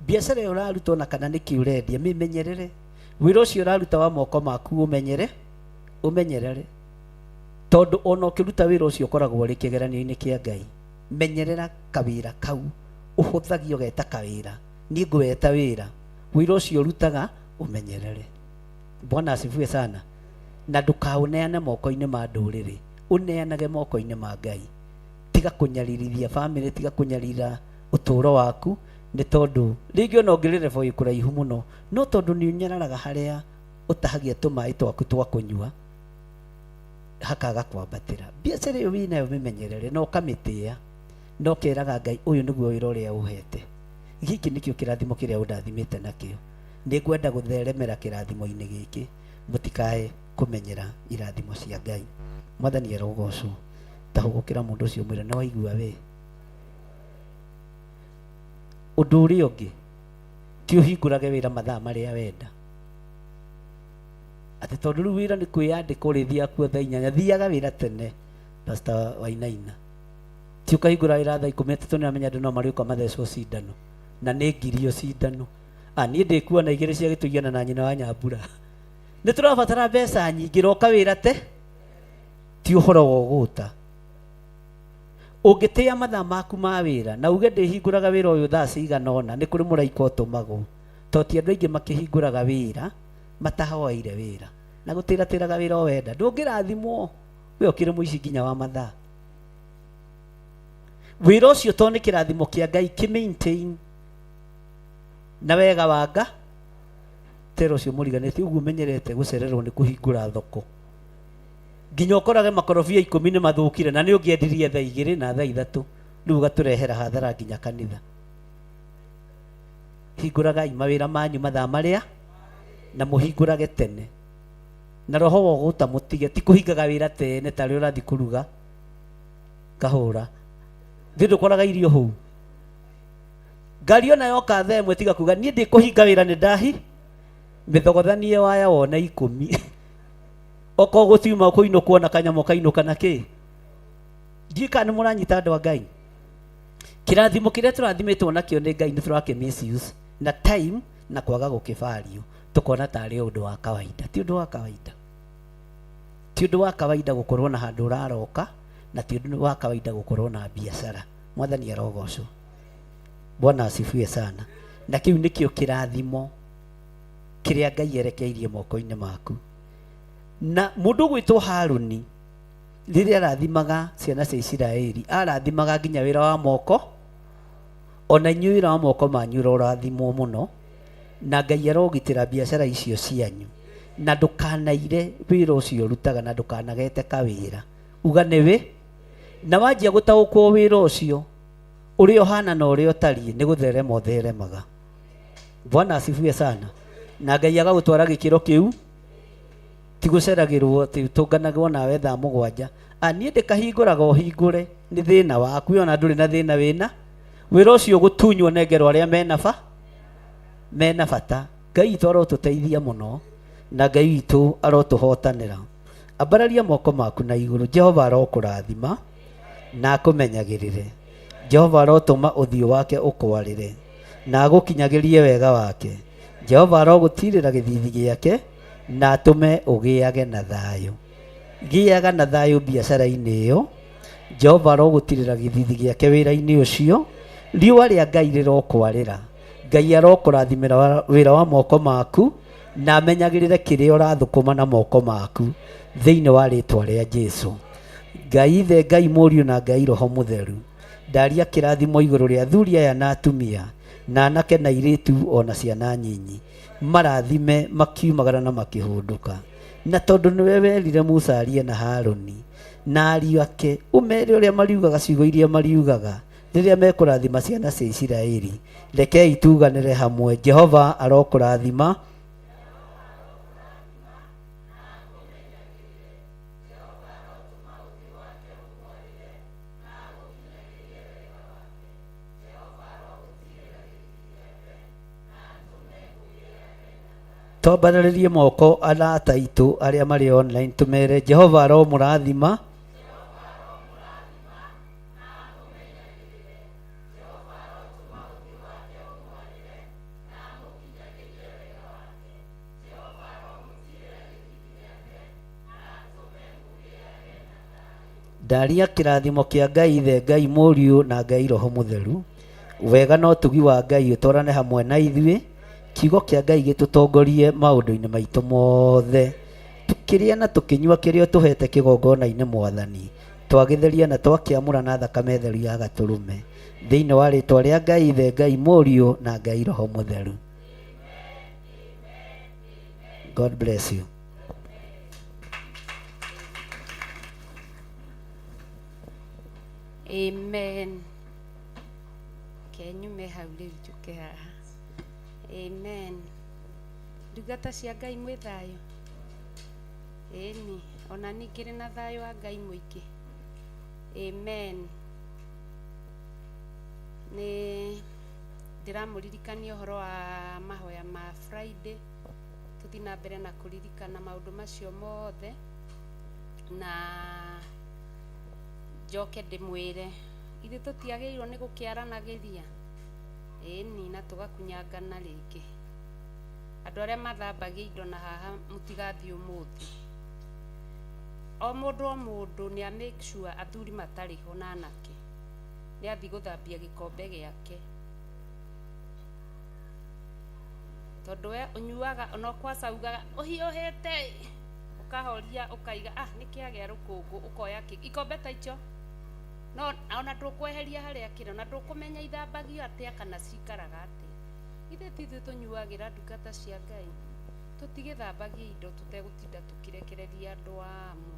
Biacara ĩyo ũraruta ona kana nĩkĩ ũrendia, mĩmenyerere. Wĩra ũcio ũraruta wa moko maku ũmenyere, ũmenyerere. Tondũ ona ũkĩruta wĩra ũcio ũkoragwo ũrĩ kĩgeranio-inĩ kĩa Ngai. Menyerera kawĩra kau, ũhũthagie ũgeta kawĩra. Niĩ ngũweta wĩra. Wĩra ũcio ũrutaga ũmenyerere. Bwana asifiwe sana. Na ndũkaũneane moko-inĩ ma ndũrĩrĩ, ũneanage moko-inĩ ma Ngai. Tiga kũnyaririthia famĩlĩ, tiga kũnyarira ũtũũro waku, nĩ tondũ rĩngĩ ona ũngĩrĩrebo wĩ kũraihu mũno, no tondũ nĩ ũnyararaga harĩa ũtahagia tũmaĩ twaku twa kũnyua, hakaga kwambatĩra. Biacara ĩyo wĩnayo mĩmenyerere na ũkamĩtĩĩa, na ũkeraga Ngai ũyũ nĩguo wĩra ũrĩa ũhete. Gĩkĩ nĩkĩo kĩrathimo kĩrĩa ũndathimĩte nakĩo. Nĩngwenda gũtheremera kĩrathimo-inĩ gĩkĩ. Mũtikae kũmenyera irathimo cia Ngai. Mwathani arogocwo. Ta hũgũkĩra mũndũ ũcio mwĩre nĩ waigua we. Ũndũ ũrĩa ũngĩ, ti ũhingũrage wĩra mathaa marĩa wenda. Atĩ tondũ rĩu wĩra nĩ kwĩyandĩka ũrĩthiaga kuo thaa 8, thiaga wĩra tene, Pastor Wainaina. Ti ũkahingũra wĩra thaa 13 tondũ nĩũramenya andũ no marĩũka mathecwo cindano. Na nĩ ngirio cindano. Niĩ ndĩkuona 2 cia gĩtũigana na nyina wa Nyambura. Nĩ tũrabatara mbeca nyingĩ, roka wĩra te, ti ũhoro wa ũgũta. Ũngĩtĩa mathaa maku ma wĩra na uge ndĩhingũraga wĩra ũyũ thaa cigana ũna, nĩ kũrĩ mũraika ũtũmagwo. Tondũ ti andũ aingĩ makĩhingũraga wĩra matahoeire wĩra. Na gũtĩratĩraga wĩra o wenda. Ndũngĩrathimwo, we ũkĩrĩ mũici nginya wa mathaa. Wĩra ũcio tondũ nĩ kĩrathimo kĩa Ngai, kĩ-maintain na wega wa Nga. Tera ũcio mũriganĩtie ũguo ũmenyerete gũcererwo nĩ kũhingũra thoko. Nginya ũkorage makorobia 10 nĩ mathũkire na nĩ ũngĩendirie thaa 2 na thaa 3, rĩu ũgatũrehera hathara nginya kanitha. Hingũragai mawĩra manyu mathaa marĩa na mũhingũrage tene. Na roho wa ũgũta mũtige, ti kũhingaga wĩra tene ta rĩrĩa ũrathiĩ kũruga kahũra. Thĩ ndũkoraga irio hau. Ngari ona yoka thaa 1 tiga kuga niĩ ndĩkũhinga wĩra nĩ ndahi, mĩthogothanie waya wone 10. Okorwo gũtiuma kũinũkwo na kanyamũ kainũka na kĩ. Ndiũĩ kana nĩ mũranyita andũ a Ngai. Kĩrathimo kĩrĩa tũrathimĩtwo nakĩo nĩ Ngai nĩ tũrakĩ misuse na time na kwaga gũkĩvalue, tũkona tarĩ ũndũ wa kawaida. Ti ũndũ wa kawaida. Ti ũndũ wa kawaida gũkorwo na handũ ũraroka, na ti ũndũ wa kawaida gũkorwo na biacara. Mwathani arogocwo. Bwana asifiwe sana. Na kĩu nĩkĩo kĩrathimo. Kĩrĩa Ngai erekeirie moko-inĩ maku. Na mũndũ ũgwĩtwo Haruni rĩrĩa arathimaga ciana cia Isiraeli, arathimaga nginya wĩra wa moko. Ona inyuĩ wĩra wa moko manyu ũrorathimwo mũno, na Ngai arogitĩra biacara icio cianyu, na ndũkanaire wĩra ũcio ũrutaga, na ndũkanagete kawĩra. Uga nĩ wĩ na wanjia gũtaũkwo wĩra ũcio ũrĩa ũhana na ũrĩa ũtariĩ, nĩ gũtherema ũtheremaga. Bwana asifiwe sana. Na Ngai agagũtwara gĩkĩro kĩu, ti gũceragĩrwo atĩ tũnganagwo nawe thaa 7. Niĩ ndĩkahingũraga ũhingũre, nĩ thĩna waku, ona ndũrĩ na thĩna wĩna wĩra ũcio gũtunywo nengerwo arĩa mena bata. Ngai witũ arotũteithia mũno, na Ngai witũ arotũhotanĩra. Ambararia moko maku na igũrũ. Jehova arokũrathima na akũmenyagĩrĩre. Jehova arotũma ũthiũ wake ũkwarĩre na agũkinyagĩrie wega wake. Jehova arogũtirĩra gĩthithi gĩake na atũme ũgĩage na thayũ. Gĩaga na thayũ biacara-inĩ ĩyo. Jehova arogũtirĩra gĩthithi gĩake wĩra-inĩ ũcio. Riũa rĩa Ngai rĩrokwarĩra. Ngai arokũrathimĩra wĩra wa moko maku na amenyagĩrĩre kĩrĩa ũrathũkũma na moko maku thĩinĩ wa rĩtwa rĩa Jesu. Ngai Ithe, Ngai Mũriũ na Ngai Roho Mũtheru, ndaria kĩrathimo igũrũ rĩa athuri aya na atumia na anake na airĩtu ona ciana nyinyi, marathime makiumagara na makĩhũndũka. Na tondũ nĩwe werire Musa arie na Haruni na ariũ ake, ũmere ũrĩa mariugaga ciugo iria mariugaga rĩrĩa mekũrathima ciana cia Isiraeli. Rekei tuganĩre hamwe. Jehova arokũrathima. Twambarĩrie moko arata aitũ arĩa marĩ online, tũmere Jehova aromũrathima. Ndaria kĩrathimo kĩa Ngai Ithe, Ngai Mũriũ na Ngai Roho Mũtheru. Wega na ũtugi wa Ngai ũtwarane hamwe na ithuĩ. Kiugo kĩa Ngai gĩtũtongorie maũndũ-inĩ maitũ mothe. Tũkĩrĩa na tũkĩnyua kĩrĩa ũtũhete kĩgongona-inĩ Mwathani, twagĩtheria na twakĩamũra na thakame theru ya gatũrũme. Thĩinĩ wa rĩtwa rĩa Ngai Ithe, Ngai Mũriũ na Ngai Roho Mũtheru. God bless you. Amen. Kenyume hau rĩu njũke haha. Amen. Ndungata cia Ngai mwĩ thayũ? Ĩni, ona niĩ ngĩrĩ na thayũ wa Ngai mũingĩ. Amen. Nĩ ndĩramũririkania ũhoro wa mahoya ma Friday. Tũthiĩ na mbere na kũririkana maũndũ macio mothe, na njoke ndĩmwĩre ithuĩ tũtiagĩrĩirwo nĩ gũkĩaranagĩria. Ĩni, na tũgakunyangana rĩngĩ. Andũ arĩa mathambagia indo na haha mũtigathiĩ ũmũthĩ. O mũndũ o mũndũ nĩ a make sure athuri matarĩ ho na anake nĩ athiĩ gũthambia gĩkombe gĩake, tondũ we ũnyuaga ona kwaca ugaga ũhiũhĩte, ũkahoria ũkaiga ah nĩ kĩagĩa rũkũngũ, ũkoya ikombe ta icio, no ona ndũkweheria harĩa kĩrĩ, ona ndũkũmenya ithambagio atĩa kana cikaraga atĩa. Ithuĩ ti ithuĩ tũnyuagĩra ndungata cia Ngai, tũtigĩthambagia indo tũtegũtinda tũkĩrekereria andũ amwe.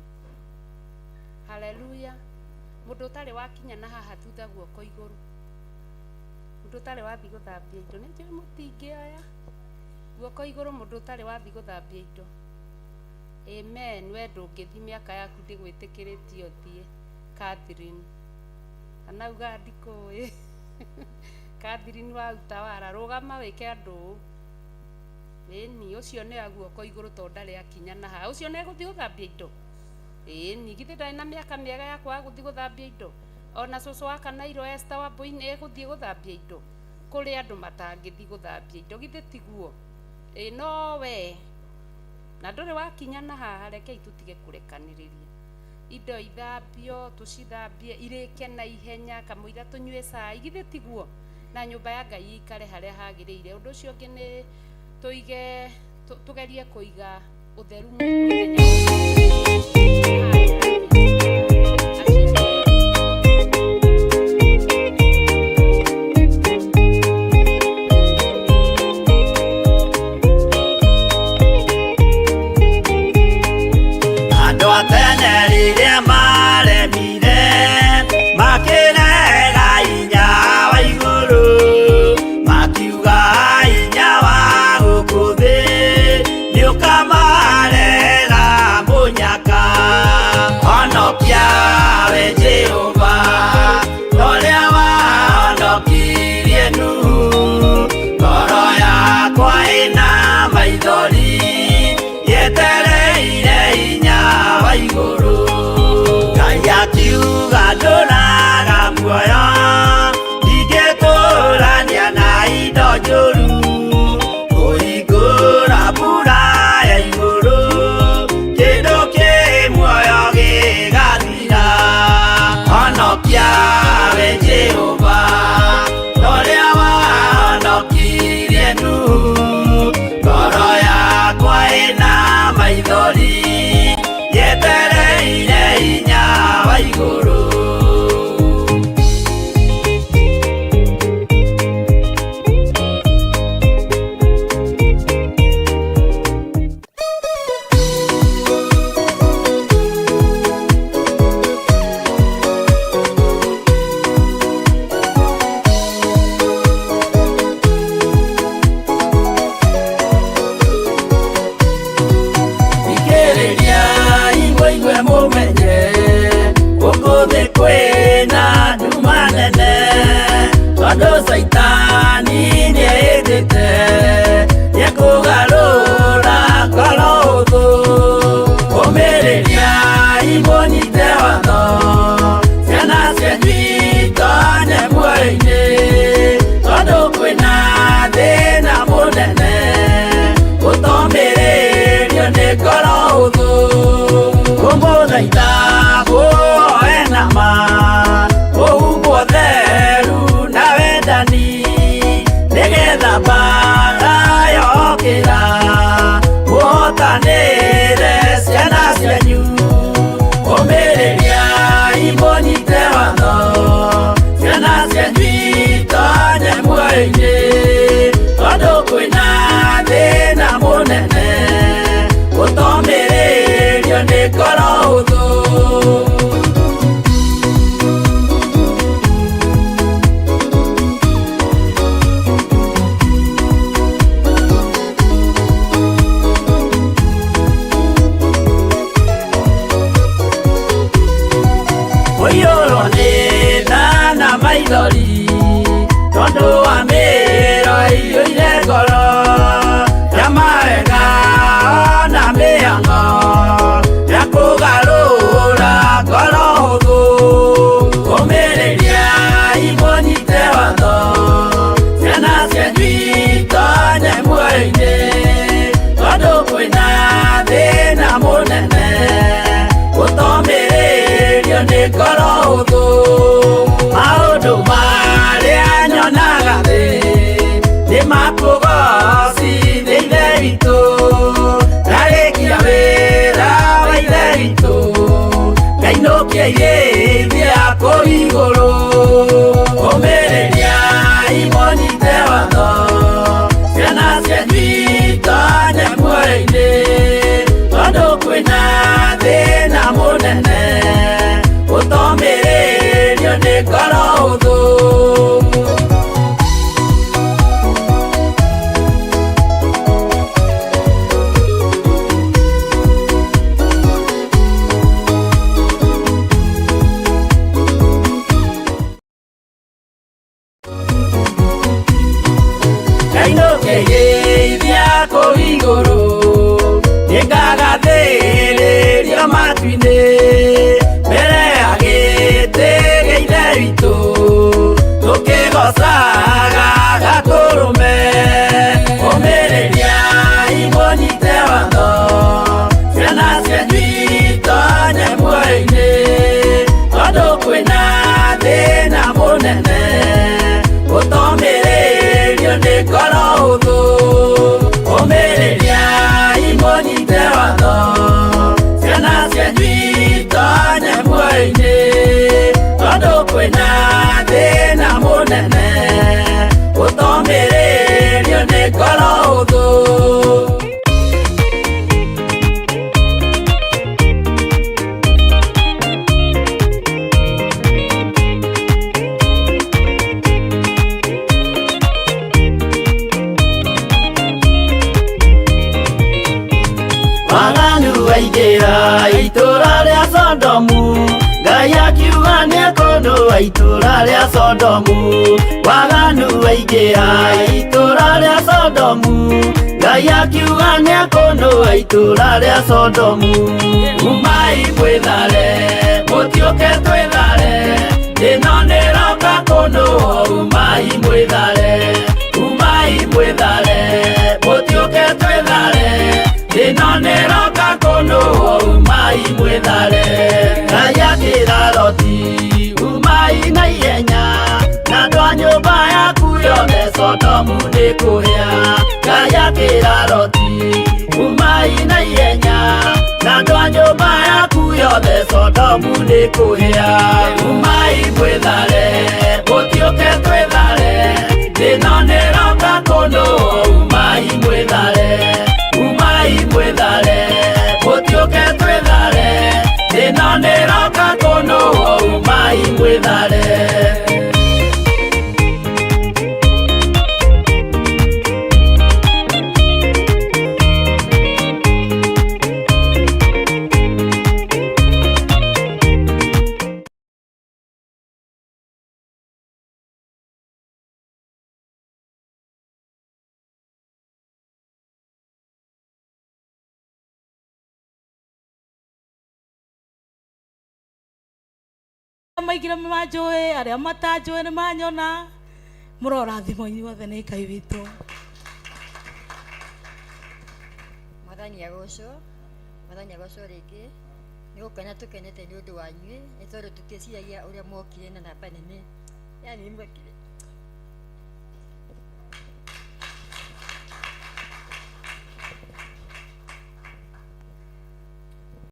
Haleluya. Mũndũ ũtarĩ wakinya na haha thutha guoko igũrũ, mũndũ ũtarĩ wathiĩ gũthambia indo, nĩ njũĩ mũtingĩoya guoko igũrũ, mũndũ ũtarĩ wathiĩ gũthambia indo. Amen. We ndũngĩthiĩ, mĩaka yaku ndĩgwĩtĩkĩrĩtie ũthiĩ. Catherine kana uga ndikũĩ. Catherine wa Utawala, rũgama wĩke andũ ũũ. Ĩni, ũcio nĩ guoko igũrũ tondũ ndarĩ akinya na haha. Ũcio nĩ egũthiĩ gũthambia indo? Ĩni, githĩ ndarĩ na mĩaka mĩega ya kwaga gũthiĩ gũthambia indo? Ona cũcũ wa Kanairo Esther wa Mbui nĩ egũthiĩ gũthambia indo? Kũrĩ andũ matangĩthiĩ gũthambia indo, githĩ tiguo? Ĩ no we na ndũrĩ wakinya na haha, rekei tũtige kũrekanĩrĩria. Indo ithambio, tũcithambie irĩke na ihenya, kamũira tũnyue cai, githĩ tiguo? Na nyũmba ya Ngai ĩikare harĩa hagĩrĩire. Ũndũ ũcio ũngĩ nĩ tũige Tugerie kuiga utheru muthenya. Andũ a tene rĩrĩa maremire makĩrega hinya wa igũrũ, makiuga hinya wa gũkũ thĩ nĩũkamarega mũnyaka. Honokia we Jehova, ũrĩa wahonokirie Nuhu, ngoro yakwa ĩna maithori yetereire hinya wa igũrũ. Ngai akiuga ndũraga muoyo, ndingĩtũrania na indo njũru, kũhingũra mbura ya igũrũ, kĩndũ kĩ muoyo gĩgathira. Honokia we Jehova, ũrĩa wahonokirie Nuhu, ngoro yakwa ĩna maithori yetereire hinya wa igũrũ. Thikĩrĩria inyuĩ mũmenye gũkũ thĩ kwĩna nduma nene, tondũ Caitani nĩehĩtĩte nĩekũgarũra ngoro ũthũ. Ũmĩrĩria imũnyite watho, ciana cianyu itonye muoyo-inĩ, tondũ kwĩna thĩna mũnene gũtomĩrĩrio nĩ ngoro ũthũ. Kũmũthaitha mũhoe na ma, kũhumbwo theru na wendani, nĩgetha mbaara yokĩra mũhotanĩre ciana cianyu. Ũmĩrĩria imũnyite watho, ciana cianyu itonye muoyo-inĩ, tondũ kwĩna thĩna mũnene gũtomĩrĩrio nĩ ngoro ũthũ. Kũiyũrwo nĩ tha na maithori, tondũ wa mĩĩro ĩiyũire ngoro ya mawega na mĩhang'o ya kũgarũra ngoro hũthũ. Ũmĩrĩria imũnyite watho, ciana cianyu itonye muoyo-inĩ, tondũ kwĩna thĩna mũnene gũtomĩrĩrio nĩ ngoro hũthũ. Maũndũ marĩa nyonaga thĩ nĩ makũgocithia Ithe witũ, ndarĩkia wĩra wa Ithe witũ, ngainũkia irĩithia kũu igũrũ. Ũmĩrĩria imũnyite watho, ciana cianyu itonye muoyo-inĩ, tondũ kwĩna thĩna mũnene gũtomĩrĩrio nĩ ngoro hũthũ. Ngainũkĩrĩithia kũu igũrũ, nĩngagathĩrĩrio matu-inĩ, mbere ya gĩtĩ gĩa Ithe witũ, tũkĩgocaga Gatũrũme. Ũmĩrĩria imũnyite watho, ciana cianyu itonye muoyo-inĩ, tondũ kwĩna thĩna mũnene gũtomĩrĩrio nĩ ngoro hũthũ. Ũmĩrĩria waingĩra itũra rĩa Sodomu, Ngai akiuga nĩekũnũa itũra rĩa Sodomu. Waganu waingĩra itũra rĩa Sodomu, Ngai akiuga nĩekũnũa itũra rĩa Sodomu. Umai mwĩthare, mũtiũke twĩthare, ĩno nĩroka kũnũa. Umai mwĩthare, umai mwĩthare, mũtiũke twĩthare, ĩno nĩroka kũnũa. Umai mwĩthare. Ngai akĩra Loti, umai na ihenya, na andũ a nyũmba yaku yothe Sodomu nĩkũhĩa. Ngai akĩra Loti, umai na ihenya, na andũ a nyũmba yaku yothe Sodomu nĩkũhĩa. Umai mwĩthare, mũtiũke twĩthare, ĩno nĩroka kũnũa. Umai mwĩthare, umai mwĩthare, mũtiũke twĩthare, ĩno nĩroka kũnũa. Umai mwĩthare. Maingĩra nĩmanjũĩ, arĩa matanjũĩ nĩmanyona. Mũrorathimwo inyuothe nĩ Ngai witũ. Mwathani agocwo, Mwathani agocwo rĩngĩ. Nĩ gũkena tũkenete nĩ ũndũ wanyuĩ, nĩ tondũ tũtieciragia ũrĩa mwokire na namba nene. Yani